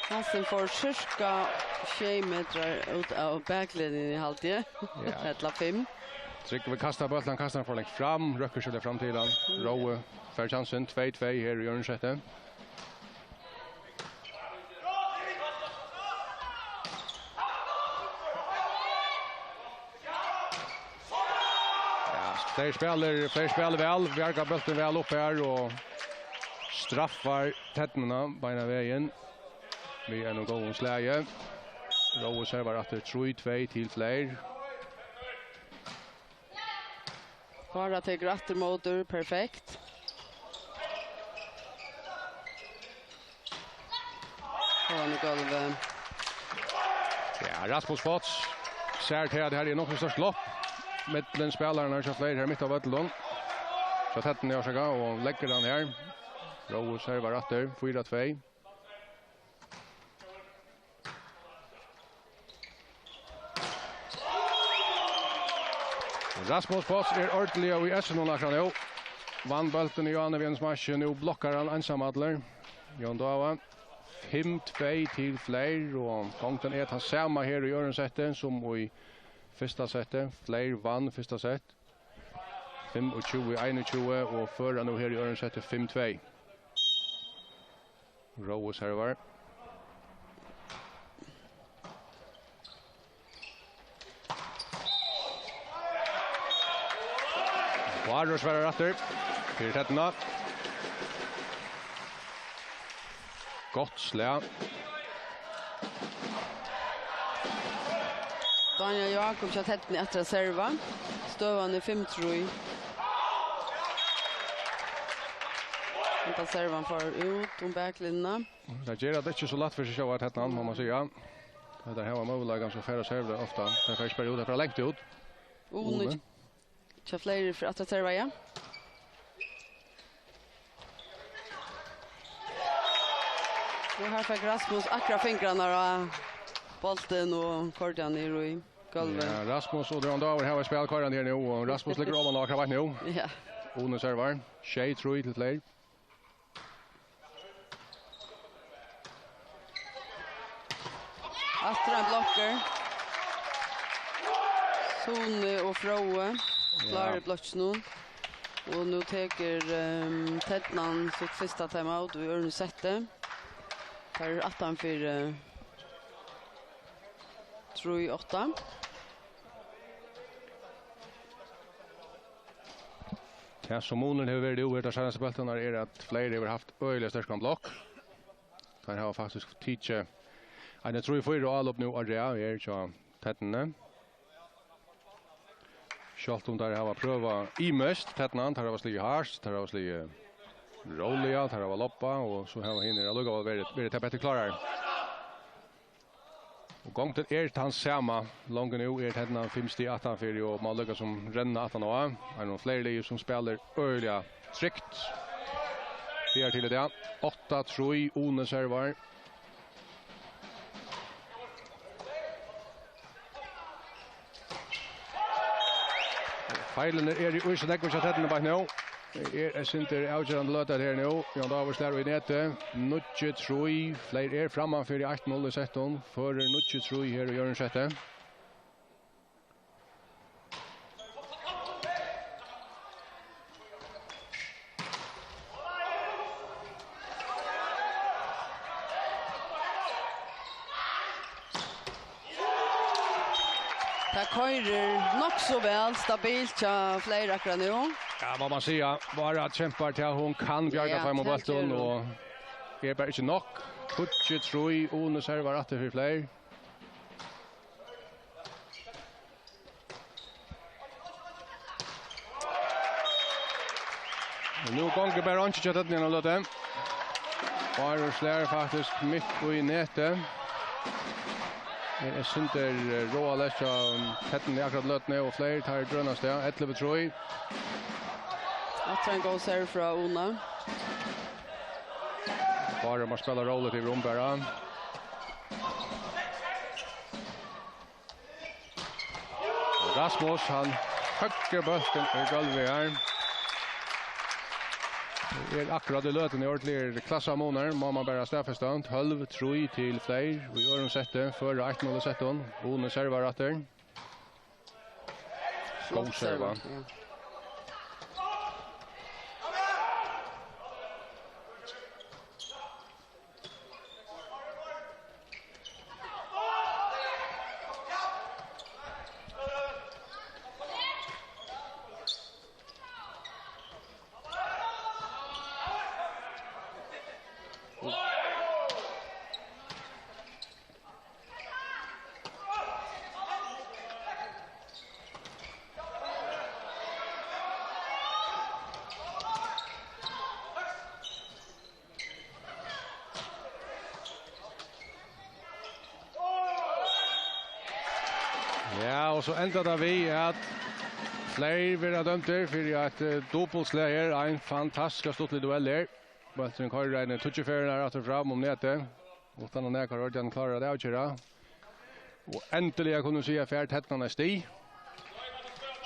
Hasin fór sirka sjey metrar út av baklinjuni, haldi eg. Ja. Ella fimm. Trygvi kastar bóltin, hann kastar hann for langt fram, røkkur seg fram til hann. Rói fær kjansin, tvey tvey her í øðrum seti. Ja, Fleiri spælir, Fleiri spælir væl, bjargar bóltin væl upp her og straffar Ternurnar beinan vegin. Við einum góðum slagi. Rói servar aftur, trý tvey til Fleiri. Bára tekur aftur mótur, perfekt. Og hann í gólvið. Ja, Rasmus Foss sær til at her er nokk so stórt glopp millum spælararnar hjá Fleiri her mitt á vøllinum. So Ternurnar, orsaka, og leggur hann her. Rói servar aftur, fýra tvey. Rasmus Foss er ordiliga í essinum akkurát nú. Vann bóltin í áðni við einum smakki, nú blokkar hann einsamallur. Jón Dáva, fimm tvey til Fleiri, og gongdin er tann sama her í øðrum seti sum í fyrsta seti. Fleiri vann fyrsta sett. Fimmogtjúgu einogtjúgu og føra nú her í øðrum seti fimm tvey. Rói servar. Bárður svarar aftur. Fyri Ternurnar. Gott slag. Daniel Jákup hjá Ternurnar aftur at serva. Støðan er fimm trý. Henda servan fór út um baklinjuna. Tað ger tað ikki so lætt fyri seg sjálvar, Ternan, má man siga. Tað her var møguleikin, so fer at serva ofta. Tað fer ikki bara út, tað fer langt út. Uni. Uni. Tja, Fleiri fer aftur at serva, ja. Og her fekk Rasmus akkurát fingrarnar á bóltin og koyrdi hann niður í gólvið. Ja, Rasmus og Jón Dávar hava spæl koyrandi her nú, og Rasmus liggur oman á akkurát nú. Ja. Uni servar. Sjey trý til Fleiri. Aftur ein blokkur. Suni og Fróði klárir í blokkinum. Og nú tekur, ehm, Ternan sítt fyrsta timeout í øðrum setti. Teir eru aftan fyri, eh, trý átta. Tað, sum munurin hevur verið nú, hesar seinastu bóltarnar, er, at Fleiri hevur havt øgiliga sterkan blokk. Teir hava faktiskt tikið eini trý, fýra álop nú á rað her hjá Ternuni. Sjálvt um teir hava prøvað ymiskt, Ternan, teir hava sligið hart, teir hava sligið róliga, teir hava lobbað, og so hava hinir allíkavæl verið, verið tað betri klárar. Og gongdin er tann sama. Longu nú er Ternan fimm stig aftan fyri og má líka sum renna aftan á. Er nú fleiri lið sum spælir øgiliga trygt. Fleiri til í dag. Átta trý, Uni servar. Feilirnir eru í so nógvum hjá Ternuni beint nú. Er eitt sindur avgerandi løta her nú. Jón Dávar slær í netið. Níggju trý. Fleiri eru framman fyri eitt null í settum. Førir níggju trý her í øðrum setti. Tað koyrir nokk so væl, stabilt hjá Fleiri akkurát nú. Ja, má man siga. Bara kjempar til, hon kann bjarga teimum bóltum, og er bara ikki nokk. Tíggju trý, Uni servar aftur fyri Fleyr. Og nú gongur bara einki hjá ternuni eina løtu. Bárður slær faktiskt mitt í netið. Eg synist, eh, ráðaleyst hjá ternuni akkurát í løtuni, og Fleyr teir drøna avstað. Ellivu trý. Aftur ein góð serve frá Una. Bárður má spæla róligt yvir um bara. Rasmus, hann høggur bóltin í gólvið her. Tað er akkurát í løtuni, ordentligur klassamunur, má man bara staðfesta. Tólv trý til Fleyr í øðrum seti, føra eitt null í settum. Uni servar aftur. Góð serva. Ja. Ja, og so endar tað við, at Fleyr verða dømdir fyri eitt, eh, dupultslag her. Ein fantastisk stuttlig duell her. Bólturin koyrir eini tíggju ferðir aftur og fram um netið, uttan at nakar ordiliga klárar at avgera. Og endiliga, kunnu vit siga, fær ternan eitt stig.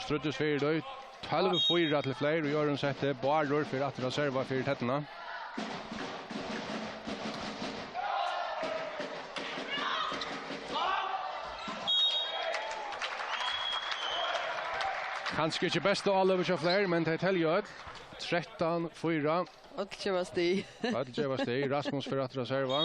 Stríddist fyri tí. Tólv fýra til Fleyr í øðrum seti. Bárður fer aftur at serva fyri ternuna. Kanska ikki besta álopið hjá Fleyr, men tey telja øll. Trettan fýra. Øll geva stig. Øll geva stig. Rasmus fer aftur at serva.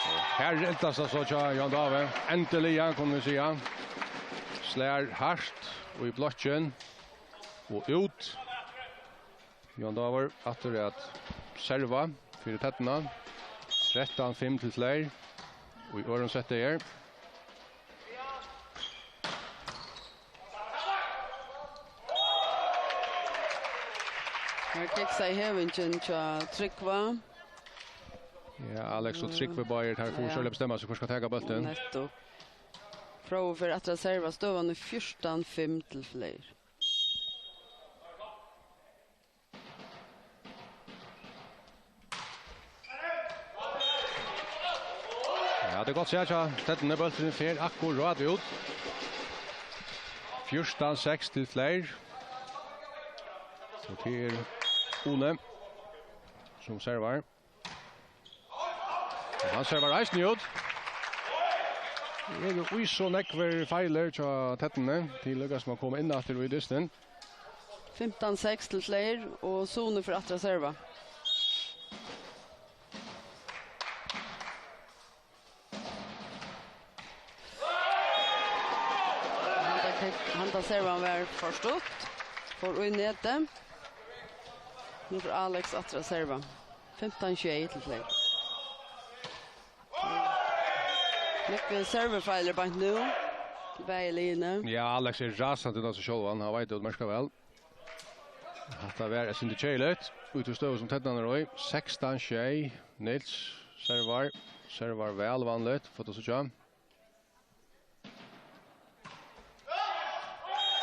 Og her reddast tað so hjá Jón David. Endiliga, kunnu vit siga. Slær hart í blokkin og út. Jón David aftur at serva fyri ternuna. Trettan fimm til Fleyr í øðrum seti her. Her kiksaði hevingin hjá Trygva. Ja, Alex og Trygvi báðir, teir fáa sjálvir bestemma seg, hvør skal taka bóltin. Nettupp. Fróði fer aftur at serva, støðan er fjúrtan fimm til Fleyr. Ja, tað er gott sæð hjá ternuni, bólturin fer akkurát út. Fjúrtan seks til Fleyr. Og tað er Uni, sum servar. Og hann servar eisini út. Tað eru í so nógvir feilir hjá ternuni, til líkast at koma inn aftur í dystin. Fimtan seks til Fleyr, og Suni fer aftur at serva. Handa kik-, handa servan var for stutt. Fór í netið. Nú fer Alex aftur at serva. Fimtan sjey til Fleyr. Nógvir servufeilir beint nú til bæði liðini. Ja, Alex er rasandi út av seg sjálvan, hann veit útmerkað væl. Hatta var eitt sindur keðiligt, í tí støðu sum ternan er í. Sekstan sjey, Niels servar, servar væl vanligt, fátt at síggja.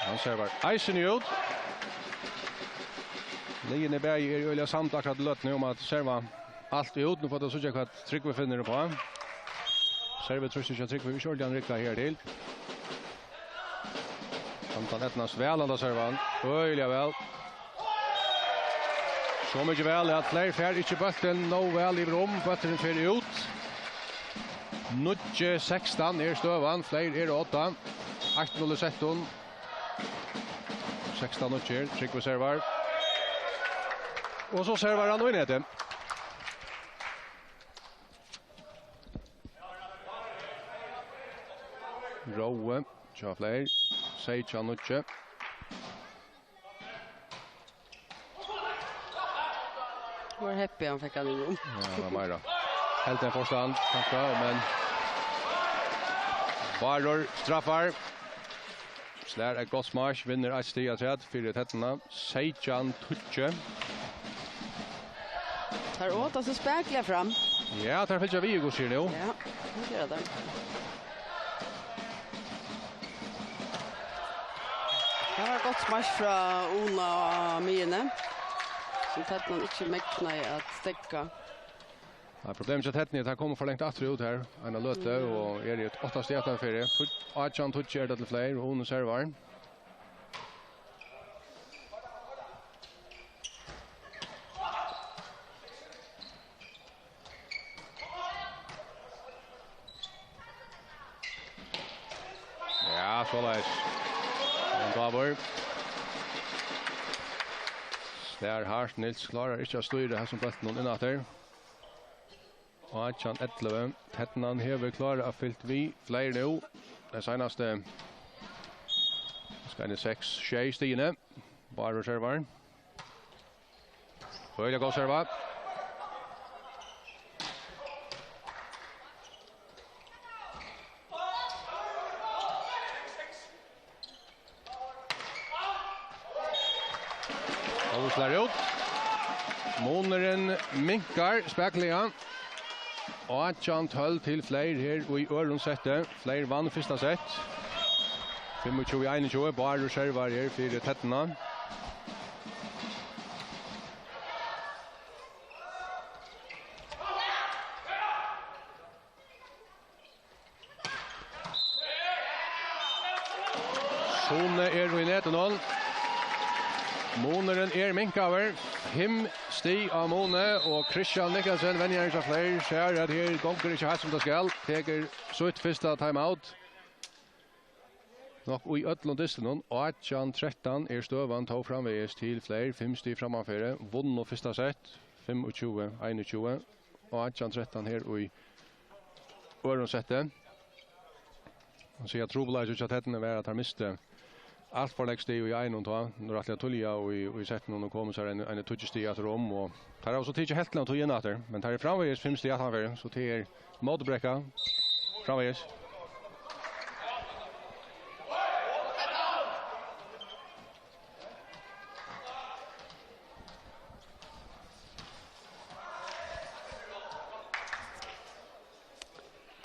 Hann servar eisini út. Liðini bæði eru øgiliga samd akkurát í løtuni um at serva alt út. Nú fáa vit at síggja, hvat Trygvi finnur uppá. Servitrýstið hjá Trygvi er ikki ordiliga riggað her til. Hann kann eydnast væl, hann servar hann øgiliga væl. So mikið væl at Fleyr fær ikki bóltin nóg væl yvir um. Bólturin fer út. Níggju sekstan er støðan. Fleyr eru á odda. Eitt null í settum. Sekstan níggju, Trygvi servar. Og so servar hann í netið. Rói hjá Fleyr, seytjan níggju. Var happy hann fekk hann í rúm. Ja, hann var meira. Helt ein forstand, kanska, men Bárður straffar. Slær eitt gott smash, vinnur eitt stig afturat fyri Ternuna. Seytjan tíggju. Teir áta seg spakuliga fram. Ja, teir fylgja við, hvussu er nú? Ja, nú gera teir. Tað var gott smash frá Una á miðjuni, sum Ternan ikki megnaði at steðga. Ja, problemið hjá Terni er, at teir koma for langt aftur út her, eina løtu, og eru í eitt átta stiga aftanfyri. Átjan tíggju er tað til fleiri, og Una servar. Ja, soleiðis. Ein Dávur. Slær hart, Niels klárar ikki at stýra hasum bóltinum inn aftur. Átjan ellivu. Ternan hevur klárað at fylgt við fleiri nú. Tey seinastu, skal inn í seks, sjey stigini. Bárður servar. Øgiliga góð serva. Og slær út. Munurin minkar spakuliga. Átjan tólv til Fleyr her í øðrum setti. Fleyr vann fyrsta sett. Fimmogtjúgu einogtjúgu. Bárður servar her fyri Ternuna. Sune er í netinum. Munurin er minkaður. Fimm stig á Muni, og Kristian Mikkelsen, venjarin hjá Fleyr, sær at her gongur ikki heilt sum tað skal. Tekur sítt fyrsta timeout. Nokk í øllum dystinum. Átjan trettan er støðan tó framvegis til Fleyr. Fimm stig frammanfyri. Vunnu fyrsta sett. Fimmogtjúgu einogtjúgu. Átjan trettan her í øðrum setti. Hann sigur, at trupulleikin hjá Ternuni var, at teir mistu alt for nógv stig í einum tá. Nú rættiliga tíðliga í, í settinum og komu sær ein, ein tíggju stig aftur um, og teir hava so tikið helvtina av tí inn aftur, men teir eru framvegis fimm stig aftanfyri, so tað er mótbrekka framvegis.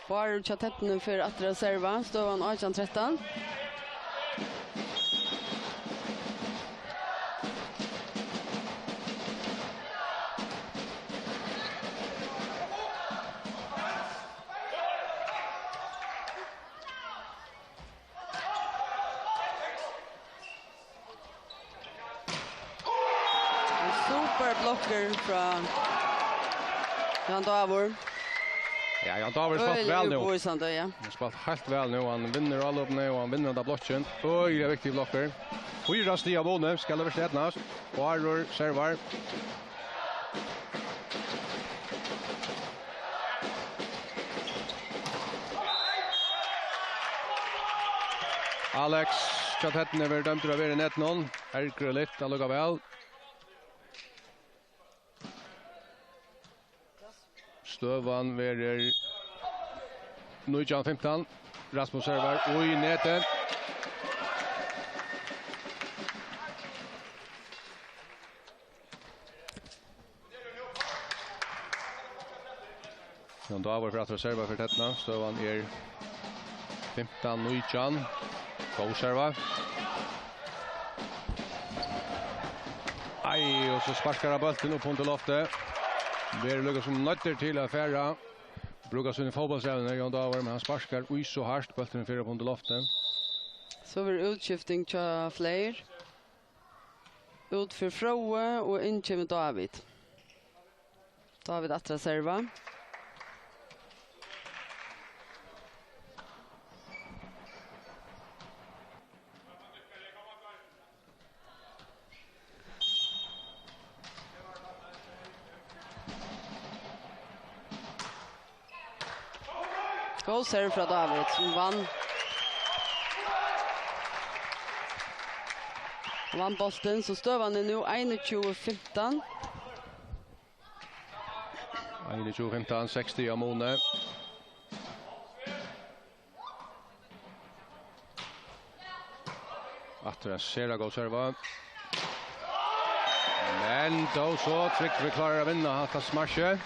Bárður hjá Ternuni fer aftur at serva. Støðan átjan trettan. Ein super blokker frá Jan Dávur. Ja, Jan Dávur er spælt væl nú. Øgiliga uppvísandi, ja. Hann er spælt heilt væl nú. Hann vinnur álopini og hann vinnur henda blokkin. Øgiliga viktig blokker. Fýra stig av Muni. Skal tað virkiga eydnast? Bárður servar. Alex hjá Ternuni verður dømdur at vera í netinum. Ergriligt allíkavæl. Støðan verður nítjan fimtan. Rasmus servar í netið. Jan Dávur fer aftur at serva fyri Ternuna. Støðan er fimtan nítjan. Góð serva. Ai, og so sparkar hann bóltin upp undir loftið. Verður líka sum noyddur til at fara brúka síni fótbóltsevnir, Jan Dávur, men hann sparkar í so hart, bólturin fer upp undir loftið. So verður útskifting hjá Fleyr. Út fer Fróði og inn kemur Dávid. Dávid aftur at serva. Góð serve frá Dávid, sum vann. Vann bóltin, so støðan er nú einogtjúgu fimtan. Einogtjúgu fimtan, seks stig á muni. Aftur ein sera góð serva. Men tó so, Trygvi klárar at vinna hatta smarsið.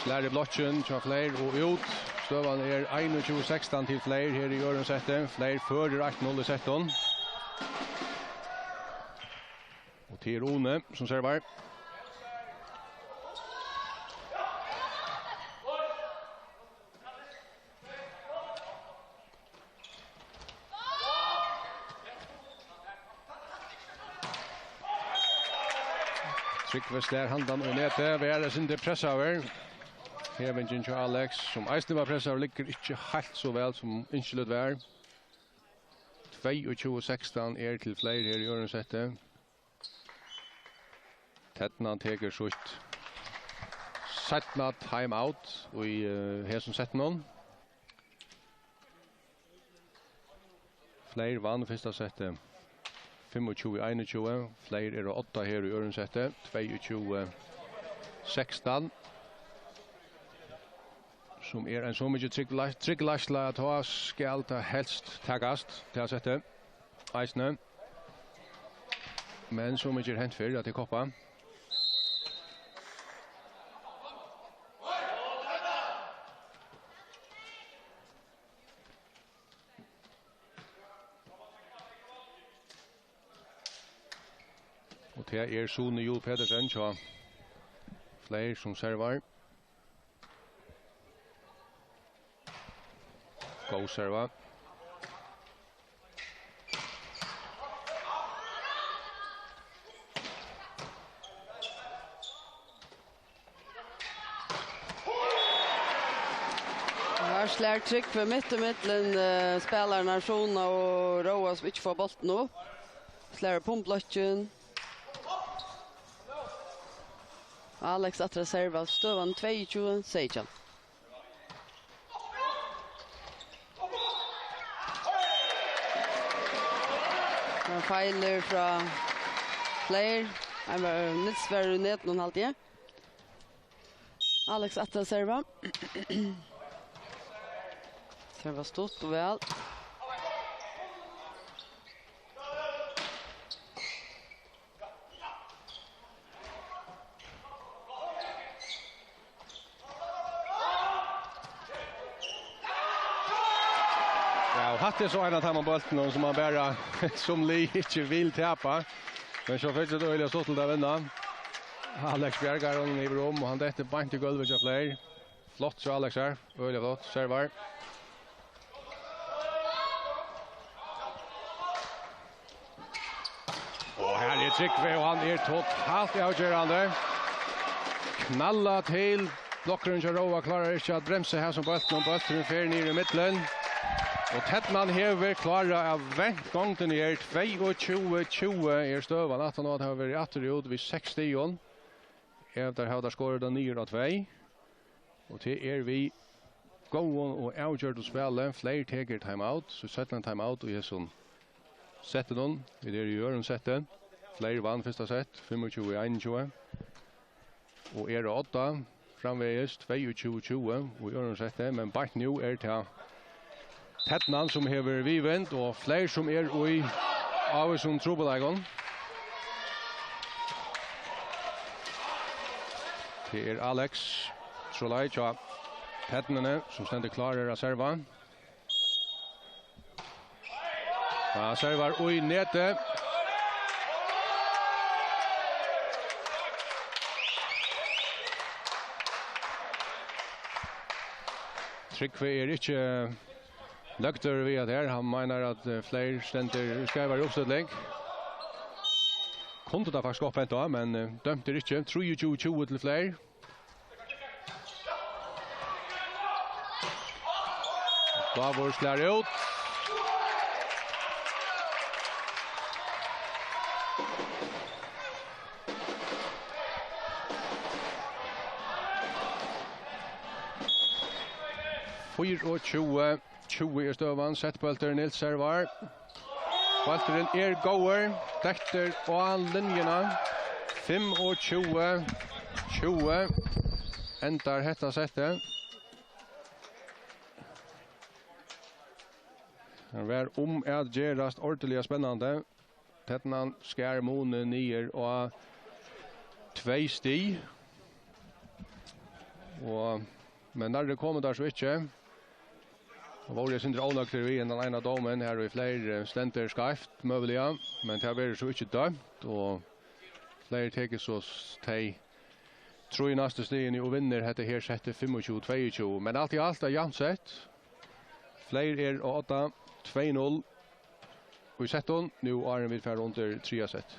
Slær í blokkin hjá Fleyr og út. Støðan er einogtjúgu sekstan til Fleyr her í øðrum seti. Fleyr førir eitt null í settum. Og tað er Une sum servar. Trygvi slær handan í netið, verður eitt sindur pressaður. Hevingin hjá Alex, sum eisini var pressaður, liggur ikki heilt so væl, sum ynskiligt var. Tveyogtjúgu sekstan er til Fleyr her í øðrum seti. Ternan tekur sítt seinna time-out í, eh, hesum settinum. Fleyr vann fyrsta settið fimmogtjúgu einogtjúgu. Fleyr eru á odda her í øðrum setti, tveyogtjúgu sekstan, sum er ein so mikil trygg lei-, trygg leiðsla, at tá skal tað helst takast, tað settið eisini. Men so mikið er hent fyrr, at tað er koppað. Og tað er Sune Juul Petersen hjá Fleyr, sum servar. Góð serva. Her slær Trygvi mitt ímillum, eh, spælararnar Suna og Róa, sum ikki fáa bóltin upp. Slær upp um blokkin. Alex aftur at serva, støðan tveyogtjúgu seytjan. Ein feilur frá Fleyr. Ein var, Nils var í netinum, haldi eg. Alex aftur at serva. Serva stutt og væl. Ja, og hatta er so ein av teimum bóltunum, sum man bara sum lið ikki vil tapa. Men so fekk tað øgiliga stuttligt at vinna. Alex bjargar honum yvir um, og hann dettur beint í gólvið hjá Fleyr. Flott hjá Alex her. Øgiliga flott. Servar. Og her er Trygvi, og hann er totalt avgerandi. Knalla til. Blokkurin hjá Róa klárar ikki at bremsa her sum bóltin, og bólturin fer niður í millum. Og Ternan hevur klárað at vent gongdini her. Tveyogtjúgu tjúgu er støðan. Aftan á at hava verið aftur út við seks stigum. Ef teir hava skorið tað niður á tvey. Og tað er við góðum og avgjørdum spæli. Fleyr tekur time-out, so seinna time-out í hesum settinum. Vit eru í øðrum setti. Fleyr vann fyrsta sett, fimmogtjúgu einogtjúgu. Og eru á odda framvegis, tveyogtjúgu tjúgu í øðrum setti, men beint nú er tað Ternan, sum hevur viðvind, og Fleyr, sum er í ávísum trupulleikum. Tað er Alex Trolai hjá Ternini, sum stendur klárur at serva. Ja, servar í netið. Trygvi er ikki nøgdur við at her. Hann meinar at, eh, Fleyr stendur í skeivari uppstilling. Kundi tað faktiskt gott hent tá, men, eh, dømdur ikki. Trýogtjúgu tjúgu til Fleyr. Dávur slær út. Fýraogtjúgu tjúgu er støðan. Settbóltur, Nils servar. Bólturin er góður. Dettur á linjuna. Fimmogtjúgu tjúgu. endar hetta settið. Tað var um at gerast ordiliga spennandi. Ternan skar munin niður á tvey stig. Og, men nærri komu teir so ikki. Og vóru eitt sindur ónøgdir við hendan eina dómin her, og fleiri, eh, stendur skeivt, møguliga, men tað verður so ikki dømt, og fleiri tekur so s-, tey trý næstu stigini og vinnur hetta her settið fimmogtjúgu tveyogtjúgu. Men alt í alt er javnt sett. Fleiri er á odda, tvey null í settum, nú áðrenn vit fara undir triðja sett.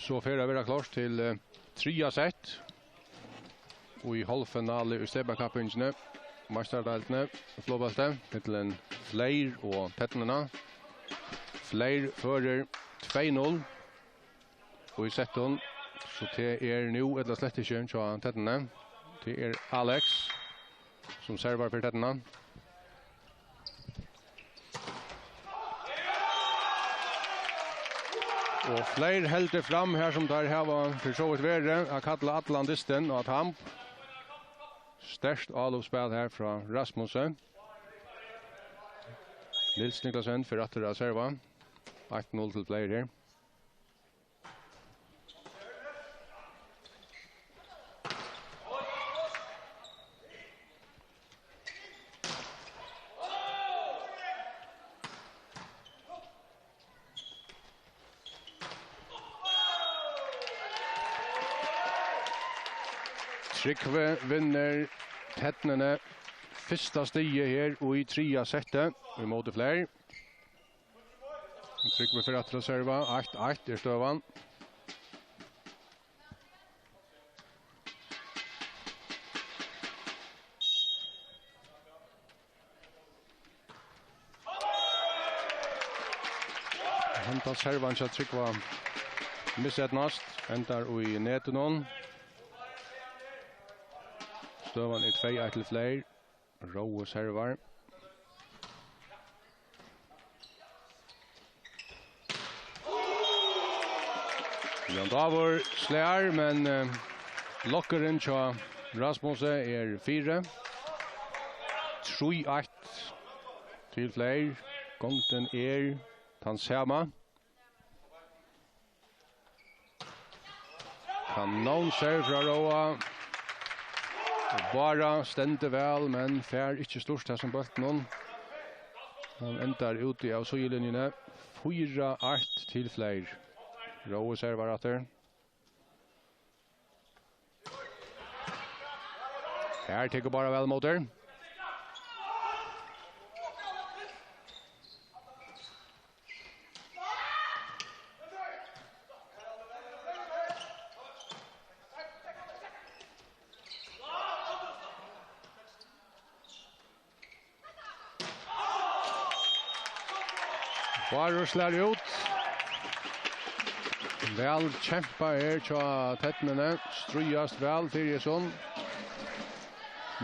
So fer at vera klárt til, eh, triðja sett í hálvfinalu í steypakappingini, meistaradeildini, í flogbólti, millum Fleyr og Ternuna. Fleyr førir tvey null í settum, so tað er nú ella slett ikki hjá Ternuni. Tað er Alex, sum servar fyri Ternuna. Og Fleyr heldur fram her, sum teir hava fyri so vítt verið, at kalla allan dystin á tamb. Sterkt álopsspæl her frá Rasmusi. Niels Niklasen fer aftur at serva. Eitt null til Fleyr her. Trygvi vinnur Ternuni fyrsta stigið her í triðja setti ímóti Fleyr. Trygvi fer aftur at serva. Eitt eitt er støðan. Henda servan hjá Trygva Miseydnast, endar í netinum. Støðan er tvey eitt til Fleyr. Rói servar. Jan Davur slær, men, eh, blokkurin hjá Rasmusi er fyri. Trý eitt til Fleyr. Gongdin er tann sama. Kanónserv frá Róa. Og Bára stendur væl, men fær ikki stýrt hasum bóltinum. Hann endar úti av síðulinjuni. Fýra eitt til Fleyr. Rói servar aftur. Her tekur Bára væl ímóti. Bárður slær út. Væl kempað her hjá Ternuni. Stríðast væl fyri hesum.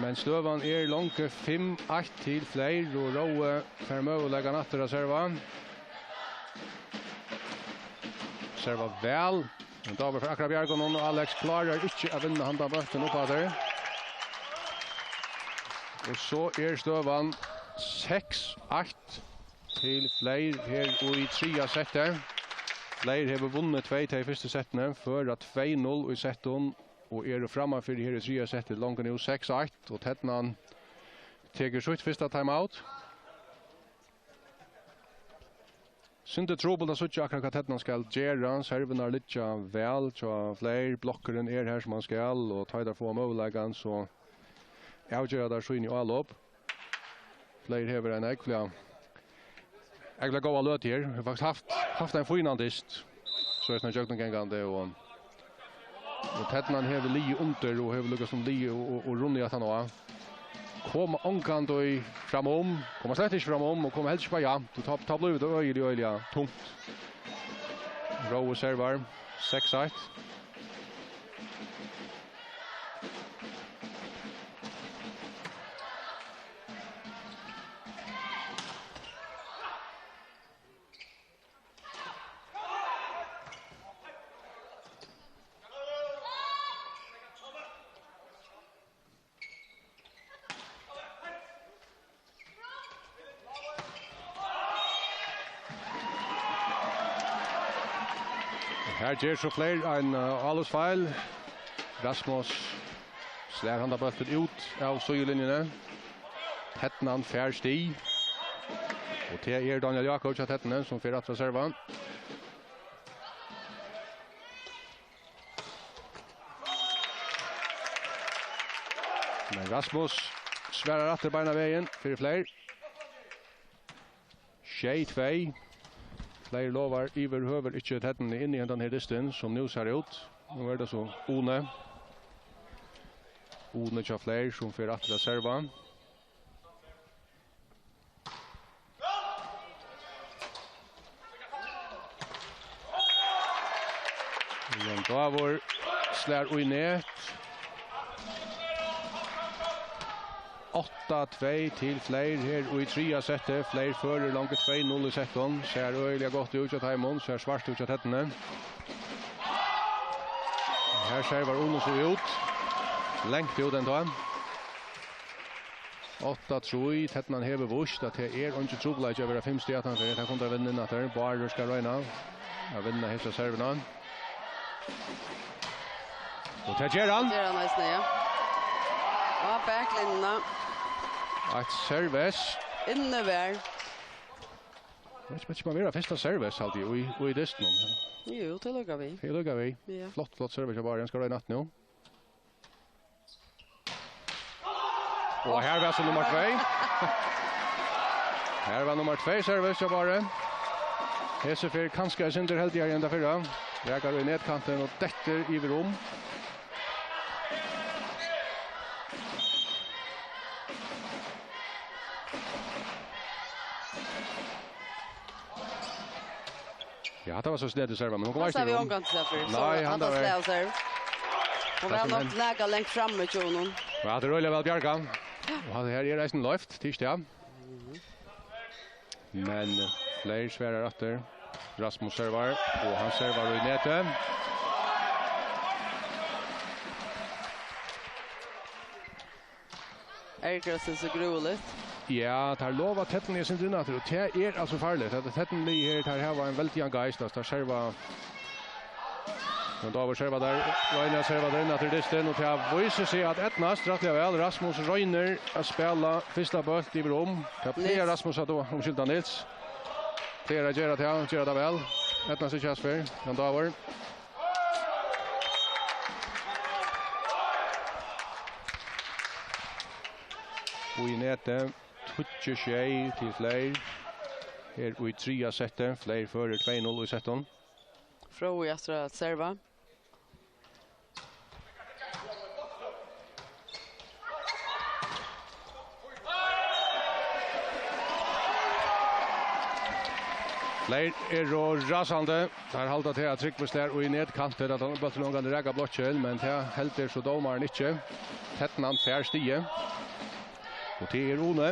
Men støðan er longu fimm eitt til Fleyr, og Rói fær møguleikan aftur at serva. Serva væl. Men Dávid fær akkurát bjargað honum, og Alex klárar ikki at vinna handan bóltin upp aftur. Og so er støðan seks eitt til Fleyr her í triðja seti. Fleyr hevur vunnið tvey tey fyrstu settini, føra tvey null í settum og eru frammanfyri her í triðja seti, longu nú seks eitt, og Ternan tekur sítt fyrsta timeout. Sindur trupult at síggja akkurát, hvat Ternan skal gera. Servirnar liggja væl hjá Fleyr, blokkurin er har sum hann skal, og tá ið teir fáa møguleikan, so avgera teir síni álop. Fleyr hevur eina ógvuliga, ógvuliga góða løtu her. Hevur faktiskt havt, havt ein fínan dyst, so er snart gjøgnumgangandi, og, og Ternan hevur ligið undir og hevur líkasum ligið og, og, og runnið aftan á. Koma ongantíð framum, koma slett ikki framum og koma helst ikki bara javnt. Og tá, tá blívur tað øgiliga, øgiliga tungt. Rói servar, seks eitt. Her ger so Fleyr ein, eh, álopsfeil. Rasmus slær handan bóltin út av síðulinjuni. Ternan fær stig. Og tað er Daniel Jakobs hjá Ternuni, sum fer aftur at serva. Men Rasmus svarar aftur beinanvegin fyri Fleyr. Sjey tvey. Fleyr lovar yvirhøvur ikki Ternuni inn í hendan her dystin, sum nú sær út. Nú er tað so Une. Une hjá Fleyr, sum fer aftur at serva. Jan Davur slær í net. Átta tvey til Fleyr her í triðja seti. Fleyr førir longu tvey null í settum. Sær øgiliga gott út hjá teimum, sær svart út hjá Ternuni. Her servar Une so út. Langt út enntá. Átta trý, Ternan hevur víst, at tað er eingin trupulleiki at vera fimm stig aftanfyri. Tað kunnu teir vinna inn aftur. Bárður skal royna at vinna hesa servina. Og tað ger hann. Ger hann eisini, ja. Á baklinjuna. Eitt serves. Inni var. Veit ikki, man vera fyrsta serves, haldi eg, í, í dystinum. Jú, tað lukka við. Tað lukka við. Ja. Flott, flott serves hjá Bárði. Hann skal royna aftur nú. Og her var so nummar tvey. Her var nummar tvey serves hjá Bárði. Hesi fer kanska eitt sindur heldigari enn ta fyrra. Rakar í netkantin og dettur yvir um. Ja, hatta var so snedigt serva, men hon kom Hatta eisini við í honum. Ongan til serva, so Nei, hann hatta var slag av serv. Hon Tað var sum nokk hann- nakað langt frammi hjá honum. Ja, hatta er øgiliga væl bjargað. Og hatta her er eisini loyvt, tað er ikki tað. Men eh, Fleiri svarar aftur. Rasmus servar, og hann servar í netið. Ergra seg so grúiligt. Ja, teir lova ternunum eitt sindur inn aftur, og tað er altso farligt. At ternulið her, teir hava ein veldigan geist, at teir serva. Men tá var serva har, roynir at serva har inn aftur dystin, og tað vísir seg at eydnast rættiliga væl. Rasmus roynir at spæla fyrsta bóltin yvir um. Tað plagar Nils. Rasmus at, umskylda, Nils. Plagar at gera tað, gera tað væl. Eydnast ikki, Jasper. Men tá var Og í netið, tíggju sjey til Fleiri. Her í triðja seti, Fleiri førir tvey null í settum. Fróði aftur at serva. Fleiri eru rasandi. Teir halda til at Trygvi slær í netkant, til at hann bólturin ongantíð rakar blokkin, men tað heldur so dómarin ikki. Ternan fær stigið. Og tað er Une.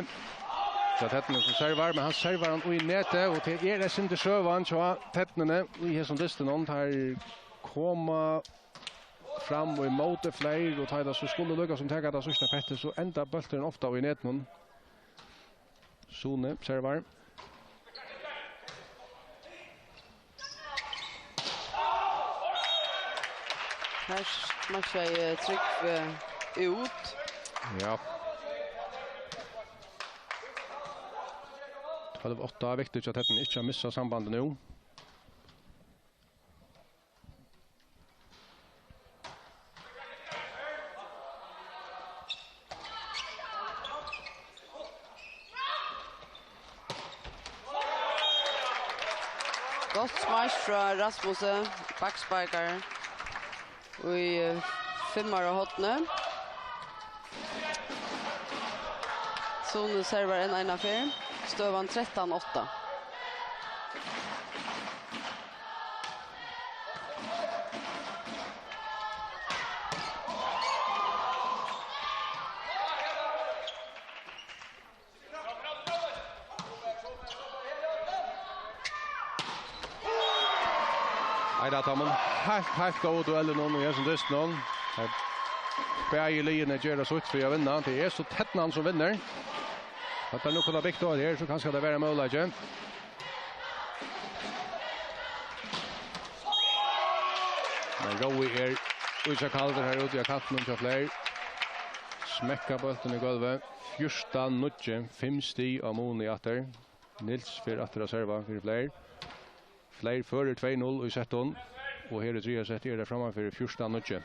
Tað er Ternan sum servar, men hann servar hann í netið, og tað er eitt sindur søgan hjá Ternuni í hesum dystinum. Teir koma fram og ímóti Fleiri, og tá ið teir so skulu líka sum taka tað síðsta pettið, so endar bólturin ofta í netinum. Sune servar. Her smakkaði Trygvi út. Ja. Tólv átta, viktigt hjá Ternu ikki at missa sambandið nú. Gott spark frá Rasmusi, baksparkar í, eh, fimmara hornið. Sune servar enn eina ferð. Støðan trettan átta. Ein av teimum heilt, heilt góðu duellunum í hesum dystinum. Her bæði liðini gera sítt fyri at vinna. Tað er so Ternan sum vinnur. At teir nú kunnu bygt á her, so kanska tað verður ein møguleiki. Men Rói er ísakaldur her úti á kantinum hjá Fleiri. Smekkar bóltin í gólvið. Fjúrtan níggju, fimm stig á muni aftur. Nils fer aftur at serva fyri Fleiri. Fleiri førir tvey null í settum, og her í triðja sett er tað frammanfyri fjúrtan níggju.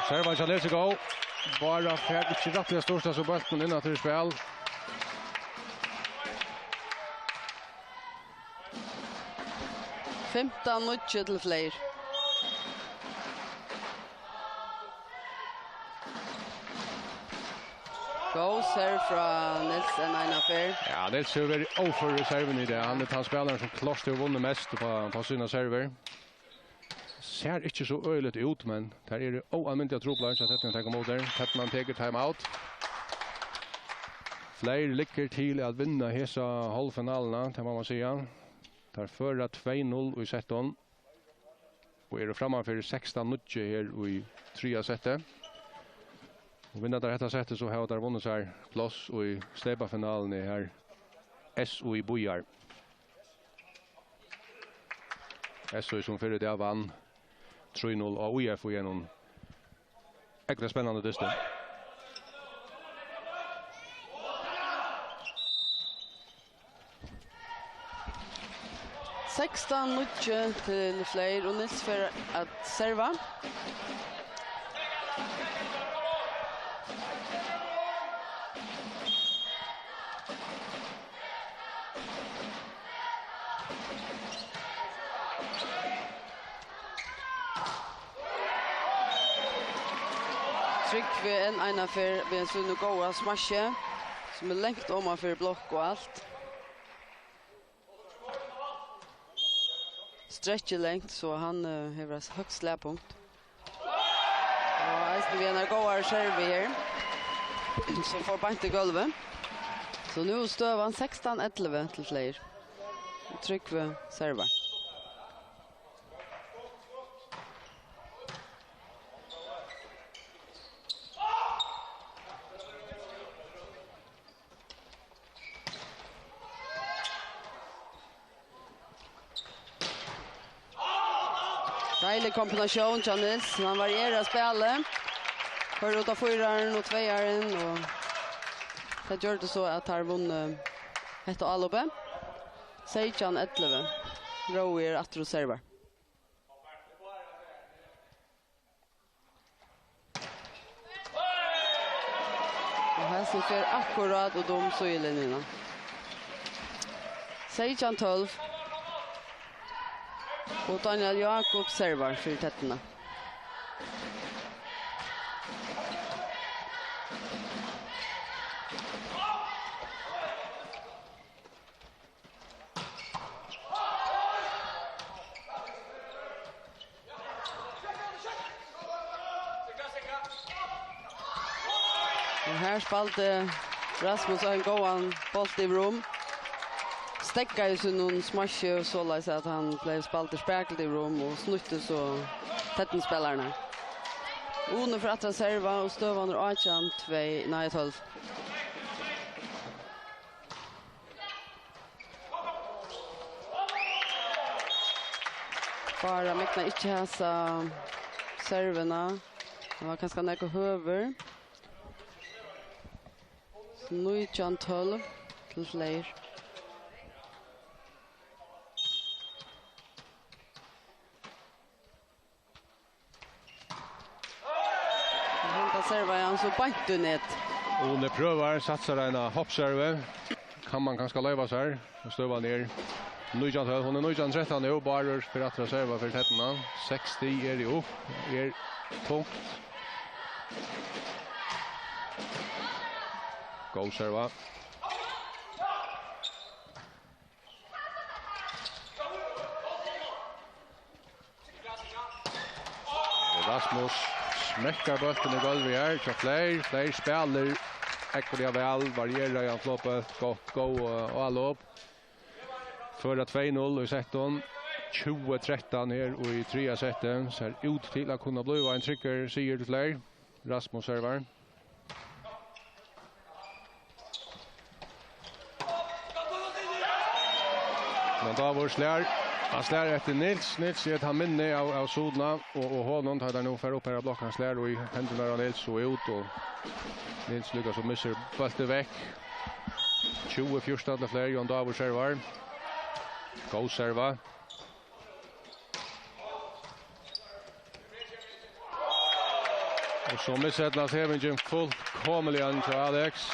Servan hjá Nils er góð. Bára fær ikki rættiliga stýrt hasa bóltin inn aftur í spæl. Fimtan níggju til Fleiri. Góð serve frá Nils enn eina ferð. Ja, Nils hevur verið óførur í servuni í dag. Hann er tann spælarin, sum klárt hevur vunnið mest upp á, upp á sínar servur. Sær ikki so øgiligt út, men tær eru óalmindiliga truplar, so Ternan tekur ímóti. Ternan tekur timeout. Fleiri liggur til at vinna hesa hálvfinaluna, tað má man siga. Tær føra tvey null í settum og eru frammanfyri sekstan níggju her í triðja seti. Og vinna tær hetta settið, so hava tær vunnið sær pláss í steypafinaluni, har S O í bíðar. S O, sum fyrr í dag vann trý null á U F í einum ekta spennandi dysti. Sekstan níggju til Fleiri, og Nils fer at serva. Trygvi enn eina ferð við síni góða smassi, sum er langt oman fyri blokk og alt. Strekki langt, so hann, eh, hevur eitt høgt slagpunkt. Og eisini við einari góðari servu her, sum fór beint í gólvið. So nú er støðan sekstan ellivu til Fleyr. Trygvi servar. Deilig kombinatión hjá Niels. Hann varierar spælið. Koyrir út á fýraran og tveiaran, og tað gjørdi so, at teir vunnu hetta álopið. Seytjan ellivu. Rói er aftur og servar. Og hesin fer akkurát út um síðulinjuna. Seytjan tólv. Og Daniel Jákup servar fyri Ternuna. Og her spældi Rasmus ein góðan bolt yvir um. Steðgaði sínum smassi, soleiðis at hann bleiv spældur spakuliga yvir um og snýtti so Ternuspælararnar. Uni fer aftur at serva og støðan er átjan tvey, nei, tólv. Bára megnar ikki hasa servuna. Hon var kanska nakað høgur. Nítjan tólv til Fleyr. Og henda servaði hann so beint í net. Uni prøvar, satsar eina hoppservu. Kann man kanska loyva sær. Og støðan er nítjan tólv. Hon er nítjan trettan nú. Bárður fer aftur at serva fyri Ternuna. Seks stig eru upp. Er tungt. Góð serva. Og Rasmus smekkar bóltin í gólvið her. Hjá Fleyr. Fleyr spælir ógvuliga væl, varierar í ein flotbólt, gott, góð, eh, álop. Føra tvey null í settum. Tjúgu trettan her í triðja setti. Sær út til at kunna blíva ein tryggur sigur til Fleyr. Rasmus servar. Men Dávur slær. Hann slær eftir Niels. Niels er tann minni av, av Sudna og, og honum, tá teir nú fara upp her á blokk. Hann slær í hendurnar á Niels og út, og Niels líka so missir bóltin vekk. Tjúgu fjúrtan til Fleyr, Jón Dávur servar. Góð serva. Og so miseydnast hevingin fullkomiliga hjá Alex.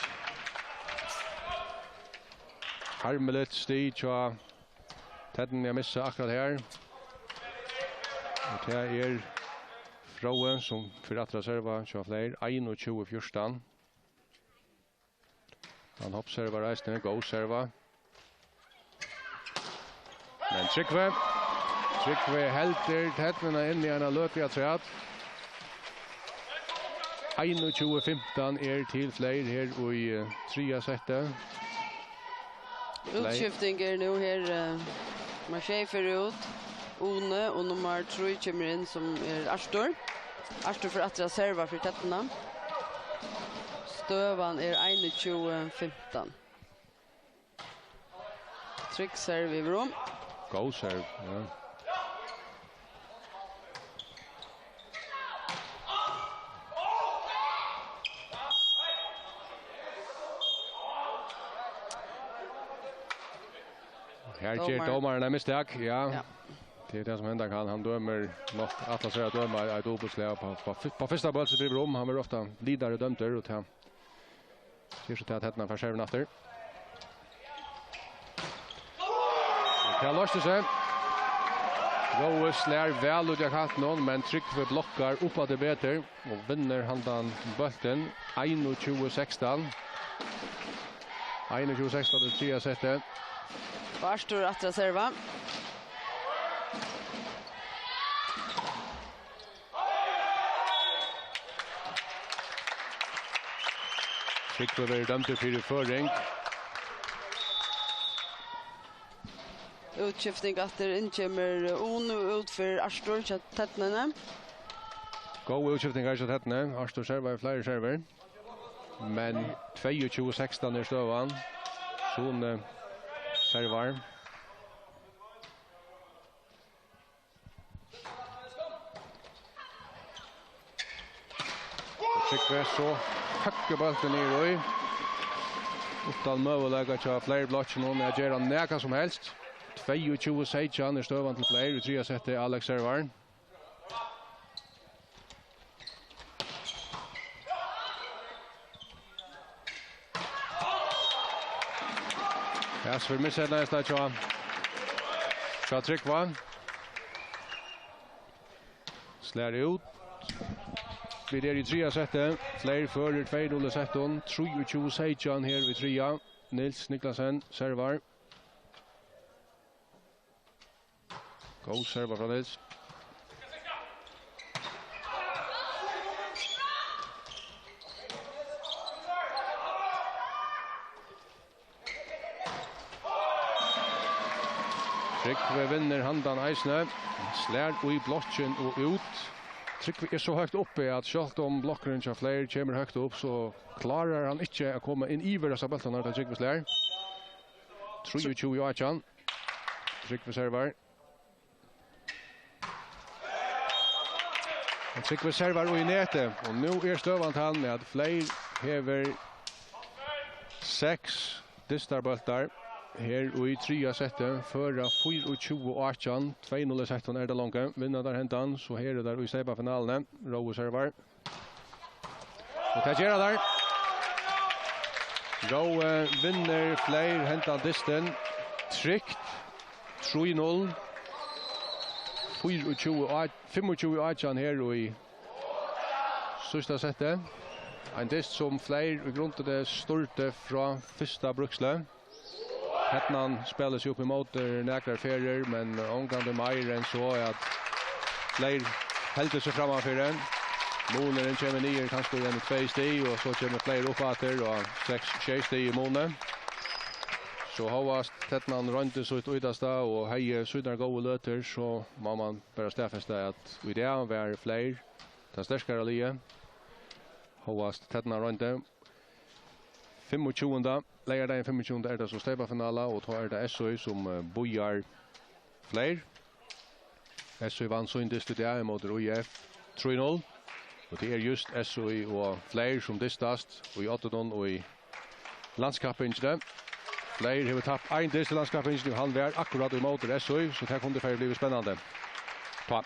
Harmiligt stig hjá Ternuni at missa akkurát her. Og tað er Fróði, sum fer aftur at serva hjá Fleyr, einogtjúgu fjúrtan. Hann hoppservar eisini, góð serva. Men Trygvi, Trygvi heldur Ternuna inn í eina løtu afturat. Einogtjúgu fimtan er til Fleyr her í, eh, triðja setti. Útskifting er nú her, eh, nummar sjey fer út. Uni, og nummar trý kemur inn, sum er Artur. Artur fer aftur at serva fyri Ternuna. Støðan er einogtjúgu fimtan. Trygg serve yvir um. Góð serve, ja. Her ger dómarin eitt mistak, ja. Ja. Tað er tað sum henda kann. Hann dømir nokk, ætlar sær at døma eitt dupultslag á, á, á fyrsta bólti sum blívur um. Hann verður ofta víðari dømdur, og tað ger so tað at Ternan fær servuna aftur. Og tað loysti seg. Rói slær væl út av kantinum, men Trygvi blokkar upp á tað betur og vinnur handan bóltin. Einogtjúgu sekstan. Einogtjúgu sekstan í triðja seti. Og Artur aftur at serva. Trygvi verður dømdur fyri føring. Útskifting aftur, inn kemur Unu út fyri Artur hjá Ternuni. Góð útskifting her hjá Ternuni. Artur servar fleiri servar. Men tveyogtjúgu sekstan er støðan. Sune servar. Og Trygvi so køkkur bóltin niður í. Uttan møguleika hjá Fleiri blokkinum at gera nakað sum helst. Tveyogtjúgu seytjan er støðan til Fleiri í triðja seti. Alex servar. Ja, so vit missa eina hjá, hjá Trygva. Slær út. Vit eru í triðja seti. Fleiri førir tvey null í settum. Trýogtjúgu seytjan her í triðja. Niels Niklasen servar. Góð serva frá Niels. Trygvi vinnur handan eisini. Slær í blokkin og út. Trygvi er so høgt uppi at sjálvt um blokkurin hjá Fleiri kemur høgt upp, so klárar hann ikki at koma inn yvir hesar bóltarnar, tá Trygvi slær. Trýogtjúgu átjan. Trygvi servar. Og Trygvi servar í netið, og nú er støðan tann, at Fleiri hevur seks dystar bóltar her í triðja seti, føra fýraogtjúgu átjan, tvey null í settum er tað longu. Vinna teir hendan, so eru teir í steypafinaluni. Rói servar. Og tað gera teir. Rói vinnur Fleiri hendan dystin. Trygt. Trý null. Fýraogtjúgu á-, fimmogtjúgu átjan her í síðsta seti. Ein dyst sum Fleiri í grundini stýrdi frá fyrsta brúksli. Ternan spælir seg upp ímóti nakrar ferðir, men ongantíð meir enn so at Fleiri heldur seg frammanfyri. Munurin kemur niður kanska í eini tvey stig, og so kemur Fleiri upp aftur, og seks, sjey stig í muni. So hóast Ternan royndi sítt ítasta og hevði sínar góðu løtur, so má man bara staðfesta, at í dag var Fleiri tað sterkara liðið. Hóast Ternan royndi. Fimmogtjúgunda, leygardagin fimmogtjúgunda er tað so steypafinala, og tá er tað S Í sum, eh, bíðar Fleiri. S Í vann sín dyst í dag ímóti Í F trý null. Og tað er júst S Í og Fleiri sum dystast í oddinum í landskappingini. Fleiri hevur tapt ein dyst í landskappingini, og hann var akkurát ímóti S Í, so tað kundi farið blivið spennandi. Tá